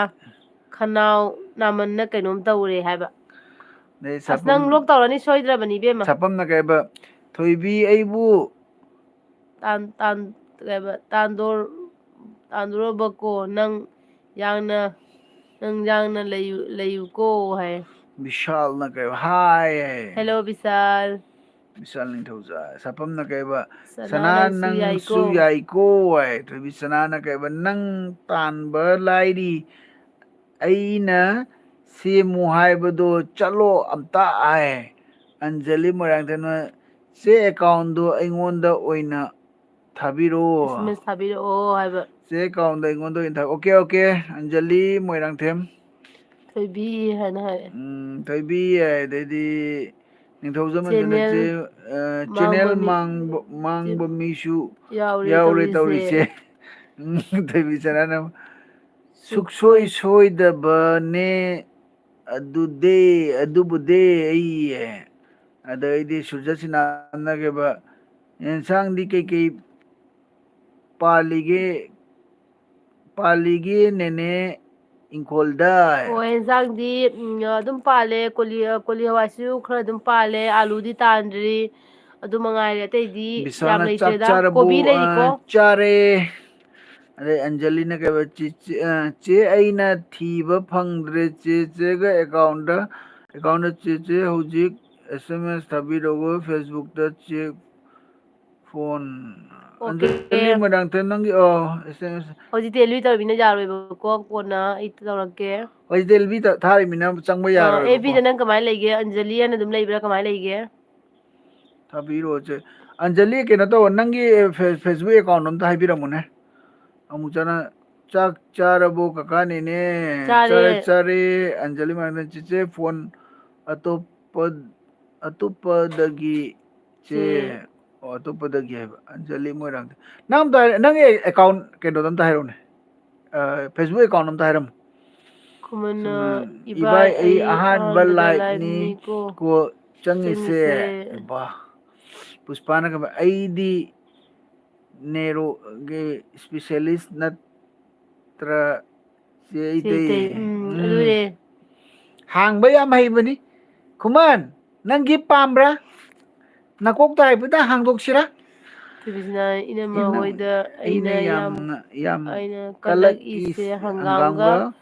ꯈꯅꯥꯎ ꯅꯥꯃꯟꯅ ꯀꯩꯅꯣꯝ ꯇꯧꯔꯦ" ꯍꯥꯏꯕ꯫ ꯑꯗꯩ ꯑꯁ, ꯅꯪ ꯁꯥꯄꯝ-, ꯂꯣꯛ ꯇꯧꯔꯅꯤ ꯁꯣꯏꯗ꯭ꯔꯕꯅꯤ, ꯏꯕꯦꯝꯃ꯫ ꯁꯥꯄꯝꯅ ꯀꯩ ꯍꯥꯏꯕ, "ꯊꯣꯏꯕꯤ, ꯑꯩꯕꯨ" ꯇꯥꯟ-, ꯇꯥꯟ-, ꯀꯩ ꯍꯥꯏꯕ, "ꯇꯥꯟꯗꯣꯔ-, ꯇꯥꯟꯗꯣꯔꯕꯀꯣ, ꯅꯪ ꯌꯥꯡꯅ, ꯅꯪ ꯌꯥꯡꯅ ꯂꯩꯌꯨ-, ꯂꯩꯌꯨꯀꯣ" ꯍꯥꯏ꯫ ꯕꯤꯁꯥꯜꯅ ꯀꯩ ꯍꯥꯏ? ꯍꯥꯏ꯫ Hello, ꯕꯤꯁꯥꯜ꯫ ꯕꯤꯁꯥꯜ ꯅꯤꯡꯊꯧꯖꯥꯏ꯫ ꯁꯥꯄꯝꯅ ꯀꯩꯕ? "ꯁꯅꯥ, "ꯁꯅꯥ, ꯅꯪꯁꯨ ꯅꯪꯁꯨ ꯌꯥꯏꯀꯣ"꯫ ꯌꯥꯏꯀꯣ" ꯍꯥꯏ꯫ ꯊꯣꯏꯕꯤ ꯁꯅꯥꯅ ꯀꯩꯕ? "ꯅꯪ ꯇꯥꯟꯕ ꯂꯥꯏꯔꯤ, ꯑꯩꯅ ꯁꯦꯝꯃꯨ ꯍꯥꯏꯕꯗꯣ ꯆꯠꯂꯣ ꯑꯝꯇ" ꯍꯥꯏ꯫ ꯑꯟꯖꯂꯤ ꯃꯣꯏꯔꯥꯡꯊꯦꯝꯅ, "ꯆꯦ ꯑꯦꯀꯥꯎꯟꯗꯣ ꯑꯩꯉꯣꯟꯗ ꯑꯣꯏꯅ ꯊꯥꯕꯤꯔꯛꯑꯣ꯫ S M S ꯊꯥꯕꯤꯔꯛꯑꯣ ꯍꯥꯏꯕ꯫ ꯆꯦ ꯑꯦꯀꯥꯎꯟꯗ ꯑꯩꯉꯣꯟꯗ ꯑꯣꯏꯅ ꯊꯥ-, ꯑꯣꯀꯦ, ꯑꯣꯀꯦ, ꯑꯟꯖꯂꯤ ꯃꯣꯏꯔꯥꯡꯊꯦꯝ꯫ ꯊꯣꯏꯕꯤ ꯍꯥꯏꯅ ꯍꯥꯏ꯫ ꯎꯝ, ꯊꯣꯏꯕꯤ, ꯑꯗꯩꯗꯤ ꯅꯤꯡꯊꯧꯖꯝ ꯑꯗꯨ ꯆꯦꯅꯦꯜ ꯅꯠꯇꯦ, ꯑ, ꯆꯦꯅꯦꯜ ꯃꯥꯡꯕ ꯃꯤ-, ꯃꯥꯡꯕ, ꯃꯥꯡꯕ ꯃꯤꯁꯨ ꯌꯥꯎꯔꯦ ꯌꯥꯎꯔꯦ ꯇꯧꯔꯤꯁꯦ꯫ ꯇꯧꯔꯤꯁꯦ꯫ ꯎꯝ, ꯊꯣꯏꯕꯤ ꯁꯅꯥꯅ, "ꯁꯨꯛꯁꯣꯏ ꯁꯨꯛꯁꯣꯏ-, ꯁꯣꯏꯗꯕꯅꯦ ꯑꯗꯨꯗꯤ, ꯑꯗꯨꯕꯨꯗꯤ ꯑꯩ"꯫ ꯑꯗꯩꯗꯤ ꯁꯨꯔꯖ ꯁꯤꯅꯥꯅ ꯀꯩꯕ, "ꯑꯦꯟꯁꯥꯡꯗꯤ ꯀꯩꯀꯩ ꯄꯥꯜꯂꯤꯒꯦ, ꯄꯥꯜꯂꯤꯒꯦ ꯅꯦꯅꯦ ꯏꯪꯈꯣꯜꯗ"? ꯑꯣ, ꯑꯦꯟꯁꯥꯡꯗꯤ, ꯎꯝ, ꯑꯗꯨꯝ ꯄꯥꯜꯂꯦ꯫ ꯀꯣꯂꯤ, ꯀꯣꯂꯤ ꯍꯋꯥꯏꯁꯨ ꯈꯔ ꯑꯗꯨꯝ ꯄꯥꯜꯂꯦ꯫ ꯑꯥꯂꯨꯗꯤ ꯇꯥꯟꯗ꯭ꯔꯤ꯫ ꯑꯗꯨ ꯃꯉꯥꯏꯔꯦ꯫ ꯑꯇꯩꯗꯤ ꯌꯥꯝ ꯕꯤꯁꯥꯜꯅ, "ꯆꯥꯛ ꯂꯩꯇ꯭ꯔꯦꯗ꯫ ꯆꯥꯔꯕꯣ?" ꯀꯣꯕꯤ ꯂꯩꯔꯤꯀꯣ꯫ "ꯑ, ꯆꯥꯔꯦ"꯫ ꯑꯗꯩ ꯑꯟꯖꯂꯤꯅ ꯀꯩꯕ, "ꯆꯦ, ꯆꯦ, ꯑ, ꯆꯦ, ꯑꯩꯅ ꯊꯤꯕ ꯐꯪꯗ꯭ꯔꯦ, ꯆꯦ, ꯆꯦꯒ ꯑꯦꯀꯥꯎꯟꯗ, ꯑꯦꯀꯥꯎꯟꯗ ꯆꯦ, ꯆꯦ ꯍꯧꯖꯤꯛ ꯑꯦꯁ ꯑꯦꯝ ꯑꯦꯁ ꯊꯥꯕꯤꯔꯛꯎ, ꯐꯦꯁꯕꯨꯛꯇ ꯆꯦ ꯐꯣꯟ"꯫ ꯑꯣꯀꯦ꯫ ꯑꯟꯖꯂꯤ ꯃꯣꯏꯔꯥꯡꯊꯦꯝ, ꯅꯪꯒꯤ, ꯑꯣ, ꯑꯦꯁ ꯑꯦꯝ ꯑꯦꯁ꯫ ꯍꯧꯖꯤꯛꯇꯤ ꯑꯦꯜꯕꯤ ꯇꯧꯔꯤꯕꯅꯤꯅ ꯌꯥꯔꯣꯏꯕꯀꯣ, ꯀꯣꯟꯅ ꯑꯩ ꯇꯧꯔꯛꯀꯦ꯫ ꯍꯧꯖꯤꯛꯇꯤ ꯑꯦꯜꯕꯤ ꯇ-, ꯊꯥꯔꯤꯕꯅꯤꯅ ꯆꯪꯕ ꯑ, ꯌꯥꯔꯣꯏꯕꯀꯣ꯫ ꯑꯦꯐ ꯕꯤꯗ ꯅꯪ ꯀꯃꯥꯏꯅ ꯂꯩꯒꯦ? ꯑꯟꯖꯂꯤ ꯍꯥꯏꯅ ꯑꯗꯨꯝ ꯂꯩꯕ꯭ꯔꯥ? ꯀꯃꯥꯏꯅ ꯂꯩꯒꯦ? ꯊꯥꯕꯤꯔꯛꯑꯣꯁꯦ꯫ ꯑꯟꯖꯂꯤ, ꯀꯩꯅꯣ ꯇꯧꯋꯣ, ꯅꯪꯒꯤ ꯐꯦ-, ꯐꯦꯁꯕꯨꯛ ꯑꯦꯀꯥꯎꯟ ꯑꯝꯇ ꯍꯥꯏꯕꯤꯔꯝꯃꯨꯅꯦ꯫ ꯑꯃꯨꯛ ꯆꯅ-, "ꯆꯥꯛ ꯆꯥꯔꯕꯣ ꯀꯀꯥ ꯅꯦꯅꯦ?" ꯆꯥꯔꯦ꯫ "ꯆꯥꯔꯦ, ꯆꯥꯔꯦ"꯫ ꯑꯟꯖꯂꯤ ꯃꯥꯟꯕ, "ꯆꯦꯆꯦ, ꯐꯣꯟ ꯑꯇꯣꯞꯄ, ꯑꯇꯣꯞꯄꯗꯒꯤ ꯆꯦ"꯫ ꯆꯦ꯫ ꯑꯣ, "ꯑꯇꯣꯞꯄꯗꯒꯤ" ꯍꯥꯏꯕ꯫ ꯑꯟꯖꯂꯤ ꯃꯣꯏꯔꯥꯡꯗ꯫ ꯅꯪ ꯑꯝꯇ ꯍꯥꯏ-, ꯅꯪꯒꯤ ꯑꯦꯀꯥꯎꯟ ꯀꯩꯅꯣꯗꯣ ꯑꯝꯇ ꯍꯥꯏꯔꯛꯎꯅꯦ꯫ ꯑ, ꯐꯦꯁꯕꯨꯛ ꯑꯦꯀꯥꯎꯟ ꯑꯝꯇ ꯍꯥꯏꯔꯝꯃꯨ꯫ ꯈꯨꯃꯟꯅ, ꯁꯨꯝ, "ꯏꯕꯥꯏ, ꯑꯩ ꯑꯍꯥꯟꯕ ꯂꯥꯏꯛꯅꯤ ꯀꯣ ꯆꯪꯉꯤꯁꯦ"꯫ ꯆꯪꯉꯤꯁꯦ꯫ ꯕꯥ꯫ ꯄꯨꯁꯄꯥꯅ ꯀꯃꯥꯏ-, "ꯑꯩꯗꯤ ꯅꯦꯔꯣꯒꯤ ꯏꯁꯄꯤꯁꯦꯂꯤꯁ ꯅꯠꯇ꯭ꯔ ꯆꯦ ꯆꯦ ꯏꯇꯩ?" ꯏꯇꯩ, ꯎꯝ, ꯎꯝ꯫ ꯑꯗꯨꯅꯦ꯫ ꯍꯥꯡꯕ ꯌꯥꯝ ꯍꯩꯕꯅꯤ꯫ ꯈꯨꯃꯟ, ꯅꯪ ꯒꯤꯐ ꯄꯥꯝꯕ꯭ꯔꯥ? ꯅꯀꯣꯛꯇ ꯍꯥꯏꯐꯦꯠꯇꯪ ꯍꯥꯡꯗꯣꯛꯁꯤꯔꯥ? ꯊꯣꯏꯕꯤꯁꯅꯥ, "ꯏꯅꯝꯃ ꯏꯅꯝ-, ꯍꯣꯏꯗ ꯑꯩꯅ ꯑꯩꯅ ꯌꯥꯝ, ꯌꯥꯝꯅ, ꯌꯥꯝ ꯀꯜꯂꯛꯏꯁꯦ ꯀꯜꯂꯛꯏꯁꯦ ꯍꯪꯒꯥꯝꯒ, ꯍꯪꯒꯥꯝꯒ,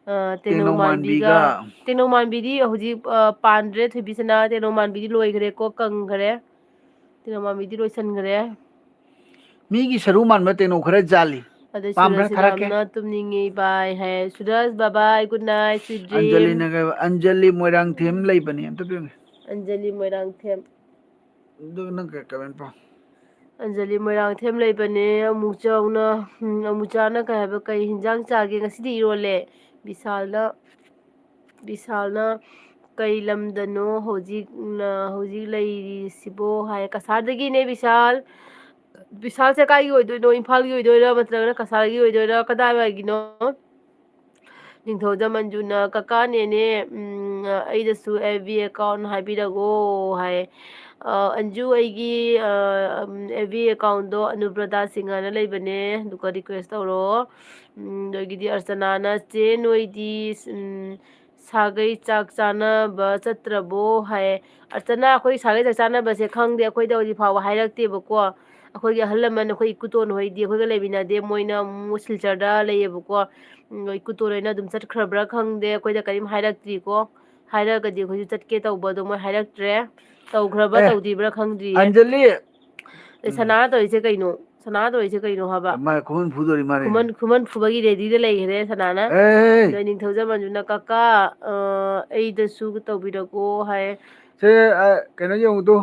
ꯑ, ꯇꯦꯡꯅꯧ ꯇꯦꯡꯅꯧ ꯃꯥꯟꯕꯤꯒ"꯫ ꯃꯥꯟꯕꯤꯒ꯫ ꯇꯦꯡꯅꯧ ꯃꯥꯟꯕꯤꯗꯤ ꯍꯧꯖꯤꯛ, ꯑ, ꯄꯥꯟꯗ꯭ꯔꯦ ꯊꯣꯏꯕꯤꯁꯅꯥ, ꯇꯦꯡꯅꯧ ꯃꯥꯟꯕꯤꯗꯤ ꯂꯣꯏꯈ꯭ꯔꯦꯀꯣ, ꯀꯪꯈ꯭ꯔꯦ꯫ ꯇꯦꯡꯅꯧ ꯃꯥꯟꯕꯤꯗꯤ ꯂꯣꯏꯁꯤꯟꯈ꯭ꯔꯦ꯫ ꯃꯤꯒꯤ ꯁꯔꯨ ꯃꯥꯟꯕ ꯇꯦꯡꯅꯧ ꯈꯔ ꯖꯥꯠꯂꯤ꯫ ꯑꯗꯩ ꯄꯥꯝꯕ꯭ꯔꯥ? ꯁꯨꯔꯖꯤꯠ ꯊꯥꯔꯛꯀꯦ꯫ ꯌꯥꯝꯅ ꯇꯨꯝꯅꯤꯡꯉꯤ ꯕꯥꯏ ꯍꯥꯏ꯫ ꯁꯨꯔꯖ, bye bye, good night, sweet dream꯫ ꯑꯟꯖꯂꯤꯅ ꯀꯩ-, ꯑꯟꯖꯂꯤ ꯃꯣꯏꯔꯥꯡꯊꯦꯝ ꯂꯩꯕꯅꯦ, ꯑꯝꯇ ꯄꯤꯌꯨꯅꯦ꯫ ꯑꯟꯖꯂꯤ ꯃꯣꯏꯔꯥꯡꯊꯦꯝ꯫ ꯑꯗꯨꯒ ꯅꯪ ꯀꯩ comment ꯄꯥꯎ? ꯑꯟꯖꯂꯤ ꯃꯣꯏꯔꯥꯡꯊꯦꯝ ꯂꯩꯕꯅꯦ꯫ ꯑꯃꯨꯆꯥꯎꯅ, ꯎꯝ, ꯑꯃꯨꯆꯥꯅ ꯀꯩ ꯍꯥꯏꯕ, "ꯀꯩ ꯍꯤꯟꯖꯥꯡ ꯆꯥꯒꯦ?" "ꯉꯁꯤꯗꯤ ꯏꯔꯣꯜꯂꯦ"꯫ ꯕꯤꯁꯥꯜꯅ, ꯕꯤꯁꯥꯜꯅ, "ꯀꯩ ꯂꯝꯗꯅꯣ ꯍꯧꯖꯤꯛ, ꯍꯧꯖꯤꯛ ꯂꯩꯔꯤꯁꯤꯕꯣ?" ꯍꯥꯏ꯫ ꯀꯁꯥꯔꯗꯒꯤꯅꯦ ꯕꯤꯁꯥꯜ꯫ ꯕꯤꯁꯥꯜꯁꯦ ꯀꯥꯏꯒꯤ ꯑꯣꯏꯗꯣꯏꯅꯣ? ꯏꯝꯐꯥꯜꯒꯤ ꯑꯣꯏꯗꯣꯏꯔꯥ ꯅꯠꯇ꯭ꯔꯒꯅ ꯀꯁꯥꯔꯒꯤ ꯑꯣꯏꯗꯣꯏꯔꯥ? ꯀꯗꯥꯏꯋꯥꯏꯒꯤꯅꯣ? ꯅꯤꯡꯊꯧꯖꯝ ꯑꯟꯖꯨꯅ, "ꯀꯀꯥ ꯅꯦꯅꯦ, ꯎꯝ, ꯑꯩꯗꯁꯨ ꯑꯦꯐ ꯕꯤ ꯑꯦꯀꯥꯎꯟ ꯍꯥꯏꯕꯤꯔꯛꯑꯣ" ꯍꯥꯏ꯫ ꯑ, "ꯑꯟꯖꯨ, ꯑꯩꯒꯤ, ꯑ, ꯎꯝ, ꯑꯦꯐ ꯕꯤ ꯑꯦꯀꯥꯎꯟꯗꯣ ꯑꯅꯨꯕ꯭ꯔꯇꯥ ꯁꯤꯡ ꯍꯥꯏꯅ ꯂꯩꯕꯅꯦ, ꯑꯗꯨꯒ ꯔꯤꯀ꯭ꯋꯦꯁ ꯇꯧꯔꯣ"꯫ ꯎꯝ, ꯑꯗꯒꯤꯗꯤ ꯑꯔꯆꯅꯥꯅ, "ꯆꯦ, ꯅꯣꯏꯗꯤ, ꯎꯝ, ꯁꯥꯒꯩ ꯆꯥꯛ ꯆꯥꯅꯕ ꯆꯠꯇ꯭ꯔꯕꯣ?" ꯍꯥꯏ꯫ ꯑꯔꯆꯅꯥ, ꯑꯩꯈꯣꯏ ꯁꯥꯒꯩ ꯆꯥꯛ ꯆꯥꯅꯕꯁꯦ ꯈꯪꯗꯦ, ꯑꯩꯈꯣꯏꯗ ꯍꯧꯖꯤꯛ ꯐꯥꯎꯕ ꯍꯥꯏꯔꯛꯇꯦꯕꯀꯣ꯫ ꯑꯩꯈꯣꯏꯒꯤ ꯑꯍꯜ ꯂꯃꯟ, ꯑꯩꯈꯣꯏ ꯏꯀꯨꯇꯣꯟ ꯍꯣꯏꯗꯤ ꯑꯩꯈꯣꯏꯒ ꯂꯩꯃꯤꯟꯅꯗꯦ, ꯃꯣꯏꯅ ꯑꯃꯨꯛ ꯁꯤꯜꯆꯔꯗ ꯂꯩꯌꯦꯕꯀꯣ꯫ ꯎꯝ, ꯏꯀꯨꯇꯣꯟ ꯍꯣꯏꯅ ꯑꯗꯨꯝ ꯆꯠꯈ꯭ꯔꯕ꯭ꯔꯥ ꯈꯪꯗꯦ, ꯑꯩꯈꯣꯏꯗ ꯀꯔꯤꯝ ꯍꯥꯏꯔꯛꯇ꯭ꯔꯤꯀꯣ꯫ ꯍꯥꯏꯔꯛꯑꯒꯗꯤ ꯑꯩꯈꯣꯏꯁꯨ ꯆꯠꯀꯦ ꯇꯧꯕ, ꯑꯗꯣ ꯃꯣꯏ ꯍꯥꯏꯔꯛꯇ꯭ꯔꯦ꯫ ꯇꯧꯈ꯭ꯔꯕ ꯑꯦ, ꯇꯧꯗ꯭ꯔꯤꯕ꯭ꯔꯥ ꯈꯪꯗ꯭ꯔꯤꯌꯦ꯫ ꯑꯟꯖꯂꯤ! ꯑꯦ, ꯎꯝ꯫ ꯁꯅꯥ ꯇꯧꯔꯤꯁꯦ ꯀꯩꯅꯣ? ꯁꯅꯥ ꯇꯧꯔꯤꯁꯦ ꯀꯩꯅꯣ ꯍꯥꯏꯕ? ꯃꯥ ꯈꯨꯃꯟ ꯐꯨꯗꯣꯔꯤ ꯃꯥꯅꯦ꯫ ꯈꯨꯃꯟ, ꯈꯨꯃꯟ ꯐꯨꯕꯒꯤ ꯔꯦꯗꯤꯗ ꯂꯩꯈ꯭ꯔꯦ ꯁꯅꯥꯅ꯫ ꯑꯦ! ꯑꯗꯣ ꯅꯤꯡꯊꯧꯖꯝ ꯃꯟꯖꯨꯅ, "ꯀꯀꯥ, ꯑ, ꯑꯩꯗꯁꯨ ꯇꯧꯕꯤꯔꯛꯑꯣ" ꯍꯥꯏ꯫ ꯁꯦ, ꯑ, ꯀꯩꯅꯣ ꯌꯦꯡꯉꯨ ꯇꯨ꯫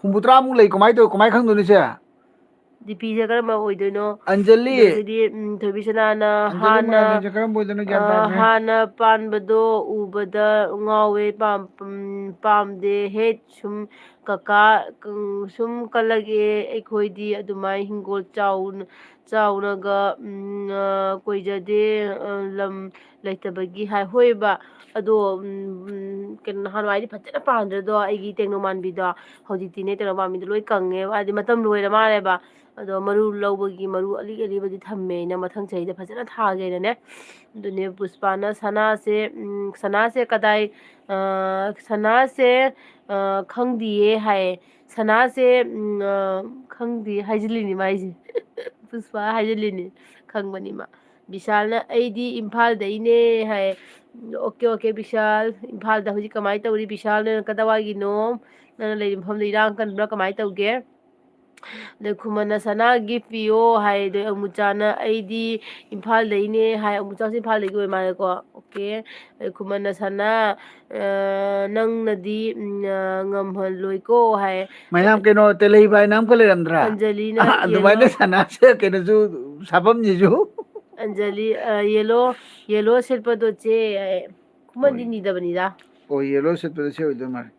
ꯍꯨꯝꯐꯨꯇꯔꯥꯃꯨꯛ ꯂꯩ, ꯀꯃꯥꯏ ꯇꯧ-, ꯀꯃꯥꯏ ꯈꯪꯗꯣꯏꯅꯣ ꯁꯦ? ꯗꯤꯄꯤꯁꯦ ꯀꯔꯝꯕ ꯑꯣꯏꯗꯣꯏꯅꯣ? ꯑꯟꯖꯂꯤ! ꯑꯗꯒꯤꯗꯤ, ꯎꯝ, ꯊꯣꯏꯕꯤꯁꯅꯥꯅ ꯑꯟꯖꯂꯤ ꯍꯥꯟꯅ, ꯃꯣꯏꯔꯥꯡꯊꯦꯝꯁꯦ ꯀꯔꯝꯕ ꯑꯣꯏꯗꯣꯏꯅꯣ ꯒ꯭ꯌꯥꯟ ꯑ, ꯇꯥꯗ꯭ꯔꯦ꯫ ꯍꯥꯟꯅ ꯄꯥꯟꯕꯗꯣ ꯎꯕꯗ ꯉꯥꯎꯋꯦ, ꯄꯥꯝ-, ꯎꯝ, ꯄꯥꯝꯗꯦ ꯍꯦ ꯁꯨꯝ ꯀꯀꯥ, ꯎꯝ, ꯁꯨꯝ ꯀꯜꯂꯒꯦ ꯑꯩꯈꯣꯏꯗꯤ ꯑꯗꯨꯃꯥꯏ ꯍꯤꯡꯒꯣꯜ ꯆꯥꯎꯅ ꯆꯥꯎꯅꯒ, ꯎꯝ, ꯑ, ꯀꯣꯏꯖꯗꯦ, ꯑ, ꯂꯝ ꯂꯩꯇꯕꯒꯤ ꯍꯥꯏ꯫ ꯍꯣꯏꯕ, ꯑꯗꯣ, ꯎꯝ, ꯎꯝ, ꯀꯩꯅꯣ, ꯅꯍꯥꯟꯋꯥꯏꯗꯤ ꯐꯖꯅ ꯄꯥꯟꯗ꯭ꯔꯗꯣ ꯑꯩꯒꯤ ꯇꯦꯡꯅꯧ ꯃꯥꯟꯕꯤꯗꯣ? ꯍꯧꯖꯤꯛꯇꯤꯅꯦ, ꯇꯦꯡꯅꯧ ꯃꯥꯟꯕꯤꯗꯣ ꯂꯣꯏ ꯀꯪꯉꯦ, ꯍꯥꯏꯗꯤ ꯃꯇꯝ ꯂꯣꯏꯔ ꯃꯥꯜꯂꯦꯕ꯫ ꯑꯗꯣ ꯃꯔꯨ ꯂꯧꯕꯒꯤ ꯃꯔꯨ ꯑꯂꯤ ꯑꯂꯤꯕꯗꯤ ꯊꯝꯃꯦ, ꯑꯩꯅ ꯃꯊꯪ ꯆꯍꯤꯗ ꯐꯖꯅ ꯊꯥꯒꯦꯅꯅꯦ꯫ ꯑꯗꯨꯅꯦ ꯄꯨꯁꯄꯥꯅ ꯁꯅꯥꯁꯦ, ꯎꯝ, ꯁꯅꯥꯁꯦ ꯀꯗꯥꯏ, ꯑ, ꯁꯅꯥꯁꯦ, ꯑ, ꯈꯪꯗꯤꯌꯦ ꯍꯥꯏꯌꯦ꯫ ꯁꯅꯥꯁꯦ, ꯎꯝ, ꯑ, ꯈꯪꯗꯦ ꯍꯥꯏꯖꯤꯜꯂꯤꯅꯤ ꯃꯥꯏꯁꯦ꯫ ꯄꯨꯁꯄꯥ ꯍꯥꯏꯖꯤꯜꯂꯤꯅꯤ, ꯈꯪꯕꯅꯤ ꯃꯥ꯫ ꯕꯤꯁꯥꯜꯅ, "ꯑꯩꯗꯤ ꯏꯝꯐꯥꯜꯗꯩꯅꯦ" ꯍꯥꯏ꯫ ꯑꯣꯀꯦ, ꯑꯣꯀꯦ, ꯕꯤꯁꯥꯜ, ꯏꯝꯐꯥꯜꯗ ꯍꯧꯖꯤꯛ ꯀꯃꯥꯏꯅ ꯇꯧꯔꯤ? ꯕꯤꯁꯥꯜ, ꯅꯪ ꯀꯗꯥꯋꯥꯏꯒꯤꯅꯣ? ꯅꯪꯅ ꯂꯩꯔꯤ ꯃꯐꯝꯗꯣ ꯏꯔꯥꯡ ꯀꯟꯕ꯭ꯔꯥ, ꯀꯃꯥꯏꯅ ꯇꯧꯒꯦ? ꯑꯗꯩ ꯈꯨꯃꯟꯅ, "ꯁꯅꯥ ꯒꯤꯐ ꯄꯤꯌꯣ" ꯍꯥꯏ꯫ ꯑꯗꯩ ꯑꯃꯨꯆꯥꯅ, "ꯑꯩꯗꯤ ꯏꯝꯐꯥꯜꯗꯩꯅꯦ" ꯍꯥꯏ꯫ ꯑꯃꯨꯆꯥꯁꯨ ꯏꯝꯐꯥꯜꯗꯒꯤ ꯑꯣꯏ ꯃꯥꯜꯂꯦꯀꯣ꯫ ꯑꯣꯀꯦ꯫ ꯑꯗꯩ ꯈꯨꯃꯟꯅ, "ꯁꯅꯥ, ꯑ, ꯅꯪꯅꯗꯤ, ꯎꯝ, ꯑ, ꯉꯝꯍꯜꯂꯣꯏꯀꯣ" ꯍꯥꯏ꯫ ꯃꯌꯥꯝ ꯀꯩꯅꯣ ꯇꯦꯂꯩꯕꯥꯏꯅ ꯑꯃꯈꯛ ꯂꯩꯔꯝꯗ꯭ꯔꯥ? ꯑꯟꯖꯂꯤꯅ ꯑꯗꯨꯃꯥꯏꯅ ꯌꯦꯜꯂꯣ꯫ ꯁꯅꯥꯁꯦ ꯀꯩꯅꯣꯁꯨ ꯁꯥꯐꯝꯁꯤꯁꯨ꯫ ꯑꯟꯖꯂꯤ, ꯑ, ꯌꯦꯜꯂꯣ, ꯌꯦꯜꯂꯣ ꯁꯦꯠꯄꯗꯣ ꯆꯦ, ꯑ, ꯈꯨꯃꯟꯗꯤ ꯍꯣꯏ꯫ ꯅꯤꯗꯕꯅꯤꯗ꯫ ꯑꯣ, ꯌꯦꯜꯂꯣ ꯁꯦꯠꯄꯗꯣ ꯁꯤ ꯑꯣꯏꯗꯣꯏ ꯃꯥꯜꯂꯦ꯫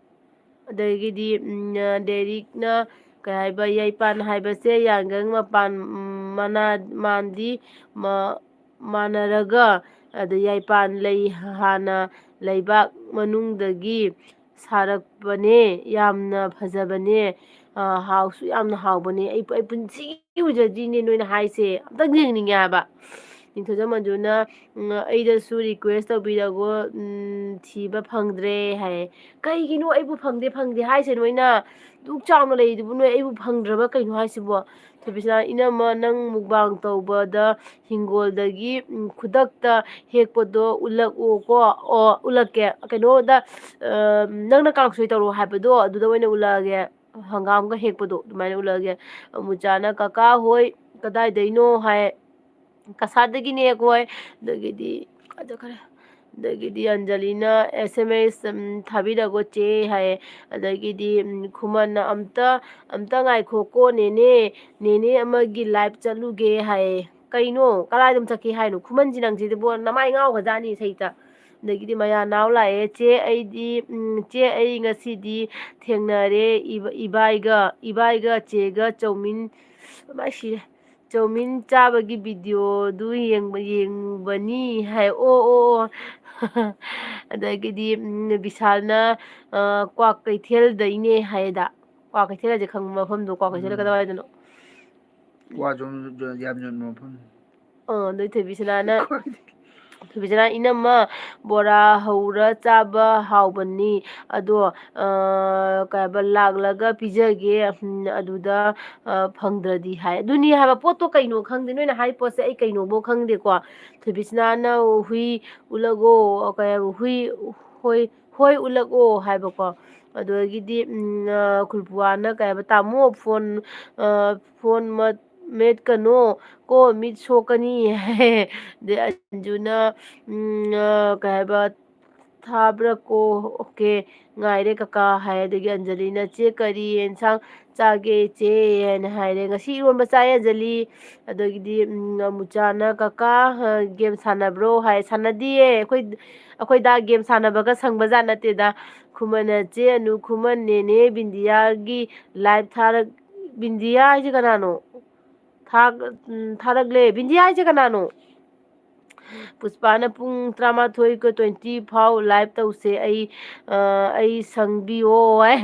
ꯑꯗꯒꯤꯗꯤ, ꯎꯝ, ꯑ, ꯗꯦꯔꯤꯛꯅ ꯀꯩ ꯍꯥꯏꯕ, ꯌꯥꯏꯄꯥꯟ ꯍꯥꯏꯕꯁꯦ ꯌꯥꯡꯒꯪ ꯃꯄꯥꯟ, ꯎꯝ, ꯃꯅꯥ ꯃꯥꯟꯗꯤ ꯃ-, ꯃꯥꯟꯅꯔꯒ, ꯑꯗ ꯌꯥꯏꯄꯥꯟ ꯂꯩ ꯍꯥꯟꯅ ꯂꯩꯕꯥꯛ ꯃꯅꯨꯡꯗꯒꯤ ꯁꯥꯔꯛꯄꯅꯦ, ꯌꯥꯝꯅ ꯐꯖꯕꯅꯦ, ꯑ, ꯍꯥꯎꯁꯨ ꯌꯥꯝꯅ ꯍꯥꯎꯕꯅꯦ꯫ ꯑꯩ, ꯑꯩ ꯄꯨꯟꯁꯤꯒꯤ ꯎꯖꯗ꯭ꯔꯤꯅꯦ ꯅꯣꯏꯅ ꯍꯥꯏꯁꯦ, ꯑꯝꯇꯪ ꯌꯦꯡꯅꯤꯡꯉꯦ ꯍꯥꯏꯕ꯫ ꯅꯤꯡꯊꯧꯖꯝ ꯃꯟꯖꯨꯅ, "ꯎꯝ, ꯑꯩꯗꯁꯨ request ꯇꯧꯕꯤꯔꯒꯣ, ꯎꯝ, ꯊꯤꯕ ꯐꯪꯗ꯭ꯔꯦ" ꯍꯥꯏꯌꯦ꯫ "ꯀꯩꯒꯤꯅꯣ ꯑꯩꯕꯨ ꯐꯪꯗꯦ ꯐꯪꯗꯦ ꯍꯥꯏꯁꯦ ꯅꯣꯏꯅ? ꯗꯨꯛ ꯆꯥꯎꯅ ꯂꯩꯔꯤꯗꯨꯕꯨ ꯅꯣꯏ ꯑꯩꯕꯨ ꯐꯪꯗ꯭ꯔꯕ ꯀꯩꯅꯣ ꯍꯥꯏꯁꯤꯕꯣ?" ꯊꯣꯏꯕꯤꯁꯅꯥ, "ꯏꯅꯝꯃ, ꯅꯪ mukbang ꯇꯧꯕꯗ ꯍꯤꯡꯒꯣꯜꯗꯒꯤ, ꯎꯝ, ꯈꯨꯗꯛꯇ ꯍꯦꯛꯄꯗꯣ ꯎꯠꯂꯛꯑꯣꯀꯣ꯫ ꯑꯣ, ꯎꯠꯂꯛꯀꯦ꯫ ꯀꯩꯅꯣꯗ, ꯑ, ꯅꯪꯅ ꯀꯥꯡꯁꯣꯏ ꯇꯧꯔꯣ ꯍꯥꯏꯕꯗꯣ ꯑꯗꯨꯗ ꯑꯣꯏꯅ ꯎꯠꯂꯛꯑꯒꯦ꯫ ꯍꯪꯒꯥꯝꯒ ꯍꯦꯛꯄꯗꯣ ꯑꯗꯨꯃꯥꯏꯅ ꯎꯠꯂꯛꯑꯒꯦ꯫" ꯑꯃꯨꯆꯥꯅ, "ꯀꯀꯥ ꯍꯣꯏ ꯀꯗꯥꯏꯗꯩꯅꯣ?" ꯍꯥꯏ꯫ "ꯀꯁꯥꯔꯗꯒꯤꯅꯦ ꯑꯩꯈꯣꯏ꯫" ꯑꯗꯒꯤꯗꯤ ꯀꯥꯏ ꯆꯠꯈ꯭ꯔꯦ? ꯑꯗꯒꯤꯗꯤ ꯑꯟꯖꯂꯤꯅ, "ꯑꯦꯁ ꯑꯦꯝ ꯑꯦꯁ, ꯎꯝ, ꯊꯥꯕꯤꯔꯒꯣ ꯆꯦ" ꯍꯥꯏꯌꯦ꯫ ꯑꯗꯒꯤꯗꯤ, ꯎꯝ, ꯈꯨꯃꯟꯅ, "ꯑꯝꯇ, ꯑꯝꯇ ꯉꯥꯏꯈꯣꯀꯣ ꯅꯦꯅꯦ, ꯅꯦꯅꯦ ꯑꯃꯒꯤ live ꯆꯠꯂꯨꯒꯦ" ꯍꯥꯏꯌꯦ꯫ "ꯀꯩꯅꯣ? ꯀꯗꯥꯏꯗ ꯑꯃꯨꯛ ꯆꯠꯀꯦ ꯍꯥꯏꯅꯣ? ꯈꯨꯃꯟꯁꯤ ꯅꯪꯁꯤꯗꯤꯕꯣ ꯅꯃꯥꯏ ꯉꯥꯎꯒ꯭ꯔꯖꯥꯠꯅꯤ ꯁꯩꯇ꯫" ꯑꯗꯒꯤꯗꯤ ꯃꯌꯥꯅꯥꯎ ꯂꯥꯛꯑꯦ, "ꯆꯦ ꯑꯩꯗꯤ, ꯎꯝ, ꯆꯦ ꯑꯩ ꯉꯁꯤꯗꯤ ꯊꯦꯡꯅꯔꯦ ꯏꯕ-, ꯏꯕꯥꯏꯒ, ꯏꯕꯥꯏꯒ ꯆꯦꯒ ꯆꯧꯃꯤꯟ", ꯃꯥꯏ ꯁꯤꯔꯦ꯫ "ꯆꯧꯃꯤꯟ ꯆꯥꯕꯒꯤ videoꯗꯨ ꯌꯦꯡꯕ-, ꯌꯦꯡꯉꯨꯕꯅꯤ" ꯍꯥꯏ꯫ "ꯑꯣ, ꯑꯣ, ꯑꯣ꯫" ꯑꯗꯒꯤꯗꯤ, ꯎꯝ, ꯕꯤꯁꯥꯜꯅ, ꯑ, "ꯀ꯭ꯋꯥꯀꯩꯊꯦꯜꯗꯩꯅꯦ" ꯍꯥꯏꯌꯦꯗ꯫ ꯀ꯭ꯋꯥꯀꯩꯊꯦꯜ ꯍꯥꯏꯁꯦ ꯈꯪꯕ ꯃꯐꯝꯗꯣ, ꯀ꯭ꯋꯥꯀꯩꯊꯦꯜ ꯎꯝ꯫ ꯀꯗꯥꯏꯋꯥꯏꯗꯅꯣ? ꯋꯥꯁꯨ ꯌꯥꯝ ꯌꯣꯟꯕ ꯃꯐꯝ꯫ ꯑ, ꯑꯗꯩ ꯊꯣꯏꯕꯤꯁꯅꯥꯅ, ꯊꯣꯏꯕꯤꯁꯅꯥ, "ꯏꯅꯝꯃ, ꯕꯣꯔꯥ ꯍꯧꯔ ꯆꯥꯕ ꯍꯥꯎꯕꯅꯤ꯫ ꯑꯗꯣ, ꯑ, ꯀꯩ ꯍꯥꯏꯕ, ꯂꯥꯛꯂꯒ ꯄꯤꯖꯒꯦ, ꯎꯝ, ꯑꯗꯨꯗ, ꯑ, ꯐꯪꯗ꯭ꯔꯗꯤ" ꯍꯥꯏ꯫ ꯑꯗꯨꯅꯤ ꯍꯥꯏꯕ, ꯄꯣꯠꯇꯣ ꯀꯩꯅꯣ ꯈꯪꯗꯦ꯫ ꯅꯣꯏꯅ ꯍꯥꯏ ꯄꯣꯠꯁꯦ ꯑꯩ ꯀꯩꯅꯣꯕꯧ ꯈꯪꯗꯦꯀꯣ꯫ ꯊꯣꯏꯕꯤꯁꯅꯥꯅ ꯍꯨꯏ ꯎꯠꯂꯛꯑꯣ, ꯀꯩ ꯍꯥꯏꯕ, ꯍꯨꯏ, ꯍꯣꯏ, ꯍꯣꯏ ꯎꯠꯂꯛꯑꯣ ꯍꯥꯏꯕꯀꯣ꯫ ꯑꯗꯨꯗꯒꯤꯗꯤ, ꯎꯝ, ꯑ, ꯈꯨꯜꯄꯨꯋꯥꯅ ꯀꯩ ꯍꯥꯏꯕ, "ꯇꯥꯃꯣ, ꯐꯣꯟ, ꯑ, ꯐꯣꯟ ꯃꯠ-, ꯃꯦꯠꯀꯅꯣ ꯀꯣ, ꯃꯤꯠ ꯁꯣꯛꯀꯅꯤ" ꯍꯥꯏ꯫ ꯑꯗꯩ ꯑꯟꯖꯨꯅ, ꯎꯝ, ꯑ, ꯀꯩ ꯍꯥꯏꯕ, "ꯊꯥꯕ꯭ꯔꯥ ꯀꯣ? ꯑꯣꯀꯦ, ꯉꯥꯏꯔꯦ ꯀꯀꯥ" ꯍꯥꯏ꯫ ꯑꯗꯒꯤ ꯑꯟꯖꯂꯤꯅ, "ꯆꯦ, ꯀꯔꯤ ꯑꯦꯟꯁꯥꯡ ꯆꯥꯒꯦ ꯆꯦ?" ꯍꯥꯏꯅ ꯍꯥꯏꯔꯦ꯫ "ꯉꯁꯤ ꯏꯔꯣꯟꯕ ꯆꯥꯏ ꯑꯟꯖꯂꯤ꯫" ꯑꯗꯒꯤꯗꯤ, ꯎꯝ, ꯑꯃꯨꯆꯥꯅ, "ꯀꯀꯥ, ꯑ, game ꯁꯥꯟꯅꯕ꯭ꯔꯣ?" ꯍꯥꯏ꯫ "ꯁꯥꯟꯅꯗꯤꯌꯦ, ꯑꯩꯈꯣꯏ, ꯑꯩꯈꯣꯏ ꯗꯥ game ꯁꯥꯟꯅꯕꯒ ꯁꯪꯕꯖꯥꯠ ꯅꯠꯇꯦꯗ꯫" ꯈꯨꯃꯟꯅ, "ꯆꯦ ꯑꯅꯨ, ꯈꯨꯃꯟ ꯅꯦꯅꯦ ꯕꯤꯟꯗꯤꯌꯥꯒꯤ live ꯊꯥꯔꯛ-, ꯕꯤꯟꯗꯤꯌꯥ ꯍꯥꯏꯁꯦ ꯀꯅꯥꯅꯣ? ꯊꯥ-, ꯎꯝ, ꯊꯥꯔꯛꯂꯦ꯫ ꯕꯤꯟꯗꯤꯌꯥ ꯍꯥꯏꯁꯦ ꯀꯅꯥꯅꯣ?" ꯄꯨꯁꯄꯥꯅ, "ꯄꯨꯡ ꯇꯔꯥꯃꯥꯊꯣꯏꯒ twenty ꯐꯥꯎ live ꯇꯧꯁꯦ꯫ ꯑꯩ, ꯑ, ꯑꯩ ꯁꯪꯕꯤꯌꯣ" ꯍꯥꯏ꯫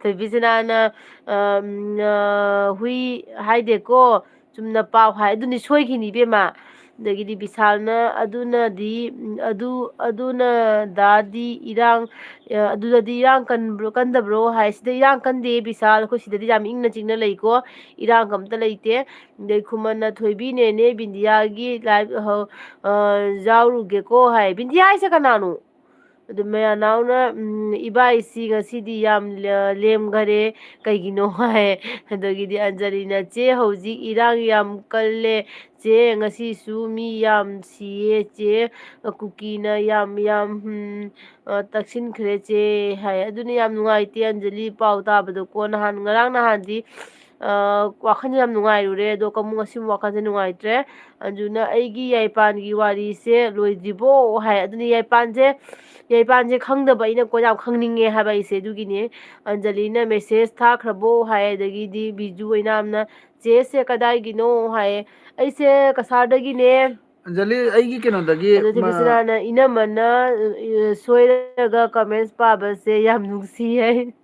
ꯊꯣꯏꯕꯤꯁꯅꯥꯅ, ꯑ, ꯎꯝ, ꯑ, "ꯍꯨꯏ ꯍꯥꯏꯗꯦꯀꯣ, ꯆꯨꯝꯅ ꯄꯥꯎ ꯍꯥꯏ꯫" ꯑꯗꯨꯅꯤ ꯁꯣꯏꯈꯤꯅꯤ ꯏꯕꯦꯝꯃ꯫ ꯑꯗꯒꯤꯗꯤ ꯕꯤꯁꯥꯜꯅ, "ꯑꯗꯨꯅꯗꯤ, ꯎꯝ, ꯑꯗꯨ, ꯑꯗꯨꯅ ꯗꯥꯗꯤ ꯏꯔꯥꯡ, ꯑ, ꯑꯗꯨꯗꯗꯤ ꯏꯔꯥꯡ ꯀꯟꯕ꯭ꯔꯣ, ꯀꯟꯗꯕ꯭ꯔꯣ?" ꯍꯥꯏ꯫ "ꯁꯤꯗ ꯏꯔꯥꯡ ꯀꯟꯗꯦ ꯕꯤꯁꯥꯜ, ꯑꯩꯈꯣꯏ ꯁꯤꯗꯗꯤ ꯌꯥꯝ ꯏꯪꯅ ꯆꯤꯛꯅ ꯂꯩꯀꯣ, ꯏꯔꯥꯡ ꯑꯝꯇ ꯂꯩꯇꯦ"꯫ ꯑꯗꯩ ꯈꯨꯃꯟꯅ, "ꯊꯣꯏꯕꯤ ꯅꯦꯅꯦ ꯕꯤꯟꯗꯤꯌꯥꯒꯤ live, ꯑ, ꯑ, ꯌꯥꯎꯔꯨꯒꯦꯀꯣ" ꯍꯥꯏ꯫ ꯕꯤꯟꯗꯤꯌꯥ ꯍꯥꯏꯁꯦ ꯀꯅꯥꯅꯣ? ꯑꯗꯨ ꯃꯌꯥꯅꯥꯎꯅ, "ꯎꯝ, ꯏꯕꯥꯏꯁꯤ ꯉꯁꯤꯗꯤ ꯌꯥꯝ ꯂ-, ꯂꯦꯝꯈꯔꯦ, ꯀꯩꯒꯤꯅꯣ?" ꯍꯥꯏ꯫ ꯑꯗꯒꯤꯗꯤ ꯑꯟꯖꯂꯤꯅ, "ꯆꯦ, ꯍꯧꯖꯤꯛ ꯏꯔꯥꯡ ꯌꯥꯝ ꯀꯜꯂꯦ ꯆꯦ, ꯉꯁꯤꯁꯨ ꯃꯤ ꯌꯥꯝ ꯁꯤꯌꯦ ꯆꯦ, ꯀꯨꯀꯤꯅ ꯌꯥꯝ, ꯌꯥꯝ, ꯎꯝ, ꯑ, ꯇꯛꯁꯤꯟꯈ꯭ꯔꯦ ꯆꯦ" ꯍꯥꯏ꯫ ꯑꯗꯨꯅ ꯌꯥꯝ ꯅꯨꯡꯉꯥꯏꯇꯦ ꯑꯟꯖꯂꯤ ꯄꯥꯎ ꯇꯥꯕꯗꯀꯣ꯫ ꯅꯍꯥꯟ, ꯉꯔꯥꯡ ꯅꯍꯥꯟꯗꯤ, ꯑ, ꯋꯥꯈꯜꯁꯦ ꯌꯥꯝ ꯅꯨꯡꯉꯥꯏꯔꯨꯔꯦ, ꯑꯗꯣ ꯑꯃꯨꯛ ꯉꯁꯤꯃꯨꯛ ꯋꯥꯈꯜꯁꯦ ꯅꯨꯡꯉꯥꯏꯇ꯭ꯔꯦ꯫ ꯑꯟꯖꯨꯅ, "ꯑꯩꯒꯤ ꯌꯥꯏꯄꯥꯟꯒꯤ ꯋꯥꯔꯤꯁꯦ ꯂꯣꯏꯗ꯭ꯔꯤꯕꯣ?" ꯍꯥꯏ꯫ ꯑꯗꯨꯅ ꯌꯥꯏꯄꯥꯟꯁꯦ, ꯌꯥꯏꯄꯥꯟꯁꯦ ꯈꯪꯗꯕ ꯑꯩꯅꯀꯣ, ꯌꯥꯝ ꯈꯪꯅꯤꯡꯉꯦ ꯍꯥꯏꯕ ꯑꯩꯁꯦ꯫ ꯑꯗꯨꯒꯤꯅꯦ꯫ ꯑꯟꯖꯂꯤꯅ, "message ꯊꯥꯈ꯭ꯔꯕꯣ?" ꯍꯥꯏ꯫ ꯑꯗꯒꯤꯗꯤ ꯕꯤꯖꯨ ꯑꯣꯏꯅꯥꯝꯅ, "ꯆꯦꯁꯦ ꯀꯗꯥꯏꯒꯤꯅꯣ?" ꯍꯥꯏ꯫ "ꯑꯩꯁꯦ ꯀꯁꯥꯔꯗꯒꯤꯅꯦ"꯫ ꯑꯟꯖꯂꯤ, ꯑꯩꯒꯤ ꯀꯩꯅꯣꯗꯒꯤ ꯑꯗꯣ ꯃ- ꯊꯣꯏꯕꯤꯁꯅꯥꯅ, "ꯏꯅꯝꯃꯅ, ꯑ, ꯁꯣꯏꯔꯒ comments ꯄꯥꯕꯁꯦ ꯌꯥꯝ ꯅꯨꯡꯁꯤ" ꯍꯥꯏ꯫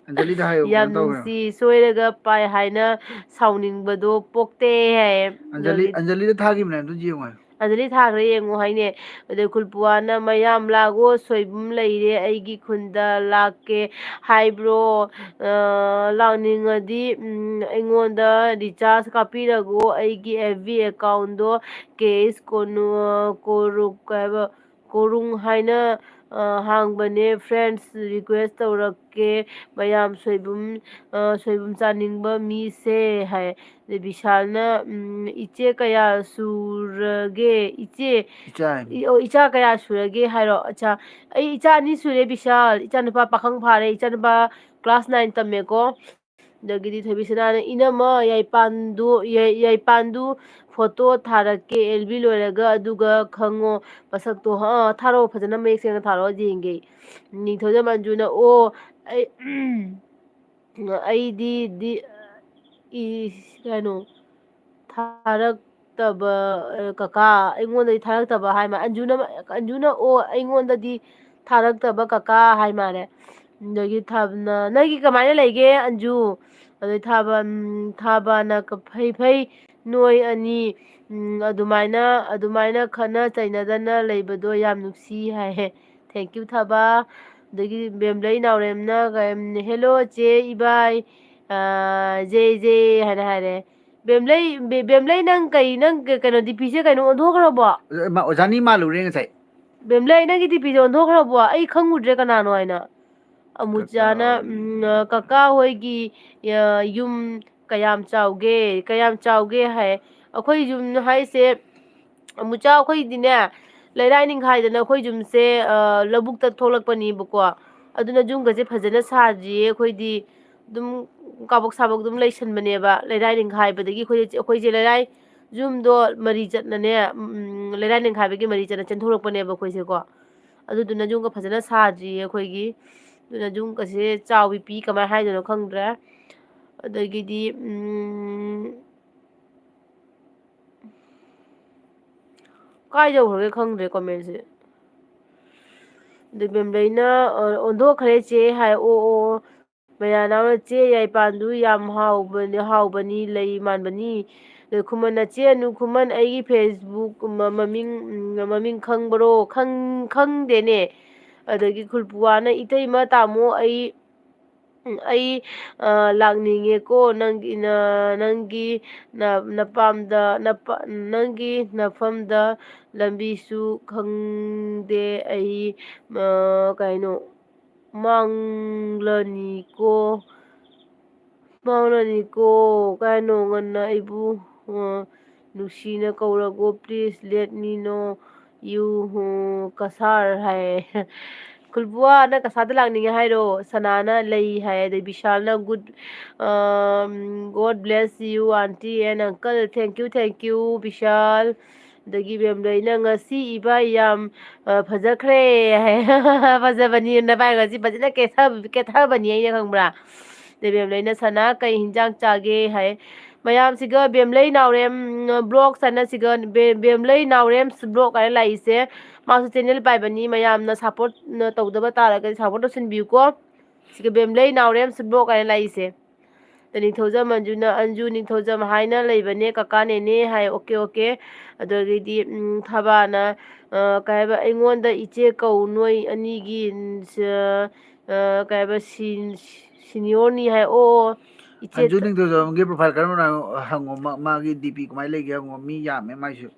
ꯑꯟꯖꯂꯤꯗ ꯍꯥꯏꯌꯣ, ꯌꯥꯝ ꯀꯩꯅꯣ ꯇꯧꯈ꯭ꯔꯦ꯫ ꯅꯨꯡꯁꯤ, ꯁꯣꯏꯔꯒ ꯄꯥꯏ ꯍꯥꯏꯅ ꯁꯥꯎꯅꯤꯡꯕꯗꯣ ꯄꯣꯛꯇꯦ ꯍꯥꯏꯌꯦ꯫ ꯑꯟꯖꯂꯤ, ꯑꯗꯒꯤ ꯑꯟꯖꯂꯤꯗ ꯊꯥꯈꯤꯕꯅꯦ, ꯑꯗꯨ ꯌꯦꯡꯉꯣ ꯍꯥꯏꯌꯣ꯫ ꯑꯟꯖꯂꯤ ꯊꯥꯈ꯭ꯔꯦ ꯌꯦꯡꯉꯣ ꯍꯥꯏꯅꯦ꯫ ꯑꯗꯩ ꯈꯨꯜꯄꯨꯋꯥꯅ, "ꯃꯌꯥꯝ ꯂꯥꯛꯑꯣ, ꯁꯣꯏꯕꯨꯝ ꯂꯩꯔꯦ ꯑꯩꯒꯤ ꯈꯨꯟꯗ, ꯂꯥꯛꯀꯦ ꯍꯥꯏꯕ꯭ꯔꯣ? ꯑ, ꯂꯥꯛꯅꯤꯡꯉꯗꯤ, ꯎꯝ, ꯑꯩꯉꯣꯟꯗ recharge ꯀꯥꯞꯄꯤꯔꯒꯣ, ꯑꯩꯒꯤ F B accountꯗꯣ ꯀꯦ ꯑꯦꯁ ꯀꯣꯅꯨ-, ꯀꯣꯔꯨꯞ ꯀꯩ ꯍꯥꯏꯕ, ꯀꯣꯔꯨꯡ ꯍꯥꯏꯅ, ꯑ, ꯍꯥꯡꯕꯅꯦ꯫ Friends request ꯇꯧꯔꯛꯀꯦ ꯃꯌꯥꯝ, ꯁꯣꯏꯕꯨꯝ, ꯑ, ꯁꯣꯏꯕꯨꯝ ꯆꯥꯅꯤꯡꯕ ꯃꯤꯁꯦ" ꯍꯥꯏ꯫ ꯑꯗꯩ ꯕꯤꯁꯥꯜꯅ, ꯎꯝ, "ꯏꯆꯦ ꯀꯌꯥ ꯁꯨꯔꯒꯦ? ꯏꯆꯦ, ꯏꯆꯥ ꯍꯥꯏꯕꯅꯤ꯫ ꯏ-, ꯑꯣ, ꯏꯆꯥ ꯀꯌꯥ ꯁꯨꯔꯒꯦ ꯍꯥꯏꯔꯣ? ꯑꯠꯆꯥ, ꯑꯩ ꯏꯆꯥ ꯑꯅꯤ ꯁꯨꯔꯦ ꯕꯤꯁꯥꯜ, ꯏꯆꯥꯅꯨꯄꯥ ꯄꯥꯈꯪ ꯐꯥꯔꯦ, ꯏꯆꯥꯅꯨꯄꯥ class nine ꯇꯝꯃꯦꯀꯣ"꯫ ꯑꯗꯒꯤꯗꯤ ꯊꯣꯏꯕꯤꯁꯅꯥꯅ, "ꯏꯅꯝꯃ, ꯌꯥꯏꯄꯥꯟꯗꯨ, ꯌꯥꯏ-, ꯌꯥꯏꯄꯥꯟꯗꯨ photo ꯊꯥꯔꯛꯀꯦ, L B ꯂꯣꯏꯔꯒ, ꯑꯗꯨꯒ ꯈꯪꯉꯣ ꯃꯁꯛꯇꯣ"꯫ "ꯑꯥ, ꯊꯥꯔꯛꯑꯣ, ꯐꯖꯅ ꯃꯌꯦꯛ ꯁꯦꯡꯅ ꯊꯥꯔꯛꯑꯣ, ꯌꯦꯡꯒꯦ"꯫ ꯅꯤꯡꯊꯧꯖꯝ ꯑꯟꯖꯨꯅ, "ꯑꯣ, ꯑꯩ, ꯑꯩꯗꯤ, ꯗꯤ, ꯏ, ꯀꯩꯅꯣ, ꯊꯥꯔꯛꯇꯕ, ꯑ, ꯀꯀꯥ, ꯑꯩꯉꯣꯟꯗꯗꯤ ꯊꯥꯔꯛꯇꯕ" ꯍꯥꯏ ꯃꯥ꯫ ꯑꯟꯖꯨꯅ, ꯑꯟꯖꯨꯅ, "ꯑꯣ, ꯑꯩꯉꯣꯟꯗꯗꯤ ꯊꯥꯔꯛꯇꯕ ꯀꯀꯥ" ꯍꯥꯏ ꯃꯥꯜꯂꯦ꯫ ꯑꯗꯒꯤ ꯊꯥꯕꯅ, "ꯅꯪꯒꯤ ꯀꯃꯥꯏꯅ ꯂꯩꯒꯦ, ꯑꯟꯖꯨ?" ꯑꯗꯩ ꯊꯥꯕ, ꯎꯝ, ꯊꯥꯕꯅ, "ꯐꯩ, ꯐꯩ, ꯅꯣꯏ ꯑꯅꯤ, ꯎꯝ, ꯑꯗꯨꯃꯥꯏꯅ, ꯑꯗꯨꯃꯥꯏꯅ ꯈꯠꯅ ꯆꯩꯅꯗꯅ ꯂꯩꯕꯗꯣ ꯌꯥꯝ ꯅꯨꯡꯁꯤ ꯍꯥꯏꯌꯦ꯫ Thank you, ꯊꯕ꯫ ꯑꯗꯒꯤ ꯕꯦꯝꯂꯩ ꯅꯥꯎꯔꯦꯝꯅ ꯀꯩꯝ-, "Hello, ꯆꯦ ꯏꯕꯥꯏ, ꯑꯥ, ꯖꯦ ꯖꯦ" ꯍꯥꯏꯅ ꯍꯥꯏꯔꯦ꯫ ꯕꯦꯝꯂꯩ, ꯕꯦ-, ꯕꯦꯝꯂꯩ, ꯅꯪ ꯀꯩ, ꯅꯪ ꯀ-, ꯀꯩꯅꯣ, D P ꯁꯦ ꯀꯩꯅꯣ ꯑꯣꯟꯊꯣꯛꯈ꯭ꯔꯕꯣ? ꯑ, ꯃꯥ ꯑꯣꯖꯥꯅꯤ ꯃꯥꯜꯂꯨꯔꯦ ꯉꯁꯥꯏ꯫ ꯕꯦꯝꯂꯩ, ꯅꯪꯒꯤ D P ꯁꯦ ꯑꯣꯟꯊꯣꯛꯈ꯭ꯔꯕꯣ? ꯑꯩ ꯈꯪꯉꯨꯗ꯭ꯔꯦ ꯀꯅꯥꯅꯣ ꯍꯥꯏꯅ꯫ ꯑꯃꯨꯆꯥꯅ, ꯀꯀꯥ ꯍꯣꯏ꯫ ꯎꯝ, ꯑ, "ꯀꯀꯥ ꯍꯣꯏꯒꯤ, ꯑ, ꯌꯨꯝ ꯀꯌꯥꯝ ꯆꯥꯎꯒꯦ? ꯀꯌꯥꯝ ꯆꯥꯎꯒꯦ?" ꯍꯥꯏ꯫ ꯑꯩꯈꯣꯏ ꯌꯨꯝ ꯍꯥꯏꯁꯦ, ꯑꯃꯨꯆꯥ, ꯑꯩꯈꯣꯏꯗꯤꯅꯦ, ꯂꯩꯔꯥꯏ ꯅꯤꯡꯈꯥꯏꯗꯅ ꯑꯩꯈꯣꯏ ꯌꯨꯝꯁꯦ, ꯑ, ꯂꯧꯕꯨꯛꯇ ꯊꯣꯛꯂꯛꯄꯅꯦꯕꯀꯣ꯫ ꯑꯗꯨꯅ ꯌꯨꯝꯒꯁꯦ ꯐꯖꯅ ꯁꯥꯗ꯭ꯔꯤꯌꯦ ꯑꯩꯈꯣꯏꯗꯤ꯫ ꯑꯗꯨꯝ ꯀꯥꯕꯛ ꯁꯥꯕꯛ ꯑꯗꯨꯝ ꯂꯩꯁꯟꯕꯅꯦꯕ꯫ ꯂꯩꯔꯥꯏ ꯅꯤꯡꯈꯥꯏꯕꯗꯒꯤ ꯑꯩꯈꯣꯏꯁꯦ, ꯑꯩꯈꯣꯏꯁꯦ ꯂꯩꯔꯥꯏ, ꯌꯨꯝꯗꯣ ꯃꯔꯤ ꯆꯠꯅꯅꯦ, ꯎꯝ, ꯂꯩꯔꯥꯏ ꯅꯤꯡꯈꯥꯏꯕꯒꯤ ꯃꯔꯤ ꯆꯠꯅ ꯆꯦꯟꯊꯣꯔꯛꯄꯅꯦꯕ ꯑꯩꯈꯣꯏꯁꯦꯀꯣ꯫ ꯑꯗꯨꯗꯨꯅ ꯌꯨꯝꯒ ꯐꯖꯅ ꯁꯥꯗ꯭ꯔꯤꯌꯦ ꯑꯩꯈꯣꯏꯒꯤ꯫ ꯑꯗꯨꯅ ꯌꯨꯝꯒꯁꯦ ꯆꯥꯎ ꯄꯤꯛꯏ ꯀꯃꯥꯏꯅ ꯍꯥꯏꯗꯣꯏꯅꯣ ꯈꯪꯗ꯭ꯔꯦ꯫ ꯑꯗꯒꯤꯗꯤ, ꯎꯝ, ꯀꯥꯏ ꯌꯧꯈ꯭ꯔꯒꯦ ꯈꯪꯗ꯭ꯔꯦ comment ꯁꯦ꯫ ꯑꯗꯩ ꯕꯦꯝꯕꯩꯅ, ꯑ, "ꯑꯣꯟꯊꯣꯛꯈ꯭ꯔꯦ ꯆꯦ" ꯍꯥꯏ꯫ ꯑꯣ, ꯑꯣ, ꯑꯣ꯫ ꯃꯌꯥꯅꯥꯎꯅ, "ꯆꯦ ꯌꯥꯏꯄꯥꯟꯗꯨ ꯌꯥꯝ ꯍꯥꯎꯕꯅꯤ, ꯍꯥꯎꯕꯅꯤ, ꯂꯩ ꯃꯥꯟꯕꯅꯤ"꯫ ꯑꯗꯩ ꯈꯨꯃꯟꯅ, "ꯆꯦ ꯑꯅꯨ ꯈꯨꯃꯟ ꯑꯩꯒꯤ Facebook ꯃ-, ꯃꯃꯤꯡ, ꯎꯝ, ꯃꯃꯤꯡ ꯈꯪꯕ꯭ꯔꯣ? ꯈꯪ-, ꯈꯪꯗꯦꯅꯦ"꯫ ꯑꯗꯒꯤ ꯈꯨꯜꯄꯨꯋꯥꯅ, "ꯏꯇꯩꯃ, ꯇꯥꯃꯣ, ꯑꯩ, ꯎꯝ, ꯑꯩ, ꯑ, ꯂꯥꯛꯅꯤꯡꯉꯦꯀꯣ ꯅꯪꯒꯤ, ꯅ-, ꯅꯪꯒꯤ ꯅ-, ꯅꯄꯥꯝꯗ, ꯅꯄꯥ-, ꯅꯪꯒꯤ ꯅꯐꯝꯗ ꯂꯝꯕꯤꯁꯨ ꯈꯪꯗꯦ ꯑꯩ, ꯑ, ꯀꯩꯅꯣ, ꯃꯥꯡꯂꯅꯤꯀꯣ, ꯃꯥꯡꯂꯅꯤꯀꯣ, ꯀꯩꯅꯣ, ꯉꯟꯅ ꯑꯩꯕꯨ, ꯑ, ꯅꯨꯡꯁꯤꯅ ꯀꯧꯔꯒꯣ, please let me know you, ꯎꯝ, ꯀꯁꯥꯔ" ꯍꯥꯏ꯫ ꯈꯨꯜꯕꯨꯋꯥ, ꯅꯪ ꯀꯁꯥꯔꯗ ꯂꯥꯛꯅꯤꯡꯉꯦ ꯍꯥꯏꯔꯣ? ꯁꯅꯥꯅ, "ꯂꯩ" ꯍꯥꯏ꯫ ꯑꯗꯩ ꯕꯤꯁꯥꯜꯅ, "Good, ꯑ, God bless you, aunty and uncle." Thank you, thank you, ꯕꯤꯁꯥꯜ꯫ ꯑꯗꯒꯤ ꯕꯦꯝꯕꯩꯅ, "ꯉꯁꯤ ꯏꯕꯥꯏ ꯌꯥꯝ, ꯑ, ꯐꯖꯈ꯭ꯔꯦ" ꯍꯥꯏ꯫ ꯐꯖꯕꯅꯤ, ꯅꯕꯥꯏ ꯉꯁꯤ ꯐꯖꯅ ꯀꯦꯊ-, ꯀꯦꯊꯕꯅꯤ ꯑꯩꯅ, ꯈꯪꯕ꯭ꯔꯥ? ꯑꯗꯩ ꯕꯦꯝꯕꯩꯅ, "ꯁꯅꯥ ꯀꯩ ꯍꯤꯟꯖꯥꯡ ꯆꯥꯒꯦ?" ꯍꯥꯏ꯫ ꯃꯌꯥꯝꯁꯤꯒ ꯕꯦꯝꯂꯩ ꯅꯥꯎꯔꯦꯝ, ꯎꯝ, vlog ꯆꯠꯅ ꯁꯤꯒ ꯕꯦ-, ꯕꯦꯝꯂꯩ ꯅꯥꯎꯔꯦꯝ vlog ꯍꯥꯏꯅ ꯂꯥꯛꯏꯁꯦ꯫ ꯃꯥꯁꯨ channel ꯄꯥꯏꯕꯅꯤ, ꯃꯌꯥꯝꯅ support ꯇꯧꯗꯕ ꯇꯥꯔꯒꯗꯤ support ꯇꯧꯁꯤꯟꯕꯤꯌꯨꯀꯣ꯫ ꯁꯤꯒ ꯕꯦꯝꯂꯩ ꯅꯥꯎꯔꯦꯝ vlog ꯍꯥꯏꯅ ꯂꯥꯛꯏꯁꯦ꯫ ꯅꯤꯡꯊꯧꯖꯝ ꯑꯟꯖꯨꯅ, "ꯑꯟꯖꯨ ꯅꯤꯡꯊꯧꯖꯝ ꯍꯥꯏꯅ ꯂꯩꯕꯅꯦ, ꯀꯀꯥ ꯅꯦꯅꯦ" ꯍꯥꯏ꯫ "Okay, okay". ꯑꯗꯒꯤꯗꯤ, ꯎꯝ, ꯊꯕꯥꯅ, ꯑ, ꯀꯩ ꯍꯥꯏꯕ, "ꯑꯩꯉꯣꯟꯗ ꯏꯆꯦ ꯀꯧ, ꯅꯣꯏ ꯑꯅꯤꯒꯤ, ꯎꯝ, ꯁ-, ꯑ, ꯀꯩ ꯍꯥꯏꯕ, ꯁꯤ-, ꯁꯤꯅꯤꯌꯣꯔꯅꯤ" ꯍꯥꯏ꯫ "ꯑꯣ, ꯏꯆꯦ ꯑꯟꯖꯨ ꯇ-" ꯅꯤꯡꯊꯧꯖꯝꯒꯤ ꯄ꯭ꯔꯣꯐꯥꯏꯜ ꯀꯔꯝꯕꯅꯣ ꯍꯪꯉꯣ, ꯃꯥ-, ꯃꯥꯒꯤ ꯗꯤ ꯄꯤ ꯀꯃꯥꯏꯅ ꯂꯩꯒꯦ ꯍꯪꯉꯣ, ꯃꯤ ꯌꯥꯝꯃꯦ ꯃꯥꯏꯁꯨ꯫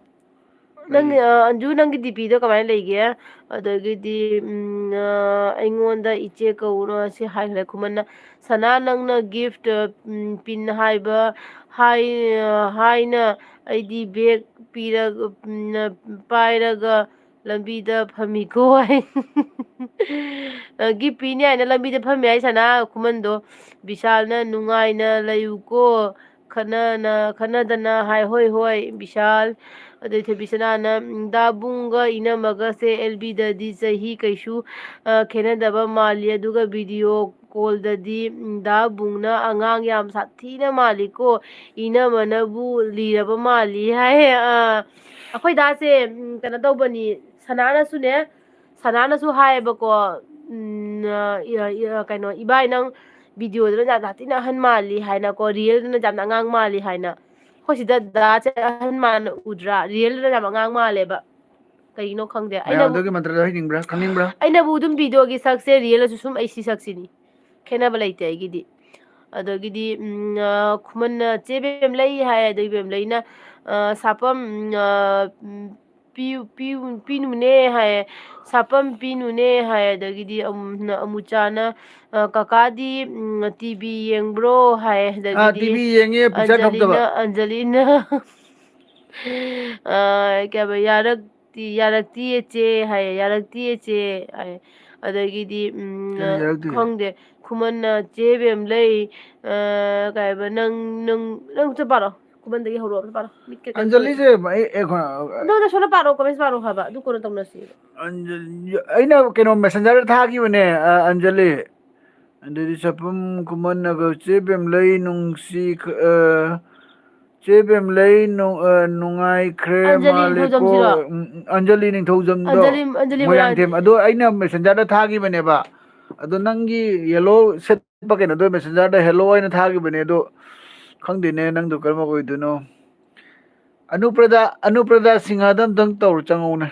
ꯅꯪ, ꯀꯔꯤ? ꯑ, ꯑꯟꯖꯨ, ꯅꯪꯒꯤ ꯗꯤ ꯄꯤꯗꯣ ꯀꯃꯥꯏꯅ ꯂꯩꯒꯦ? ꯑꯗꯒꯤꯗꯤ, ꯎꯝ, ꯑ, "ꯑꯩꯉꯣꯟꯗ ꯏꯆꯦ ꯀꯧꯅꯣ" ꯁꯤ ꯍꯥꯏꯈ꯭ꯔꯦ꯫ ꯈꯨꯃꯟꯅ, "ꯁꯅꯥ, ꯅꯪꯅ ꯒꯤꯐ, ꯎꯝ, ꯄꯤꯟ ꯍꯥꯏꯕ ꯍꯥꯏ-, ꯍꯥꯏꯅ ꯑꯩꯗꯤ ꯕꯦꯒ ꯄꯤꯔꯒ, ꯎꯝ, ꯄꯥꯏꯔꯒ ꯂꯝꯕꯤꯗ ꯐꯝꯃꯤꯀꯣ" ꯍꯥꯏ꯫ ꯑ, ꯒꯤꯐ ꯄꯤꯅꯤ ꯍꯥꯏꯅ ꯂꯝꯕꯤꯗ ꯐꯝꯃꯤ ꯍꯥꯏ ꯁꯅꯥ꯫ ꯈꯨꯃꯟꯗꯣ, ꯕꯤꯁꯥꯜꯅ, "ꯅꯨꯡꯉꯥꯏꯅ ꯂꯩꯌꯨꯀꯣ, ꯈꯠꯅꯅ-, ꯈꯠꯅꯗꯅ" ꯍꯥꯏ꯫ "ꯍꯣꯏ, ꯍꯣꯏ, ꯕꯤꯁꯥꯜ"꯫ ꯑꯗꯩ ꯊꯣꯏꯕꯤꯁꯅꯥꯅ, "ꯗꯥꯕꯨꯡꯒ ꯏꯅꯝꯃꯒꯁꯦ ꯑꯦꯜ ꯕꯤꯗꯗꯤ ꯆꯍꯤ ꯀꯩꯁꯨ, ꯑ, ꯈꯦꯠꯅꯗꯕ ꯃꯥꯜꯂꯤ, ꯑꯗꯨꯒ ꯚꯤꯗꯤꯑꯣ ꯀꯣꯜꯗꯗꯤ, ꯎꯝ, ꯗꯥꯕꯨꯡꯅ ꯑꯉꯥꯡ ꯌꯥꯝ ꯁꯥꯊꯤꯅ ꯃꯥꯜꯂꯤꯀꯣ, ꯏꯅꯝꯃꯅꯕꯨ ꯂꯤꯔꯕ ꯃꯥꯜꯂꯤ" ꯍꯥꯏ꯫ ꯑ, ꯑꯩꯈꯣꯏ ꯗꯥꯁꯦ, ꯎꯝ, ꯀꯩꯅꯣ ꯇꯧꯕꯅꯤ, ꯁꯅꯥꯅꯁꯨꯅꯦ, ꯁꯅꯥꯅꯁꯨ ꯍꯥꯏꯌꯦꯕꯀꯣ, ꯎꯝ, ꯑ, ꯏ-, ꯏ-, ꯀꯩꯅꯣ, "ꯏꯕꯥꯏ, ꯅꯪ ꯚꯤꯗꯤꯑꯣꯗꯅ ꯌꯥꯝ ꯁꯥꯊꯤꯅ ꯑꯍꯟ ꯃꯥꯜꯂꯤ" ꯍꯥꯏꯅꯀꯣ, ꯔꯤꯌꯦꯜꯗꯅ ꯌꯥꯝꯅ ꯑꯉꯥꯡ ꯃꯥꯜꯂꯤ ꯍꯥꯏꯅ꯫ ꯑꯩꯈꯣꯏ ꯁꯤꯗ ꯗꯥꯁꯦ ꯑꯍꯟ ꯃꯥꯟꯅ ꯎꯗ꯭ꯔꯥ? ꯔꯤꯌꯦꯜꯗꯅ ꯌꯥꯝ ꯑꯉꯥꯡ ꯃꯥꯜꯂꯦꯕ꯫ ꯀꯩꯒꯤꯅꯣ ꯈꯪꯗꯦ꯫ ꯑꯩꯅꯕꯨ, ꯃꯌꯥꯝꯗꯨꯒꯤ ꯃꯟꯇ꯭ꯔꯗꯣ ꯍꯩꯅꯤꯡꯕ꯭ꯔꯥ? ꯈꯪꯅꯤꯡꯕ꯭ꯔꯥ? ꯑꯩꯅꯕꯨ ꯑꯗꯨꯝ ꯚꯤꯗꯤꯑꯣꯒꯤ ꯁꯛꯁꯦ ꯔꯤꯌꯦꯜꯗꯁꯨ ꯁꯨꯝ ꯑꯩ ꯁꯤ ꯁꯛꯁꯤꯅꯤ꯫ ꯈꯦꯠꯅꯕ ꯂꯩꯇꯦ ꯑꯩꯒꯤꯗꯤ꯫ ꯑꯗꯒꯤꯗꯤ, ꯎꯝ, ꯑ, ꯈꯨꯃꯟꯅ, "ꯆꯦ ꯕꯦꯝꯂꯩ" ꯍꯥꯏ꯫ ꯑꯗꯒꯤ ꯕꯦꯝꯂꯩꯅ, ꯑ, "ꯁꯥꯄꯝ, ꯎꯝ, ꯑ, ꯎꯝ, ꯄꯤꯌꯨ, ꯄꯤꯌꯨ, ꯄꯤꯅꯨꯅꯦ" ꯍꯥꯏ꯫ "ꯁꯥꯄꯝ ꯄꯤꯅꯨꯅꯦ" ꯍꯥꯏ꯫ ꯑꯗꯒꯤꯗꯤ ꯑꯃꯨ-, ꯑꯃꯨꯆꯥꯅ, ꯑ, "ꯀꯀꯥꯗꯤ, ꯎꯝ, ꯇꯤ ꯚꯤ ꯌꯦꯡꯕ꯭ꯔꯣ?" ꯍꯥꯏ꯫ ꯑꯥ, ꯑꯗꯒꯤꯗꯤ ꯇꯤ ꯚꯤ ꯌꯦꯡꯉꯦ, ꯄꯤꯛꯆꯔ ꯊꯣꯛꯇꯕ꯫ ꯑꯟꯖꯂꯤꯅ, ꯑꯟꯖꯂꯤꯅ, ꯑ, ꯀꯩ ꯍꯥꯏꯕ, "ꯌꯥꯔꯛꯇꯤ, ꯌꯥꯔꯛꯇꯤꯌꯦ ꯆꯦ" ꯍꯥꯏ, "ꯌꯥꯔꯛꯇꯤꯌꯦ ꯆꯦ" ꯍꯥꯏ꯫ ꯑꯗꯒꯤꯗꯤ, ꯎꯝ, ꯀꯔꯤ ꯌꯥꯔꯛꯇꯦ? ꯈꯪꯗꯦ, ꯈꯨꯃꯟꯅ, "ꯆꯦ ꯕꯦꯝꯂꯩ, ꯑ, ꯀꯩ ꯍꯥꯏꯕ, ꯅꯪ, ꯅꯪ, ꯅꯪ ꯑꯝꯇ ꯄꯥꯔꯛꯑꯣ꯫ ꯈꯨꯃꯟꯗꯒꯤ ꯍꯧꯔꯛꯑꯣ, ꯑꯝꯇ ꯄꯥꯔꯛꯑꯣ꯫ ꯃꯤꯠꯀ ꯀꯩꯅꯣ ꯇꯧꯔꯦ꯫ ꯑꯟꯖꯂꯤꯁꯦ ꯑꯩ, ꯑꯩ, ꯑ, ꯑꯗꯣ, ꯑꯗꯣ, ꯁꯣꯝꯗ ꯄꯥꯔꯛꯑꯣ, ꯀꯣꯃꯦꯟꯁ ꯄꯥꯔꯛꯑꯣ ꯍꯥꯏꯕ꯫ ꯑꯗꯨ ꯀꯣꯟꯅ ꯇꯧꯅꯁꯤ꯫ ꯑꯟꯖꯂꯤ, ꯑꯩꯅ ꯀꯩꯅꯣ ꯃꯦꯁꯦꯟꯖꯔꯗ ꯊꯥꯈꯤꯕꯅꯦ, ꯑ, ꯑꯟꯖꯂꯤ꯫ ꯑꯗꯨꯗꯤ ꯁꯥꯄꯝ ꯈꯨꯃꯟꯅꯒ ꯆꯦ ꯕꯦꯝꯂꯩ ꯅꯨꯡꯁꯤ, ꯑ, ꯆꯦ ꯕꯦꯝꯂꯩ ꯅꯨꯡ-, ꯑ, ꯅꯨꯡꯉꯥꯏꯈ꯭ꯔꯦ ꯑꯟꯖꯂꯤ ꯃꯥꯜꯂꯦꯀꯣ꯫ ꯅꯤꯡꯊꯧꯖꯝꯁꯤꯔꯣ? ꯎꯝ, ꯎꯝ, ꯑꯟꯖꯂꯤ ꯅꯤꯡꯊꯧꯖꯝꯗꯣ꯫ ꯑꯟꯖꯂꯤ, ꯑꯟꯖꯂꯤ ꯃꯣꯏꯔꯥꯡꯊꯦꯝ꯫ ꯃꯣꯏꯔꯥꯡ-, ꯑꯗꯣ ꯑꯩꯅ ꯃꯦꯁꯦꯟꯖꯔꯗ ꯊꯥꯈꯤꯕꯅꯦꯕ꯫ ꯑꯗꯣ ꯅꯪꯒꯤ ꯌꯦꯂꯣ ꯁꯦꯠ ꯀꯩꯅꯣꯗꯣ ꯃꯦꯁꯦꯟꯖꯔꯗ "ꯍꯦꯜꯂꯣ" ꯍꯥꯏꯅ ꯊꯥꯈꯤꯕꯅꯦ, ꯑꯗꯣ ꯈꯪꯗꯦꯅꯦ ꯅꯪꯗꯣ ꯀꯔꯝꯕ ꯑꯣꯏꯗꯣꯏꯅꯣ꯫ ꯑꯅꯨꯄ꯭ꯔꯗꯥ, ꯑꯅꯨꯄ꯭ꯔꯗꯥ ꯁꯤꯡꯍꯗ ꯑꯝꯇꯪ ꯇꯧꯔ ꯆꯪꯉꯧꯅꯦ꯫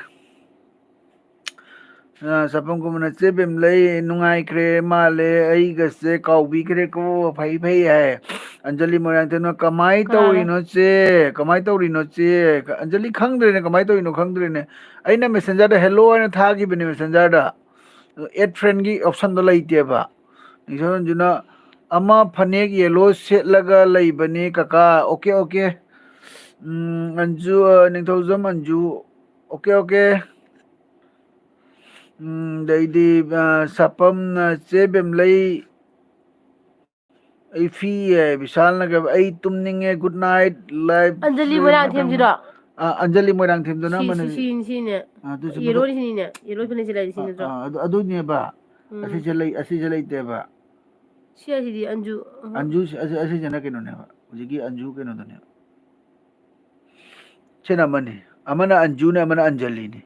ꯑ, ꯁꯥꯄꯝ ꯀꯨꯃꯥꯔꯅ, "ꯆꯦ ꯕꯦꯝꯂꯩ ꯅꯨꯡꯉꯥꯏꯈ꯭ꯔꯦ ꯃꯥꯜꯂꯦ, ꯑꯩꯒꯁꯦ ꯀꯥꯎꯕꯤꯈ꯭ꯔꯦꯀꯣ, ꯐꯩ ꯐꯩ" ꯍꯥꯏ꯫ ꯑꯟꯖꯂꯤ ꯃꯣꯏꯔꯥꯡꯊꯦꯝꯅ, "ꯀꯃꯥꯏ ꯀꯅꯥꯅꯣ? ꯇꯧꯔꯤꯅꯣ ꯆꯦ? ꯀꯃꯥꯏ ꯇꯧꯔꯤꯅꯣ ꯆꯦ?" ꯑꯟꯖꯂꯤ, "ꯈꯪꯗ꯭ꯔꯦꯅꯦ, ꯀꯃꯥꯏ ꯇꯧꯔꯤꯅꯣ ꯈꯪꯗ꯭ꯔꯦꯅꯦ꯫ ꯑꯩꯅ ꯃꯦꯁꯦꯟꯖꯔꯗ ꯍꯦꯜꯂꯣ ꯍꯥꯏꯅ ꯊꯥꯈꯤꯕꯅꯦ ꯃꯦꯁꯦꯟꯖꯔꯗ꯫ ꯑꯦꯗ ꯐ꯭ꯔꯦꯟꯒꯤ ꯑꯣꯞꯁꯟꯗꯣ ꯂꯩꯇꯦꯕ"꯫ ꯅꯤꯡꯊꯧꯖꯝ ꯑꯟꯖꯨꯅ, "ꯑꯃ ꯐꯅꯦꯛ ꯌꯦꯂꯣ ꯁꯦꯠꯂꯒ ꯂꯩꯕꯅꯦ ꯀꯀꯥ"꯫ Okay, okay. ꯎꯝ, ꯑꯟꯖꯨ, ꯑ, ꯅꯤꯡꯊꯧꯖꯝ ꯑꯟꯖꯨ꯫ Okay, okay. ꯎꯝ, ꯑꯗꯩꯗꯤ, ꯑ, ꯁꯥꯄꯝꯅ, "ꯆꯦ ꯕꯦꯝꯂꯩ, ꯑꯩ ꯐꯤ ꯌꯥꯏ, ꯕꯤꯁꯥꯜꯅ ꯀꯩꯕ, ꯑꯩ ꯇꯨꯝꯅꯤꯡꯉꯦ, good night, live ꯑꯟꯖꯂꯤ ꯃꯣꯏꯔꯥꯡꯊꯦꯝꯁꯤꯔꯣ? ꯑ, ꯑꯟꯖꯂꯤ ꯃꯣꯏꯔꯥꯡꯊꯦꯝꯗꯨꯅ ꯁꯤ, ꯁꯤ, ꯑꯃꯅꯤ꯫ ꯁꯤꯅꯤ, ꯁꯤꯅꯦ꯫ ꯑ, ꯑꯗꯨꯁꯨ ꯌꯦꯂꯣꯅꯤ, ꯁꯤꯅꯤꯅꯦ꯫ ꯌꯦꯂꯣ ꯐꯅꯦꯛ ꯁꯦꯠꯂꯦ ꯍꯥꯏꯁꯦ ꯑ, ꯁꯤꯅꯤ ꯅꯠꯇ꯭ꯔꯣ? ꯑ, ꯑꯗꯨ, ꯑꯗꯨꯅꯦꯕ꯫ ꯎꯝ꯫ ꯑꯁꯤꯁꯦ ꯂꯩ-, ꯑꯁꯤꯁꯦ ꯂꯩꯇꯦꯕ꯫ ꯁꯤ ꯍꯥꯏꯁꯤꯗꯤ ꯑꯟꯖꯨ, ꯑꯍ꯫ ꯑꯟꯖꯨ ꯁꯤ-, ꯑꯁꯤ-, ꯑꯁꯤꯁꯤꯅ ꯀꯩꯅꯣꯅꯦꯕ꯫ ꯍꯧꯖꯤꯛꯀꯤ ꯑꯟꯖꯨ ꯀꯩꯅꯣꯗꯨꯅꯦꯕ꯫ ꯁꯤꯅ ꯑꯃꯅꯤ꯫ ꯑꯃꯅ ꯑꯟꯖꯨꯅꯤ, ꯑꯃꯅ ꯑꯟꯖꯂꯤꯅꯤ꯫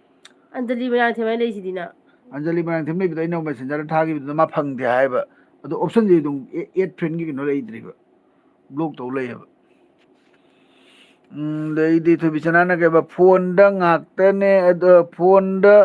ꯑꯟꯖꯂꯤ ꯃꯣꯏꯔꯥꯡꯊꯦꯝ ꯍꯥꯏꯅ ꯂꯩꯁꯤꯗꯤꯅ꯫ ꯑꯟꯖꯂꯤ ꯃꯣꯏꯔꯥꯡꯊꯦꯝ ꯂꯩꯕꯗꯣ ꯑꯩꯅ ꯃꯦꯁꯦꯟꯖꯔꯗ ꯊꯥꯈꯤꯕꯗꯨꯗ ꯃꯥ ꯐꯪꯗꯦ ꯍꯥꯏꯕ꯫ ꯑꯗꯣ ꯑꯣꯞꯁꯟꯁꯦ ꯑꯗꯨꯝ ꯑꯦ-, ꯑꯦꯗ ꯐ꯭ꯔꯦꯟꯒꯤ ꯀꯩꯅꯣ ꯂꯩꯇ꯭ꯔꯤꯕ꯫ ꯕ꯭ꯂꯣꯛ ꯇꯧ ꯂꯩꯌꯦꯕ꯫ ꯎꯝ, ꯑꯗꯩꯗꯤ ꯊꯣꯏꯕꯤꯆꯅꯥꯅ ꯀꯩꯕ, "ꯐꯣꯟꯗ ꯉꯥꯛꯇꯅꯦ, ꯑꯗꯣ ꯐꯣꯟꯗ,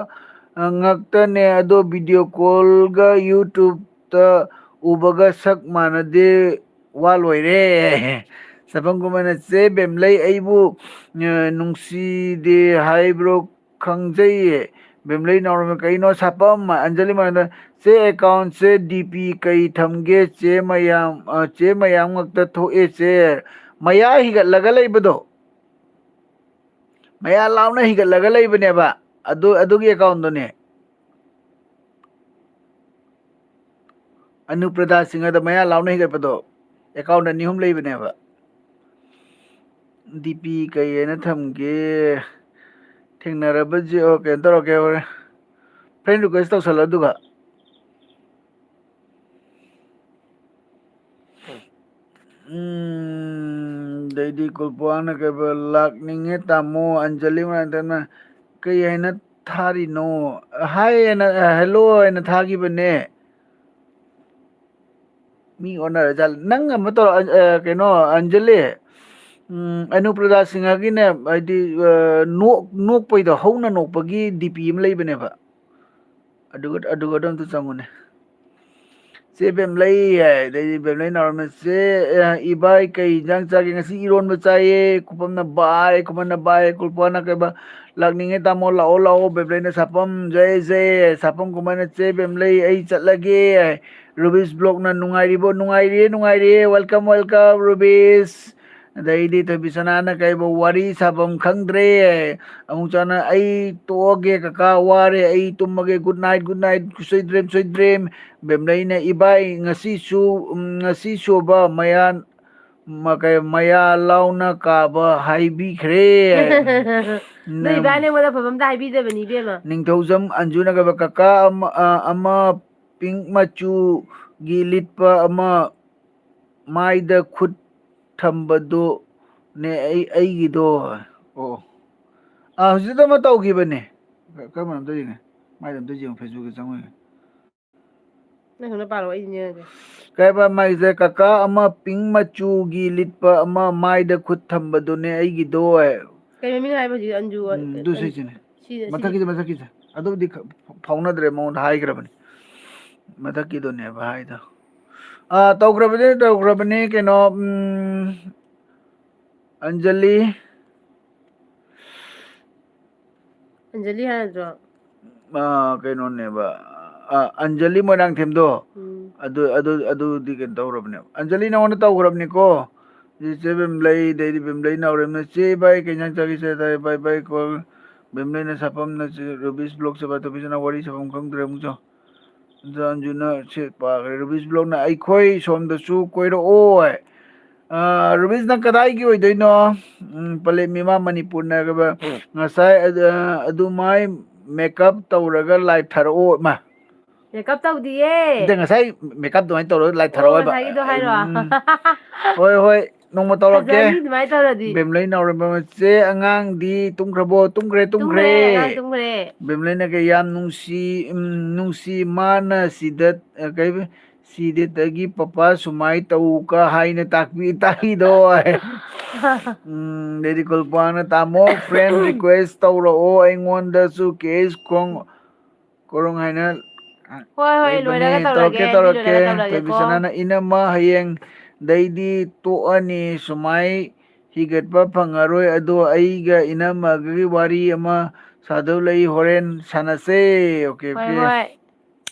ꯑ, ꯉꯥꯛꯇꯅꯦ, ꯑꯗꯣ ꯚꯤꯗꯤꯑꯣ ꯀꯣꯜꯒ YouTube ꯇ ꯎꯕꯒ ꯁꯛ ꯃꯥꯟꯅꯗꯦ, ꯋꯥ ꯂꯣꯏꯔꯦ"꯫ ꯁꯥꯄꯝ ꯀꯨꯃꯥꯔꯅ, "ꯆꯦ ꯕꯦꯝꯂꯩ ꯑꯩꯕꯨ, ꯑ, ꯅꯨꯡꯁꯤꯗꯦ ꯍꯥꯏꯕ꯭ꯔꯣ? ꯈꯪꯖꯩꯌꯦ"꯫ ꯕꯦꯝꯂꯩ ꯅꯥꯎꯔꯝꯃꯤ, "ꯀꯩꯅꯣ ꯁꯥꯄꯝ?" ꯑꯟꯖꯂꯤ ꯃꯥꯟꯅꯗ, "ꯆꯦ ꯑꯦꯀꯥꯎꯟꯁꯦ ꯗꯤ ꯄꯤ ꯀꯩ ꯊꯝꯒꯦ? ꯆꯦ ꯃꯌꯥꯝ, ꯑ, ꯆꯦ ꯃꯌꯥꯝ ꯉꯛꯇ ꯊꯣꯛꯑꯦ ꯆꯦ"꯫ ꯃꯌꯥ ꯍꯤꯒꯠꯂꯒ ꯂꯩꯕꯗꯣ꯫ ꯃꯌꯥ ꯂꯥꯎꯅ ꯍꯤꯒꯠꯂꯒ ꯂꯩꯕꯅꯦꯕ꯫ ꯑꯗꯨ, ꯑꯗꯨꯒꯤ ꯑꯦꯀꯥꯎꯟꯗꯨꯅꯦ꯫ ꯑꯅꯨꯄ꯭ꯔꯗꯥ ꯁꯤꯡꯍꯗ ꯃꯌꯥ ꯂꯥꯎꯅ ꯍꯤꯒꯠꯄꯗꯣ꯫ ꯑꯦꯀꯥꯎꯟ ꯑꯅꯤ ꯑꯍꯨꯝ ꯂꯩꯕꯅꯦꯕ꯫ ꯗꯤ ꯄꯤ ꯀꯩ ꯍꯥꯏꯅ ꯊꯝꯒꯦ? ꯊꯦꯡꯅꯔꯕꯁꯦ, ꯑꯣ, ꯀꯩꯅꯣ ꯇꯧꯔꯛꯀꯦ, ꯍꯣꯔꯦꯟ꯫ ꯐ꯭ꯔꯦꯟ ꯔꯤꯀ꯭ꯋꯦꯁ ꯇꯧꯁꯜꯂꯣ ꯑꯗꯨꯒ꯫ ꯎꯝ, ꯑꯗꯩꯗꯤ ꯀꯨꯜꯄꯋꯥꯅ ꯀꯩꯕ, "ꯂꯥꯛꯅꯤꯡꯉꯦ ꯇꯥꯃꯣ"꯫ ꯑꯟꯖꯂꯤ ꯃꯅꯥꯛꯇꯅ, "ꯀꯩ ꯍꯥꯏꯅ ꯊꯥꯔꯤꯅꯣ?" "ꯍꯥꯏ" ꯍꯥꯏꯅ, "ꯍꯦꯜꯂꯣ" ꯍꯥꯏꯅ ꯊꯥꯈꯤꯕꯅꯦ꯫ ꯃꯤ ꯑꯣꯟꯅꯔꯖꯥꯠꯂ? ꯅꯪ ꯑꯃ ꯇꯧꯔꯣ, ꯑ, ꯑ, ꯀꯩꯅꯣ, ꯑꯟꯖꯂꯤ꯫ ꯎꯝ, ꯑꯅꯨꯄ꯭ꯔꯗꯥ ꯁꯤꯡꯍꯒꯤꯅꯦ, ꯍꯥꯏꯗꯤ, ꯑ, ꯅꯣꯛ-, ꯅꯣꯛꯄꯩꯗꯣ, ꯍꯧꯅ ꯅꯣꯛꯄꯒꯤ ꯗꯤ ꯄꯤ ꯑꯃ ꯂꯩꯕꯅꯦꯕ꯫ ꯑꯗꯨꯒ, ꯑꯗꯨꯒ ꯑꯗꯨ ꯑꯝꯇ ꯆꯪꯉꯨꯅꯦ꯫ ꯆꯦ ꯕꯦꯝꯂꯩ ꯍꯥꯏ, ꯑꯗꯩꯗꯤ ꯕꯦꯝꯂꯩ ꯅꯥꯎꯔꯝꯅ, "ꯆꯦ, ꯑ, ꯏꯕꯥꯏ ꯀꯩ ꯏꯟꯖꯥꯡ ꯆꯥꯒꯦ?" "ꯉꯁꯤ ꯏꯔꯣꯟꯕ ꯆꯥꯏꯌꯦ, ꯀꯨꯄꯝꯅ ꯕꯥꯏ, ꯀꯨꯄꯝꯅ ꯕꯥꯏ, ꯀꯨꯜꯄꯥꯅ ꯀꯩꯕ, ꯂꯥꯛꯅꯤꯡꯉꯦ ꯇꯥꯃꯣ, ꯂꯥꯛꯑꯣ, ꯂꯥꯛꯑꯣ, ꯕꯦꯝꯂꯩꯅ ꯁꯥꯄꯝ, ꯖꯩ, ꯖꯩ, ꯁꯥꯄꯝ ꯀꯨꯃꯥꯏꯅ, ꯆꯦ ꯕꯦꯝꯂꯩ, ꯑꯩ ꯆꯠꯂꯒꯦ ꯍꯥꯏ, ꯔꯨꯕꯤꯁ ꯕ꯭ꯂꯣꯛꯅ, ꯅꯨꯡꯉꯥꯏꯔꯤꯕꯣ?" "ꯅꯨꯡꯉꯥꯏꯔꯤꯌꯦ, ꯅꯨꯡꯉꯥꯏꯔꯤꯌꯦ, welcome, welcome, ꯔꯨꯕꯤꯁ"꯫ ꯑꯗꯩꯗꯤ ꯊꯣꯏꯕꯤꯁꯅꯥꯅ ꯀꯩꯕ, "ꯋꯥꯔꯤ ꯁꯥꯐꯝ ꯈꯪꯗ꯭ꯔꯦ"꯫ ꯑꯃꯨꯛ ꯆꯥꯅ, "ꯑꯩ ꯇꯣꯛꯑꯒꯦ ꯀꯀꯥ, ꯋꯥꯔꯦ, ꯑꯩ ꯇꯨꯝꯃꯒꯦ, good night, good night, sweet dream, sweet dream"꯫ ꯕꯦꯝꯂꯩꯅ, "ꯏꯕꯥꯏ, ꯉꯁꯤꯁꯨ, ꯎꯝ, ꯉꯁꯤ ꯁꯨꯕ ꯃꯌꯥ, ꯃ-, ꯀꯩ, ꯃꯌꯥ ꯂꯥꯎꯅ ꯀꯥꯕ ꯍꯥꯏꯕꯤꯈ꯭ꯔꯦ"꯫ ꯅꯣꯏ ꯏꯕꯥꯏꯅ ꯑꯩꯉꯣꯟꯗ ꯑꯐꯕ ꯑꯝꯇ ꯍꯥꯏꯕꯤꯗꯕꯅꯤ, ꯏꯕꯦꯝꯃ꯫ ꯅꯤꯡꯊꯧꯖꯝ ꯑꯟꯖꯨꯅ ꯀꯩꯕ, "ꯀꯀꯥ ꯑꯃ, ꯑ, ꯑꯃ ꯄꯤꯡꯛ ꯃꯆꯨꯒꯤ ꯂꯤꯠꯄ ꯑꯃ ꯃꯥꯏꯗ ꯈꯨꯠ ꯊꯝꯕꯗꯨꯅꯦ ꯑꯩ, ꯑꯩꯒꯤꯗꯣ"꯫ ꯑꯣ꯫ ꯑꯥ, ꯍꯧꯖꯤꯛꯇ ꯑꯃ ꯇꯧꯈꯤꯕꯅꯦ꯫ ꯀ-, ꯀꯔꯝꯕꯅꯣ ꯑꯝꯇ ꯌꯦꯡꯒꯦ꯫ ꯃꯥꯏꯗ ꯑꯝꯇ ꯌꯦꯡꯉꯨ, Facebook ꯇ ꯆꯪꯉꯨ ꯌꯦꯡꯉꯨ꯫ ꯅꯪ ꯈꯪꯅ ꯄꯥꯔꯛꯑꯣ, ꯑꯩ ꯅꯤꯡꯁꯤꯡꯉꯒꯦ꯫ ꯀꯩ ꯍꯥꯏꯕ ꯃꯥꯏꯁꯦ? "ꯀꯀꯥ ꯑꯃ ꯄꯤꯡꯛ ꯃꯆꯨꯒꯤ ꯂꯤꯠꯄ ꯑꯃ ꯃꯥꯏꯗ ꯈꯨꯠ ꯊꯝꯕꯗꯨꯅꯦ ꯑꯩꯒꯤꯗꯣ" ꯍꯥꯏ꯫ ꯀꯩ ꯃꯃꯤꯡ ꯍꯥꯏꯕ ꯍꯧꯖꯤꯛ? ꯑꯟꯖꯨ, ꯎꯝ, ꯑꯗꯨ ꯑꯟ-, ꯁꯤꯁꯤꯅꯦ꯫ ꯁꯤꯗ, ꯁꯤꯗ꯫ ꯃꯊꯛꯀꯤꯁꯦ, ꯃꯊꯛꯀꯤꯁꯦ꯫ ꯑꯗꯨꯕꯨꯗꯤ ꯈ-, ꯐꯥꯎꯅꯗ꯭ꯔꯦ, ꯃꯉꯣꯟꯗ ꯍꯥꯏꯈ꯭ꯔꯕꯅꯤ꯫ ꯃꯊꯛꯀꯤꯗꯨꯅꯦꯕ ꯍꯥꯏꯗꯣ꯫ ꯑꯥ, ꯇꯧꯈ꯭ꯔꯕꯅꯦ, ꯇꯧꯈ꯭ꯔꯕꯅꯦ, ꯀꯩꯅꯣ, ꯎꯝ, ꯑꯟꯖꯂꯤ꯫ ꯑꯟꯖꯂꯤ ꯍꯥꯏ ꯅꯠꯇ꯭ꯔꯣ? ꯑꯥ, ꯀꯩꯅꯣꯅꯦꯕ, ꯑꯥ, ꯑꯟꯖꯂꯤ ꯃꯣꯏꯔꯥꯡꯊꯦꯝꯗꯣ꯫ ꯎꯝ꯫ ꯑꯗꯨ, ꯑꯗꯨ, ꯑꯗꯨꯗꯤ ꯀꯩꯅꯣ ꯇꯧꯈ꯭ꯔꯕꯅꯦꯕ꯫ ꯑꯟꯖꯂꯤ, ꯅꯉꯣꯟꯗ ꯇꯧꯈ꯭ꯔꯕꯅꯤꯀꯣ꯫ ꯆꯦ ꯕꯦꯝꯂꯩ, ꯑꯗꯩꯗꯤ ꯕꯦꯝꯂꯩ ꯅꯥꯎꯔꯦꯝꯅ, "ꯆꯦ ꯚꯥꯏ, ꯀꯩ ꯏꯟꯖꯥꯡ ꯆꯥꯒꯦ?" "ꯆꯦ ꯚꯥꯏ, ꯚꯥꯏ, ꯚꯥꯏ, ꯀꯣ-", ꯕꯦꯝꯂꯩꯅ ꯁꯥꯐꯝꯅ, ꯆꯦ ꯔꯨꯕꯤꯁ ꯕ꯭ꯂꯣꯛ, ꯆꯦ ꯚꯥꯏ ꯇꯣꯝꯕꯤꯁꯅ ꯋꯥꯔꯤ ꯁꯥꯐꯝ ꯈꯪꯗ꯭ꯔꯦ ꯑꯃꯨꯛ ꯆꯪ꯫ ꯑꯟꯖꯨꯅ ꯁꯤ ꯄꯥꯈ꯭ꯔꯦ꯫ ꯔꯨꯕꯤꯁ ꯕ꯭ꯂꯣꯛꯅ, "ꯑꯩꯈꯣꯏ ꯁꯣꯝꯗꯁꯨ ꯀꯣꯏꯔꯛꯑꯣ" ꯍꯥꯏ꯫ ꯑ, ꯔꯨꯕꯤꯁ, ꯅꯪ ꯀꯗꯥꯏꯒꯤ ꯑꯣꯏꯗꯣꯏꯅꯣ? ꯎꯝ, ꯄꯂꯦꯝ ꯏꯃꯥ ꯃꯅꯤꯄꯨꯔꯅ ꯀꯩꯕ, ꯉꯁꯥꯏ ꯑꯗ-, ꯑꯗꯨꯃꯥꯏ ꯃꯦꯀꯞ ꯇꯧꯔꯒ ꯂꯥꯏꯚ ꯊꯥꯔꯛꯑꯣ꯫ ꯏꯃꯥ꯫ ꯃꯦꯀꯞ ꯇꯧꯗꯤꯌꯦ꯫ ꯅꯠꯇꯦ, ꯉꯁꯥꯏ ꯃꯦꯀꯞ ꯑꯗꯨꯃꯥꯏꯅ ꯇꯧꯔꯒ ꯂꯥꯏꯚ ꯑꯣ, ꯊꯥꯔꯛꯑꯣ ꯍꯥꯏꯕ꯫ ꯉꯁꯥꯏꯒꯤꯗꯣ ꯍꯥꯏꯔꯣ? ꯎꯝ꯫ ꯍꯣꯏ, ꯍꯣꯏ, ꯅꯣꯡꯃ ꯇꯧꯔꯛꯀꯦ꯫ ꯐꯖꯅꯤ ꯑꯗꯨꯃꯥꯏꯅ ꯇꯧꯔꯗꯤ꯫ ꯕꯦꯝꯂꯩ ꯅꯥꯎꯔꯦꯝꯕꯝ, ꯆꯦ ꯑꯉꯥꯡꯗꯤ ꯇꯨꯝꯈ꯭ꯔꯕꯣ? ꯇꯨꯝꯈ꯭ꯔꯦ, ꯇꯨꯝꯈ꯭ꯔꯦ, ꯇꯨꯝꯈ꯭ꯔꯦ꯫ ꯑꯉꯥꯡ ꯇꯨꯝꯈ꯭ꯔꯦ꯫ ꯕꯦꯝꯂꯩꯅ ꯀꯩ ꯌꯥꯝ ꯅꯨꯡꯁꯤ, ꯎꯝ, ꯅꯨꯡꯁꯤ ꯃꯥꯅ ꯁꯤꯗ, ꯑ, ꯀꯩ, ꯁꯤꯗꯦꯠꯇꯒꯤ ꯄꯄꯥ ꯁꯨꯃꯥꯏ ꯇꯧꯀ ꯍꯥꯏꯅ ꯇꯥꯛꯄꯤ ꯇꯥꯛꯏꯗꯣ꯫ ꯎꯝ, ꯑꯗꯩꯗꯤ ꯀꯨꯜꯄꯥꯅ, "ꯇꯥꯃꯣ, friend request ꯇꯧꯔꯛꯑꯣ ꯑꯩꯉꯣꯟꯗꯁꯨ, ꯀꯦꯁ ꯈꯣꯡ ꯀꯣꯔꯣꯡ ꯍꯥꯏꯅ ꯍꯣꯏ, ꯍꯣꯏ, ꯂꯩꯕꯅꯦ꯫ ꯂꯣꯏꯔꯒ ꯇꯧꯔꯛꯀꯦ, ꯇꯧꯔꯛꯀꯦ, ꯇꯧꯔꯛꯀꯦ, ꯂꯣꯏꯔꯒ ꯇꯧꯔꯛꯀꯦ꯫ ꯇꯧꯔꯛꯀꯦꯀꯣ꯫ ꯊꯣꯏꯕꯤꯁꯅꯥꯅ, ꯏꯅꯝꯃ, ꯍꯌꯦꯡꯗꯩꯗꯤ ꯇꯣꯛꯑꯅꯤ, ꯁꯨꯃꯥꯏ ꯍꯤꯒꯠꯄ ꯐꯪꯉꯔꯣꯏ꯫ ꯑꯗꯣ ꯑꯩꯒ ꯏꯅꯝꯃꯒꯤ ꯋꯥꯔꯤ ꯑꯃ ꯁꯥꯗꯧ ꯂꯩ, ꯍꯣꯔꯦꯟ ꯁꯥꯟꯅꯁꯦ꯫ ꯑꯣꯀꯦ, ꯍꯣꯏ, ꯑꯣꯀꯦ꯫ ꯍꯣꯏ꯫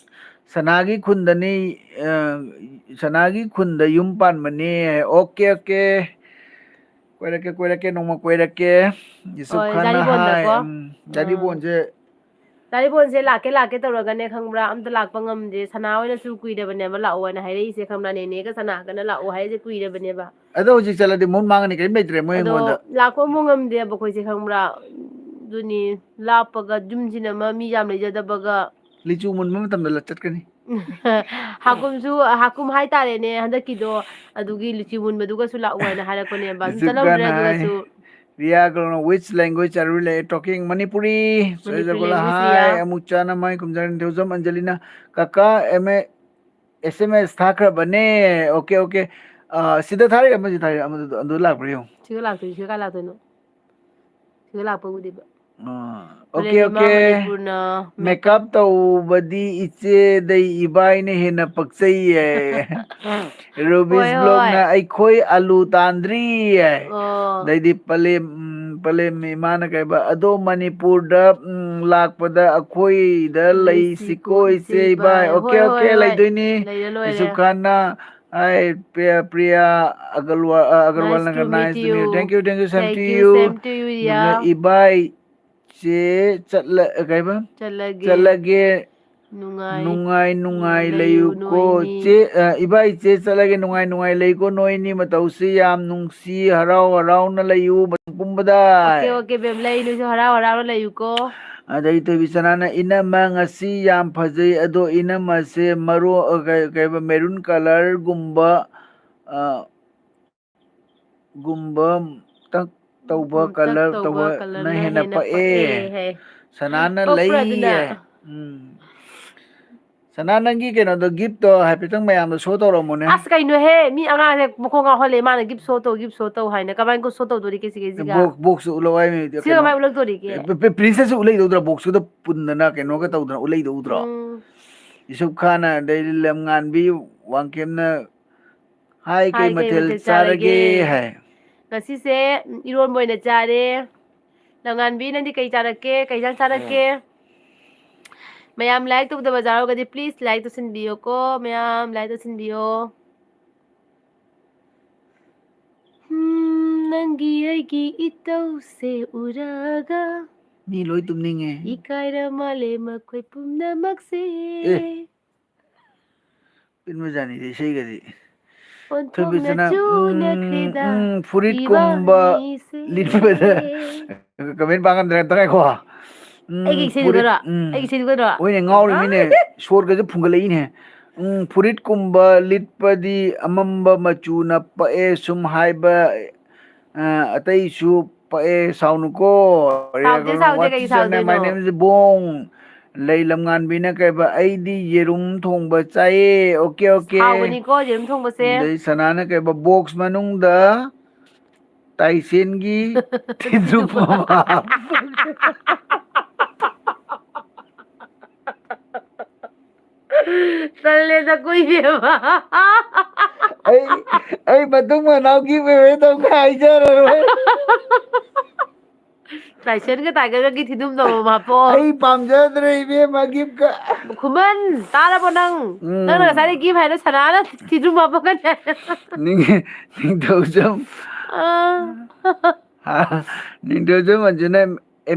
ꯁꯅꯥꯒꯤ ꯈꯨꯟꯗꯅꯤ, ꯑ, ꯁꯅꯥꯒꯤ ꯈꯨꯟꯗ ꯌꯨꯝ ꯄꯥꯟꯕꯅꯦ꯫ Okay, okay. ꯀꯣꯏꯔꯛꯀꯦ, ꯀꯣꯏꯔꯛꯀꯦ, ꯅꯣꯡꯃ ꯀꯣꯏꯔꯛꯀꯦ꯫ ꯌꯨꯁꯨꯞ ꯍꯣꯏ, ꯈꯥꯟꯅ ꯖꯥꯔꯤꯕꯣꯟꯗꯀꯣ꯫ ꯍꯥꯏ, ꯎꯝ, ꯑꯥ꯫ ꯖꯥꯔꯤꯕꯣꯟꯁꯦ꯫ ꯖꯥꯔꯤꯕꯣꯟꯁꯦ ꯂꯥꯛꯀꯦ, ꯂꯥꯛꯀꯦ ꯇꯧꯔꯒꯅꯦ, ꯈꯪꯕ꯭ꯔꯥ? ꯑꯝꯇ ꯂꯥꯛꯄ ꯉꯝꯗꯦ꯫ ꯁꯅꯥ ꯍꯣꯏꯅꯁꯨ ꯀꯨꯏꯔꯕꯅꯦꯕ ꯂꯥꯛꯑꯣ ꯍꯥꯏꯅ ꯍꯥꯏꯔꯛꯏꯁꯦ, ꯈꯪꯕ꯭ꯔꯥ? ꯅꯦꯅꯦꯒ ꯁꯅꯥꯒꯅ ꯂꯥꯛꯑꯣ ꯍꯥꯏꯔꯤꯁꯦ ꯀꯨꯏꯔꯕꯅꯦꯕ꯫ ꯑꯗꯣ ꯍꯧꯖꯤꯛ ꯆꯠꯂꯗꯤ ꯃꯍꯨꯠ ꯃꯥꯡꯉꯅꯤ, ꯀꯔꯤꯝ ꯂꯩꯇ꯭ꯔꯦ ꯃꯣꯏ ꯑꯗꯣ ꯑꯩꯉꯣꯟꯗ꯫ ꯂꯥꯛꯄ ꯑꯃꯨꯛ ꯉꯝꯗꯦꯕ ꯑꯩꯈꯣꯏꯁꯦ, ꯈꯪꯕ꯭ꯔꯥ? ꯑꯗꯨꯅꯤ, ꯂꯥꯞꯄꯒ ꯌꯨꯝꯁꯤꯅ ꯑꯃ ꯃꯤ ꯌꯥꯝ ꯂꯩꯖꯗꯕꯒ꯫ ꯂꯤꯆꯨ ꯃꯨꯟꯕ ꯃꯇꯝꯗ ꯂ-, ꯆꯠꯀꯅꯤ꯫ ꯍꯥꯀꯨꯝꯁꯨ, ꯍꯥꯀꯨꯝ ꯍꯥꯏꯇꯥꯔꯦꯅꯦ, ꯍꯟꯗꯛꯀꯤꯗꯣ, ꯑꯗꯨꯒꯤ ꯂꯤꯆꯤ ꯃꯨꯟꯕꯗꯨꯒꯁꯨ ꯂꯥꯛꯑꯣ ꯍꯥꯏꯅ ꯍꯥꯏꯔꯛꯄꯅꯦꯕ꯫ ꯑꯗꯨꯝ ꯌꯨꯁꯨꯞ ꯆꯠꯍꯧꯗ꯭ꯔꯦ ꯈꯥꯟꯅ ꯍꯥꯏ, ꯑꯗꯨꯒꯁꯨ꯫ ꯔꯤꯌꯥ ꯀꯂꯣꯅ, "Which language are you le-, talking? Manipuri?" Manipuri ꯁꯣꯏꯖꯒꯣꯂꯥ language ꯍꯥꯏ, ꯌꯥ꯫ ꯑꯃꯨꯛ ꯆꯥꯅ ꯃꯥꯏ ꯈꯨꯝꯖꯔꯅꯤ꯫ ꯊꯧꯖꯝ ꯑꯟꯖꯂꯤꯅ, "ꯀꯀꯥ, M A, S M S ꯊꯥꯈ꯭ꯔꯕꯅꯦ꯫" Okay, okay. ꯑ, ꯁꯤꯗ ꯊꯥꯔꯛꯑꯦ, ꯑꯃꯁꯤ ꯊꯥꯔꯛꯑꯦ, ꯑꯃꯗꯨ, ꯑꯗꯨ ꯂꯥꯛꯄ꯭ꯔꯥ ꯌꯦꯡꯉꯨ꯫ ꯁꯤꯒ ꯂꯥꯛꯇꯣꯏꯅꯤ, ꯁꯤꯒ ꯀꯥꯏ ꯂꯥꯛꯇꯣꯏꯅꯣ? ꯁꯤꯒ ꯂꯥꯛꯄ ꯎꯗꯦꯕ꯫ ꯑꯥ, ꯑꯣꯀꯦ, ꯃꯥꯂꯦꯝꯅꯤꯃꯥ ꯑꯣꯀꯦ꯫ ꯃꯅꯤꯄꯨꯔꯅ makeup makeup ꯇꯧꯕꯗꯤ ꯏꯆꯦꯗꯩ ꯏꯕꯥꯏꯅ ꯍꯦꯟꯅ ꯄꯛꯆꯩꯌꯦ꯫ ꯔꯨꯕꯤꯁ ꯍꯣꯏ, ꯕ꯭ꯂꯣꯛꯅ ꯍꯣꯏ꯫ "ꯑꯩꯈꯣꯏ ꯑꯂꯨ ꯇꯥꯟꯗ꯭ꯔꯤꯌꯦ꯫" ꯑꯣ꯫ ꯑꯗꯩꯗꯤ ꯄꯂꯦꯝ, ꯎꯝ, ꯄꯂꯦꯝ ꯏꯃꯥꯅ ꯀꯩꯕ, "ꯑꯗꯣ ꯃꯅꯤꯄꯨꯔꯗ, ꯎꯝ, ꯂꯥꯛꯄꯗ ꯑꯩꯈꯣꯏꯗ ꯂꯩꯁꯤꯀꯣ ꯂꯩꯁꯤꯀꯣ ꯏꯆꯦ ꯏꯆꯦ ꯏꯕꯥꯏ꯫" ꯏꯕꯥꯏ꯫ ꯑꯣꯀꯦ, ꯍꯣꯏ, ꯑꯣꯀꯦ, ꯍꯣꯏ, ꯍꯣꯏ꯫ ꯂꯩꯗꯣꯏꯅꯤ꯫ ꯂꯩꯔ ꯂꯣꯏꯔꯦ꯫ ꯌꯨꯁꯨꯞ ꯈꯥꯟꯅ, "Hi, Priya, Priya Agarwal, Nice to meet you꯫ Nice to meet you." Nice to meet you. Thank you, thank you, same to you꯫ Thank you, same to you, Rhea. ꯑꯗꯨꯅ ꯏꯕꯥꯏ ꯆꯦ ꯆꯠꯂ-, ꯀꯩꯕ? ꯆꯠꯂꯒꯦ꯫ ꯆꯠꯂꯒꯦ꯫ ꯅꯨꯡꯉꯥꯏ, ꯅꯨꯡꯉꯥꯏ, ꯅꯨꯡꯉꯥꯏ ꯅꯨꯡꯉꯥꯏ ꯂꯩꯌꯨ ꯂꯩꯌꯨꯀꯣ꯫ ꯅꯣꯏꯅꯤ꯫ ꯆꯦ, ꯑ, ꯏꯕꯥꯏ ꯆꯦ ꯆꯠꯂꯒꯦ, ꯅꯨꯡꯉꯥꯏ, ꯅꯨꯡꯉꯥꯏ ꯂꯩꯀꯣ ꯅꯣꯏꯅꯤ꯫ ꯃꯇꯧꯁꯤ ꯌꯥꯝ ꯅꯨꯡꯁꯤ, ꯍꯔꯥꯎ, ꯍꯔꯥꯎꯅ ꯂꯩꯌꯨ ꯃꯇꯝ ꯄꯨꯝꯕꯗ꯫ ꯑꯣꯀꯦ, ꯑꯣꯀꯦ, ꯕꯦꯝ, ꯂꯩ, ꯅꯣꯏꯁꯨ ꯍꯔꯥꯎ, ꯍꯔꯥꯎꯅ ꯂꯩꯌꯨꯀꯣ꯫ ꯑꯗꯩ ꯊꯣꯏꯕꯤ ꯁꯅꯥꯅ, "ꯏꯅꯝꯃ ꯉꯁꯤ ꯌꯥꯝ ꯐꯖꯩ, ꯑꯗꯣ ꯏꯅꯝꯃꯁꯦ ꯃꯔꯣ-, ꯑ, ꯀꯩ-, ꯀꯩꯕ, maroon colour ꯒꯨꯝꯕ, ꯑ, ꯒꯨꯝꯕ ꯇꯛ ꯇꯧꯕ ꯎꯝ, ꯇꯛ colour ꯇꯧꯕ ꯇꯧꯕꯅ colourꯅ ꯍꯦꯟꯅ ꯍꯦꯟꯅ ꯄꯛꯑꯦ꯫" ꯄꯛꯑꯦ ꯍꯥꯏ꯫ ꯁꯅꯥꯅ ꯄꯛꯄ꯭ꯔꯥ ꯑꯗꯨꯅ? ꯂꯩꯌꯦ꯫ ꯎꯝ꯫ ꯁꯅꯥ, ꯅꯪꯒꯤ ꯀꯩꯅꯣꯗꯣ, gift ꯇꯣ ꯍꯥꯏꯐꯦꯠꯇꯪ ꯃꯌꯥꯝꯗ show ꯇꯧꯔꯝꯃꯣꯅꯦ꯫ ꯑꯁ, ꯀꯩꯅꯣꯍꯦ, ꯃꯤ ꯑꯉꯥꯡꯁꯦ ꯃꯈꯣꯡ ꯉꯥꯎꯍꯜꯂꯦ, ꯃꯥꯅ gift show ꯇꯧ, gift show ꯇꯧ ꯍꯥꯏꯅ꯫ ꯀꯃꯥꯏꯅ show ꯇꯧꯗꯣꯔꯤꯒꯦ ꯁꯤꯒꯤꯁꯤꯒ? Box, box ꯁꯨ ꯎꯠꯂꯛꯑꯣ ꯍꯥꯏꯃꯤ꯫ ꯁꯤꯒ ꯀꯃꯥꯏꯅ ꯎꯠꯂꯛꯇꯣꯔꯤꯒꯦ? Princess ꯁꯨ ꯎꯠꯂꯛꯏꯗꯧꯗ꯭ꯔꯣ? Box ꯀꯗꯣ ꯄꯨꯟꯗꯅ ꯀꯩꯅꯣꯒ ꯇꯧꯗꯅ ꯎꯠꯂꯛꯏꯗꯧꯗ꯭ꯔꯣ? ꯎꯝ꯫ ꯌꯨꯁꯨꯞ ꯈꯥꯟꯅ, ꯑꯗꯩꯗꯤ ꯂꯝꯉꯥꯟꯕꯤ ꯋꯥꯡꯈꯦꯝꯅ, "ꯍꯥꯏ, ꯀꯩ ꯍꯥꯏ, ꯀꯩ ꯃꯊꯦꯜ ꯃꯊꯦꯜ ꯆꯥꯔꯒꯦ?" ꯆꯥꯔꯒꯦ? ꯍꯥꯏ꯫ ꯉꯁꯤꯁꯦ ꯏꯔꯣꯟꯕ ꯑꯣꯏꯅ ꯆꯥꯔꯦ꯫ ꯂꯝꯉꯥꯟꯕꯤ, ꯅꯪꯗꯤ ꯀꯩ ꯆꯥꯔꯛꯀꯦ? ꯀꯩ ꯏꯟꯖꯥꯡ ꯆꯥꯔꯛꯀꯦ? ꯃꯌꯥꯝ like ꯇꯧꯗꯕ ꯌꯥꯎꯔꯒꯗꯤ please like ꯇꯧꯁꯤꯟꯕꯤꯌꯣꯀꯣ, ꯃꯌꯥꯝ like ꯇꯧꯁꯤꯟꯕꯤꯌꯣ꯫ ꯎꯝ, ꯅꯪꯒꯤ ꯑꯩꯒꯤ ꯏꯇꯧꯁꯦ ꯎꯔꯒ ꯃꯤ ꯂꯣꯏ ꯇꯨꯝꯅꯤꯡꯉꯦ꯫ ꯏꯀꯥꯏꯔ ꯃꯥꯜꯂꯦ ꯃꯈꯣꯏ ꯄꯨꯝꯅꯃꯛꯁꯦ꯫ ꯑꯦ꯫ ꯄꯤꯟꯕꯖꯥꯅꯤꯗ ꯏꯁꯩꯒꯗꯤ꯫ ꯑꯣꯟꯊꯣꯛꯅ ꯊꯣꯏꯕꯤꯁꯅ, ꯎꯝ, ꯆꯨꯅꯈ꯭ꯔꯤꯗ ꯎꯝ, ꯐꯨꯔꯤꯠ ꯄꯤꯕ ꯀꯨꯝꯕ ꯃꯤꯁꯦ꯫ ꯂꯤꯠꯄꯗ꯫ Comment ꯄꯥꯡꯉꯝꯗ꯭ꯔꯦ, ꯑꯝꯇ ꯉꯥꯏꯈꯣ꯫ ꯎꯝ, ꯑꯩꯒꯤ ꯏꯁꯩ ꯐꯨꯔꯤꯠ, ꯎꯗꯣꯏꯔꯣ? ꯎꯝ꯫ ꯑꯩꯒꯤ ꯏꯁꯩ ꯎꯗꯣꯏꯔꯣ? ꯍꯣꯏꯅꯦ, ꯉꯥꯎꯔꯤꯃꯤꯅꯦ꯫ ꯁꯣꯔꯒꯁꯦ ꯐꯨꯡꯒꯠꯂꯛꯏꯅꯦ꯫ ꯎꯝ, ꯐꯨꯔꯤꯠꯀꯨꯝꯕ ꯂꯤꯠꯄꯗꯤ ꯑꯃꯝꯕ ꯃꯆꯨꯅ ꯄꯛꯑꯦ ꯁꯨꯝ ꯍꯥꯏꯕ, ꯑ, ꯑꯇꯩꯁꯨ ꯄꯛꯑꯦ, ꯁꯥꯎꯅꯨꯀꯣ꯫ ꯁꯥꯎꯗꯦ, ꯁꯥꯎꯗꯦ, What ꯀꯩꯒꯤ is your name? My ꯁꯥꯎꯗꯣꯏꯅꯣ? name is ꯕꯣꯡ꯫ ꯂꯩ ꯂꯝꯉꯥꯟꯕꯤꯅ ꯀꯩꯕ, "ꯑꯩꯗꯤ ꯌꯦꯔꯨꯝ ꯊꯣꯡꯕ ꯆꯥꯏꯌꯦ, okay, okay." ꯍꯥꯎꯕꯅꯤꯀꯣ ꯌꯦꯔꯨꯝ ꯊꯣꯡꯕꯁꯦ꯫ ꯑꯗꯩ ꯁꯅꯥꯅ ꯀꯩꯕ, "Box ꯃꯅꯨꯡꯗ ꯇꯥꯏꯁꯦꯟꯒꯤ ꯊꯤꯟꯗ꯭ꯔꯨꯞ ꯑꯃ ꯍꯥꯞꯄꯒ." ꯇꯜꯂꯦꯗ ꯀꯣ ꯏꯕꯦꯝꯃ꯫ ꯑꯩ, ꯑꯩ ꯃꯇꯨꯡ ꯃꯅꯥꯎ gift ꯑꯣꯏꯔꯣꯏꯗꯧꯅ ꯍꯥꯏꯖꯔꯔꯣꯏ꯫ ꯇꯥꯏꯁꯟꯒ ꯇꯥꯏꯒꯔꯒꯒꯤ ꯊꯤꯗꯨꯝ ꯇꯧꯕ ꯃꯥꯄꯣ꯫ ꯑꯩ ꯄꯥꯝꯖꯗ꯭ꯔꯦ ꯏꯕꯦꯝꯃ gift ꯀ꯫ ꯈꯨꯃꯟ, ꯇꯥꯔꯕꯣ ꯅꯪ? ꯎꯝ꯫ ꯅꯪꯅ ꯉꯁꯥꯏꯗꯩ gift ꯍꯥꯏꯔ ꯁꯅꯥꯅ ꯊꯤꯗꯨꯝ ꯃꯥꯄꯣ ꯀꯟꯅ꯫ ꯅꯤꯡ-, ꯅꯤꯡꯊꯧꯖꯝ꯫ ꯑꯥ꯫ ꯍꯥ, ꯅꯤꯡꯊꯧꯖꯝ ꯃꯟꯖꯨꯅ,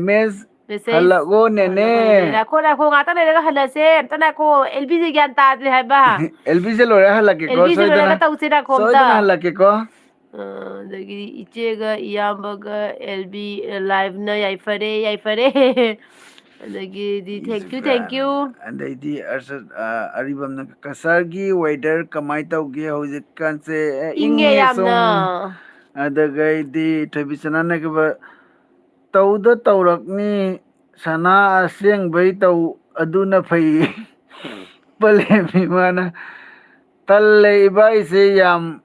"M S Message ꯍꯜꯂꯛꯑꯣ ꯅꯦꯅꯦ꯫ ꯍꯜꯂꯛꯑꯣ ꯅꯦꯅꯦ꯫ ꯉꯥꯏꯈꯣ, ꯉꯥꯏꯈꯣ, ꯉꯥꯛꯇꯪ ꯂꯩꯔꯒ ꯍꯜꯂꯁꯦ꯫ ꯑꯝꯇ ꯉꯥꯏꯈꯣ, L B ꯁꯦ ꯒ꯭ꯌꯥꯟ ꯇꯥꯗ꯭ꯔꯦ ꯍꯥꯏꯕ꯫ L B ꯁꯦ ꯂꯣꯏꯔ ꯍꯜꯂꯛꯀꯦꯀꯣ, L B ꯁꯦ ꯁꯣꯏꯗꯅ꯫ ꯂꯣꯏꯔꯒ ꯇꯧꯁꯦ, ꯉꯥꯏꯈꯣ ꯑꯝꯇ꯫ ꯁꯣꯏꯗꯅ ꯍꯜꯂꯛꯀꯦꯀꯣ꯫ ꯑ, ꯑꯗꯒꯤꯗꯤ ꯏꯆꯦꯒ ꯏꯌꯥꯝꯕꯒ L B live ꯅ ꯌꯥꯏꯐꯔꯦ, ꯌꯥꯏꯐꯔꯦ꯫ ꯑꯗꯒꯤꯗꯤ thank you, thank you꯫ ꯑꯗꯩꯗꯤ ꯑꯔꯁ-, ꯑ, ꯑꯔꯤꯕꯝꯅ, "ꯀꯁꯥꯔꯒꯤ weather ꯀꯃꯥꯏ ꯇꯧꯒꯦ ꯍꯧꯖꯤꯛꯀꯥꯟꯁꯦ?" ꯑꯦ, ꯏꯪꯉꯦ ꯏꯪꯉꯦ ꯌꯥꯝꯅ꯫ ꯁꯣꯝ꯫ ꯑꯗꯒꯩꯗꯤ ꯊꯣꯏꯕꯤꯁꯅꯥꯅ ꯀꯩꯕ, "ꯇꯧꯗ ꯇꯧꯔꯛꯅꯤ, ꯁꯅꯥ ꯑꯁꯦꯡꯕꯩ ꯇꯧ, ꯑꯗꯨꯅ ꯐꯩ꯫" ꯂꯦꯝꯃꯤ ꯃꯥꯅ꯫ ꯇꯜꯂꯦ ꯏꯕꯥꯏꯁꯦ ꯌꯥꯝ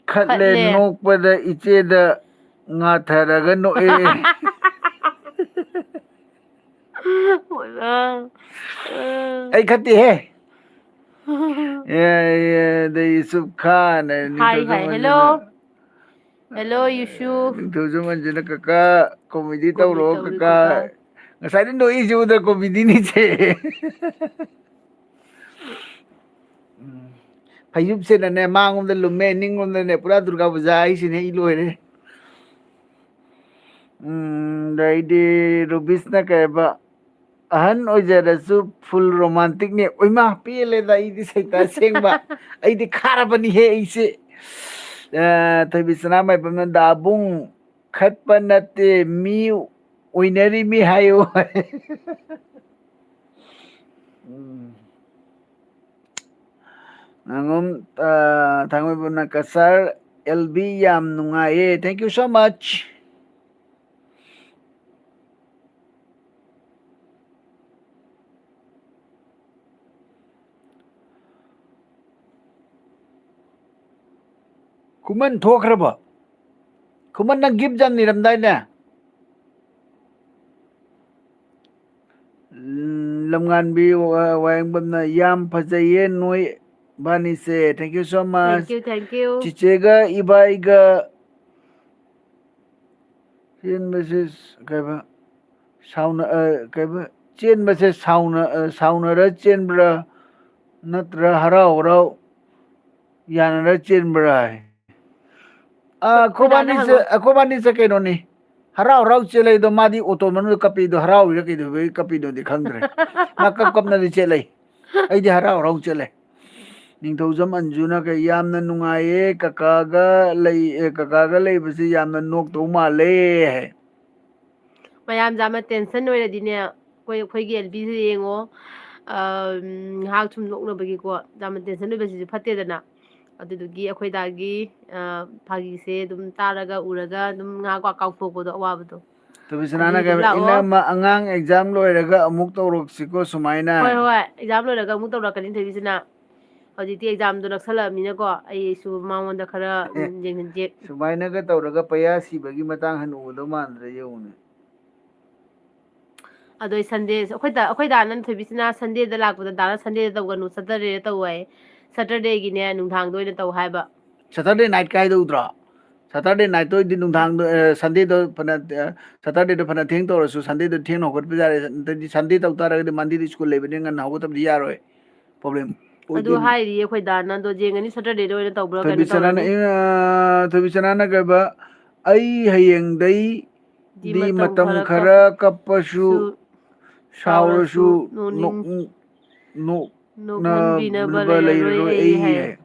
ꯈꯠꯂꯦ꯫ ꯈꯠꯂꯦ꯫ ꯅꯣꯛꯄꯗ ꯏꯆꯦꯗ ꯉꯥꯊꯔꯒ ꯅꯣꯛꯑꯦ꯫ ꯑꯣꯏꯃꯥ꯫ ꯑꯩ ꯈꯠꯇꯦꯍꯦ꯫ ꯑꯦ, ꯑꯦ, ꯑꯗꯩ ꯌꯨꯁꯨꯞ ꯈꯥꯟ, ꯍꯥꯏ, ꯅꯤꯡꯊꯧꯖꯝ ꯍꯥꯏ, ꯍꯦꯜꯂꯣ꯫ ꯑꯟꯖꯨꯅ꯫ ꯍꯦꯜꯂꯣ, ꯌꯨꯁꯨꯞ꯫ ꯅꯤꯡꯊꯧꯖꯝ ꯑꯟꯖꯨꯅ, "ꯀꯀꯥ, ꯀꯣꯃꯦꯗꯤ ꯀꯣꯃꯦꯗꯤ ꯇꯧꯔꯣ, ꯇꯧꯔꯣ, ꯀꯀꯥ꯫ ꯀꯀꯥ꯫ ꯉꯁꯥꯏꯗꯤ ꯅꯣꯛꯏꯁꯤ ꯎꯗ ꯀꯣꯃꯦꯗꯤꯅꯤꯁꯦ꯫" ꯎꯝ꯫ ꯐꯩꯖꯨꯞꯁꯤꯅꯅꯦ, ꯃꯥꯡꯂꯣꯝꯗ ꯂꯨꯝꯃꯦ, ꯅꯤꯡꯂꯣꯝꯗꯅꯦ, ꯄꯨꯔꯥ ꯗꯨꯔꯒꯥ ꯄꯨꯖꯥ ꯍꯥꯏꯁꯤꯅꯦ, ꯑꯩ ꯂꯣꯏꯔꯦ꯫ ꯎꯝ, ꯑꯗꯩꯗꯤ ꯔꯨꯕꯤꯁꯅ ꯀꯩ ꯍꯥꯏꯕ, "ꯑꯍꯟ ꯑꯣꯏꯖꯔꯁꯨ full romantic ꯅꯦ꯫" ꯑꯣꯏꯃꯥ, ꯄꯦꯜꯂꯦꯗ, ꯑꯩꯗꯤ ꯁꯩꯇ ꯑꯁꯦꯡꯕ꯫ ꯑꯩꯗꯤ ꯈꯥꯔꯕꯅꯤꯍꯦ ꯑꯩꯁꯦ꯫ ꯑ, ꯊꯣꯏꯕꯤ ꯁꯅꯥꯃꯍꯤ ꯄꯝꯅ, "ꯗꯥꯕꯨꯡ ꯈꯠꯄ ꯅꯠꯇꯦ, ꯃꯤ ꯑꯣꯏꯅꯔꯤꯃꯤ ꯍꯥꯏꯌꯨ꯫" ꯎꯝ꯫ ꯉꯥꯉꯣꯝ, ꯑ, ꯊꯥꯡꯃꯩꯕꯟꯅ, "ꯀꯁꯥꯔ ꯑꯦꯜ ꯕꯤ ꯌꯥꯝ ꯅꯨꯡꯉꯥꯏꯌꯦ꯫ Thank you so much." ꯈꯨꯃꯟ ꯊꯣꯛꯈ꯭ꯔꯕꯣ? ꯈꯨꯃꯟ, ꯅꯪ gift ꯌꯥꯝ ꯅꯤꯔꯝꯗꯥꯏꯅꯦ? ꯎꯝ, ꯂꯝꯉꯥꯟꯕꯤ ꯋꯥ-, ꯋꯥꯍꯦꯡꯕꯝꯅ, "ꯌꯥꯝ ꯐꯖꯩꯌꯦ ꯅꯣꯏ ꯕꯥꯅꯤꯁꯦ꯫ Thank you so much." Thank you, thank you꯫ ꯆꯤꯆꯦꯒ ꯏꯕꯥꯏꯒ ꯆꯦꯟꯕꯁꯦ ꯀꯩꯕ? ꯁꯥꯎꯅ-, ꯑ, ꯀꯩꯕ? ꯆꯦꯟꯕꯁꯦ ꯁꯥꯎꯅ-, ꯑ, ꯁꯥꯎꯅꯔ ꯆꯦꯟꯕ꯭ꯔꯥ? ꯅꯠꯇ꯭ꯔ ꯍꯔꯥꯎ ꯍꯔꯥꯎ ꯌꯥꯅꯔ ꯆꯦꯟꯕ꯭ꯔꯥ ꯍꯥꯏ꯫ ꯑ, ꯀꯅꯥꯅ ꯑꯩꯈꯣꯏꯕꯥꯅꯤꯁꯦ, ꯍꯪꯉꯣ? ꯑꯩꯈꯣꯏꯕꯥꯅꯤꯁꯦ ꯀꯩꯅꯣꯅꯤ꯫ ꯍꯔꯥꯎ ꯍꯔꯥꯎ ꯆꯦꯜꯂꯛꯏꯗꯣ, ꯃꯥꯗꯤ ꯑꯣꯇꯣ ꯃꯅꯨꯡꯗ ꯀꯞꯄꯤꯗꯣ, ꯍꯔꯥꯎꯔꯤꯔ ꯀꯩꯗꯧꯕꯒꯤ ꯀꯞꯄꯤꯅꯣꯗꯤ ꯈꯪꯗ꯭ꯔꯦ꯫ ꯃꯥ ꯀꯞ ꯀꯞꯅꯗꯤ ꯆꯦꯜꯂꯛꯏ꯫ ꯑꯩꯗꯤ ꯍꯔꯥꯎ ꯍꯔꯥꯎ ꯆꯦꯜꯂꯦ꯫ ꯅꯤꯡꯊꯧꯖꯝ ꯑꯟꯖꯨꯅ ꯀꯩ, "ꯌꯥꯝꯅ ꯅꯨꯡꯉꯥꯏꯌꯦ, ꯀꯀꯥꯒ ꯂꯩ-, ꯑꯦ, ꯀꯀꯥꯒ ꯂꯩꯕꯁꯦ ꯌꯥꯝꯅ ꯅꯣꯛꯇꯧ ꯃꯥꯜꯂꯦ" ꯍꯥꯏ꯫ ꯃꯌꯥꯝ ꯌꯥꯝꯅ tension ꯑꯣꯏꯔꯗꯤꯅꯦ, ꯑꯩꯈꯣꯏ, ꯑꯩꯈꯣꯏꯒꯤ ꯑꯦꯜ ꯕꯤꯁꯤꯗ ꯌꯦꯡꯉꯣ, ꯑ, ꯎꯝ, ꯉꯥꯏꯍꯥꯛ ꯁꯨꯝ ꯅꯣꯛꯅꯕꯒꯤꯀꯣ, ꯌꯥꯝꯅ tension ꯑꯣꯏꯕꯁꯤꯁꯨ ꯐꯠꯇꯦꯗꯅ꯫ ꯑꯗꯨꯗꯨꯒꯤ ꯑꯩꯈꯣꯏ ꯗꯥꯒꯤ, ꯑ, ꯐꯥꯒꯤꯁꯦ ꯑꯗꯨꯝ ꯇꯥꯔꯒ, ꯎꯔꯒ ꯑꯗꯨꯝ ꯉꯥꯏꯍꯥꯛ ꯀꯥꯎꯊꯣꯛꯄꯗꯣ, ꯑꯋꯥꯕꯗꯣ꯫ ꯊꯣꯏꯕꯤꯁꯅꯥꯅ ꯑꯗꯨꯗꯤ ꯑꯗꯨꯝ ꯀꯩ, ꯂꯥꯛꯑꯣ꯫ "ꯏꯅꯝꯃ, ꯑꯉꯥꯡ exam ꯂꯣꯏꯔꯒ ꯑꯃꯨꯛ ꯇꯧꯔꯛꯁꯤꯀꯣ ꯁꯨꯃꯥꯏꯅ"꯫ ꯍꯣꯏ, ꯍꯣꯏ, exam ꯂꯣꯏꯔꯒ ꯑꯃꯨꯛ ꯇꯧꯔꯛꯀꯅꯤ ꯊꯣꯏꯕꯤꯁꯅꯥ꯫ ꯍꯧꯖꯤꯛꯇꯤ examꯗꯣ ꯅꯛꯁꯜꯂꯛꯑꯃꯤꯅꯀꯣ, ꯑꯩꯁꯨ ꯃꯉꯣꯟꯗ ꯈꯔ, ꯑꯦ, ꯎꯝ, ꯌꯦꯡꯍꯟꯖꯦ꯫ ꯁꯨꯃꯥꯏꯅꯒ ꯇꯧꯔꯒ ꯄꯩꯌꯥ ꯁꯤꯕꯒꯤ ꯃꯇꯥꯡ ꯍꯟꯅ ꯎꯒꯗꯧ ꯃꯥꯟꯗ꯭ꯔꯦ, ꯌꯦꯡꯉꯨꯅꯦ꯫ ꯑꯗꯣ ꯑꯩ Sunday, ꯑꯩꯈꯣꯏꯗ, ꯑꯩꯈꯣꯏ ꯗꯥꯅ ꯊꯣꯏꯕꯤꯁꯅꯥ Sundayꯗ ꯂꯥꯛꯄꯗ, ꯗꯥꯅ Sundayꯗ ꯇꯧꯒꯅꯨ, Saturdayꯗ ꯇꯧ ꯍꯥꯏ꯫ Saturdayꯒꯤꯅꯦ, ꯅꯨꯡꯗꯥꯡꯗ ꯑꯣꯏꯅ ꯇꯧ ꯍꯥꯏꯕ꯫ Saturday night ꯀꯥꯏꯗꯧꯗ꯭ꯔꯣ? Saturday nightꯇ ꯑꯣꯏꯗꯤ ꯅꯨꯡꯗꯥꯡꯗ, ꯑ, Sundayꯗ ꯐꯅ, ꯑ, Saturdayꯗ ꯐꯅ ꯊꯦꯡ ꯇꯧꯔꯁꯨ, Sundayꯗ ꯊꯦꯡꯅ ꯍꯧꯒꯠꯄ ꯌꯥꯔꯦ꯫ ꯑꯗꯩꯗꯤ Sunday ꯇꯧ ꯇꯥꯔꯒꯗꯤ Mondayꯗ school ꯂꯩꯕꯅꯤꯅ ꯉꯟꯅ ꯍꯧꯒꯠꯇꯕꯗꯤ ꯌꯥꯔꯣꯏ꯫ Problem ꯑꯗꯨ ꯑꯣꯏꯗꯣꯏꯅꯤ꯫ ꯍꯥꯏꯔꯤꯌꯦ ꯑꯩꯈꯣꯏ ꯗꯥꯅ, ꯑꯗꯣ ꯌꯦꯡꯒꯅꯤ, Saturdayꯗ ꯑꯣꯏꯅ ꯇꯧꯕ꯭ꯔꯥ ꯀꯩꯅꯣ ꯊꯣꯏꯕꯤꯁꯅꯥꯅ, ꯇꯧꯔꯅꯤ꯫ ꯑ, ꯊꯣꯏꯕꯤꯁꯅꯥꯅ ꯀꯩꯕ, "ꯑꯩ ꯍꯌꯦꯡꯗꯩ ꯗꯤ ꯗꯤ ꯃꯇꯝ ꯃꯇꯝ ꯈꯔ ꯈꯔ ꯀꯞ-, ꯀꯞꯄꯁꯨ, ꯁꯨ, ꯁꯥꯎꯔꯁꯨ, ꯁꯥꯎꯔꯁꯨ ꯅꯣꯛꯅꯤꯡ-, ꯅꯣꯛ-, ꯅꯣꯛꯍꯟꯕꯤꯅꯕ ꯅꯣꯛꯅꯕ ꯂꯩꯔꯔꯣꯏ ꯂꯩꯔꯔꯣꯏ ꯑꯩ" ꯑꯩ ꯍꯥꯏ꯫ ꯍꯥꯏ꯫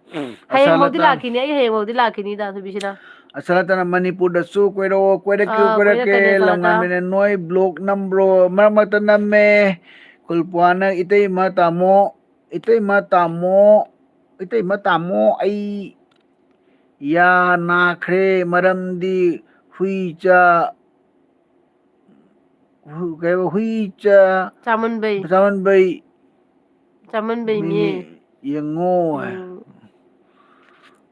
ꯍꯌꯦꯡꯐꯥꯎꯗꯤ ꯑꯁꯥꯂꯇꯥ꯫ ꯂꯥꯛꯈꯤꯅꯤ, ꯑꯩ ꯍꯌꯦꯡꯐꯥꯎꯗꯤ ꯂꯥꯛꯈꯤꯅꯤꯗ, ꯊꯣꯏꯕꯤꯁꯅꯥ꯫ ꯑꯁꯥꯂꯇꯥꯅ, "ꯃꯅꯤꯄꯨꯔꯗꯁꯨ ꯀꯣꯏꯔꯛꯑꯣ, ꯀꯣꯏꯔꯛꯀꯦ, ꯑꯥ, ꯀꯣꯏꯔꯛꯀꯦ, ꯀꯣꯏꯔꯛꯀꯅꯤ, ꯑꯁꯥꯂꯇꯥ꯫ ꯂꯝꯉꯥꯟꯕꯤꯅ ꯅꯣꯏ vlog ꯅꯝꯕ꯭ꯔꯣ?" ꯃꯔꯛ ꯃꯔꯛꯇ ꯅꯝꯃꯦ꯫ ꯀꯨꯜꯄ꯭ꯋꯥꯅ, "ꯏꯇꯩꯃ ꯇꯥꯃꯣ, ꯏꯇꯩꯃ ꯇꯥꯃꯣ, ꯏꯇꯩꯃ ꯇꯥꯃꯣ, ꯑꯩ ꯌꯥ ꯅꯥꯈ꯭ꯔꯦ, ꯃꯔꯝꯗꯤ ꯍꯨꯏ ꯆꯥ-, ꯍꯨ-, ꯀꯩ ꯍꯥꯏꯕ, ꯍꯨꯏ ꯆꯥ-, ꯆꯥꯃꯟꯕꯩ꯫ ꯆꯥꯃꯟꯕꯩ ꯆꯥꯃꯟꯕꯩ ꯃꯤꯅꯤ, ꯃꯤ꯫ ꯌꯦꯡꯉꯣ ꯍꯥꯏ꯫ ꯎꯝ꯫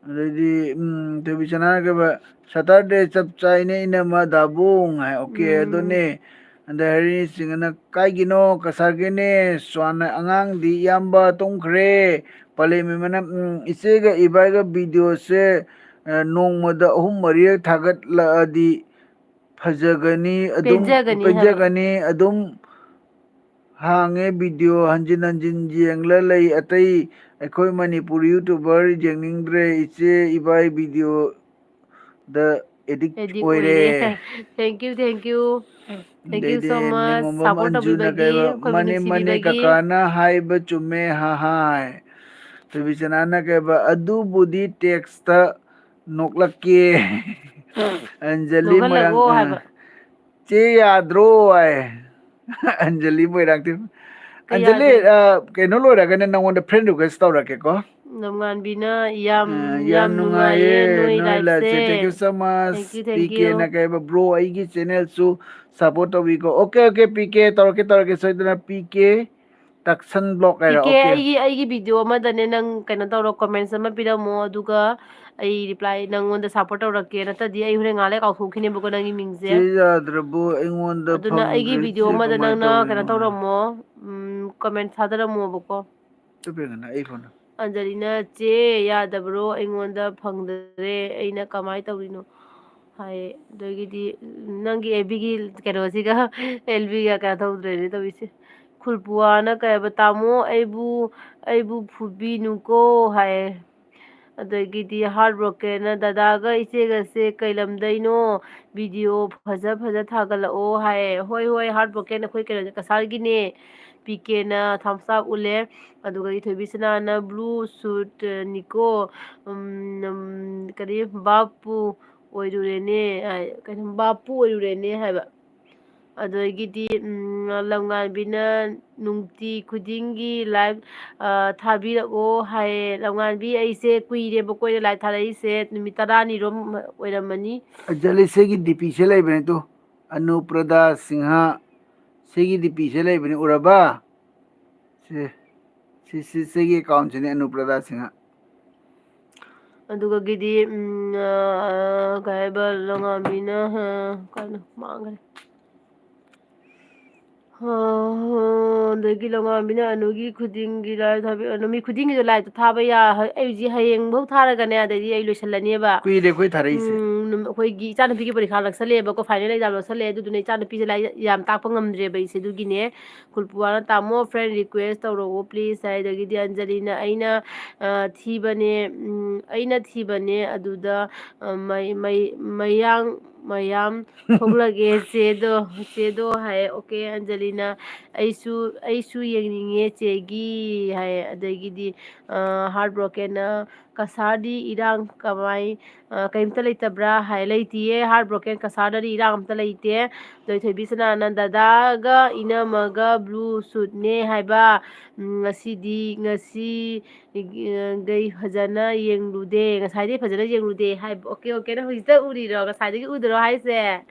ꯑꯗꯩꯗꯤ, ꯎꯝ, ꯊꯣꯏꯕꯤꯁꯅꯥꯅ ꯀꯩꯕ, "Saturday ꯆꯞ ꯆꯥꯏꯅꯦ ꯏꯅꯝꯃ ꯗꯥꯕꯨꯡ" ꯍꯥꯏ꯫ Okay, ꯎꯝ꯫ ꯑꯗꯨꯅꯦ꯫ ꯑꯗꯩ ꯍꯔꯤꯅꯤ ꯁꯤꯡꯍꯅ, "ꯀꯥꯏꯒꯤꯅꯣ? ꯀꯁꯥꯔꯒꯤꯅꯦ꯫ ꯁ꯭ꯋꯥꯟꯅ, ꯑꯉꯥꯡꯗꯤ ꯏꯌꯥꯝꯕ ꯇꯨꯝꯈ꯭ꯔꯦ꯫ ꯄꯂꯦꯝ ꯏꯃꯥꯅ, ꯎꯝ, ꯏꯆꯦꯒ ꯏꯕꯥꯏꯒ videoꯁꯦ, ꯑ, ꯅꯣꯡꯃꯗ ꯑꯍꯨꯝ ꯃꯔꯤꯔꯛ ꯊꯥꯒꯠꯂꯛꯑꯗꯤ ꯐꯖꯒꯅꯤ, ꯑꯗꯨꯝ ꯄꯦꯟꯖꯒꯅꯤ ꯍꯥꯏꯕ꯫ ꯄꯦꯟꯖꯒꯅꯤ, ꯑꯗꯨꯝ ꯍꯥꯡꯉꯦ, video ꯍꯟꯖꯤꯟ ꯍꯟꯖꯤꯟ ꯌꯦꯡꯂ ꯂꯩ꯫ ꯑꯇꯩ ꯑꯩꯈꯣꯏ ꯃꯅꯤꯄꯨꯔ YouTuber ꯌꯦꯡꯅꯤꯡꯗ꯭ꯔꯦ꯫ ꯏꯆꯦ ꯏꯕꯥꯏ videoꯗ addict addict ꯑꯣꯏꯔꯦ꯫ ꯑꯣꯏꯔꯦ꯫ Thank you, thank you꯫ Thank you ꯑꯗꯩꯗꯤ so much, ꯅꯤꯉꯣꯝꯕꯝ support ꯑꯟꯖꯨꯅ ꯇꯧꯕꯤꯕꯒꯤ, ꯀꯩꯕ, ꯑꯩꯈꯣꯏꯕꯨ "ꯃꯥꯅꯦ, ꯃꯥꯅꯦ, ꯅꯨꯡꯁꯤꯕꯤꯕꯒꯤ꯫ ꯀꯀꯥꯅ ꯍꯥꯏꯕ ꯆꯨꯝꯃꯦ, ꯍꯥ ꯍꯥꯏ"꯫ ꯊꯣꯏꯕꯤꯆꯅꯥꯅ ꯀꯩꯕ, "ꯑꯗꯨꯕꯨꯗꯤ text ꯅꯣꯛꯂꯛꯀꯦ"꯫ ꯑꯟꯖꯂꯤ ꯃꯣꯏꯔꯥꯡ, ꯅꯣꯛꯍꯜꯂꯛꯑꯣ ꯑ, ꯍꯥꯏꯕ꯫ "ꯆꯦ ꯌꯥꯗ꯭ꯔꯣ?" ꯍꯥꯏ꯫ ꯑꯟꯖꯂꯤ ꯃꯣꯏꯔꯥꯡꯊꯦꯝ꯫ ꯀꯩ ꯑꯟꯖꯂꯤ, ꯌꯥꯗ꯭ꯔꯦ? ꯑ, ꯀꯩꯅꯣ ꯂꯣꯏꯔꯒꯅꯦ ꯅꯪꯉꯣꯟꯗ friend request ꯇꯧꯔꯛꯀꯦꯀꯣ꯫ ꯂꯝꯉꯥꯟꯕꯤꯅ ꯌꯥꯝ ꯑ, ꯌꯥꯝ ꯅꯨꯡꯉꯥꯏꯌꯦ ꯅꯣꯏ ꯂꯥꯏꯐꯁꯦ꯫ Thank you so much. Thank you, thank ꯄꯤ ꯀꯦꯅ you. ꯀꯩꯕ, bro, ꯑꯩꯒꯤ channelꯁꯨ support ꯇꯧꯕꯤꯀꯣ꯫ Okay, okay, P K, ꯇꯧꯔꯛꯀꯦ, ꯇꯧꯔꯛꯀꯦ, ꯁꯣꯏꯗꯅ ꯄꯤ ꯀꯦ ꯇꯛꯁꯟ vlog ꯄꯤ ꯍꯥꯏꯔꯣ꯫ ꯀꯦ, Okay. ꯑꯩꯒꯤ ꯑꯩꯒꯤ video ꯑꯃꯗꯅꯦ ꯅꯪ ꯀꯩꯅꯣ ꯇꯧꯔꯣ, comments ꯑꯃ ꯄꯤꯔꯝꯃꯣ, ꯑꯗꯨꯒ ꯑꯩ reply ꯅꯪꯉꯣꯟꯗ support ꯇꯧꯔꯛꯀꯦ꯫ ꯅꯠꯇ꯭ꯔꯗꯤ ꯑꯩ ꯍꯣꯔꯦꯟ ꯉꯥꯏꯍꯥꯛ ꯂꯩꯔ ꯀꯥꯎꯊꯣꯛꯈꯤꯅꯦꯕꯀꯣ ꯅꯪꯒꯤ ꯃꯤꯡꯁꯦ꯫ ꯆꯦ ꯌꯥꯗ꯭ꯔꯕꯣ ꯑꯩꯉꯣꯟꯗ ꯑꯗꯨꯅ ꯑꯩꯒꯤ ꯐꯪꯗ꯭ꯔꯦ, video ꯆꯦ ꯑꯃꯗ ꯀꯃꯥꯏꯅ ꯅꯪꯅ ꯇꯧꯗꯣꯏꯅꯣ? ꯀꯩꯅꯣ ꯇꯧꯔꯝꯃꯣ, ꯎꯝ, comment ꯊꯥꯗꯔꯝꯃꯣꯕꯀꯣ꯫ ꯆꯠꯄꯦ ꯀꯅꯥ ꯑꯩ phone? ꯑꯟꯖꯂꯤꯅ, "ꯆꯦ, ꯌꯥꯗꯕ꯭ꯔꯣ? ꯑꯩꯉꯣꯟꯗ ꯐꯪꯗ꯭ꯔꯦ, ꯑꯩꯅ ꯀꯃꯥꯏꯅ ꯇꯧꯔꯤꯅꯣ?" ꯍꯥꯏ꯫ ꯑꯗꯒꯤꯗꯤ ꯅꯪꯒꯤ ꯑꯦꯕꯤꯒꯤ ꯀꯩꯅꯣꯁꯤꯒ ꯑꯦꯜꯕꯤꯒ ꯀꯩꯅꯣ ꯇꯧꯗ꯭ꯔꯦꯅꯦ ꯇꯧꯔꯤꯁꯦ꯫ ꯈꯨꯜꯄꯨꯋꯥꯅ ꯀꯩ ꯍꯥꯏꯕ, "ꯇꯥꯃꯣ, ꯑꯩꯕꯨ ꯑꯩꯕꯨ ꯐꯨꯕꯤꯅꯨꯀꯣ" ꯍꯥꯏ꯫ ꯑꯗꯒꯤꯗꯤ heartbroken, "ꯗꯗꯥꯒ ꯏꯆꯦꯒꯁꯦ ꯀꯩ ꯂꯝꯗꯩꯅꯣ? Video ꯐꯖ ꯐꯖ ꯊꯥꯒꯠꯂꯛꯑꯣ" ꯍꯥꯏ꯫ ꯍꯣꯏ ꯍꯣꯏ, heartbroken, ꯑꯩꯈꯣꯏ ꯀꯩꯅꯣꯅꯦ, ꯀꯁꯥꯔꯒꯤꯅꯦ꯫ ꯄꯤ ꯀꯦꯅ thumbs up ꯎꯠꯂꯦ꯫ ꯑꯗꯨꯒ ꯏꯊꯣꯏꯕꯤꯁꯅꯥꯅ blue suit ꯅꯤꯀꯣ, ꯎꯝ, ꯎꯝ, ꯀꯔꯤ, ꯕꯥꯞꯄꯨ ꯑꯣꯏꯔꯨꯔꯦꯅꯦ ꯍꯥꯏ, ꯀꯩꯅꯣ, ꯕꯥꯞꯄꯨ ꯑꯣꯏꯔꯨꯔꯦꯅꯦ ꯍꯥꯏꯕ꯫ ꯑꯗꯒꯤꯗꯤ, ꯎꯝ, ꯂꯝꯉꯥꯟꯕꯤꯅ ꯅꯨꯡꯇꯤ ꯈꯨꯗꯤꯡꯒꯤ live, ꯑ, ꯊꯥꯕꯤꯔꯛꯑꯣ ꯍꯥꯏꯌꯦ꯫ ꯂꯝꯉꯥꯟꯕꯤ, ꯑꯩꯁꯦ ꯀꯨꯏꯔꯦꯕꯀꯣ ꯑꯩꯅ live ꯊꯥꯔꯛꯏꯁꯦ, ꯅꯨꯃꯤꯠ ꯇꯔꯥꯅꯤꯔꯣꯝ ꯑꯣꯏꯔꯝꯃꯅꯤ꯫ ꯑꯟꯖꯂꯤ, ꯁꯤꯒꯤ DPꯁꯦ ꯂꯩꯕꯅꯦ ꯇꯨ, ꯑꯅꯨꯄ꯭ꯔꯗꯥ ꯁꯤꯡꯍ, ꯁꯤꯒꯤ DPꯁꯦ ꯂꯩꯕꯅꯦ, ꯎꯔꯕ? ꯁꯤ, ꯁꯤ, ꯁꯤ, ꯁꯤꯒꯤ accountꯁꯤꯅꯦ, ꯑꯅꯨꯄ꯭ꯔꯗꯥ ꯁꯤꯡꯍ꯫ ꯑꯗꯨꯒꯒꯤꯗꯤ, ꯎꯝ, ꯑ, ꯀꯩ ꯍꯥꯏꯕ, ꯂꯉꯥꯕꯤꯅ, ꯑ, ꯀꯩꯅꯣ, ꯃꯥꯡꯈ꯭ꯔꯦ꯫ ꯑ, ꯑꯗꯒꯤ ꯂꯉꯥꯕꯤꯅ ꯑꯅꯨꯒꯤ ꯈꯨꯗꯤꯡꯒꯤ live ꯊꯥꯕꯤ-, ꯅꯨꯃꯤꯠ ꯈꯨꯗꯤꯡꯒꯤꯁꯨ liveꯇ ꯊꯥꯕ ꯌꯥ-, ꯑꯩ ꯍꯧꯖꯤꯛ ꯍꯌꯦꯡꯐꯧ ꯊꯥꯔꯒꯅꯦ, ꯑꯗꯩꯗꯤ ꯑꯩ ꯂꯣꯏꯁꯤꯜꯂꯅꯦꯕ꯫ ꯀꯨꯏꯔꯦ ꯑꯩꯈꯣꯏ ꯊꯥꯔꯛꯏꯁꯦ꯫ ꯎꯝ, ꯅꯨꯝ-, ꯑꯩꯈꯣꯏꯒꯤ ꯏꯆꯥꯅꯨꯄꯤꯒꯤ ꯄꯔꯤꯈꯥ ꯅꯛꯁꯜꯂꯛꯑꯦꯕꯀꯣ, final exam ꯅꯛꯁꯜꯂꯛꯑꯦ, ꯑꯗꯨꯗꯨꯅ ꯏꯆꯥꯅꯨꯄꯤꯁꯦ ꯂꯥꯏꯔꯤꯛ ꯌꯥꯝ ꯇꯥꯛꯄ ꯉꯝꯗ꯭ꯔꯦꯕ ꯑꯩꯁꯦ, ꯑꯗꯨꯒꯤꯅꯦ꯫ ꯈꯨꯜꯄꯨꯋꯥꯅ, "ꯇꯥꯃꯣ, friend request ꯇꯧꯔꯛꯑꯣ please" ꯍꯥꯏ꯫ ꯑꯗꯒꯤꯗꯤ ꯑꯟꯖꯂꯤꯅ, "ꯑꯩꯅ, ꯑ, ꯊꯤꯕꯅꯦ, ꯎꯝ, ꯑꯩꯅ ꯊꯤꯕꯅꯦ, ꯑꯗꯨꯗ, ꯑ, ꯃꯩ-, ꯃꯩ-, ꯃꯌꯥꯡ ꯃꯌꯥꯝ ꯊꯣꯛꯂꯒꯦ ꯆꯦꯗꯣ, ꯆꯦꯗꯣ" ꯍꯥꯏ꯫ "Okay, ꯑꯟꯖꯂꯤꯅ, ꯑꯩꯁꯨ, ꯑꯩꯁꯨ ꯌꯦꯡꯅꯤꯡꯉꯦ ꯆꯦꯒꯤ" ꯍꯥꯏ꯫ ꯑꯗꯒꯤꯗꯤ, ꯑ, heartbrokenꯅ, ꯀꯁꯥꯔꯗꯤ ꯏꯔꯥꯡ ꯀꯃꯥꯏ, ꯑ, ꯀꯩꯝꯇ ꯂꯩꯇꯕ꯭ꯔꯥ ꯍꯥꯏ꯫ ꯂꯩꯇꯤꯌꯦ, heartbroken ꯀꯁꯥꯔꯗꯗꯤ ꯏꯔꯥꯡ ꯑꯝꯇ ꯂꯩꯇꯦ꯫ ꯑꯗꯣ ꯊꯣꯏꯕꯤ ꯁꯅꯥꯅ ꯗꯗꯥꯒ ꯏꯅꯝꯃꯒ blue suitꯅꯦ ꯍꯥꯏꯕ꯫ ꯎꯝ, ꯉꯁꯤꯗꯤ, ꯉꯁꯤ, ꯑ, ꯒꯩ ꯐꯖꯅ ꯌꯦꯡꯂꯨꯗꯦ꯫ ꯉꯁꯥꯏꯗꯤ ꯐꯖꯅ ꯌꯦꯡꯂꯨꯗꯦ ꯍꯥꯏꯕ꯫ ꯑꯣꯀꯦ, ꯑꯣꯀꯦ, ꯅꯪ ꯍꯧꯖꯤꯛꯇ ꯎꯔꯤꯔꯣ? ꯉꯁꯥꯏꯗꯒꯤ ꯎꯗꯔꯣ ꯍꯥꯏꯁꯦ?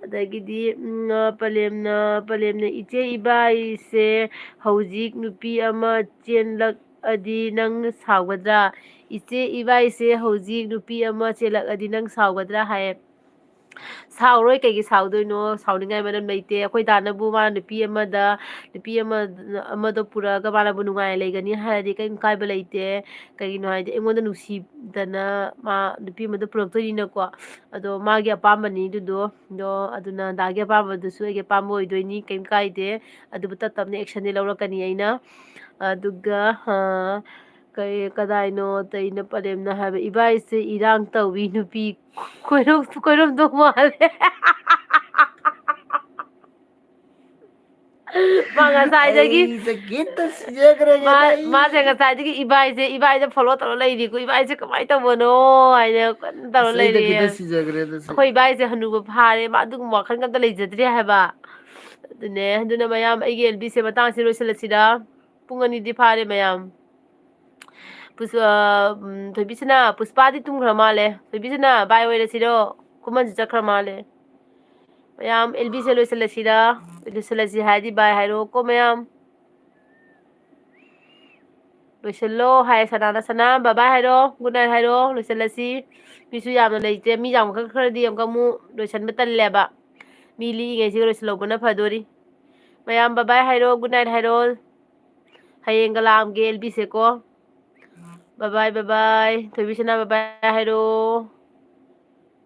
ꯑꯗꯒꯤꯗꯤ, ꯎꯝ, ꯑ, ꯄꯂꯦꯝꯅ, ꯄꯂꯦꯝꯅ, "ꯏꯆꯦ, ꯏꯕꯥꯏꯁꯦ ꯍꯧꯖꯤꯛ ꯅꯨꯄꯤ ꯑꯃ ꯆꯦꯟꯂꯛ ꯑꯗꯤ ꯅꯪ ꯁꯥꯎꯒꯗ꯭ꯔꯥ? ꯏꯆꯦ, ꯏꯕꯥꯏꯁꯦ ꯍꯧꯖꯤꯛ ꯅꯨꯄꯤ ꯑꯃ ꯆꯦꯜꯂꯛꯑꯗꯤ ꯅꯪ ꯁꯥꯎꯒꯗ꯭ꯔꯥ?" ꯍꯥꯏꯌꯦ꯫ ꯁꯥꯎꯔꯣꯏ, ꯀꯩꯒꯤ ꯁꯥꯎꯗꯣꯏꯅꯣ? ꯁꯥꯎꯅꯤꯡꯉꯥꯏ ꯃꯔꯝ ꯂꯩꯇꯦ꯫ ꯑꯩꯈꯣꯏ ꯗꯥꯅꯕꯨ ꯃꯥꯅ ꯅꯨꯄꯤ ꯑꯃꯗ, ꯅꯨꯄꯤ ꯑꯃ, ꯑꯃꯗꯣ ꯄꯨꯔꯛꯑꯒ ꯃꯥꯅꯕꯨ ꯅꯨꯡꯉꯥꯏꯅ ꯂꯩꯒꯅꯤ ꯍꯥꯏꯔꯗꯤ ꯀꯔꯤꯝ ꯀꯥꯏꯕ ꯂꯩꯇꯦ꯫ ꯀꯩꯒꯤꯅꯣ ꯍꯥꯏꯗꯤ ꯑꯩꯉꯣꯟꯗ ꯅꯨꯡꯁꯤꯗꯅ ꯃꯥ ꯅꯨꯄꯤ ꯑꯃꯗꯣ ꯄꯨꯔꯛꯇꯣꯏꯅꯤꯅꯀꯣ꯫ ꯑꯗꯣ ꯃꯥꯒꯤ ꯑꯄꯥꯝꯕꯅꯤ ꯑꯗꯨꯗꯣ꯫ ꯑꯗꯣ ꯑꯗꯨꯅ ꯗꯥꯒꯤ ꯑꯄꯥꯝꯕꯗꯨꯁꯨ ꯑꯩꯒꯤ ꯑꯄꯥꯝꯕ ꯑꯣꯏꯗꯣꯏꯅꯤ, ꯀꯩꯝ ꯀꯥꯏꯗꯦ꯫ ꯑꯗꯨꯕꯨ ꯇꯞ ꯇꯞꯅ actionꯗꯤ ꯂꯧꯔꯛꯀꯅꯤ ꯑꯩꯅ꯫ ꯑꯗꯨꯒ, ꯑ, ꯀꯩ, ꯀꯗꯥꯏꯅꯣ ꯇꯩꯅ ꯄꯔꯦꯝꯅ ꯍꯥꯏꯕ, "ꯏꯕꯥꯏꯁꯦ ꯏꯔꯥꯡ ꯇꯧꯏ, ꯅꯨꯄꯤ ꯀꯣꯏꯔꯝ-, ꯀꯣꯏꯔꯝꯗꯧ ꯃꯥꯜꯂꯦ꯫" ꯃꯥ ꯉꯁꯥꯏꯗꯒꯤ ꯑꯩꯁꯦ ꯒꯤꯠꯇ ꯁꯤꯖꯈ꯭ꯔꯒꯦꯗ ꯃꯥ-, ꯑꯩ꯫ ꯃꯥꯁꯦ ꯉꯁꯥꯏꯗꯒꯤ ꯏꯕꯥꯏꯁꯦ, ꯏꯕꯥꯏꯁꯦ follow ꯇꯧꯔ ꯂꯩꯔꯤꯀꯣ, "ꯏꯕꯥꯏꯁꯦ ꯀꯃꯥꯏꯅ ꯇꯧꯕꯅꯣ?" ꯍꯥꯏꯅ ꯀꯟꯅ ꯇꯧꯔ ꯑꯁ, ꯑꯩꯗ ꯂꯩꯔꯤꯌꯦ꯫ ꯈꯤꯇ ꯁꯤꯖꯈ꯭ꯔꯦꯗ ꯁꯤ꯫ ꯑꯩꯈꯣꯏ ꯏꯕꯥꯏꯁꯦ ꯍꯅꯨꯕ ꯐꯥꯔꯦ, ꯃꯥ ꯑꯗꯨꯒꯨꯝꯕ ꯋꯥꯈꯜꯒ ꯑꯝꯇ ꯂꯩꯖꯗ꯭ꯔꯦ ꯍꯥꯏꯕ꯫ ꯑꯗꯨꯅꯦ, ꯑꯗꯨꯅ ꯃꯌꯥꯝ, ꯑꯩꯒꯤ ꯑꯦꯜ ꯕꯤꯁꯦ ꯃꯇꯥꯡꯁꯤ ꯂꯣꯏꯁꯤꯜꯂꯁꯤꯔ? ꯄꯨꯡ ꯑꯅꯤꯗꯤ ꯐꯥꯔꯦ ꯃꯌꯥꯝ꯫ ꯄꯨꯁ-, ꯑ, ꯎꯝ, ꯊꯣꯏꯕꯤꯁꯅꯥ, ꯄꯨꯁꯄꯥꯗꯤ ꯇꯨꯝꯈ꯭ꯔ ꯃꯥꯜꯂꯦ꯫ ꯊꯣꯏꯕꯤꯁꯅꯥ, bye ꯑꯣꯏꯔꯁꯤꯔꯣ? ꯈꯨꯃꯟꯁꯨ ꯆꯠꯈ꯭ꯔ ꯃꯥꯜꯂꯦ꯫ ꯃꯌꯥꯝ, ꯑꯦꯜ ꯕꯤꯁꯦ ꯂꯣꯏꯁꯤꯜꯂꯁꯤꯔ? ꯂꯣꯏꯁꯤꯜꯂꯁꯤ ꯍꯥꯏꯔꯗꯤ bye ꯍꯥꯏꯔꯛꯑꯣꯀꯣ ꯃꯌꯥꯝ꯫ ꯂꯣꯏꯁꯤꯜꯂꯣ ꯍꯥꯏ ꯁꯅꯥꯅ, ꯁꯅꯥ, bye bye ꯍꯥꯏꯔꯣ, good night ꯍꯥꯏꯔꯣ, ꯂꯣꯏꯁꯤꯜꯂꯁꯤ꯫ ꯃꯤꯁꯨ ꯌꯥꯝꯅ ꯂꯩꯇꯦ, ꯃꯤ ꯌꯥꯝꯈꯛ ꯈꯔꯗꯤ ꯑꯃꯨꯛꯀ ꯑꯃꯨꯛ ꯂꯣꯏꯁꯤꯟꯕ ꯇꯜꯂꯦꯕ꯫ ꯃꯤ ꯂꯤꯛꯏꯉꯩꯁꯤꯒ ꯂꯣꯏꯁꯤꯜꯍꯧꯕꯅ ꯐꯗꯣꯔꯤ꯫ ꯃꯌꯥꯝ bye bye ꯍꯥꯏꯔꯣ, good night ꯍꯥꯏꯔꯣ꯫ ꯍꯌꯦꯡꯒ ꯂꯥꯛꯑꯝꯒꯦ ꯑꯦꯜ ꯕꯤꯁꯦꯀꯣ꯫ Bye bye, bye bye꯫ ꯊꯣꯏꯕꯤꯁꯅꯥ bye bye ꯍꯥꯏꯔꯣ꯫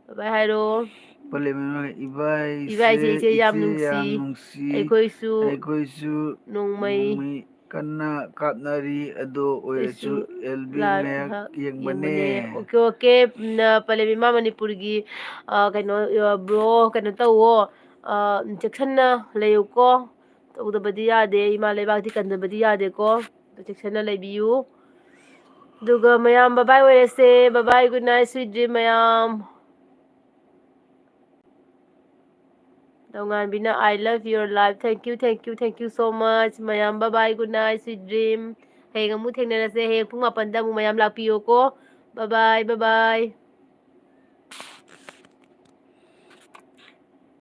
Bye bye ꯍꯥꯏꯔꯣ꯫ ꯄꯂꯦꯝ ꯏꯃꯥ, ꯏꯕꯥꯏꯁꯦ ꯏꯕꯥꯏꯁꯦ ꯏꯆꯦ ꯌꯥꯝ ꯏꯆꯦ ꯅꯨꯡꯁꯤ꯫ ꯌꯥꯝ ꯅꯨꯡꯁꯤ꯫ ꯑꯩꯈꯣꯏꯁꯨ ꯑꯩꯈꯣꯏꯁꯨ ꯅꯣꯡꯃꯩ ꯅꯣꯡꯃꯩ ꯀꯟꯅ ꯀꯥꯞꯅꯔꯤ꯫ ꯑꯗꯣ ꯑꯣꯏꯔꯁꯨ ꯑꯩꯁꯨ ꯑꯦꯜ ꯕꯤ ꯂꯥ-, ꯃꯌꯥꯛ ꯍ-, ꯌꯦꯡꯕꯅꯦ꯫ ꯌꯦꯡꯕꯅꯦ꯫ Okay, okay. ꯎꯝ, ꯑ, ꯄꯂꯦꯝ ꯏꯃꯥ ꯃꯅꯤꯄꯨꯔꯒꯤ, ꯑ, ꯀꯩꯅꯣ, ꯑ, bro, ꯀꯩꯅꯣ ꯇꯧꯋꯣ꯫ ꯑ, ꯆꯦꯛꯁꯤꯟꯅ ꯂꯩꯌꯨꯀꯣ꯫ ꯇꯧꯗꯕꯗꯤ ꯌꯥꯗꯦ꯫ ꯏꯃꯥ ꯂꯩꯕꯥꯛꯇꯤ ꯀꯟꯗꯕꯗꯤ ꯌꯥꯗꯦꯀꯣ꯫ ꯆꯦꯛꯁꯤꯟꯅ ꯂꯩꯕꯤꯌꯨ꯫ ꯑꯗꯨꯒ ꯃꯌꯥꯝ bye bye ꯑꯣꯏꯔꯁꯦ꯫ Bye bye, good night, sweet dream ꯃꯌꯥꯝ꯫ ꯇꯣꯉꯥꯟꯕꯤꯅ, "I love your life." Thank you, thank you, thank you so much ꯃꯌꯥꯝ꯫ Bye bye, good night, sweet dream. ꯍꯌꯦꯡ ꯑꯃꯨꯛ ꯊꯦꯡꯅꯔꯁꯦ꯫ ꯍꯌꯦꯡ ꯄꯨꯡ ꯃꯥꯄꯟꯗ ꯑꯃꯨꯛ ꯃꯌꯥꯝ ꯂꯥꯛꯄꯤꯌꯣꯀꯣ꯫ Bye bye, bye bye꯫